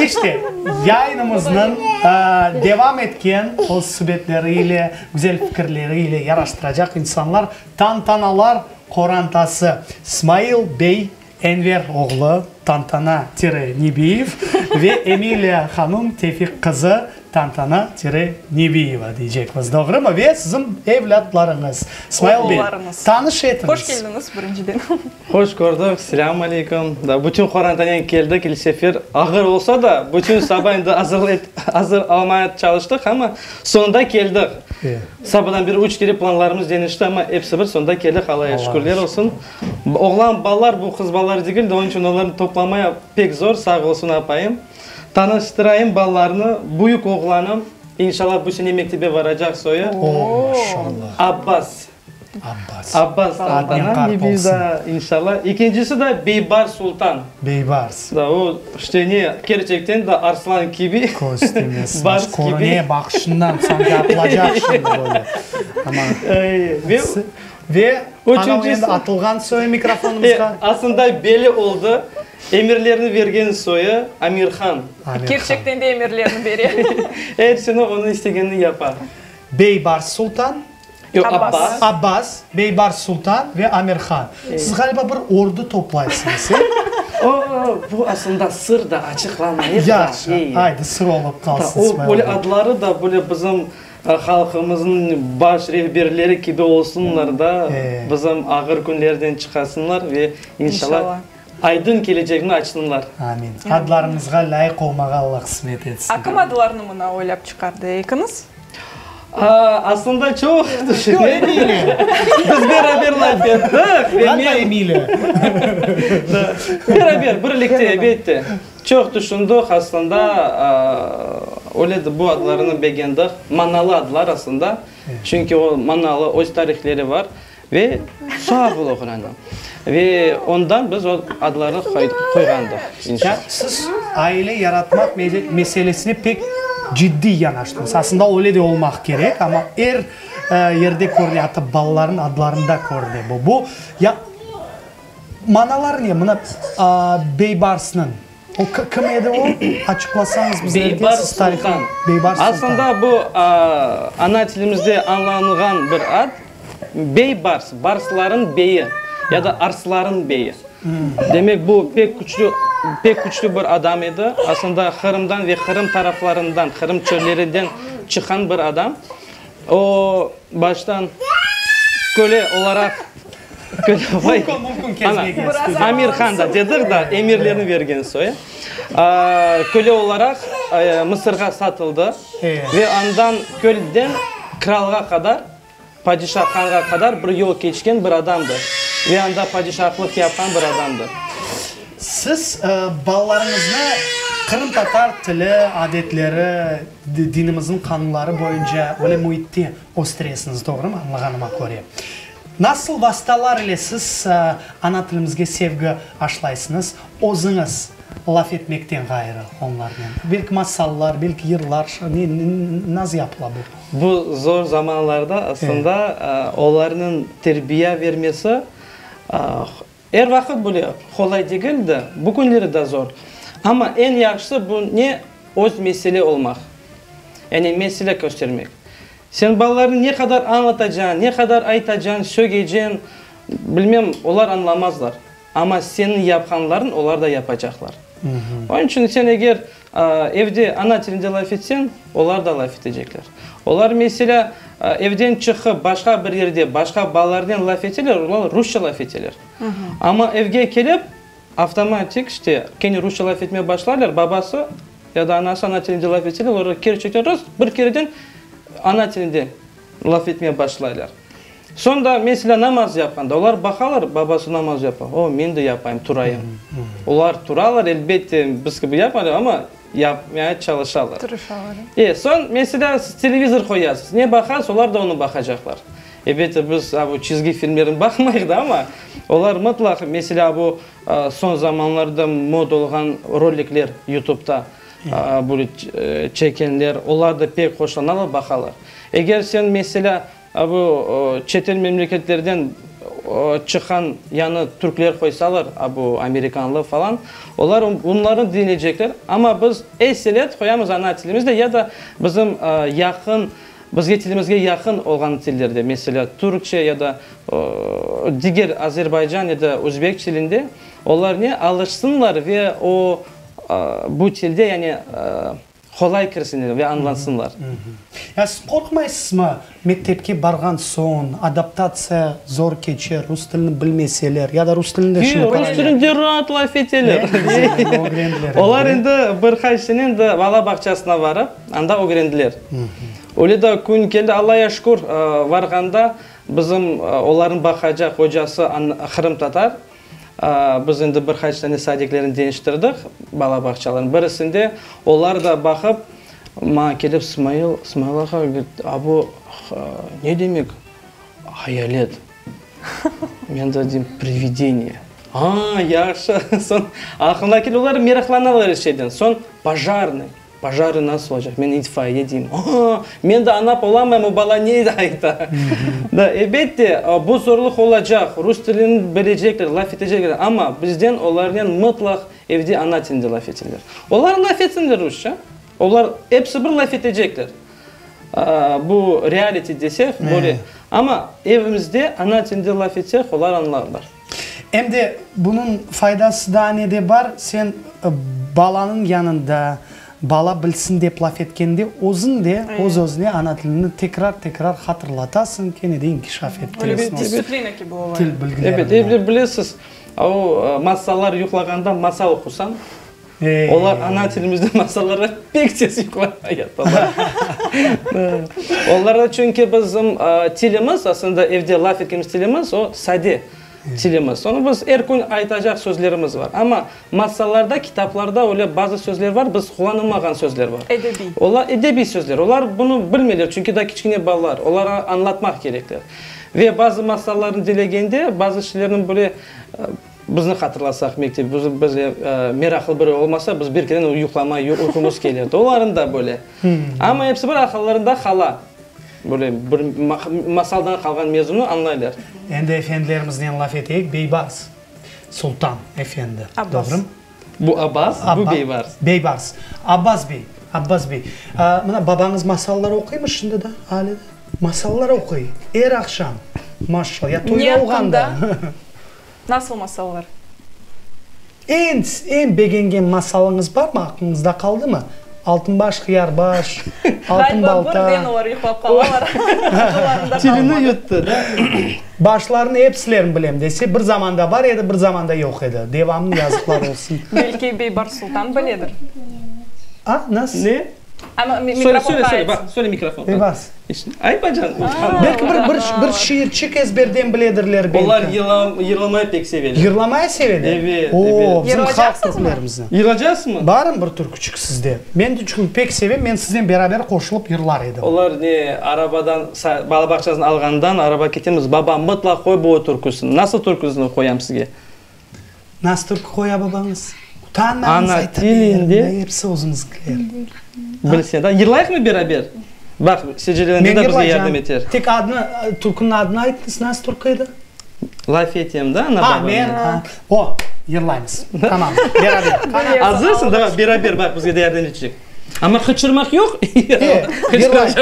İşte, yayınımıznıñ devam etken öz subetleri ile, güzel fikirleri ile yaraştıracaq insanlar, Tantanalar qorantası, Smail bey Enver oğlu Tantana tire Nebiyev ve Emiliya hanum Tevfiq qızı Tantana tire Nebiyeva deycekmiz, doğrumı? Ve siziñ evlâtlarıñız. Smail bey, tanış etiñiz. Hoş keldiñiz, birinciden. Hoş kördik, selâm aleyküm. Da, bütün qorantanen keldik ilk sefer. Ağır olsa da, bütün saba endi azır azır almaya çalıştıq, amma soñunda keldik. Sabadan beri üç kere planlarımız deñişti, amma episi bir soñunda keldik, Allah'a şükürler olsun. Oğlan balalar, bu qız balalar degil de, onıñ içün olarnı toplamaya pek zor, sağ olsun apayım. Tanıştırayım balalarnı, büyük oğlanım, inşallah bu sene mektebe varacaq soyu, Abbas. Abbas. Abbas Tantana, Nebiza, inşallah. İkincisi de Beybars Sultan. Beybars. Da, o, işte ne, kerçekten de arslan kibi, Köz tiymesi, bars kibi. Körüne, baqışından sanki atılacaq şimdi böyle. Amma. Ve. Ve anav endi atılğan soyu mikrofonımızğa. Aslında belli oldı, emirlerni bergen soyu Amirhan. Kerçekten de emirlerni bere. Ersini onıñ istegenini yapa. Beybars Sultan. Yoq, Abbas. Abbas, Beybars Sultan ve Amirhan. Siz ğaliba bir ordu toplaysıñız, e? O, bu aslında sır da, açıqlamayıq da. Yahşı, aydı, sır olıp qalsın, O, böyle adları da böyle bizim halqımıznıñ baş rehberleri kibi olsunlar da, bizim ağır künlerden çıqasınlar ve inşallah aydın kelecekni açsınlar. Amin. Adlarıñızğa lâyıq olmağa Alla qısmet etsin. A kim adlarnı mına oylap çıqardı, ekiñiz? Aslında çoq tüşüne. Biz beraber laf ettik. Ğaliba Emiliya. Beraber, birlikte, elbette. Çoq tüşündik, aslında, öyle de bu adlarını begendik. Manalı adlar aslında, çünki o manalı, öz tarihleri bar ve sağ olun. Ve ondan biz o adlarnı qoyğandıq, inşallah. Siz aile yaratmaq meselesine pek ciddiy yanaştıñız. Aslında öyle de olmaq kerek, amma er yerde körüne, atta balalarnıñ adlarında körüne bu. Bu ya Manaları ne? Mına, Beybarsnıñ. O kim edi o? Açıqlasañız bizlerge, Beybars siz tarih. Sultan. Beybars Sultan. Aslında bu ana tilimizde añlanğan bir ad. Beybars, barsların beyi ya da arsların beyi. Demek, bu pek küçlü, pek küçlü bir adam edi. Aslında Qırımdan ve Qırım taraflarından, Qırım çöllerinden çıqqan bir adam. O baştan köle olaraq Mümkün, mümkün kezmege. Amir han da dedik da, emirlerni bergen soy. Köle olaraq Mısırğa satıldı ve andan kölden kralğa qadar, padişah hanğa qadar bir yol keçken bir adamdır. Ve anda padişahlıq yapqan bir adamdır. Siz balalarıñıznı qırımtatar tili, adetleri, dinimizniñ qanunları boyunca öyle müitte östüresiñiz, doğrumı, añlağanıma köre? Nasıl vastalar ile siz ana tilimizge sevgi aşlaysıñız, özüñiz laf etmekten ğayrı onlarnen? Belki masallar, belki yırlar, nasıl yapıla bu? Bu zor zamanlarda aslında olarnıñ terbiye vermesi er vaqıt böyle qolay degil de, bu künleri de zor. Amma eñ yahşısı bu ne, öz mesele olmaq, yani mesele köstermek. Sen balalarnı ne qadar añlatacañ, ne qadar aytacañ, sögeceñ, bilmem, olar añlamazlar. Amma seniñ yapqanlarıñ olar da yapacaqlar. Onıñ içün sen eger evde ana tilinde laf etseñ, olar da laf etecekler. Olar, meselâ, evden çıqıp, başqa bir yerde, başqa balalarnen laf eteler, olar rusça laf eteler. Amma evge kelip, avtomatik, işte, kene rusça laf etmeye başlarlar, babası ya da anası ana tilinde laf etseler, olar kerçekten rast bir kereden ana tilinde laf etmeye başlaylar. Soñ da, meselâ, namaz yapqanda, olar baqalar, babası namaz yapa, o, men de yapayım, turayım. Olar turalar, elbette, biz kibi yapmaylar, amma yapmaya çalışalar. Tırışalar. E, soñ, meselâ, siz televizor qoyasız, ne baqasız, olar da onı baqacaqlar. Elbette, biz a bu çizgi filmlerini baqmayıq da, amma olar mıtlaq, meselâ, bu soñ zamanlarda moda olğan rolikler YouTubeta böyle çekkenler, olar da pek hoşlanalar, baqalar. Eger sen, meselâ, a bu çetel memleketlerden çıqqan yañı türkler qoysalar, a bu amerikanlı falan, olar bunlarnı diñleycekler. Amma biz eselet qoyamız ana tilimizde ya da bizim yaqın Bizge tilimizge yaqın olğan tillerde, meselâ, türkçe ya da diger azerbaycan ya da özbek tilinde, olar ne, alışsınlar ve o, bu tilde, yani, qolay kirsinler ve añlansınlar. Ya siz qorqmaysızmı, mektepke barğan soñ, adaptatsiya zor keçer, rus tilini bilmeseler, ya da rus tilinde şimdi Yoq, rus tilinde raat laf eteler. Ögrendiler. Olar endi bir qaç sene endi bala bağçasına barıp, Anda ögrendiler. Öyle de kün keldi, Allaya şükür, varğanda bizim olarnı baqacaq ocası qırımtatar. Biz endi bir qaç tane sadiklerni deñiştirdik, bala bağçalarını. Birisinde olar da baqıp, maña kelip, Smail, Smail ağa, govorit, a bu ne demek hayalet? Men de deyim, privideniye. A, yahşı, soñ aqlına keldi, olar meraqlanalar er şeyden. Soñ pojarnıy. Pojarnıy nasıl olacaq? Men itfaiye deyim. Aa, men de añlap olamayım, o bala ne ayta. Da, elbette, bu zorluq olacaq, rus tilini bilecekler, laf etecekler, amma bizden olarnen mıtlaq evde ana tilinde laf eteler. Olar laf etsinler rusça, olar episi bir laf etecekler. Bu reality desek, böyle. Amma evimizde ana tilinde laf etsek, olar añlarlar. Em de bunıñ faydası daa nede bar, sen balanıñ yanında, bala bilsin dep laf etkende, özüñ de öz-özüne ana tilini tekrar-tekrar hatırlatasıñ, kene de inkişaf ettiresiñ öz disiplina kibi ola. Til bilgilerini. Ebet, ebet, bilesiz, o masallar yuqlağanda masal oqusañ, olar ana tilimizde masallarğa pek tez yuqlap yatalar. Olarda çünki bizim tilimiz, aslında evde laf etkenimiz tilimiz, o sade tilimiz. Onı biz er kün aytacaq sözlerimiz bar. Amma masallarda, kitaplarda öyle bazı sözler bar, biz qullanılmağan sözler bar. Edebiy. Olar edebiy sözler. Olar bunı bilmeyler, çünki daa kiçkene balalar. Olarğa añlatmaq kerekler. Ve bazı masallarnı diñlegende, bazı şeylerniñ böyle Bizni hatırlasaq, mektep, biz meraqlı biri olmasa, biz bir keren yuqlamay, uyqumız kelirdi. Olarnıñ da böyle. Amma episi bir aqıllarında qala. Böyle bir masaldan qalğan mevzunı añlaylar. Endi efendilerimiznen laf eteyik. Beybars Sultan efendi, doğrumı? Bu Abbas, bu Beybars. Beybars. Abbas bey, Abbas bey, mına babañız masallar oquymı şimdi de, ale de? Masallar oquy, er aqşam. Maşallah, ya toyda olğanda. Ne aqqında? Nasıl masallar? Eñ, eñ begengen masalıñız barmı, aqlıñızda qaldımı? Altınbaş, hıyarbaş, altın Ğaliba, balta. birden olar yuqlap qalalar, aqıllarında Tilini qalmadı. yuttı, da? Başlarını episilerini bilem dese, bir zamanda bar edi, bir zamanda yoq edi. Devamını yazıqlar olsun. Belki Beybars Sultan biledir. A, nasıl? Ne? Amma Söyle, mikrofonğa söyle, söyle, aytsın. baq, söyle mikrofonğa. Beybars. Aytma, can. Belki bir, bir, bir şiirçik ezberden biledirler, belki. Olar yırlamayı pek seveler. Yırlamayı seveler? Evet, O, evet. bizim halq Yırlaycaqsızmı? türkülerimizni. Yırlaycaqsızmı? Barmı bir türküçik sizde? Men de çünki pek sevem, men siznen beraber qoşulıp yırlar edim. Olar ne, arabadan, bala bağçasından alğandan araba ketemiz, baba, mıtlaq qoy bu türküsini. Nasıl türküsini qoyam sizge? Nasıl türkü qoya babañız? Utanmañız, Ana ayta tilinde. beriñ, hepsi özüñizkiler. Bilse da, yırlayıqmı beraber? Baq, Secilende Men de bizge yırlaycam. yardım eter. Tek adını, türküniñ adını aytıñız, nasıl türkü edi? Laf etem da, ana A, babamnen. men, a, o, yırlaymız. Tamam, beraber. Qana. Azırsıñ? Davay, beraber, baq, bizge de yardım etecek. Amma qıçırmaq yoq. E,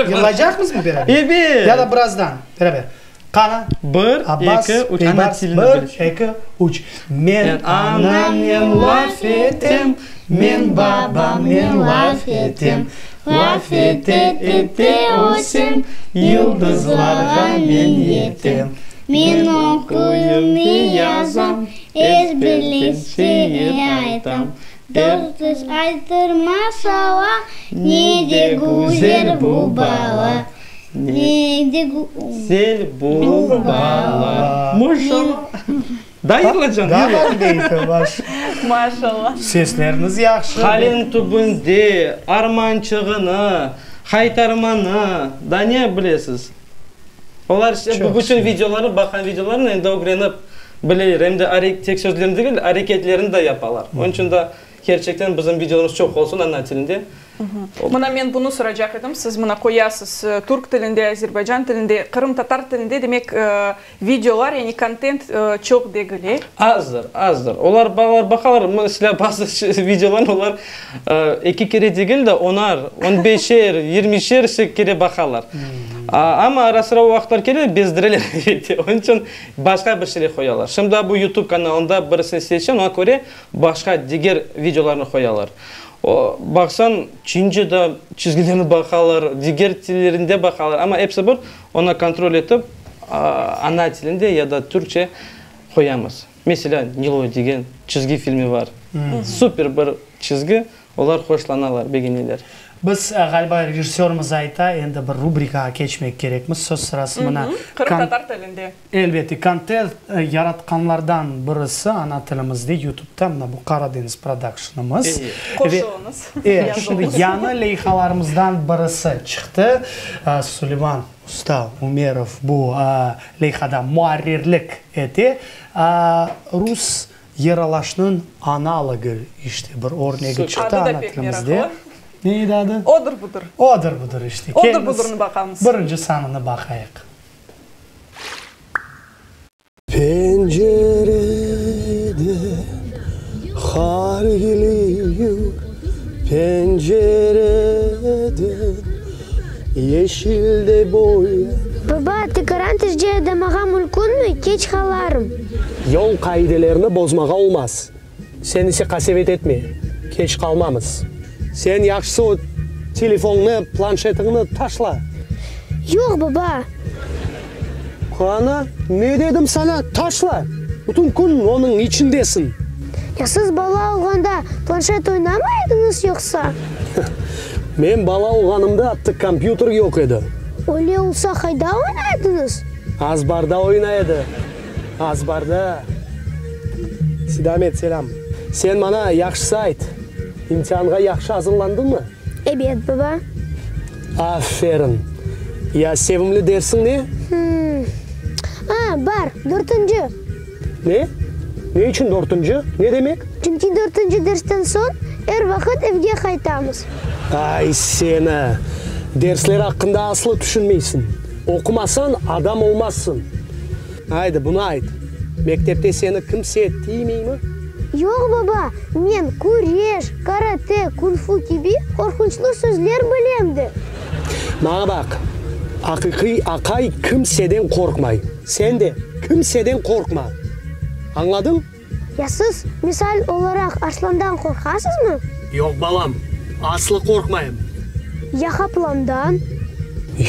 yırlaycaqmızmı beraber? Ebet. Ya da birazdan, beraber. Qana. Bir, Abbas, eki, üç. Ana Beybars, tilini bir, bil. eki, üç. Men anamnen laf etem, men babamnen laf etem, Laf ete, ete ösem, yıldızlarğa men yetem. Men oquyım ve yazam, ezberlep şiir aytam, Dost aytır masala, ne de güzel bu bala. Ne de güzel bu bala. Maşallah. Da yırlacañ? Da bar deydi, baş. Maşallah. Sesleriñiz yahşı. Qalem tübünde, armançığını, haytarmanı, da ne bilesiz? Olar işte bu bütün videolarnı, baqan videolarnı endi ögrenip bileler. Em de tek sözlerini degil, areketlerini de yapalar. Onıñ içün de kerçekten bizim videolarımız çoq olsun ana tilinde. Mına men bunı soracaq edim, siz mına qoyasız türk tilinde, azerbaycan tilinde, qırımtatar tilinde, demek, videolar, yani kontent çoq degil, e? Azdır, azdır. Olar balalar baqalar, meselâ, bazı videolarnı olar eki kere degil de, onar, on beşer, yirmişer kere baqalar. Amma ara-sıra o vaqıtlar kele, bezdireler, elbette. Onıñ içün başqa bir şeyler qoyalar. Şimdi bu YouTube kanalında birisini seçem, oña köre başqa diger videolarnı qoyalar. O, baqsañ, çince da çizgilerni baqalar, diger tillerinde baqalar, amma episi bir onı kontrol etip, ana tilinde ya da türkçe qoyamız. Meselâ, Niloy degen çizgi filmi bar. Super bir çizgi, olar hoşlanalar, begeneler. Biz, ğaliba, rejissörımız ayta, endi bir rubrikağa keçmek kerekmiz, söz sırası mına. Qırımtatar tilinde. Elbette, kontent yaratqanlardan birisi ana tilimizde, YouTube'da mına bu Qaradeñiz prodakşnımız. Qoşulıñız, E, şimdi yañı leyhalarımızdan birisi çıqtı. Suleyman usta Umerov bu leyhada muarrirlik ete. Rus Yeralaşnıñ analogı, işte, bir örnegi çıqtı Adı da ana pek tilimizde. meraqlı. Ne edi adı? Odır-budır. Odır-budır işte. Odır-budırnı baqamız. Birinci sanını baqayıq. Pencerede qar keliyur, Pencereden yeşil de boya. Baba, tekaran tizce aydamağa mülkünmi? Keç qalarım. Yol qaidelerini bozmağa olmaz. Sen ise qasevet etme, keç qalmamız. Sen yahşısı o telefonıñnı, planşetiñni taşla. Yoq, baba. Qana, ne dedim saña, taşla! Bütün kün onıñ içindesiñ. Ya siz bala olğanda planşet oynamay ediñiz yoqsa? Men bala olğanımda atta kompyuter yoq edi. Öyle olsa qayda oynay ediñiz? Azbarda oynay edi. Azbarda. Sidamet, selâm. Sen maña yahşısı ayt, imtianğa yahşı azırlandıñmı? Ebet, baba. Aferin. Ya sevimli dersiñ ne? Hımm. A, bar, dörtünci. Ne? Ne içün dörtünci? Ne demek? Çünki dörtünci dersten soñ er vaqıt evge qaytamız. Ay, seni! Dersler aqqında aslı tüşünmeysiñ. Oqumasañ, adam olmazsıñ. Aydı, bunı ayt, mektepte seni kimse tiymeymi? Yoq, baba, men küreş, karate, kung-fu kibi qorqunçlı sözler bilem de. Maña baq, aqiqiy aqay kimseden qorqmay. Sen de kimseden qorqma. Añladıñ? Ya siz, misal olaraq, arslandan qorqasızmı? Yoq, balam, aslı qorqmayım. Ya qaplandan?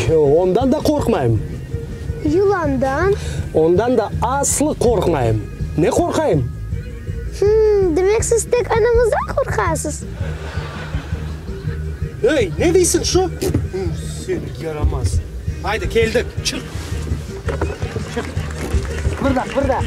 Yoq, ondan da qorqmayım. Yılandan? Ondan da aslı qorqmayım. Ne qorqayım? Hımm, demek siz tek anañızdan qorqasız? Ey, ne deysiñ şu? Sen yaramaz. Aydı, keldik, çıq. Çıq. Qıbırda, qıbırda.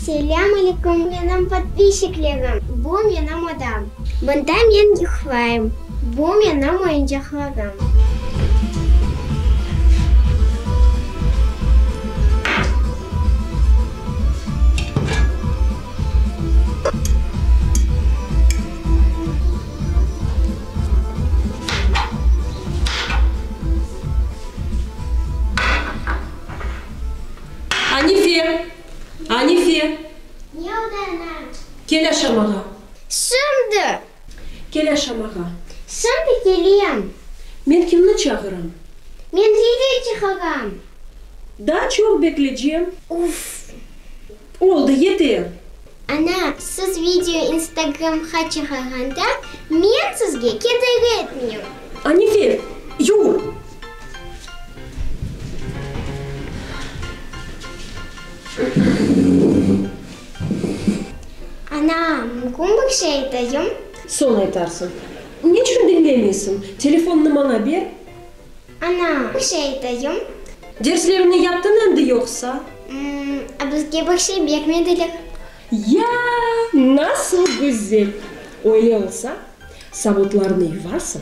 Selâm aleyküm, menim podpisçiklerim! Bu menim odam. Mında men yuqlayım. Bu menim oyuncaqlarım. Anife! Anife! Ne oldı, ana? Kel aşamağa. Şimdi! Kel aşamağa. Şimdi kelem. Men kimni çağıram? Men video çıqaram. Daa çoq beklecem. Uff! Oldı, yeter. Ana, siz video Instagramğa çıqarğanda, men sizge kedergi etmeyim. Anife, yur! Ana, mümkün bir şey aytayım? Soñ aytarsıñ. Neçün diñlemeysiñ? Telefonnı maña ber. Ana, bir şey aytayım? Derslerini yaptıñ endi yoqsa? A bizge bir şey bermediler. Ya, nasıl güzel! Öyle olsa, savutlarnı yuvarsıñ,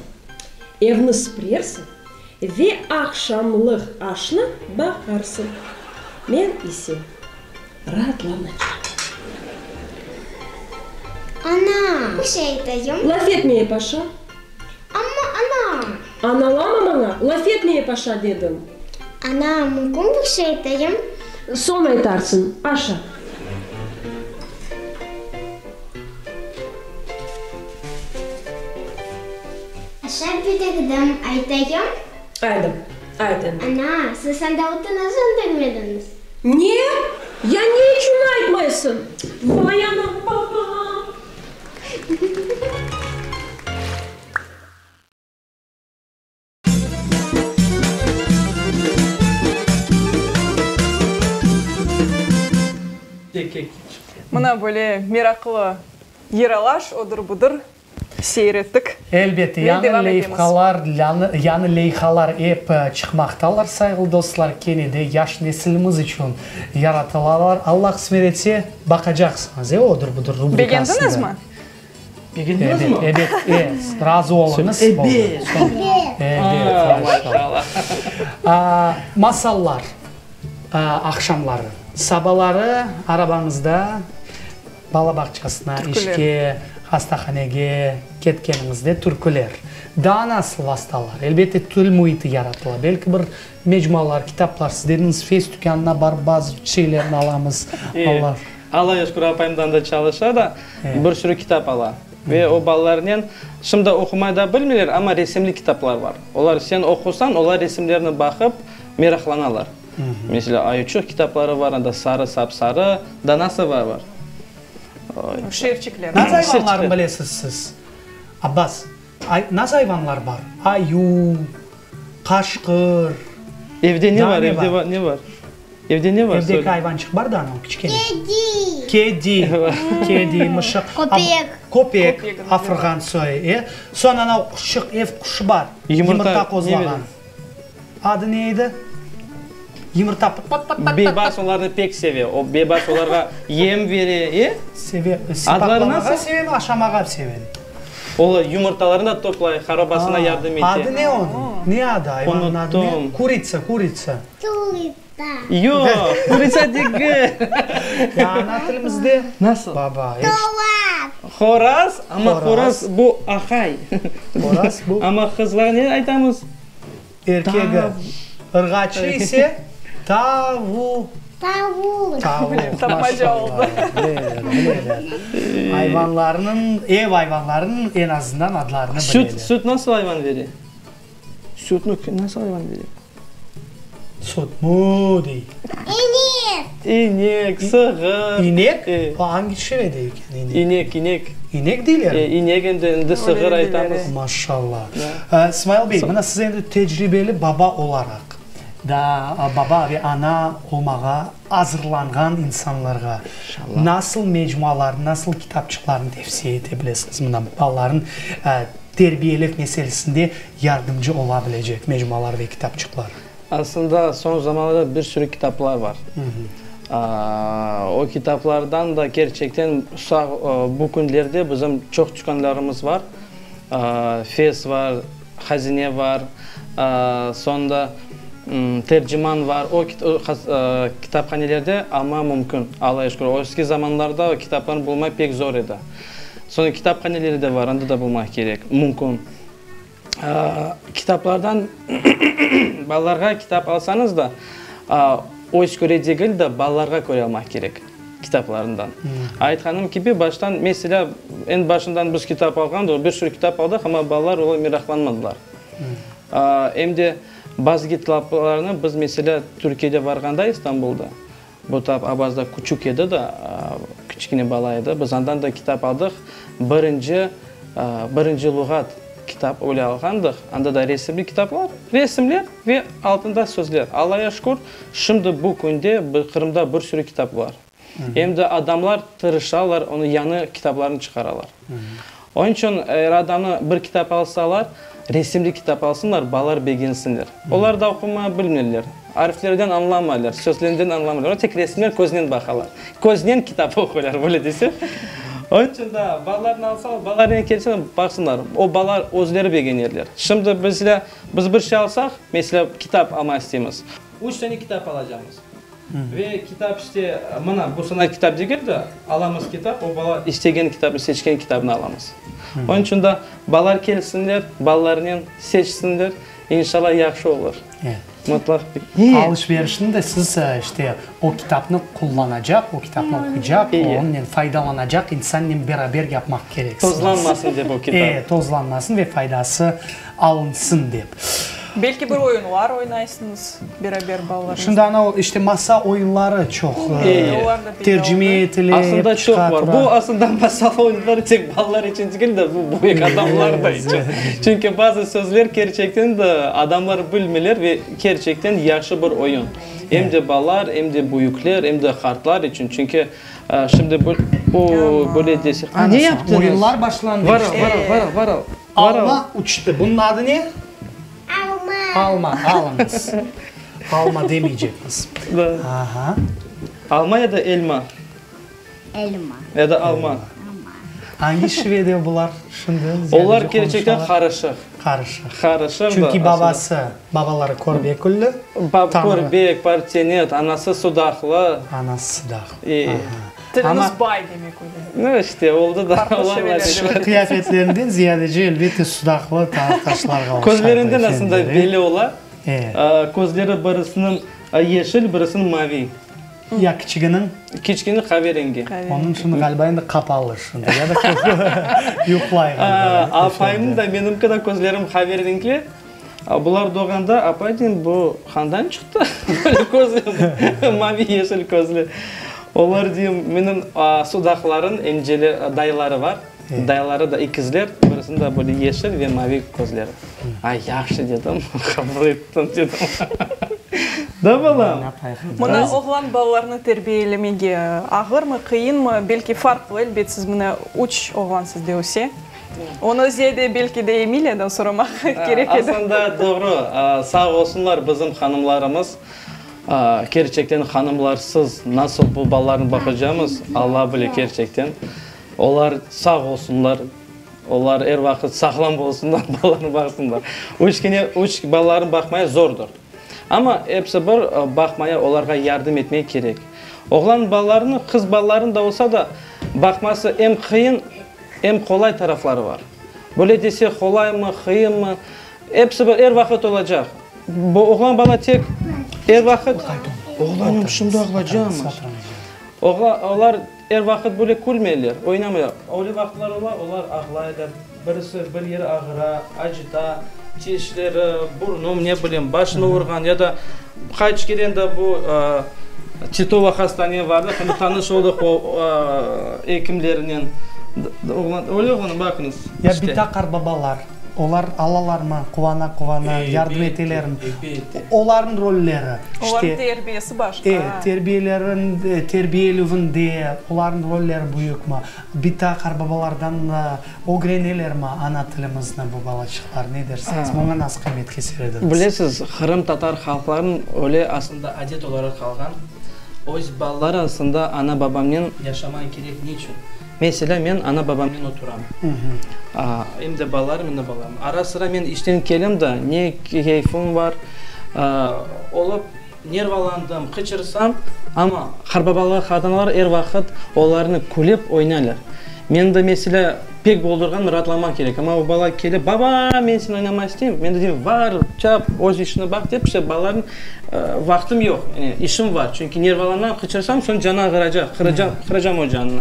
evni süpürersiñ ve aqşamlıq aşnı baqarsıñ. Men ise raatlanacağım. Ana, bir şey aytayım? Laf etmeye paşa. Amma, ana! Analama maña, laf etmeye paşa dedim. Ana, mümkün bir şey aytayım? Soñ aytarsıñ, aşa. Aşap bitirdim, aytayım? Aydı, ayt endi. Ana, siz anda otnı söndürmediñiz. Ne? Ya ne içün aytmaysıñ? Vay anam, babam! Mına böyle meraqlı yıralaş odır-budır seyir ettik. Elbette, yañı leyhalar, yañı leyhalar ep çıqmaqtalar, sayğılı dostlar, kene de yaş nesilimiz içün yaratılalar. Allah qısmet etse, baqacaqsıñız, e, odır-budır rubrikasında. Begendiñizmi? Begendiñizmi? Ebet, ebet, e, razı oluñız. Ebet. Ebet, maşallah. Masallar aqşamları, sabaları arabañızda bala bağçasına, işke, hastahanege ketkeniñizde türküler. Daa nasıl vastalar? Elbette, til müiti yaratıla. Belki bir mecmualar, kitaplar, siz dediñiz, fes tükânına barıp bazı şeylerni alamız. Allah. Alla şükür, apayım da anda çalışa da, bir sürü kitap ala. Ve o balalarnen, şimdi oqumay da bilmeyler, amma resimli kitaplar bar. Olar, sen oqusañ, olar resimlerni baqıp, meraqlanalar. Meselâ, Ayuçıq kitapları bar, anda sarı, sap-sarı, danası bar bar. Şevçikler. Nasıl ayvanlarnı bilesiz siz, Abbas? Nasıl ayvanlar bar? Ayu, qaşqır. Evde ne bar? Evde ne bar? Evde ne bar? Evdeki ayvançıq bar da anau, kiçkene. Kedi. Kedi, kedi, mışıq. Köpek. Köpek, afırğan soy, e. Soñ anau quşçıq, ev quşı bar, yımırta qozlağan. Adı ne edi? Yımırta pıt-pıt-pıt-pıt. Bebas olarnı pek seve. O bebas olarğa yem bere, e? Seve. Sipaqlamağa sevemi, aşamağa sevemi? Olar yumurtalarını da toplay, harobasına yardım ete. Adı ne onıñ? Ne adı ayvannıñ adı ne? Unuttum. Kuritsa, kuritsa. Turitsa. Yoq, kuritsa degil. Ya ana tilimizde? Nasıl? Baba. Horaz. Horaz, amma horaz bu aqay. Horaz bu. Amma qızğa ne aytamız? Erkegi. Irğaçı ise tavuq. Tavuq. Tavuq. Tapmaca oldı. Bileler, bileler. Ayvanlarnıñ, ev ayvanlarınıñ eñ azından adlarını bileler. Süt, süt nasıl ayvan bere? Sütni nasıl ayvan bere? Süt, mu dey. İnek. İnek, sığır. İnek? O angi şivede eken inek? İnek, inek. İnek deylermi? E, inek endi, endi sığır aytamız. Maşallah. İsmail bey, mına siz endi tecribeli baba olaraq, daa baba ve ana olmağa azırlanğan insanlarğa nasıl mecmualarnı, nasıl kitapçıqlarnı tevsiye ete bilesiñiz? Mına balaların terbiyelev meselesinde yardımcı ola bilecek mecmualar ve kitapçıqlar. Aslında soñ zamanlarda bir sürü kitaplar bar. O kitaplardan da kerçekten sağ bu künlerde bizim çoq tükânlarımız bar. Fes bar, Hazine bar, soñ da Terciman bar. O kitaphanelerde alma mümkün, Allağa şükür. O eski zamanlarda o kitaplarnı bulmaq pek zor edi. Soñ kitaphaneleri de bar, anda da bulmaq kerek, mümkün. Kitaplardan balalarğa kitap alsañız da, öz köre degil de, balalarğa köre almaq kerek kitaplarından. Aytqanım kibi, baştan, meselâ, eñ başından biz kitap alğandıq, bir sürü kitap aldıq, amma balalar olar meraqlanmadılar. Em de bazı kitaplarnı biz, meselâ, Türkiyede varğanda, İstanbulda, Bu tap Abbas da küçük edi da, kiçkene bala edi. Biz andan da kitap aldıq. Birinci, birinci luğat kitap öyle alğandıq. Anda da resimli kitaplar, resimler ve altında sözler. Allaya şükür, şimdi bu künde Qırımda bir sürü kitap bar. Em de adamlar tırışalar, onı yañı kitaplarnı çıqaralar. Onıñ içün er adamnı bir kitap alsalar, resimli kitap alsınlar, balalar begensinler. Olar da oqumağa bilmeyler, arflerden añlamaylar, sözlerden añlamaylar. Olar tek resimler köznen baqalar. Köznen kitap oquylar, böyle desem. Onıñ içün da balalarnı alsalar, balalarnen kelseler, baqsınlar. O balalar özleri begenerler. Şimdi, meselâ, biz bir şey alsaq, meselâ, kitap almaq isteymiz. Üç dane kitap alacaqmız. Ve kitap işte, mına, bu sana kitap degil de, alamız kitap, o bala istegen kitabını, seçken kitabını alamız. Onıñ içün de balalar kelsinler, balalarnen seçsinler, inşallah yahşı olur. Mıtlaq. Alış-verişni de siz işte o kitapnı qullanacaq, o kitapnı oquycaq, onıñnen faydalanacaq insannen beraber yapmaq kereksiñiz. Tozlanmasın dep o kitap. E, tozlanmasın ve faydası alınsın dep. Belki bir oyunlar oynaysıñız beraber balalarıñıznen? Şimdi ana o, işte masa oyunları çoq tercime etile, Aslında çoq bar. Bu aslında masa oyunları tek balalar içün degil de, bu büyük adamlar da içün. Çünki bazı sözler kerçekten de adamlar bilmeyler ve kerçekten yahşı bir oyun. Em de balalar, em de büyükler, em de qartlar içün. Çünki şimdi bu böyle desek, a ne yaptıñız? Oyunlar başlandı işte. Var ol, var ol, var ol. Alma uçtı. Bunıñ adı ne? Alma. Alma, alıñız. Alma demeycekmiz. Aha. Alma ya da elma? Elma. Ya da alma. Angi şivede bular şimdi Olar kerçekten qarışıq. Qarışıq. Qarışıq. Çünki babası, babaları Körbekülli. Körbek, Partenet, anası Sudaqlı. Anası Sudaqlı. Tilimiz bay demek öyle. Nu, işte, oldı da. Farqlı şiveler de bar. Qıyafetlerinden ziyadece, elbette, Sudaqlı taşlarğa oşaydı. Közlerinden aslında belli ola. Közleri birisiniñ yeşil, birisiniñ mavi. Ya kiçiginiñ? Kiçkiniñ qaverengi. Onıñ içün ğaliba endi qapalı şimdi, ya da yuqlay ğaliba. Apayımnıñ da, menimki de közlerim qaverenkli. Bular doğğanda apay deyim, bu qandan çıqtı böyle közlü, mavi-yeşil közlü. Olar deyim, menim sudaqlarım, emceli dayıları bar. Dayıları da ikizler, birisiniñ de böyle yeşil ve mavi közleri. Ay, yahşı dedim, qabul ettim dedim. Da, balam? Mına oğlan balalarnı terbiyelemege ağırmı, qıyınmı? Belki farqlı, elbet, siz mına üç oğlan sizde öse. Onı ziyade belki de Emiliyadan soramaq kerek edi. Aslında doğru. Sağ olsunlar bizim hanımlarımız. Kerçekten hanımlarsız nasıl bu balalarnı baqacamız, Alla bile kerçekten. Olar sağ olsunlar, olar er vaqıt sağlam olsunlar, balalarını baqsınlar. Üç kene, üç balalarını baqmaya zordır. Amma episi bir baqmaya, olarğa yardım etmek kerek. Oğlan balalarını, qız balalarını da olsa da, baqması em qıyın, em qolay tarafları bar. Böyle desek, qolaymı, qıyınmı, episi bir er vaqıt olacaq. Bu oğlan bala tek er vaqıt. Oğlanım, şimdi ağlacağım. Olar er vaqıt böyle külmeyler, oynamaylar. Öyle vaqıtlar ola, olar ağlaylar, birisi bir yeri ağıra, acıta, tişleri, burnum, ne bileyim, başını urğan ya da qaç kere de bu Titova hastaneye bardıq, endi tanış oldıq o ekimlernen. Öyle oğlanım, baqıñız. Ya bita-qartbabalar, Olar alalarmı, quvana-quvana, yardım etelermi? Olarnıñ rolleri, işte. Olarnıñ terbiyesi başqa. E, terbiyelerin, terbiyelevinde olarnıñ rolleri büyükmi? Bita, qartbabalardan ögrenelermi ana tilimizni bu balaçıqlar, ne dersiñiz? Buña nasıl qıymet keser ediñiz? Bilesiz, qırımtatar halqlarınıñ öyle aslında adet olaraq qalğan, öz balaları aslında ana-babamnen yaşamaq kerek. Niçün? Meselâ, men ana-babamnen oturam. Em de balalarım, em de balam. Ara-sıra men işten kelem da, ne keyfim bar, olıp, nervalandım, qıçırsam, amma qartbabalar, qartanalar er vaqıt olarnı külip oynaylar. Men de, meselâ, pek boldurğan, raatlanmaq kerek. Amma o bala kelip, Baba, men seni oynamaq isteyim. Men de deyim, Var, çap, öz işini baq, dep, işte, balalarnı Vaqtım yoq, yani işim bar, çünki nervalanam, qıçırsam, soñ canı ağıracaq, qıracam, qıracam o canını.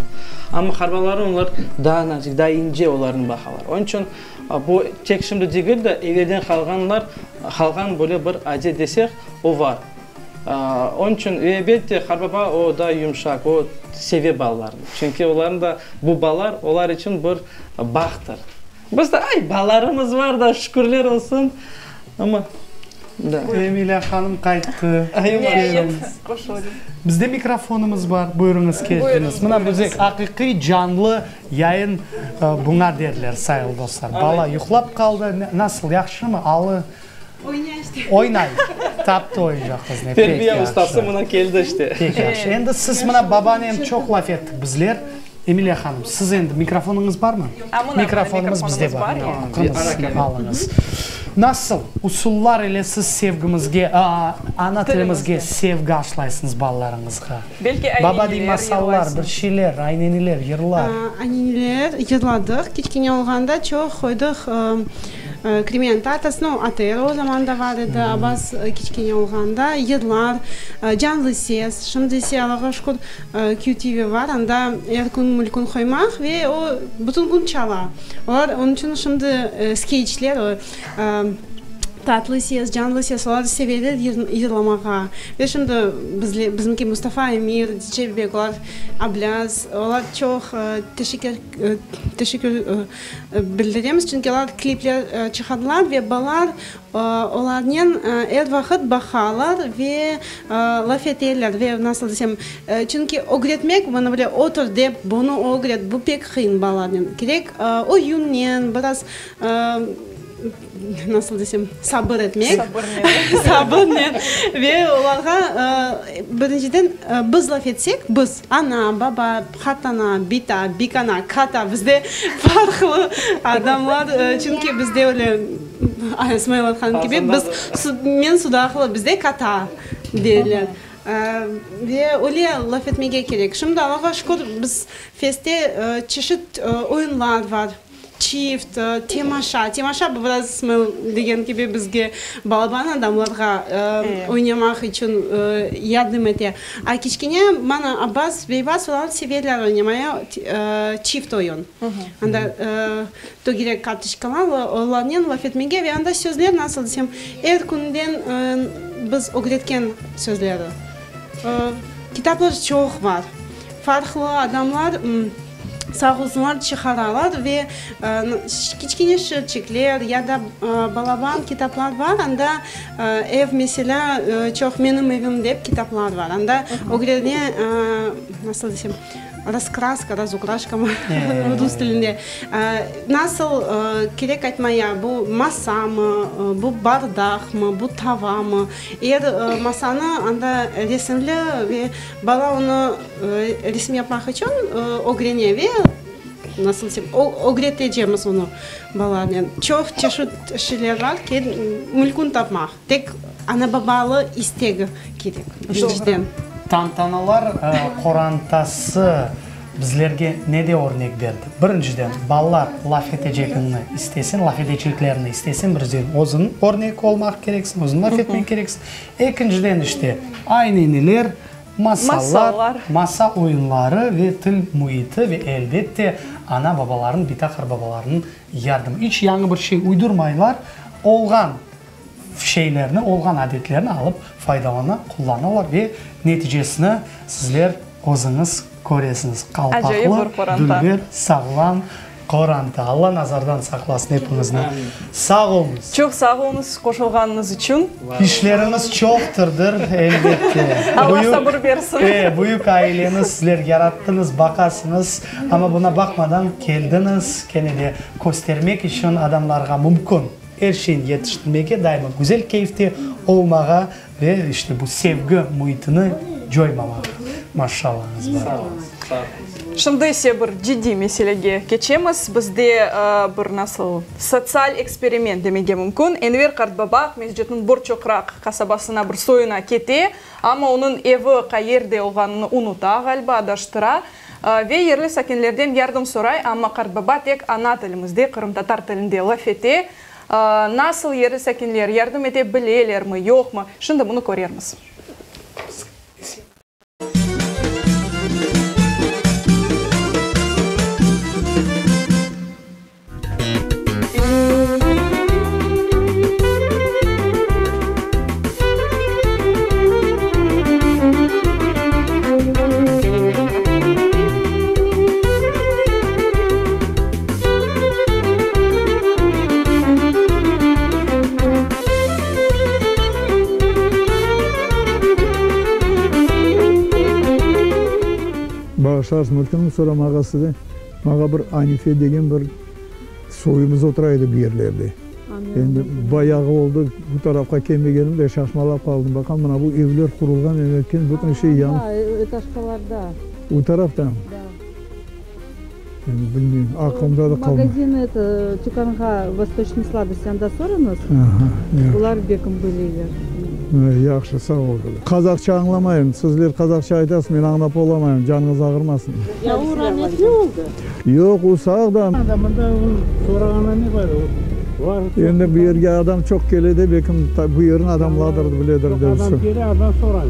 Amma qarbaları onlar daa nazik, daa ince olarnı baqalar. Onıñ içün bu tek şimdi degil de, evelden qalğanlar, qalğan böyle bir adet desek, o bar. Onıñ içün, ve elbette, qarbaba o daa yumşaq, o seve balalarnı. Çünki olarnıñ da bu balalar olar içün bir bahtır. Biz de, ay, balalarımız bar da, şükürler olsun, amma. Emile hanım qayttı. Bizde mikrofonımız bar. Buyurıñız, keldiñiz. Mına bize aqiqiy canlı yayın buña derler, sayılı dostlar. Bala yuqlap qaldı. Nasıl, yahşımı? Alı? Oynay işte. Oynay. Taptı oyuncaq qızını. Terbiye ustası mına keldi işte. Pek yahşı. Endi siz mına babanen çoq laf ettik bizler. Emile hanım, siz endi mikrofonıñız barmı? Mikrofonımız bizde bar. Alıñız. Nasıl usullar ile siz sevgimizge, ana tilimizge sevgi aşlaysıñız balalarıñızğa? Baba dey masallar, bir şeyler, ayneniler, yırlar. Ayneniler yırladıq. Kiçkene olğanda çoq qoydıq Crimean Tatars, no, ATR o zaman da bar edi, Abbas kiçkene olğanda, yırlar, canlı ses. Şimdi ise, Allağa şükür, QTV bar, anda er kün mülkün qoymaq ve o bütün kün çala. Olar onıñ içün şimdi skeçler, o tatlı ses, canlı ses, olar seveler yırlamağa. Ve şimdi bizle, bizimki Mustafa Emir, Cebek, olar Ablâz, olar çoq teşekkür, teşekkür bildiremiz, çünki olar klipler çıqardılar ve balalar Olarnen er vaqıt baqalar ve laf eteler ve, nasıl desem, çünki ögretmek, mına böyle otur dep, bunı ögret, bu pek qıyın balanen. Kerek oyunnen, biraz. Nasıl desem, sabır etmek, sabırnen ve olarğa birinciden biz laf etsek, biz, ana, baba, qartana, bita, bikana, kata, bizde farqlı adamlar, çünki bizde öyle İsmail aytqanı kibi, biz, men sudaqlı, bizde kata deyler. Ve öyle laf etmege kerek. Şimdi, Allağa şükür, biz feste çeşit oyunlar var. Çift, temaşa. Temaşa bu biraz İsmail degen kibi bizge balaban adamlarğa oynamaq içün yardım ete. A kiçkene mana Abbas, Beyvas olar severler oynamaya çift oyun. Anda tögerek kartoçkalar, olarnen laf etmege ve anda sözler nasıl desem er künden biz ögretken sözleri. Kitaplar çoq bar. Farqlı adamlar. Sağ olsunlar, çıqaralar ve kiçkene şiirçikler ya da balaban kitaplar bar, anda ev, meselâ, çoq Menim evim dep kitaplar bar, anda öglerine, nasıl desem, raskraska, razukraşka mı, rus tilinde, nasıl kerek aytmaya, bu masamı, bu bardaqmı, bu tavamı, er masanı anda resimli ve bala onı Resim yapmaq içün ögrene ve, nasıl desem, ögretecemiz onı balanen. Çoq çeşit şeyler bar ki, mümkün tapmaq. Tek ana-babalı istegi kerek, birinciden. Tantanalar qorantası bizlerge nede örnek berdi? Birinciden, balalar laf etecegiñni isteseñ, laf eteceklerini isteseñ, birinciden, özüñ örnek olmaq kereksiñ, özüñ laf etmek kereksiñ. Ekinciden, işte, ayneniler, Masallar, masa oyunları ve til müiti ve, elbette, ana-babalarnıñ, bita-qarbabalarnıñ yardımı. İç yañı bir şey uydurmaylar, olğan şeylerni, olğan adetlerni alıp faydalana, qullanalar ve neticesini sizler özüñiz köresiñiz. Qalpaqlı, dülber, sağlam Qoranta, Alla nazardan saqlasın epiñizni. Sağ oluñız. Çoq sağ oluñız qoşulğanıñız içün. İşleriñiz çoqtırdır, elbette. Alla sabır bersin. E, büyük aileni sizler yarattıñız, baqasıñız, amma buna baqmadan keldiñiz, kene de köstermek içün adamlarğa mümkün er şeyni yetiştirmege, daima güzel keyfte olmağa ve işte bu sevgi müitini coymamağa. Maşallañız bar. Sağ oluñız. Şimdi ise bir ciddiy meselege keçemiz. Bizde bir nasıl sotsial eksperiment demege mümkün. Enver qartbaba Aqmescitniñ Borçoqraq qasabasına bir soyuna kete, amma onıñ evi qayerde olğanını unuta, ğaliba, adaştıra ve yerli sakinlerden yardım soray, amma qartbaba tek ana tilimizde, qırımtatar tilinde laf ete. Nasıl yerli sakinler yardım ete bilelermi, yoqmı, şimdi bunı körermiz. Bağışlarsıñ, mülküni soramağa size, maña bir Anife degen bir soyumız otura edi bir yerlerde. Endi bayağı oldı, bu tarafqa kelmegenim de, şaşmalap qaldım. Baqam, mına bu evler qurulğan, etken, bütün şey yañı. Etaşkalarda. O tarafta? Da. Endi bilmeyim, aqlımda da qalmadı. Magazin eto, tükânğa Vostoçnıy sladosти anda sorañız, olar bekim bilirler. Yahşı, sağ ol. Qazaqça añlamayım, sizler qazaqça aytasız, men añlap olamayım, canıñız ağırmasın. Ya o rametli oldı? Yoq, o sağ da. Mında sorağanda ne fayda, var. Endi bu yerge adam çoq kele de, belkim bu yerniñ adamlarıdır, biledir dep. Çoq adam kele, adam soray.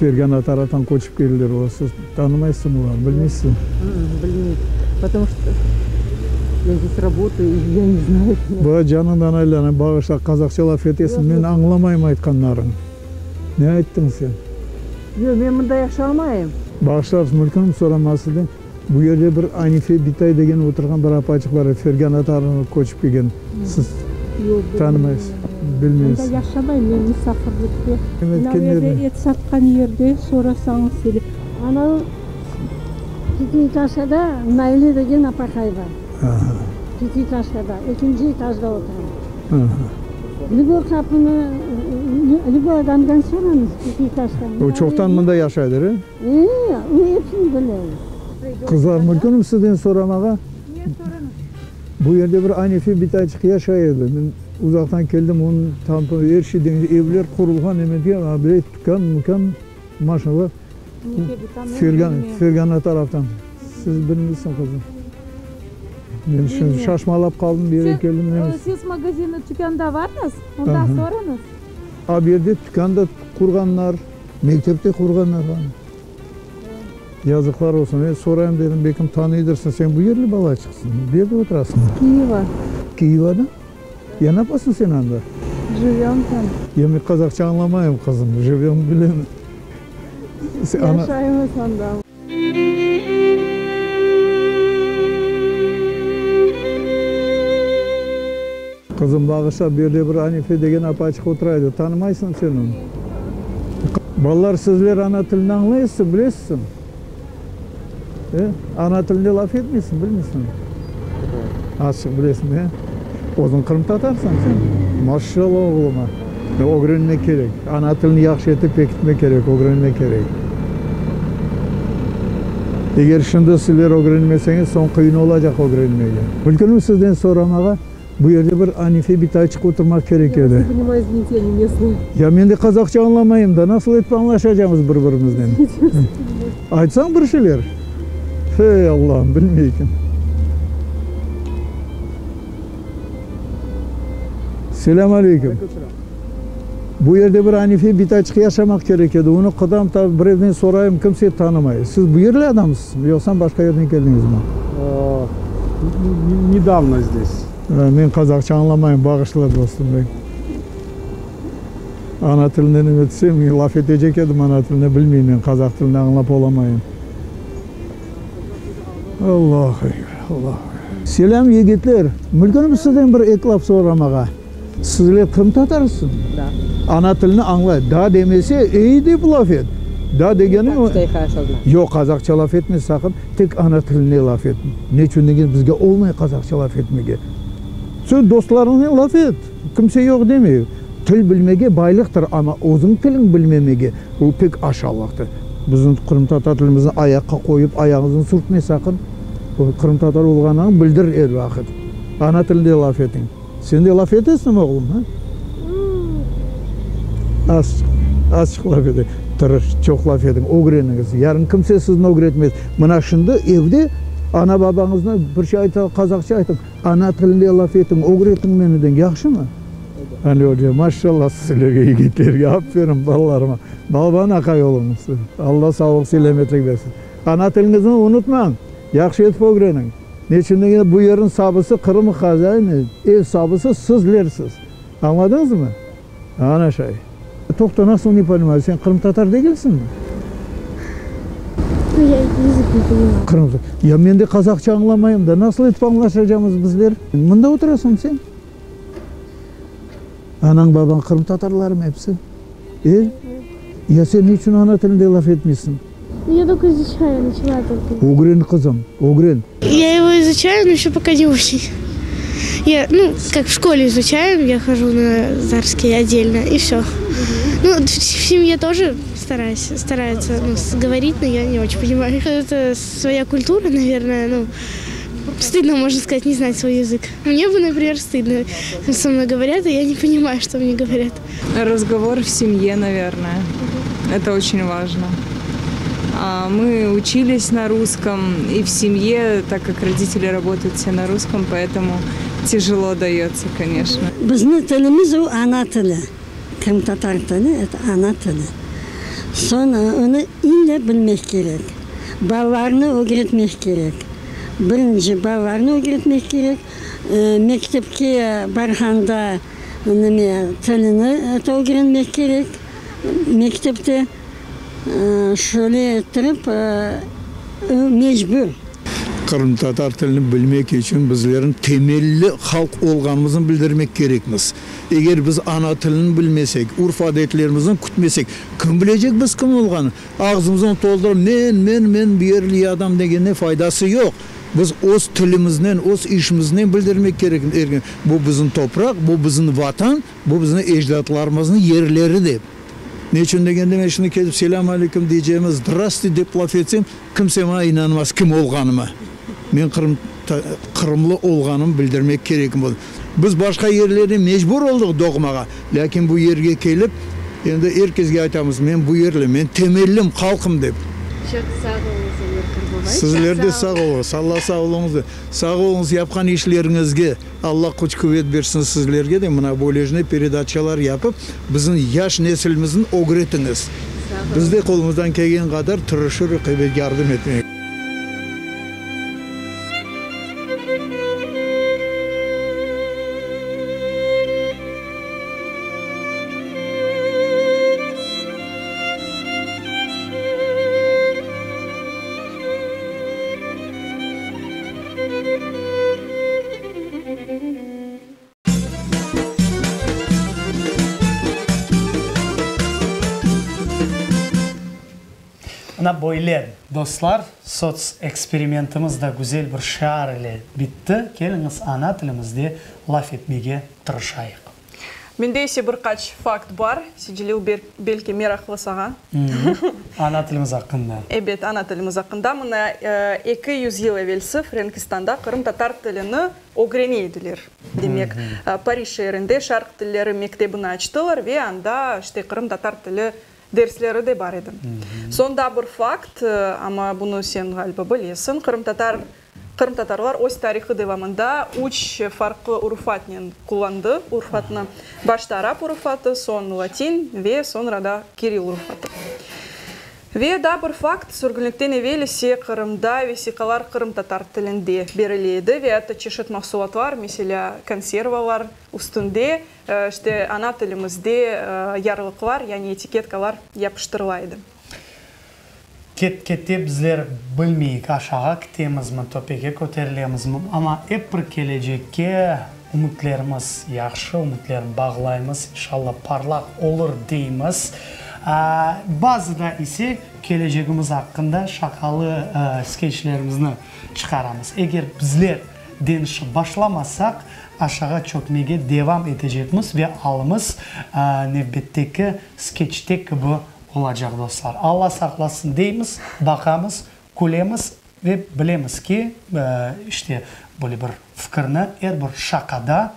Fergana taraftan köçip keldiler olar, siz. Tanımaysıñ olarnı, bilmeysiñ. Bilmeyim, потому что я здесь работаю, я не знаю. Ba, canıñdan aylanayım, bağışla, qazaqça laf etesiñ, men añlamayım aytqanlarıñ. Ne ayttıñ sen? Yoq, men mında yaşamayım. Bağışlarsıñ, mülkünim soraması da, bu yerde bir Anife bitay degen oturğan bir apaçıq bar edi, Fergana tarafından köçip kelgen. Siz tanımaysız, bilmeysiz. Mında yaşamayım, men musafirlikte. Mına yerde et satqan yerde sorasañız söyle. Anavı pятиэтажkada Naile degen apaqay bar. Pятиэтажkada, ekinci etajda otura. Lüboy qapını, lüboy adamdan sorañız, Pyatıetajkadan. O çoqtan mında yaşaydır, e? E, o epsini bile. Qızlar, mümkünmi sizden soramağa? Ne sorañız? Bu yerde bir Anife bitayçıq yaşay edi. Men uzaqtan keldim, onıñ tanıtım, er şey deñişti, evler qurulğan, emetken, a bile tükân, mükân, maşinalar. Fergana, Fergana taraftan. Siz bilmeysiñ, qızım. Men şimdi şaşmalap qaldım, bir yerge keldim. Ses magazini tükânda varmız, onda sorañız. A bu yerde tükân da qurğanlar, mektep de qurğanlar. Yazıqlar olsun. Men sorayım dedim, belkim tanıydırsıñ, sen bu yerli balaçıqsıñ, bu yerde oturasıñ. S Kiyeva. Kiyevadan? Ya napasıñ sen anda? Jivem tam. Ya men qazaqça añlamayım, qızım, jivem bilem. Yaşaymız anda. Qızım, bağışla, bu yerde bir Anife degen apaçıq otura edi, tanımaysıñ sen onı? Balalar, sizler ana tilini añlaysız, bilesizmi? E? Ana tilinde laf etmeysiñ, bilmeysiñmi? Azçıq bilesiñ, e? Özüñ qırımtatarsıñ sen. Maşşalla oğluma. Ögrenmek kerek. Ana tilini yahşı etip pekitmek kerek, ögrenmek kerek. Eger şimdi sizler ögrenmeseñiz, soñ qıyın olacaq ögrenmege. Mümkünmi sizden soramağa? Bu yerde bir Anife bitayçıq oturmaq kerek edi. Ya men de qazaqça añlamayım da, nasıl etip añlaşacamız bir-birimiznen? Aytsañ bir şeyler. Hey, Allahım, bilmeykim. Selâm aleyküm. Bu yerde bir Anife bitayçıq yaşamaq kerek edi. Onı qıdam ta, birevden sorayım, kimse tanımay. Siz bu yerli adamsızmı, yoqsa başqa yerden keldiñizmi? Nedavno zdes. Men qazaqça añlamayım, bağışla, dostum. Ana tilinde neme etsem, laf etecek edim ana tilinde, bilmeyim men, qazaq tilini añlap olamayım. Allahu ekber, Allahu ekber. Selâm, yigitler! Mümkünmi sizden bir eki laf soramağa? Sizler qırımtatarsıñ? Da. Ana tilini añlay. Da demese, ey dep laf et. Da degeni. Yoq, qazaqça laf etme saqın, tek ana tilinde laf et. Ne içün degen, bizge olmay qazaqça laf etmege. Sen dostlarıñnen laf et, kimse yoq demey. Til bilmege baylıqtır, amma özüñ tiliñ bilmemege, bu pek aşalıqtır. Bizim qırımtatar tilimizni ayaqqa qoyıp, ayağıñıznı sürtme saqın. Qırımtatar olğanıñı bildir er vaqıt. Ana tilinde laf etiñ. Sen de laf etesiñmi, oğlum, ha? Azçıq, azçıq laf ete. Tırış, çoq laf etiñ, ögreniñiz. Yarın kimse sizni ögretmez. Mına şimdi evde ana-babañıznı bir şey aytsa, qazaqça aytıñ, ana tilinde laf etiñ, ögretiñ meni deñ, yahşımı? Ana öyle, maşallah sizlerge, yigitlerge, aferin balalarıma. Balaban aqay oluñız. Alla sağlıq-selâmetlik bersin. Ana tiliñizni unutmañ, yahşı etip ögreniñ. Neçün degende, bu yerniñ sabısı Qırım hazaini, ev sabısı sizlersiz. Añladıñızmı? Ana şay. Toqta, nasıl ne ponimayu, sen qırımtatar degilsiñmi? Ya язık ne ponimayu. Qırım, ya men de qazaqça añlamayım da, nasıl etip añlaşacamız bizler? Mında oturasıñ sen? Anañ, babañ qırımtatarlarmı episi? E? Ya sen ne içün ana tilinde laf etmeysiñ? Ya tolko izuçayu, načala tolko. Ögren, qızım, ögren. Ya ego izuçayu, no eşe poka ne oçen. Ya, nu, kak v şkole izuçaem, ya hojу na zarskiy otdelno, i vsё. Nu, v semье тоже starayus, starayutsa, nu, govorit, no ya ne oçen ponimаю. Eto svoya kultura, navernoe, nu, stıdno, mojno skazat, ne znat svoy yazık. Mne бы, naprimer, stıdno, so mnoy govorât, a ya ne ponimаю, çto mne govorât. Razgovor v semье, navernoe, eto oçen vajno. Мы učilis na russkom i v semье, tak kak roditeli rabotayut vse na russkom, poetomu tâjelo dayotsâ, koneçno. Bizni tilimiz o ana tili, qırımtatar tili, eto ana tili. Soñ onı ille bilmek kerek, balalarnı ögretmek kerek. Birinci balalarnı ögretmek kerek, mektepke barğanda neme tilini ögrenmek kerek mektepte. Şöyle ettirip, mecbur. Qırımtatar tilini bilmek içün bizlerin temelli halq olğanımıznı bildirmek kerekmiz. Eger biz ana tilini bilmesek, urf-adetlerimizni kütmesek, kim bilecek biz kim olğanı? Ağzımıznı toldurıp men, men, men bu yerli adam degende faydası yoq. Biz öz tilimiznen, öz işimiznen bildirmek kerekmiz, bu bizim topraq, bu bizim Vatan, bu bizim ecdatlarımıznıñ yerleri dep. Ne içün degende, men şimdi kelip selâm aleyküm diycegime, zdrasti dep laf etsem, kimse maña inanmaz kim olğanıma. Men qırım, qırımlı olğanımı bildirmek kerekim. Biz başqa yerlerde mecbur oldıq doğmağa, lâkin bu yerge kelip, endi er kesge aytamız, men bu yerli, men temellim, halqım dep. Çoq sağ oluñız, Emir Qırbabay. Sizler de sağ oluñız. Alla sağ oluñız. Sağ oluñız yapqan işleriñizge. Alla küç-quvet bersin sizlerge de, mına böylejine peredaçalar yapıp, bizim yaş nesilimizni ögretiñiz. Biz de qolumızdan kelgen qadar tırışırıq, ebet, yardım etmege. Mına böyle, dostlar, sots-eksperimentimiz da güzel bir şiar ile bitti, keliñiz ana tilimizde laf etmege tırışayıq. Mende ise bir qaç fakt bar, Sicilil, belki meraqlı saña. Ana tilimiz aqqında. Ebet, ana tilimiz aqqında. Mına 200 yıl evelsi Frenkistanda qırımtatar tilini ögrene ediler. Demek, Parij şeerinde şarq tilleri mektebini açtılar ve anda, işte, qırımtatar tili dersleri de bar edi. Soñ daa bir fakt, amma bunı sen, ğaliba, bilesiñ, qırımtatar Qırımtatarlar öz tarihı devamında üç farqlı urufatnen qullandı urufatnı, başta arap urufatı, soñ latin ve soñra da kiril urufatı. Ve daa bir fakt, sürgünlikten evel ise Qırımda vesiqalar qırımtatar tilinde berile edi ve atta çeşit mahsulatlar, meselâ, konservalar üstünde, işte, ana tilimizde yarlıqlar, yani etiketkalar yapıştırıla edi. Ket-kete bizler bilmeyik, aşağı kitemizmi, töpege köterilemizmi, amma ep bir kelecekke ümütlerimiz yahşı, ümütlerni bağlaymız, inşalla parlaq olur deymiz. Bazıda ise kelecegimiz aqqında şaqalı skeçlerimizni çıqaramız. Eger bizler deñişip başlamasaq, aşağı çökmege devam etecekmiz ve alımız nevbetteki skeçte kibi Olacaq, dostlar. Alla saqlasın deymiz, baqamız, külemiz ve bilemiz ki, işte, böyle bir fikirni er bir şaqada,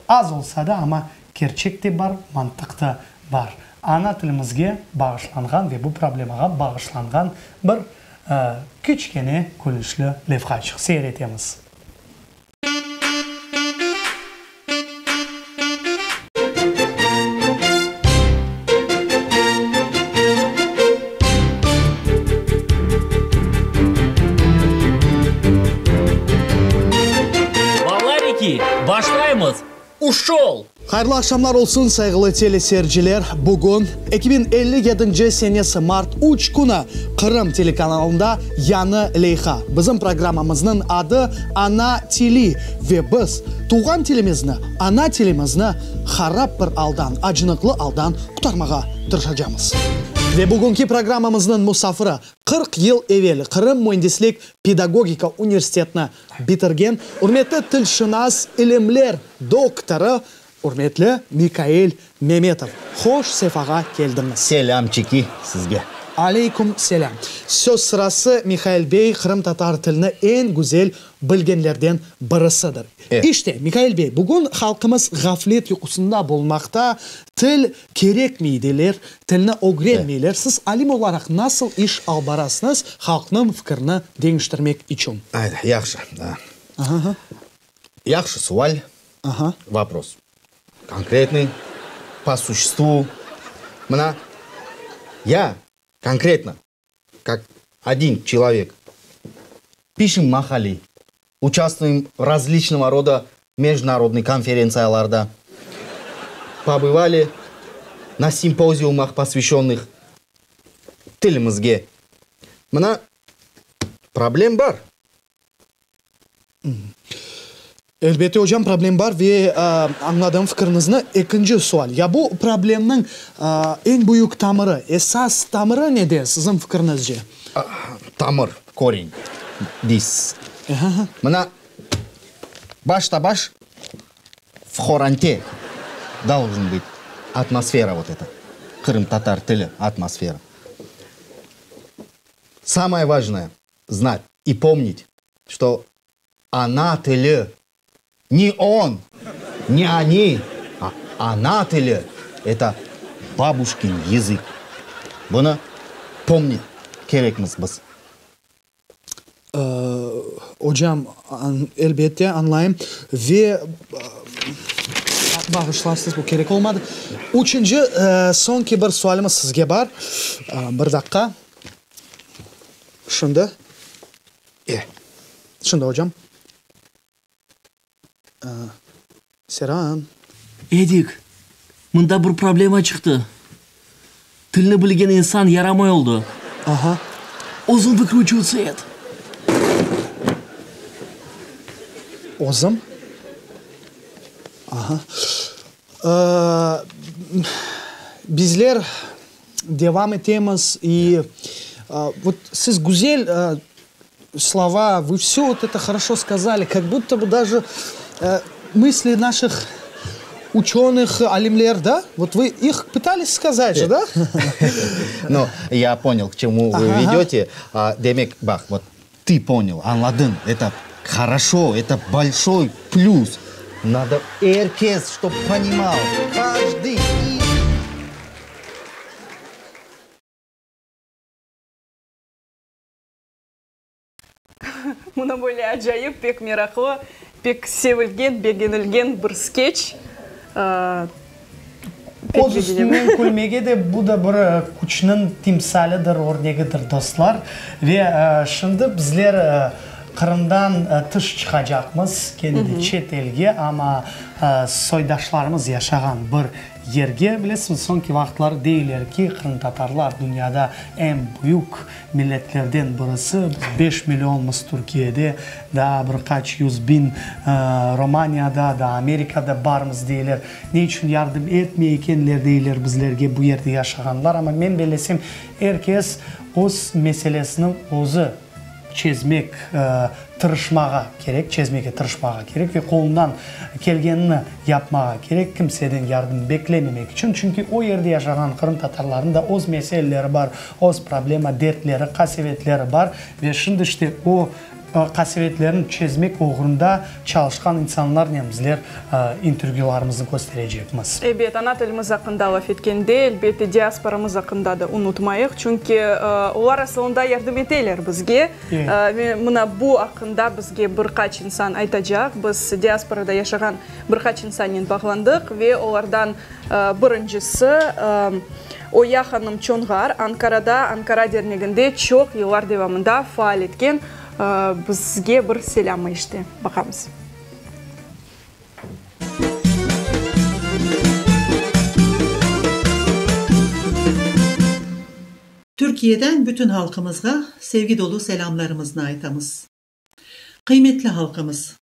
az olsa da, amma kerçek de bar, mantıq da bar. Ana tilimizge bağışlanğan ve bu problemağa bağışlanğan bir kiçkene külünçli levhaçıq. Seyir etemiz. Balariki, başlaymız! Uşol! Hayırlı aqşamlar olsun, sayğılı teleseyirciler! Bugün, 2057 senesi mart üç künü, Qırım telekanalında yañı leyha. Bizim programmamıznıñ adı Ana tili ve biz tuvğan tilimizni, ana tilimizni harap bir aldan, acınıqlı aldan qurtarmağa tırışacamız. Ve bugünki programmamıznıñ musafiri, 40 yıl evel Qırım müendislik pedagogika universitetini bitirgen ürmetli tilşınas, ilimler doktorı, ürmetli Mikail Memetov. Hoş sefağa keldiñiz. Selâmçiki sizge. Aleyküm selâm. Söz sırası, Mihail bey qırımtatar tilini eñ güzel bilgenlerden birisidir. İşte, Mikail bey, bugün halqımız ğaflet yuqusında bulunmaqta, til kerekmey deyler, tilni ögrenmeyler. Siz alim olaraq nasıl iş alıp barasıñız halqnıñ fikirini deñiştirmek içün? Ayda, yahşı. Yahşı sual, vopros. Konkretnıy, po suşestvu. Mına, ya konkretno, kak odin çelovek, pişem maqali, uçastvuyem v razliçnogo roda mejdunarodnıy konferentsiyalarda, pobıvali na simpoziumah, posvyaşçennıh tilimizge. Mına, problem bar. Elbette, ocam, problem bar ve añladım fikiriñizni. Ekinci sual, ya bu problemniñ eñ büyük tamırı, esas tamırı nede, siziñ fikiriñizce? Tamır, koren, deysiz. Mına, başta-baş v horante должен быть atmosfera vot eta, qırımtatar tili atmosfera. Samoye vajnoye znat i pomnit, çto ana tili ne on, ne oni, a ana tili, eto babuşkin yazık. Bunı pomnit kerekmiz biz. Ocam, elbette, añlayım. Ve, bağışlarsız, bu kerek olmadı. Üçünci, soñki bir sualimiz sizge bar. Bir daqqa. Şimdi. E. Şimdi, ocam. Seran. Edik, mında bir problema çıqtı. Tilni bilgen insan yaramay oldı. Aha. Özüñ vıkrıçivats et. Özüm? Aha. Bizler devam etemiz i vot siz güzel slova, vı vse vot eto horoşo skazali, kak budto bı daje мысли naših uçenıh, alimler, da? Vot vı ih pıtalis skazat je, da? Nu, ya ponyal, k çemu vı vedöte. Demek, baq, vot tı ponyal, añladıñ, eto horoşo, eto bolşoy plüs. Nado er kes, ştob ponimal, každıy. Mına böyle acayip, pek meraqlı, pek sevilgen, begenilgen bir skeç. Öz üstünden külmege de bu da bir küçniñ timsalidir, örnegidir, dostlar. Ve şimdi bizler Qırımdan tış çıqacaqmız, kene de çet elge, amma soydaşlarımız yaşağan bir yerge. Bilesiñiz, soñki vaqıtları deyler ki, qırımtatarlar dünyada eñ büyük milletlerden birisi, biz beş millionmız Türkiyede, daa bir qaç 100000 Romaniyada, daa Amerikada barmız deyler. Ne içün yardım etmey ekenler deyler bizlerge bu yerde yaşağanlar, amma men bellesem, er kes öz meselesini özü çezmek tırışmağa kerek, çezmege tırışmağa kerek ve qolundan kelgenini yapmağa kerek, kimseden yardım beklememek içün, çünki o yerde yaşağan qırımtatarlarnıñ da öz meseleleri bar, öz problema, dertleri, qasevetleri bar ve şimdi işte o qasevetlerini çezmek oğrunda çalışqan insanlarnen bizler intervyularımıznı kösterecekmiz. Ebet, ana tilimiz aqqında laf etkende, elbette, diasporamız aqqında da unutmayıq, çünki olar asılında yardım eteler bizge. Ve mına bu aqqında bizge bir qaç insan aytacaq. Biz diasporada yaşağan bir qaç insannen bağlandıq ve olardan birincisi Oya hanım Çonğar, Ankarada Ankara derneginde çoq yıllar devamında faal etken bizge bir selâmı işte. Baqamız. Türkiyeden bütün halqımızğa sevgi dolu selâmlarımıznı aytamız. Qıymetli halqımız!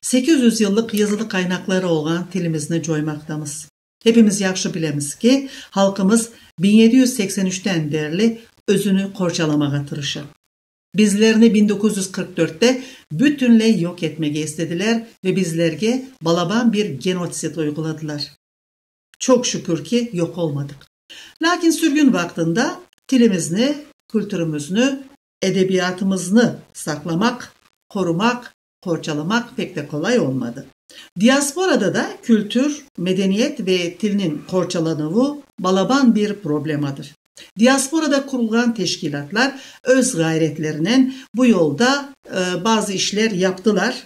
800 yıllıq yazılı qaynaqları olğan tilimizni coymaqtamız. Hepimiz yahşı bilemiz ki, halqımız 1783-ten berli özüni qorçalamağa tırışa. Bizlerni 1944-te bütünley yoq etmege istediler ve bizlerge balaban bir genotsid uyguladılar. Çoq şükür ki, yoq olmadıq. Lâkin sürgün vaqtında tilimizni, kültürimizni, edebiyatımıznı saqlamaq, qorumaq, qorçalamaq pek de qolay olmadı. Diasporada da kültür, medeniyet ve tilniñ qorçalanuvı balaban bir problemadır. Diasporada qurulğan teşkilâtlar öz ğayretlerinen bu yolda bazı işler yaptılar.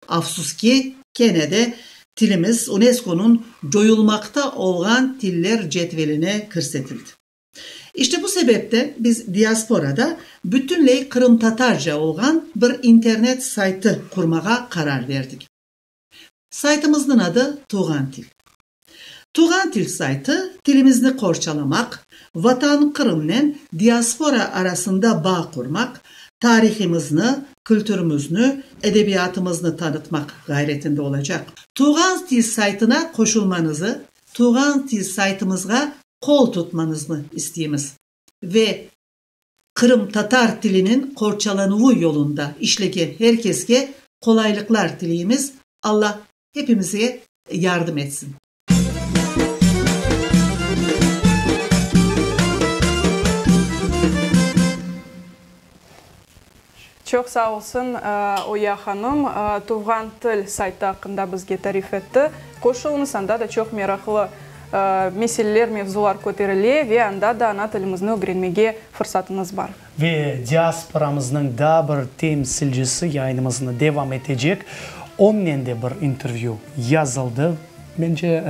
Afsus ki, kene de tilimiz UNESCOnıñ coyulmaqta olğan tiller cedveline kirsetildi. İşte bu sebepten biz diasporada bütünley qırımtatarca olğan bir internet saytı qurmağa qarar berdik. Saytımıznıñ adı Tuvğan til. Tuvğan til saytı tilimizni qorçalamaq, Vatan Qırımnen diaspora arasında bağ qurmaq, tarihimizni, kültürimizni, edebiyatımıznı tanıtmaq ğayretinde olacaq. Tuvğan til saytına qoşulmanızı, Tuvğan til saytımızğa qol tutmanıznı isteymiz ve. Qırımtatar tiliniñ qorçalanuvı yolunda işlegen her keske qolaylıqlar tileymiz, Alla hepimizge yardım etsin. Çoq sağ olsun, Oya hanım, Tuvğan til saytı aqqında bizge tarif etti. Qoşuluñız, anda da çoq meraqlı meseleler, mevzular köterile ve anda da ana tilimizni ögrenmege fırsatıñız bar. Ve diasporamıznıñ daa bir temsilcisi yayınımıznı devam etecek. Onnen de bir intervyü yazıldı. Mence,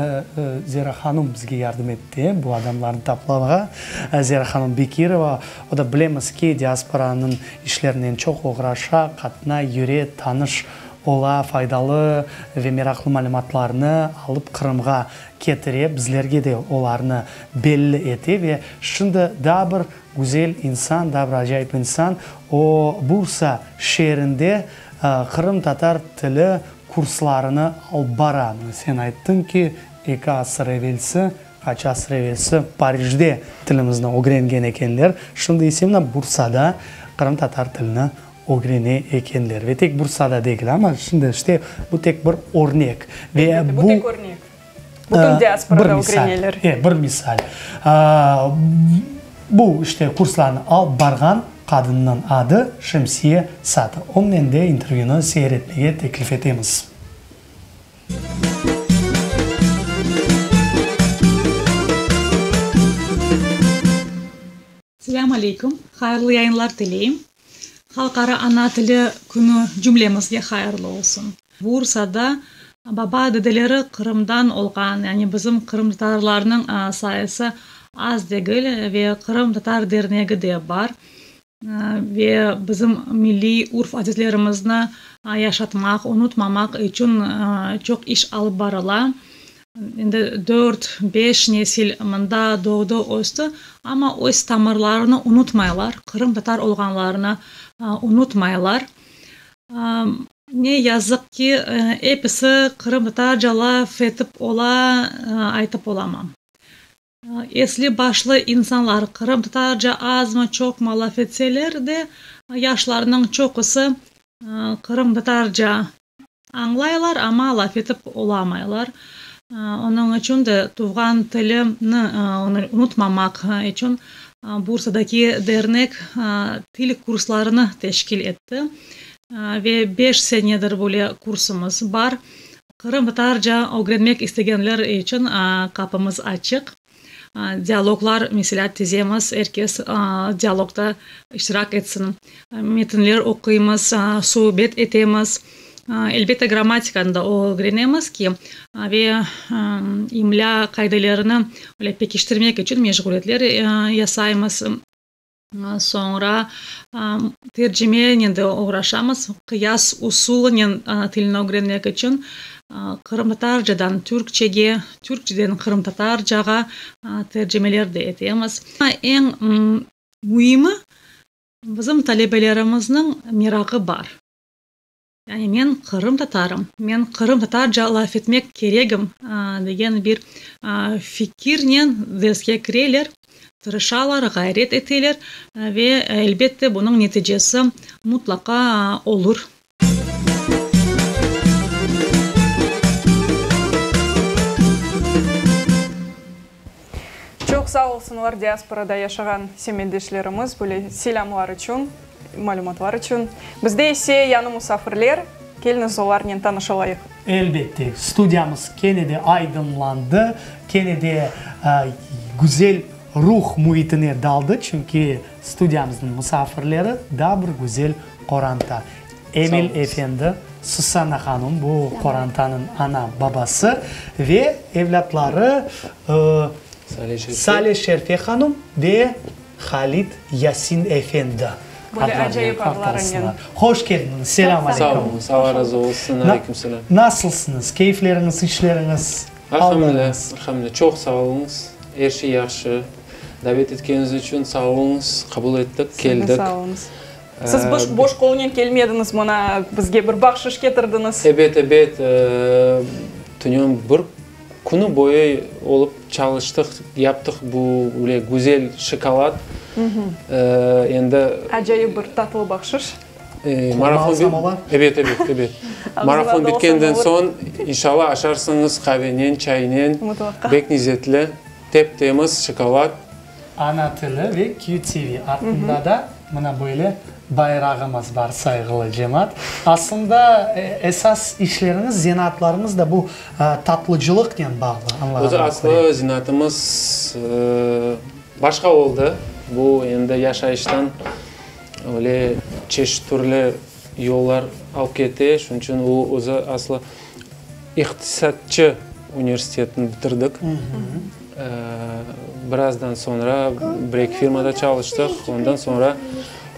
Zera hanım bizge yardım etti bu adamlarnı taplamağa. Zera hanım Bekirova, o da bilemiz ki, diasporanıñ işlerinen çoq oğraşa, qatnay, yüre, tanış ola, faydalı ve meraqlı malümatlarnı alıp Qırımğa ketire, bizlerge de olarnı belli ete. Ve şimdi daa bir güzel insan, daa bir acayip insan, o, Bursa şeerinde qırımtatar tili kurslarını alıp bara. Sen ayttıñ ki, eki asır evelsi, qaç asır evelsi Parijde tilimizni ögrengen ekenler, şimdi ise mına Bursada qırımtatar tilini ögrene ekenler. Ve tek Bursada degil, amma şimdi işte bu tek bir örnek. Ve bu tek örnek. Bütün diasporada ögreneler. Bir misal. Bu işte kurslarnı alıp barğan qadınnıñ adı Şemsiye Satı. Onnen de intervyunı seyir etmege teklif etemiz. Selâm aleyküm, hayırlı yayınlar tileyim. Halqara ana tili künü cümlemizge hayırlı olsun. Bursada baba-dedeleri Qırımdan olğan, yani bizim qırımtatarlarnıñ sayısı az degil ve Qırımtatar dernegi de bar. Ve bizim milliy urf-adetlerimizni yaşatmaq, unutmamaq içün çoq iş alıp barıla. Endi dört, beş nesil mında doğdı, östi, amma öz tamırlarını unutmaylar, qırımtatar olğanlarını unutmaylar. Ne yazıq ki, episi qırımtatarca laf etip ola, aytıp olamam. Esli-başlı insanlar qırımtatarca azmı, çoqmı laf etseler de, yaşlarnıñ çoqusı qırımtatarca añlaylar, amma laf etip olamaylar. Onıñ içün de tuvğan tilini unutmamaq içün Bursadaki dernek til kurslarını teşkil etti ve beş senedir böyle kursumız bar. Qırımtatarca ögrenmek istegenler içün qapımız açıq. Dialoglar, meselâ, tizemiz, er kes dialogda iştirak etsin. Metinler oquymız, subet etemiz. Elbette, grammatikanı da ögrenemiz ki, ve imlâ qaidelerini öyle pekiştirmek içün meşğuliyetler yasaymız. Soñra tercimenen de oğraşamız, qıyas usulınen ana tilini ögrenmek içün qırımtatarcadan türkçege, türkçeden qırımtatarcağa tercimeler de etemiz. Eñ müimi, bizim talebelerimizniñ merağı bar. Yani men qırımtatarım, men qırımtatarca laf etmek keregim degen bir fikirnen derske kireler, tırışalar, ğayret eteler ve elbette bunıñ neticesi mutlaqa olur. Çoq sağ olsunlar diasporada yaşağan semetdeşlerimiz böyle selâmlar içün. Malümatlar içün. Bizde ise yañı musafirler, keliñiz olarnen tanış olayıq. Elbette, studiyamız kene de aydınlandı, kene de güzel ruh müitine daldı, çünki studiyamıznıñ musafirleri daa bir güzel qoranta. Emil efendi, Susanna hanım, bu qorantanıñ ana-babası ve evlâtları Sale Şerfe hanım ve Halid Yasin efendi Böyle acayip adlarınen. Hoş keldiñiz, selâm aleyküm. Sağ oluñız, Alla razı olsun, aleyküm selâm. Nasılsıñız, keyfleriñiz, işleriñiz, allarıñız? Elhamdülilâ, çoq sağ oluñız, er şey yahşı. Davet etkeniñiz içün sağ oluñız, qabul ettik, keldik. Siz de sağ oluñız. Siz boş, boş qolnen kelmediñiz, mına bizge bir bahşış ketirdiñiz. Ebet, ebet, tünevin bir Künü boyu olıp çalıştıq, yaptıq bu öyle güzel şokolad. Endi. Acayip bir tatlı bahşış. Marafon, ebet, ebet, ebet. Marafon bitkenden soñ, inşallah, aşarsıñız qavenen, çaynen. Bek lezetli, tep-temiz şokolad. Ana tili ve QTV artında da mına böyle bayrağımız bar, sayğılı cemaat. Aslında, esas işleriñiz, zenaatlarıñız da bu tatlıcılıqnen bağlı, añlağanıma köre. Özü aslı zenaatımız başqa oldı. Bu endi yaşayıştan öyle çeşit türlü yollar alıp kete. Şunıñ içün o özü aslı iqtisatçı universitetini bitirdik. Birazdan soñra bir-eki firmada çalıştıq. Ondan soñra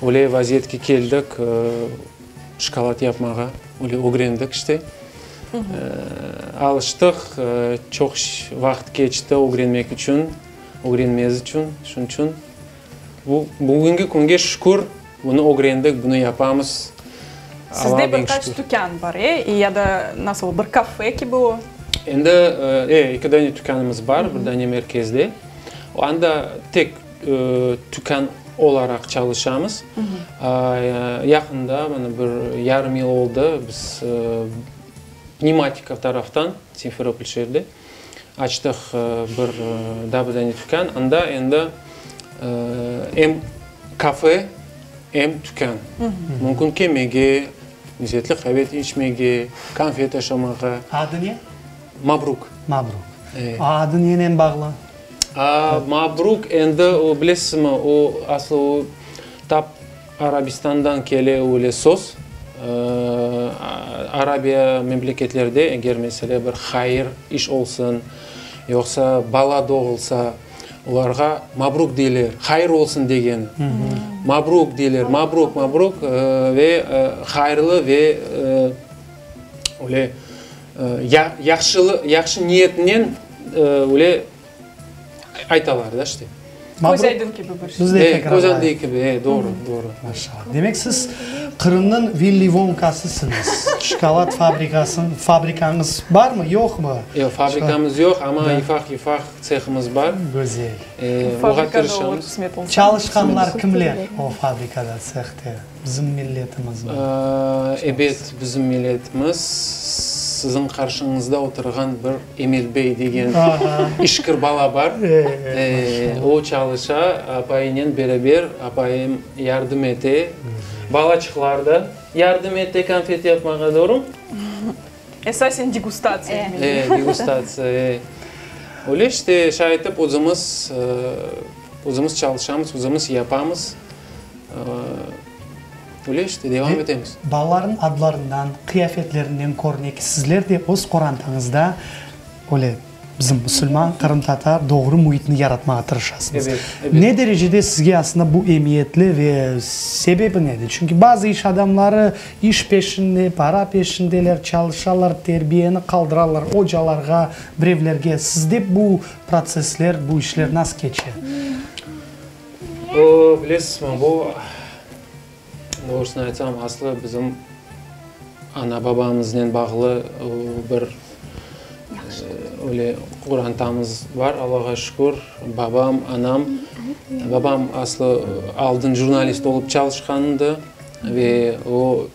öyle vaziyetke keldik, şokolad yapmağa öyle ögrendik işte. Alıştıq, çoq vaqıt keçti ögrenmek içün, ögrenmez içün, şunıñ içün bu bugünki künge şükür, bunı ögrendik, bunı yapamız. Sizde bir qaç tükân bar, e? Ya da nasıl, bir kafe kibi o? Endi, e, eki dane tükânımız bar, bir dane merkezde. Anda tek tükân olaraq çalışamız. Yaqında, mana bir yarım yıl oldı, biz Pnevmatika taraftan, Simferopol şeerde, açtıq bir daa bir dane tükân. Anda endi em kafe, em tükân. Mümkün kelmege, lezetli qave içmege, konfet aşamağa. Adı ne? Mabruk. Mabruk. Adı nenen bağlı? Mabruk endi o, bilesizmi, o aslı o tap Arabistandan kele öyle söz. Arabiya memleketlerde eger mesele bir hayır iş olsun, yoqsa bala doğulsa, olarğa mabruk deyler, hayır olsun degeni. Mabruk deyler, mabruk, mabruk ve hayırlı ve öyle yahşılı, yahşı niyetinen öyle aytalar da işte. Köz aydın kibi bir şey. Biz de Köz aydın kibi, e, doğru, doğru. Maşallah. Demek siz Qırımnıñ Villi Vonkasısıñız. Şokolad fabrikasıñ, fabrikañız barmı, yoqmı? Yoq, fabrikamız yoq, amma ufaq-ufaq tsehimiz bar. Güzel. E, oğa tırışamız. Çalışqanlar kimler o fabrikada, tsehte? Bizim milletimizmi? Ebet, bizim milletimiz. Siziñ qarşıñızda oturğan bir Emil bey degen işkir bala bar. O çalışa, apayınen beraber, apayım yardım ete. Balaçıqlar da yardım ete konfet yapmağa, doğrumı? Esasen degustatsiya etmege. E, degustatsiya, e. Öyle işte, şay etip özümiz, özümiz çalışamız, özümiz yapamız. Öyle işte, devam etemiz. Balalarnıñ adlarından, qıyafetlerinden körüne ki, sizler de öz qorantañızda öyle bizim musulman, qırımtatar doğru müitni yaratmağa tırışasıñız. Ebet, ebet. Ne derecede sizge aslında bu emiyetli ve sebebi nede? Çünki bazı iş adamları iş peşinde, para peşindeler, çalışalar, terbiyeni qaldıralar ocalarğa, birevlerge. Sizde bu protsessler, bu işler nasıl keçe? O, bilesizmi, bu, doğrusını aytsam, aslı bizim ana-babamıznen bağlı bir öyle qorantamız bar, Allağa şükür. Babam, anam, babam aslı aldın jurnalist olıp çalışqandı ve o,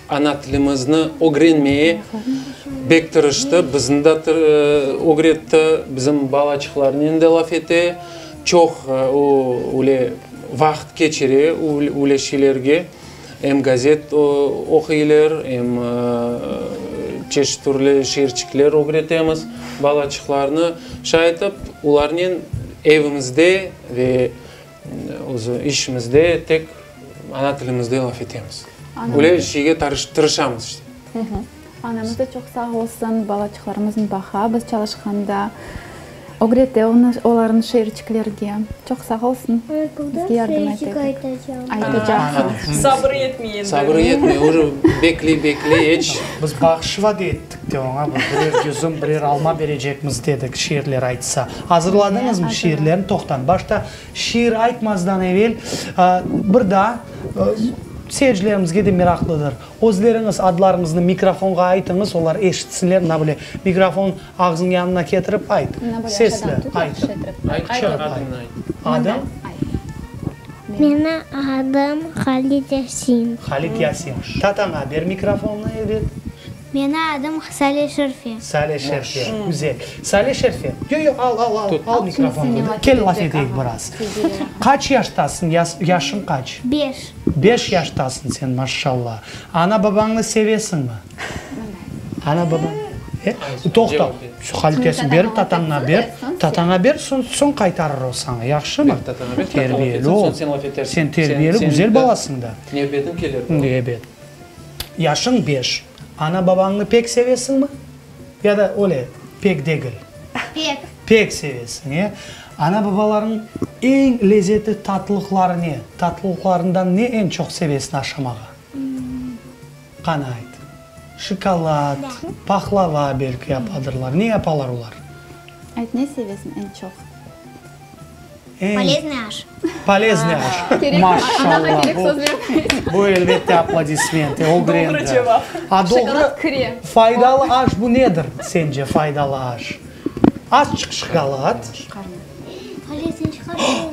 ana tilimizni ögrenmeye bek tırıştı, bizni de ögretti, bizim balaçıqlarnen de laf ete. Çoq o, öyle vaqıt keçire öyle şeylerge, em gazet oquylar, em çeşit türlü şiirçikler ögretemiz balaçıqlarnı. Şay etip, olarnen evimizde ve özü işimizde tek ana tilimizde laf etemiz. Öyle şeyge tırışamız işte. Anamız da çoq sağ olsun, balaçıqlarımıznı baqa biz çalışqanda, ögrete onı, olarnı şiirçiklerge. Çoq sağ olsun, bizge yardım ete. Aytacaqsıñ. Sabırı yetmey endi. Sabırı yetmey, uje bekley, bekley, eç. Biz bahşış vade ettik de oña, bir birer yüzüm, birer alma berecekmiz dedik, şiirler aytsa. Azırladıñızmı şiirlerni? Toqtañ, başta şiir aytmazdan evel bir daa seyircilerimizge de meraqlıdır. Özleriñiz adlarıñıznı mikrofonğa aytıñız, olar eşitsinler, mına böyle mikrofon ağzıñ yanına ketirip ayt, sesli aytıp, ayt, adım? Menim adım Halid Yasin. Halid Yasin. Tataña ber mikrofonnı, ebet. Menim adım Sale Şerfe. Sale Şerfe, güzel. Sale Şerfe, yo, yo, al, al, al, al mikrofonnı. Kel laf eteyik biraz. Qaç yaştasıñ, yaşıñ qaç? Beş. Beş yaştasıñ sen, maşşalla. Ana-babañnı sevesiñmi? Ana-babañ, e? Toqta, Halid Yasin, ber, tataña ber, tataña ber, soñ, soñ qaytarır o saña, yahşımı? Terbiyeli ol. Sen terbiyeli, güzel balasıñ da. Nevbetiñ kelir. Ebet. Yaşıñ beş. Ana-babañnı pek sevesiñmi? Ya da öyle, pek degil? Pek. Pek sevesiñ, e? Ana-babalarıñ eñ lezetli tatlıqları ne? Tatlılıqlarından ne eñ çoq sevesiñ aşamağa? Qana ayt. Şokolad, pahlava belki yapadırlar. Ne yapalar olar? Ayt, ne sevesiñ eñ çoq? Poleznıy aş. Poleznıy aş. Maşallah. Bu elbette aplodisment. Doğru cevap. A doğru faydalı aş bu nedir sence faydalı aş? Azçıq şokolad.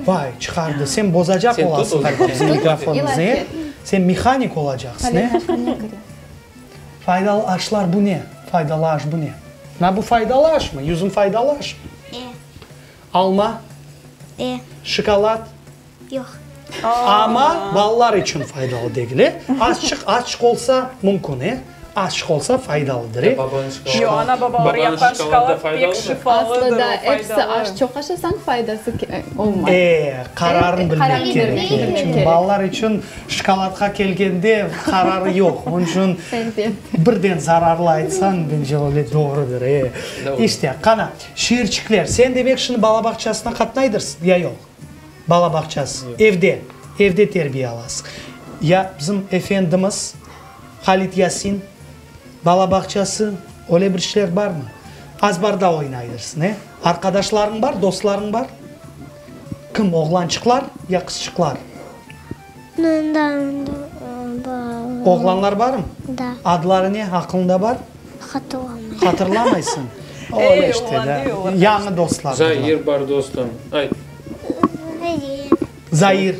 Vay, çıqardı. Sen bozacaq olasıñ ğaliba bizim mikrofonımıznı, e? Sen mehanik olacaqsıñ, e? Faydalı aşlar bu ne? Faydalı aş bu ne? Na bu faydalı aşmı? Yüzüm faydalı aşmı? E. Alma? E. Şokolad? Yoq. Amma balalar içün faydalı degil, e? Azçıq, azçıq olsa mümkün, e? Azçıq olsa faydalıdır, e? Yoq, ana-babalar yapqan şokolad pek şifalıdır, Aslı da, o episi faydalı. aş çoq aşasañ faydası olmay. E, qararını bilmek kerek, e. Çünki balalar içün şokoladqa kelgende qararı yoq. Onıñ içün birden zararlı aytsañ, bence öyle doğrudır, e. İşte, qana, şiirçikler, sen demek şimdi bala bağçasına qatnaydırsıñ, ya yoq? Bala bağçası, evde, evde terbiye alasıñ. Ya bizim efendimiz Halid Yasin, bala bağçası, öyle bir şeyler barmı? Azbarda oynaydırsıñ, e? Arqadaşlarıñ bar, dostlarıñ bar? Kim, oğlançıqlar ya qızçıqlar? Oğlanlar barmı? Da. Adları ne, aqlıñda bar? Hatırlamayım. Hatırlamaysıñ? Öyle işte da. Yañı dostlar. Zair bar dostum. Ayt. Zair.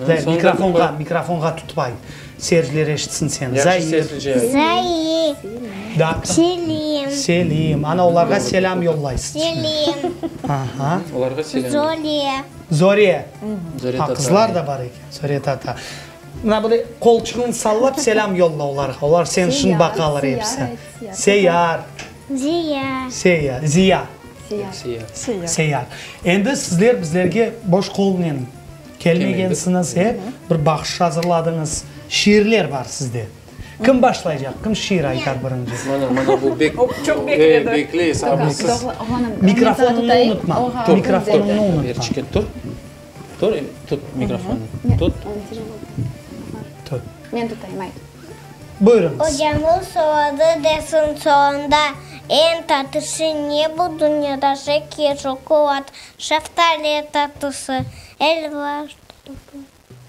Zair. Mikrofonğa, mikrofonğa tutıp ayt. Seyirciler eşitsin seni. Zair. Zair. Da. Selim. Selim. Ana, olarğa selâm yollaysıñ. Selim. Aha. Olarğa selâm. Zore. Zore. Ha, qızlar da bar eken. Zore tata. Mına böyle qolçuğıñnı sallap selâm yolla olarğa. Olar seni şın baqalar episi. Seyar. Ziya. Seya, Ziya. Seyar. Seyar. Endi sizler bizlerge boş qolnen kelmegensiñiz, e? Bir bahşış azırladıñız. Şiirler bar sizde. Kim başlaycaq? Kim şiir aytar birinci? Mana, mana bu bek, Çoq bekledi. bekley, sabırsız. Mikrofonıñnı unutma. Mikrofonıñnı unutma. Berçike, tur. Tur, tut mikrofonnı. Tut. Tut. Men tutayım, ayt. Buyurıñız. Ocamız soradı dersiñ soñunda, Eñ tatlısı ne bu dünyada, şeker, şokolad, şeftali tatlısı, elva,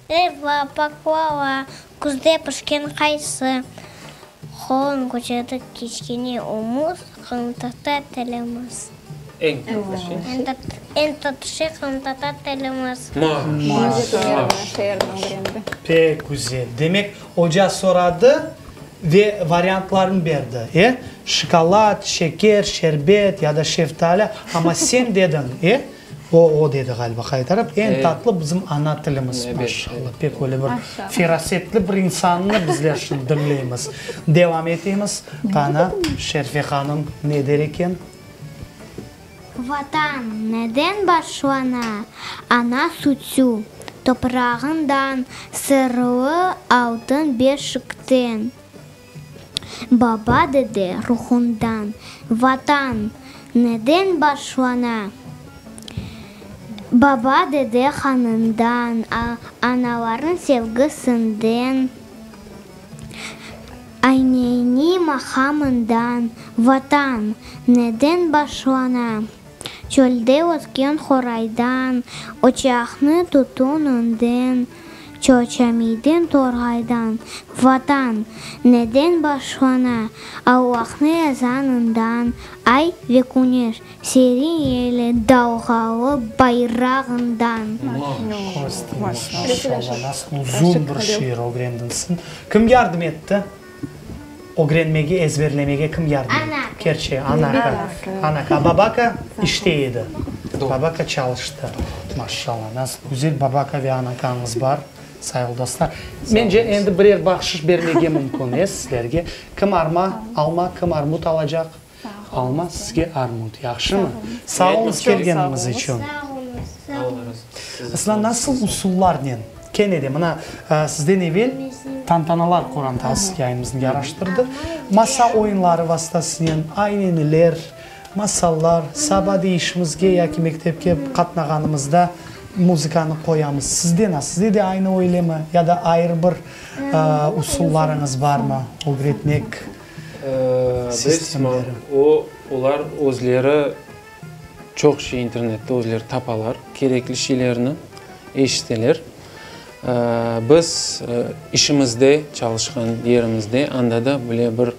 elva, paklava, küzde pişken qaysı? Qolun köterdi kiçkene omuz, Qırımtatar tilimiz. Eñ tatlı şey. Eñ tatlı şey qırımtatar tilimiz. Pek güzel. Demek, oca soradı ve variantlarını berdi, e? Şokolad, şeker, şerbet ya da şeftali, amma sen dediñ, e? O, o dedi ğaliba qaytarıp, eñ tatlı bizim ana tilimiz. Maşallah, pek öyle bir ferasetli bir insannı bizler şimdi diñleymiz. Devam etemiz. Qana, Şerfe hanım ne der eken? Vatan neden başlana? Ana sütü, toprağından, sırlı altın beşikten, baba-dede ruhundan. Vatan neden başlana? Baba-dede qanından, anaların sevgisinden. Ayneni maqamından Vatan neden başlana? Çölde ötken qoraydan, Ocaqnı tutun önden. Çoçamiyden torğaydan, Vatan, neden başlana? Allahnı ezanından, Ay ve küneş, serin yeli dalğalı bayrağından. Maşallah, nasıl uzun bir şiir ögrendiñsin. Kim yardım etti? Ögrenmege, ezberlemege kim yardım etti? Kerçek, anaka. Anaka. Babaka işte edi. Babaka çalıştı. Maşallah, nasıl güzel babaka ve anakañız bar, sayğılı dostlar. Mence, endi birer bahşış bermege mümkün, e, sizlerge. Kim arma, alma, kim armut alacaq? Alma, sizge armut. Yahşımı? Sağ oluñız kelgeniñiz içün. Aslında, nasıl usullarnen? Kene de, mına, sizden evel Tantanalar qorantası yayınımıznı yaraştırdı. Masa oyunları vastasınen ayneniler, masallar, saba deyişimizge yaki mektepke qatnağanımızda muzıkanı qoyamız. Sizde nasıl? Sizde de aynı öylemi ya da ayrı bir usullarıñız barmı ögretmek sistemleri? O, olar özleri Çoq şey internette özleri tapalar, kerekli şeylerni eşiteler. Biz işimizde, çalışqan yerimizde, anda da böyle bir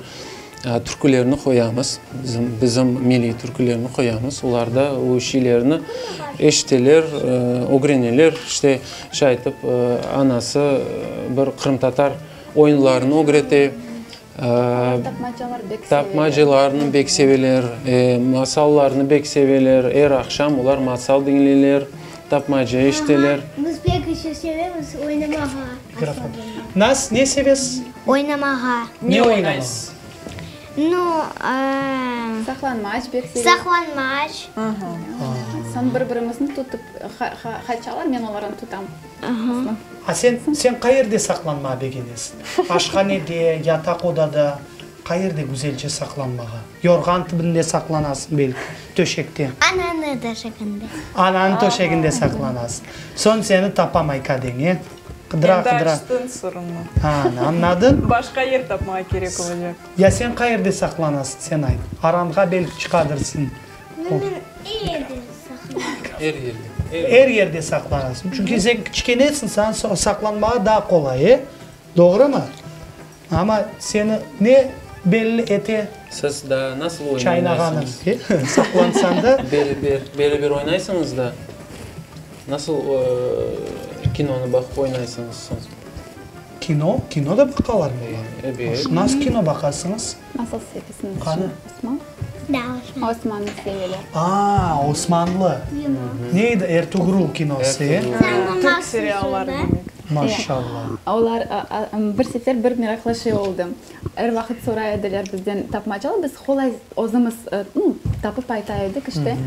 türkülerni qoyamız, bizim bizim milliy türkülerni qoyamız. Olar da o şeylerni eşiteler, ögreneler. İşte, şay etip, anası bir qırımtatar oyunlarını ögrete. Tapmacalar bek seveler. Tapmacalarnı bek seveler, masallarnı bek seveler. Er aqşam olar masal diñleyler, tapmaca eşiteler. Biz pek içün sevemiz oynamağa. Mikrofon. Nas, ne sevesiz? Oynamağa. Ne oynaysız? Nu, Saqlanmaç bek sevemiz. Saqlanmaç. Soñ bir-birimizni tutıp qaçalar, men olarnı tutam. A sen, sen qayerde saqlanmağa begenesiñ? Aşhanede, yataq odada, qayerde güzelce saqlanmağa? Yorğan tibinde saqlanasıñ belki, töşekte. Ananıñ töşeginde. Ananıñ töşeginde saqlanasıñ. Soñ seni tapamay kadeñ, e? Qıdıra, Endi qıdıra. açtıñ sırımnı. Ana, añladıñ? Başqa yer tapmağa kerek olacaq. Ya sen qayerde saqlanasıñ, sen ayt. Aranğa belki çıqadırsıñ. Men er yerde saqlanam. Er yerde. Er yerde saqlanasıñ. Çünki sen kiçkenesiñ, saña saqlanmağa daa qolay, e? Doğrumı? Amma seni ne belli ete? Siz daa nasıl oyun Çaynağanıñ, oynaysıñız? e? Saqlansañ da. Beraber, beraber oynaysıñız da? Nasıl kinonı baqıp oynaysıñız soñ? Kino? Kino da baqalarmı olar? Ebet. Nasıl kino baqasıñız? Nasıl sevesiñiz Qani? Osman? Da, Osman. Osmannı seveler. A, Osmanlı. Ne edi, Ertuğrul kinosı, e? Türk serialları demek. Maşallah. Olar, bir sefer bir meraqlı şey oldı. Er vaqıt soray ediler bizden tapmacalı, biz qolay özümiz, nu, tapıp ayta edik, işte.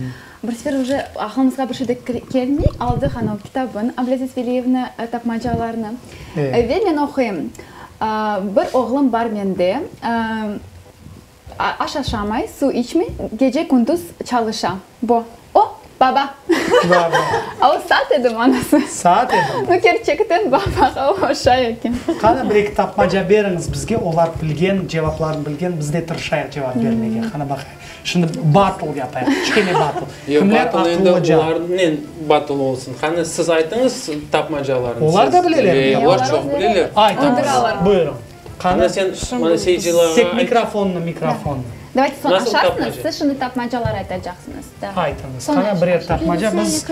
Bir sefer uje aqlımızğa bir şey de kelmey, aldıq anau kitabın, Ablâziz Veliyevniñ tapmacalarını. Ve men oquyım. Bir oğlum bar mende, aş aşamay, suv içmey, gece-kündüz çalışa. Bu, o, baba. Baba. A o saat edi manası. Saat edi. Nu, kerçekten babağa oşay eken. Qani, bir-eki tapmaca beriñiz bizge, olar bilgen, cevaplarını bilgen, biz de tırışayıq cevap bermege. Qani, baqayıq. Şimdi battle yapayıq, kiçkene battle. Yoq, Kimler battle endi aqıllıca? olarnen battle olsun. Qani, siz aytıñız tapmacalarnı. Olar da bilelermi? E, olar çoq bileler. Aytıñız, buyurıñ. Qani, sen mana seyircilerge Tek ayt. mikrofonnı, mikrofonnı. Davayte soñ Nasıl aşarsıñız, tapmaca? siz şimdi tapmacalar aytacaqsıñız. Da. Aytıñız. Soñ Qani, birer tapmaca biz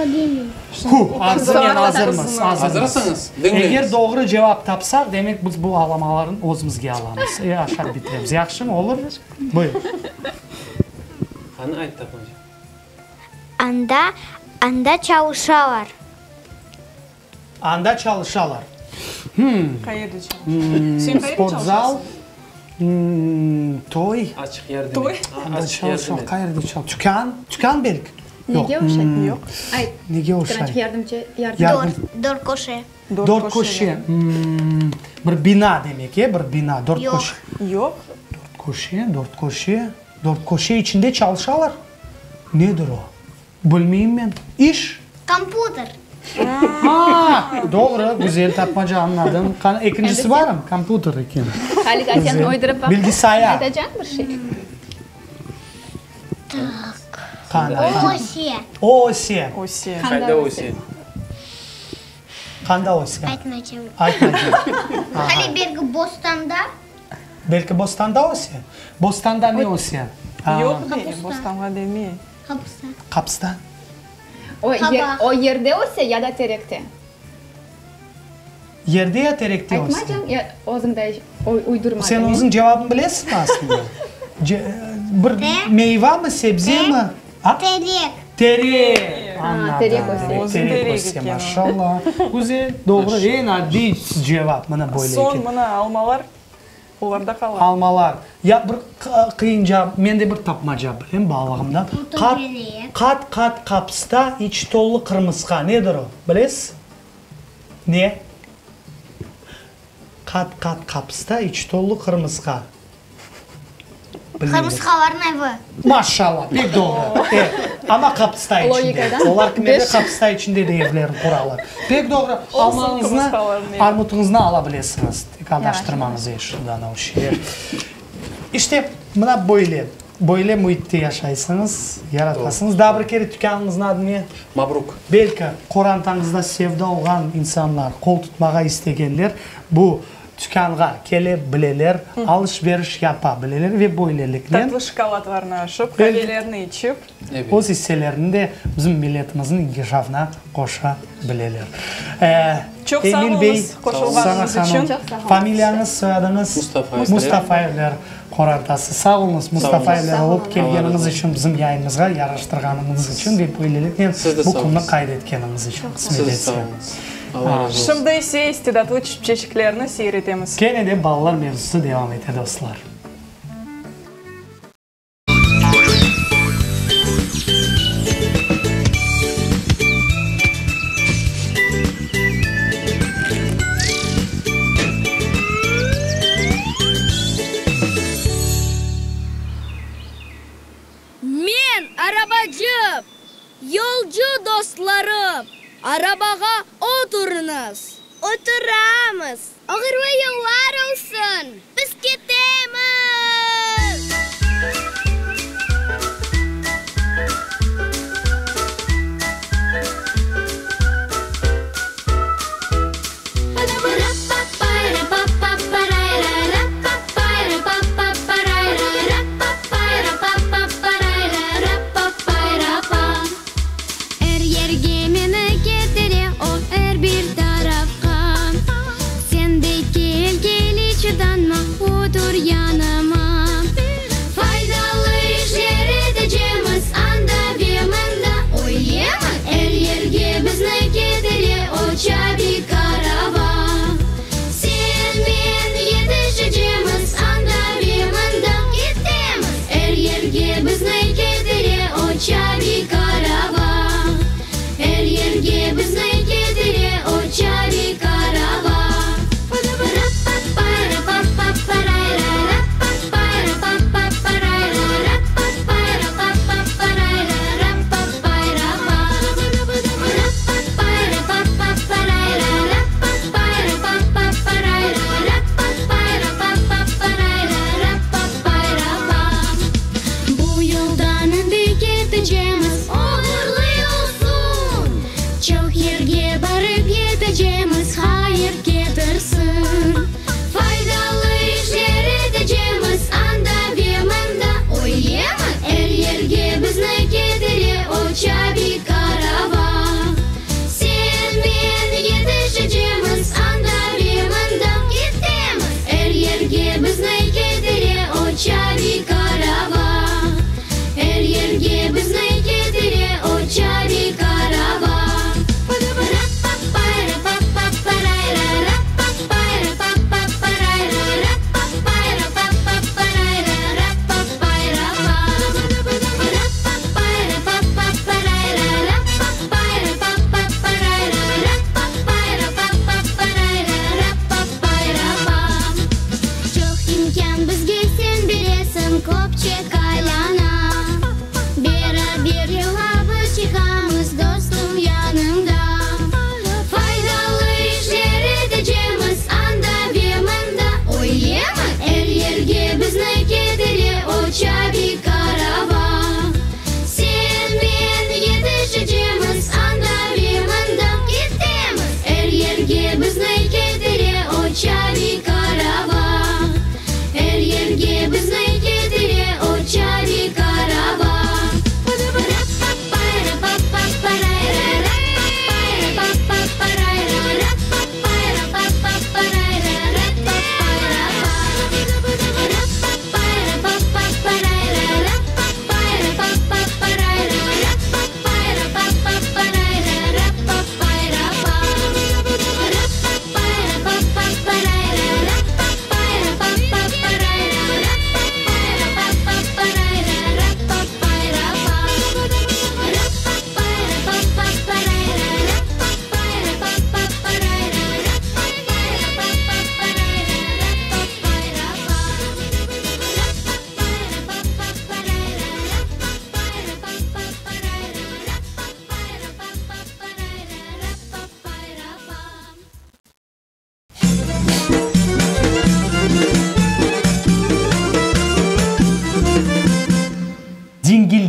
Hu, arzınen azırmız, azırmız. Azırsıñız? Diñleñiz. Eger doğru cevap tapsaq, demek biz bu alamalarnı özümizge alamız. E, aşap bitiremiz. Yahşımı, olur? Buyur. Qani, ayt tapmaca. Anda, anda çalışalar. Anda çalışalar. Hım. Qayerde çalışalar? Sen qayerde Sportzal. Toy. Açıq yer demek. Toy. Anda çalışalar. Qayerde çalışalar? Tükân. Tükân belki? Nege oşay? Yoq. Ayt. Nege oşay? Birazcıq yardımcı, yardım. Dört, dört köşe. Dört köşe. Bir bina demek, e? Bir bina. Dört köşe. Yoq. Dört köşe, dört köşe. Dört köşe içinde çalışalar. Nedir o? Bilmeyim men. İş? Kompüter. Ha, doğru, güzel tapmaca, añladım. Qani, ekincisi barmı? Kompüter eken. Halid, a sen uydurıp baq. Bilgisayar. Aytacağıñ bir şey? Tak. Qani, qani. Öse. Öse. Öse. Qayda öse? Qanda öse? Aytmaycam. Aytmaycam. Hali belki bostanda? Belki bostanda öse? Bostanda ne öse? Yoq dey, bostanğa demey. Qapısta. Qapısta? O yerde öse ya da terekte? Yerde ya terekte öse? Aytmaycam, ya özüñ de uydurma. Sen özüñ cevabını bilesiñmi aslında? Bir meyvamı, sebzemi? Terek. Terek! Anladım. Terek öse. Özü Terek öse, maşallah. Güzel, doğru, eñ adiy cevap mına böyle eken. Soñ mına almalar, olarda qala. Almalar. Ya bir qıyınca, men de bir tapmaca bilem balalığımdan. Qat, qat-qat qapısta, içi tolu qırmısqa. Nedir o? Bilesiz? Ne? Qat-qat qapısta, içi tolu qırmısqa. Qırmısqalarnıñ evi. Maşallah, pek doğru. E, amma qapısta içinde. Olar kimerde qapısta içinde de evlerini quralar. Pek doğru. Almañıznı, armutıñıznı ala bilesiñiz. Tek adaştırmañız e, şundan o şeer. İşte, mına böyle, böyle müitte yaşaysıñız, yaratasıñız. Daa bir kere tükânıñıznıñ adı ne? Mabruk. Belki, qorantañızda sevda olğan insanlar, qol tutmağa istegenler bu Tükânğa kele bileler, alış-veriş yapa bileler ve böyleliknen. Tatlı şokoladlarnı aşıp, qavelerni içip. Öz isselerini de bizim milletimizniñ inkişafına qoşa bileler. Çoq sağ oluñız qoşulğanıñız içün. Familiyañız, soyadıñız? Mustafayevler. Mustafayevler qorantası. Sağ oluñız, Mustafayevler olıp kelgeniñiz içün, bizim yayınımızğa yaraştırğanıñız içün ve böyleliknen bu künni qayd etkeniñiz içün. Siz de sağ oluñız. Allah razı olsun. Şimdi ise istidatlı çiçeklerni seyir etemiz. Kene de balalar mevzusı devam ete, dostlar. Men, arabacı! Yolcu dostlarım, arabağa oturıñız! Oturamız! Oğurlı yollar olsun! Biz ketemiz! Er yerge meni ketire o, er bir tarafqa. Sen de kel, kel, iç utanma.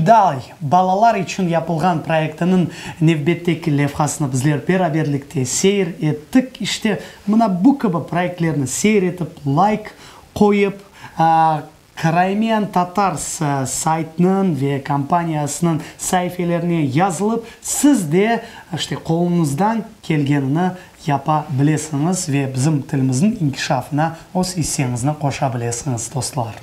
Buğday balalar içün yapılğan proyektiniñ nevbetteki levhasını bizler beraberlikte seyir ettik. İşte, mına bu kibi proyektlerni seyir etip, layk qoyıp, Crimean Tatars saytınıñ ve kompaniyasınıñ saifelerine yazılıp, siz de, işte, qoluñızdan kelgenini yapa bilesiñiz ve bizim tilimizniñ inkişafına öz isseñizni qoşa bilesiñiz, dostlar.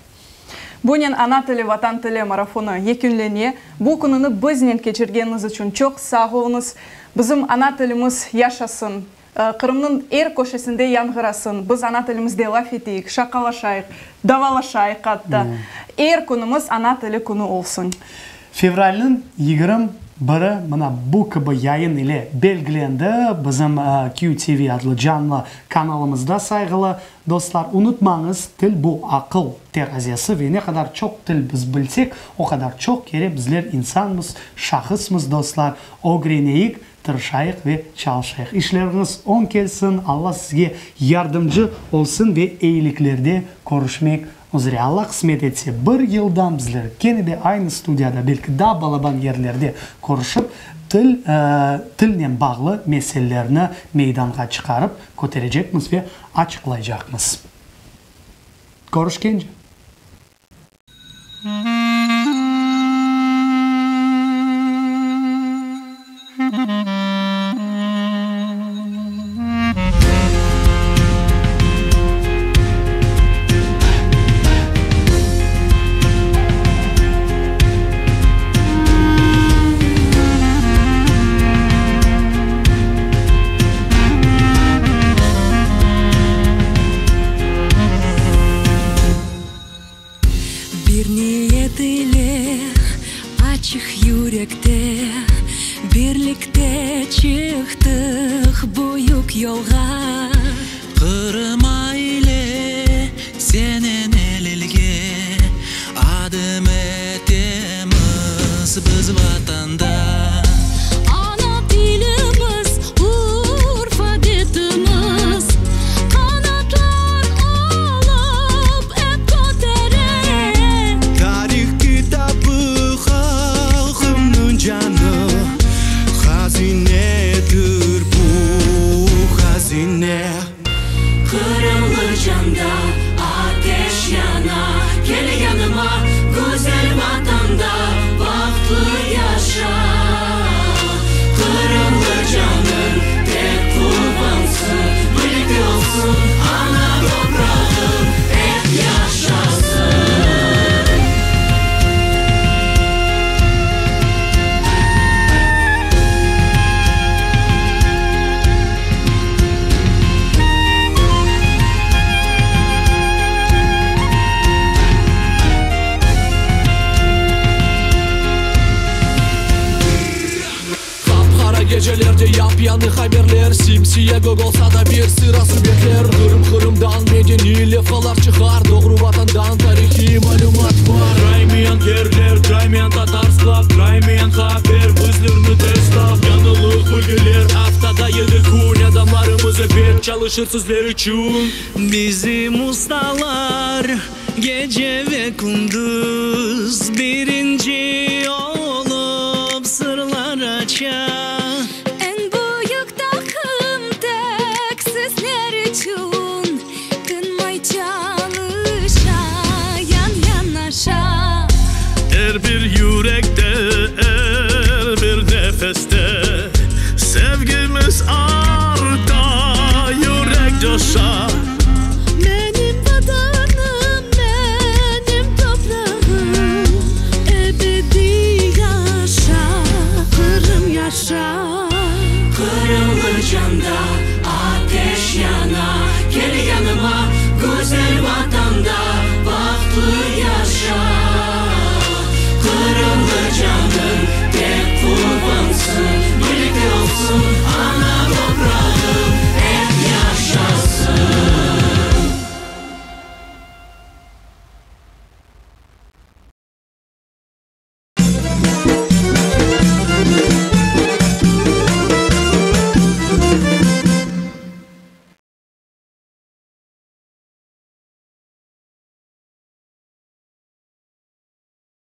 Bunen Ana tili, Vatan tili marafonı yekünlene. Bu kününi biznen keçirgeniñiz içün çoq sağ oluñız. Bizim ana tilimiz yaşasın, Qırımnıñ er köşesinde yañğırasın. Biz ana tilimizde laf eteyik, şaqalaşayıq, davalaşayıq atta. Er künümiz ana tili künü olsun. Fevralniñ 21-i mına bu kibi yayın ile belgilendi bizim QTV adlı canlı kanalımızda, sayğılı dostlar. Unutmañız, til bu aqıl terazesi ve ne qadar çoq til biz bilsek, o qadar çoq kere bizler insanmız, şahısmız, dostlar, ögreneyik, tırışayıq ve çalışayıq. İşleriñiz oñ kelsin, Alla sizge yardımcı olsun ve eyiliklerde körüşmek üzre. Alla qısmet etse, bir yıldan bizler kene de aynı studiyada, belki daa balaban yerlerde körüşip, til, tilnen bağlı meselelerni meydanğa çıqarıp köterecekmiz ve açıqlaycaqmız. Körüşkence! Bir niyet ile açıq yürekte Birlikte çıqtıq büyük yolğa. Qırım aile senen el-elge Adım etemiz biz Vatanda. Ana tilimiz, urf-adetimiz, Qanatlar olıp ep kötere. Tarih kitabı halqımnıñ canı, Hazinedir bu hazine. Qırımlı canda ateş yana, Kel yanıma, güzel Vatanda bahtlı yaşa. Qırımlı canıñ tek quvansın, Birlikte olsun ana toprağım ep yaşasın. Qap-qara gecelerde yap-yañı haberler, Sim-siya kök olsa da bir sıra subetler. Qırım Qırımdan medeniy levhalar çıqar, Doğru vatandan tarihiy malümat bar. Crimean yerler, Crimean Tatars Club, Crimean haber, bizlerni tez tap. Yañılıq bilgiler, aftada yedi kün, Adamlarımız ebet çalışır sizler içün. Bizim ustalar gece ve kündüz Birinci olıp sırlar aça. Eñ büyük taqım tek sizler içün.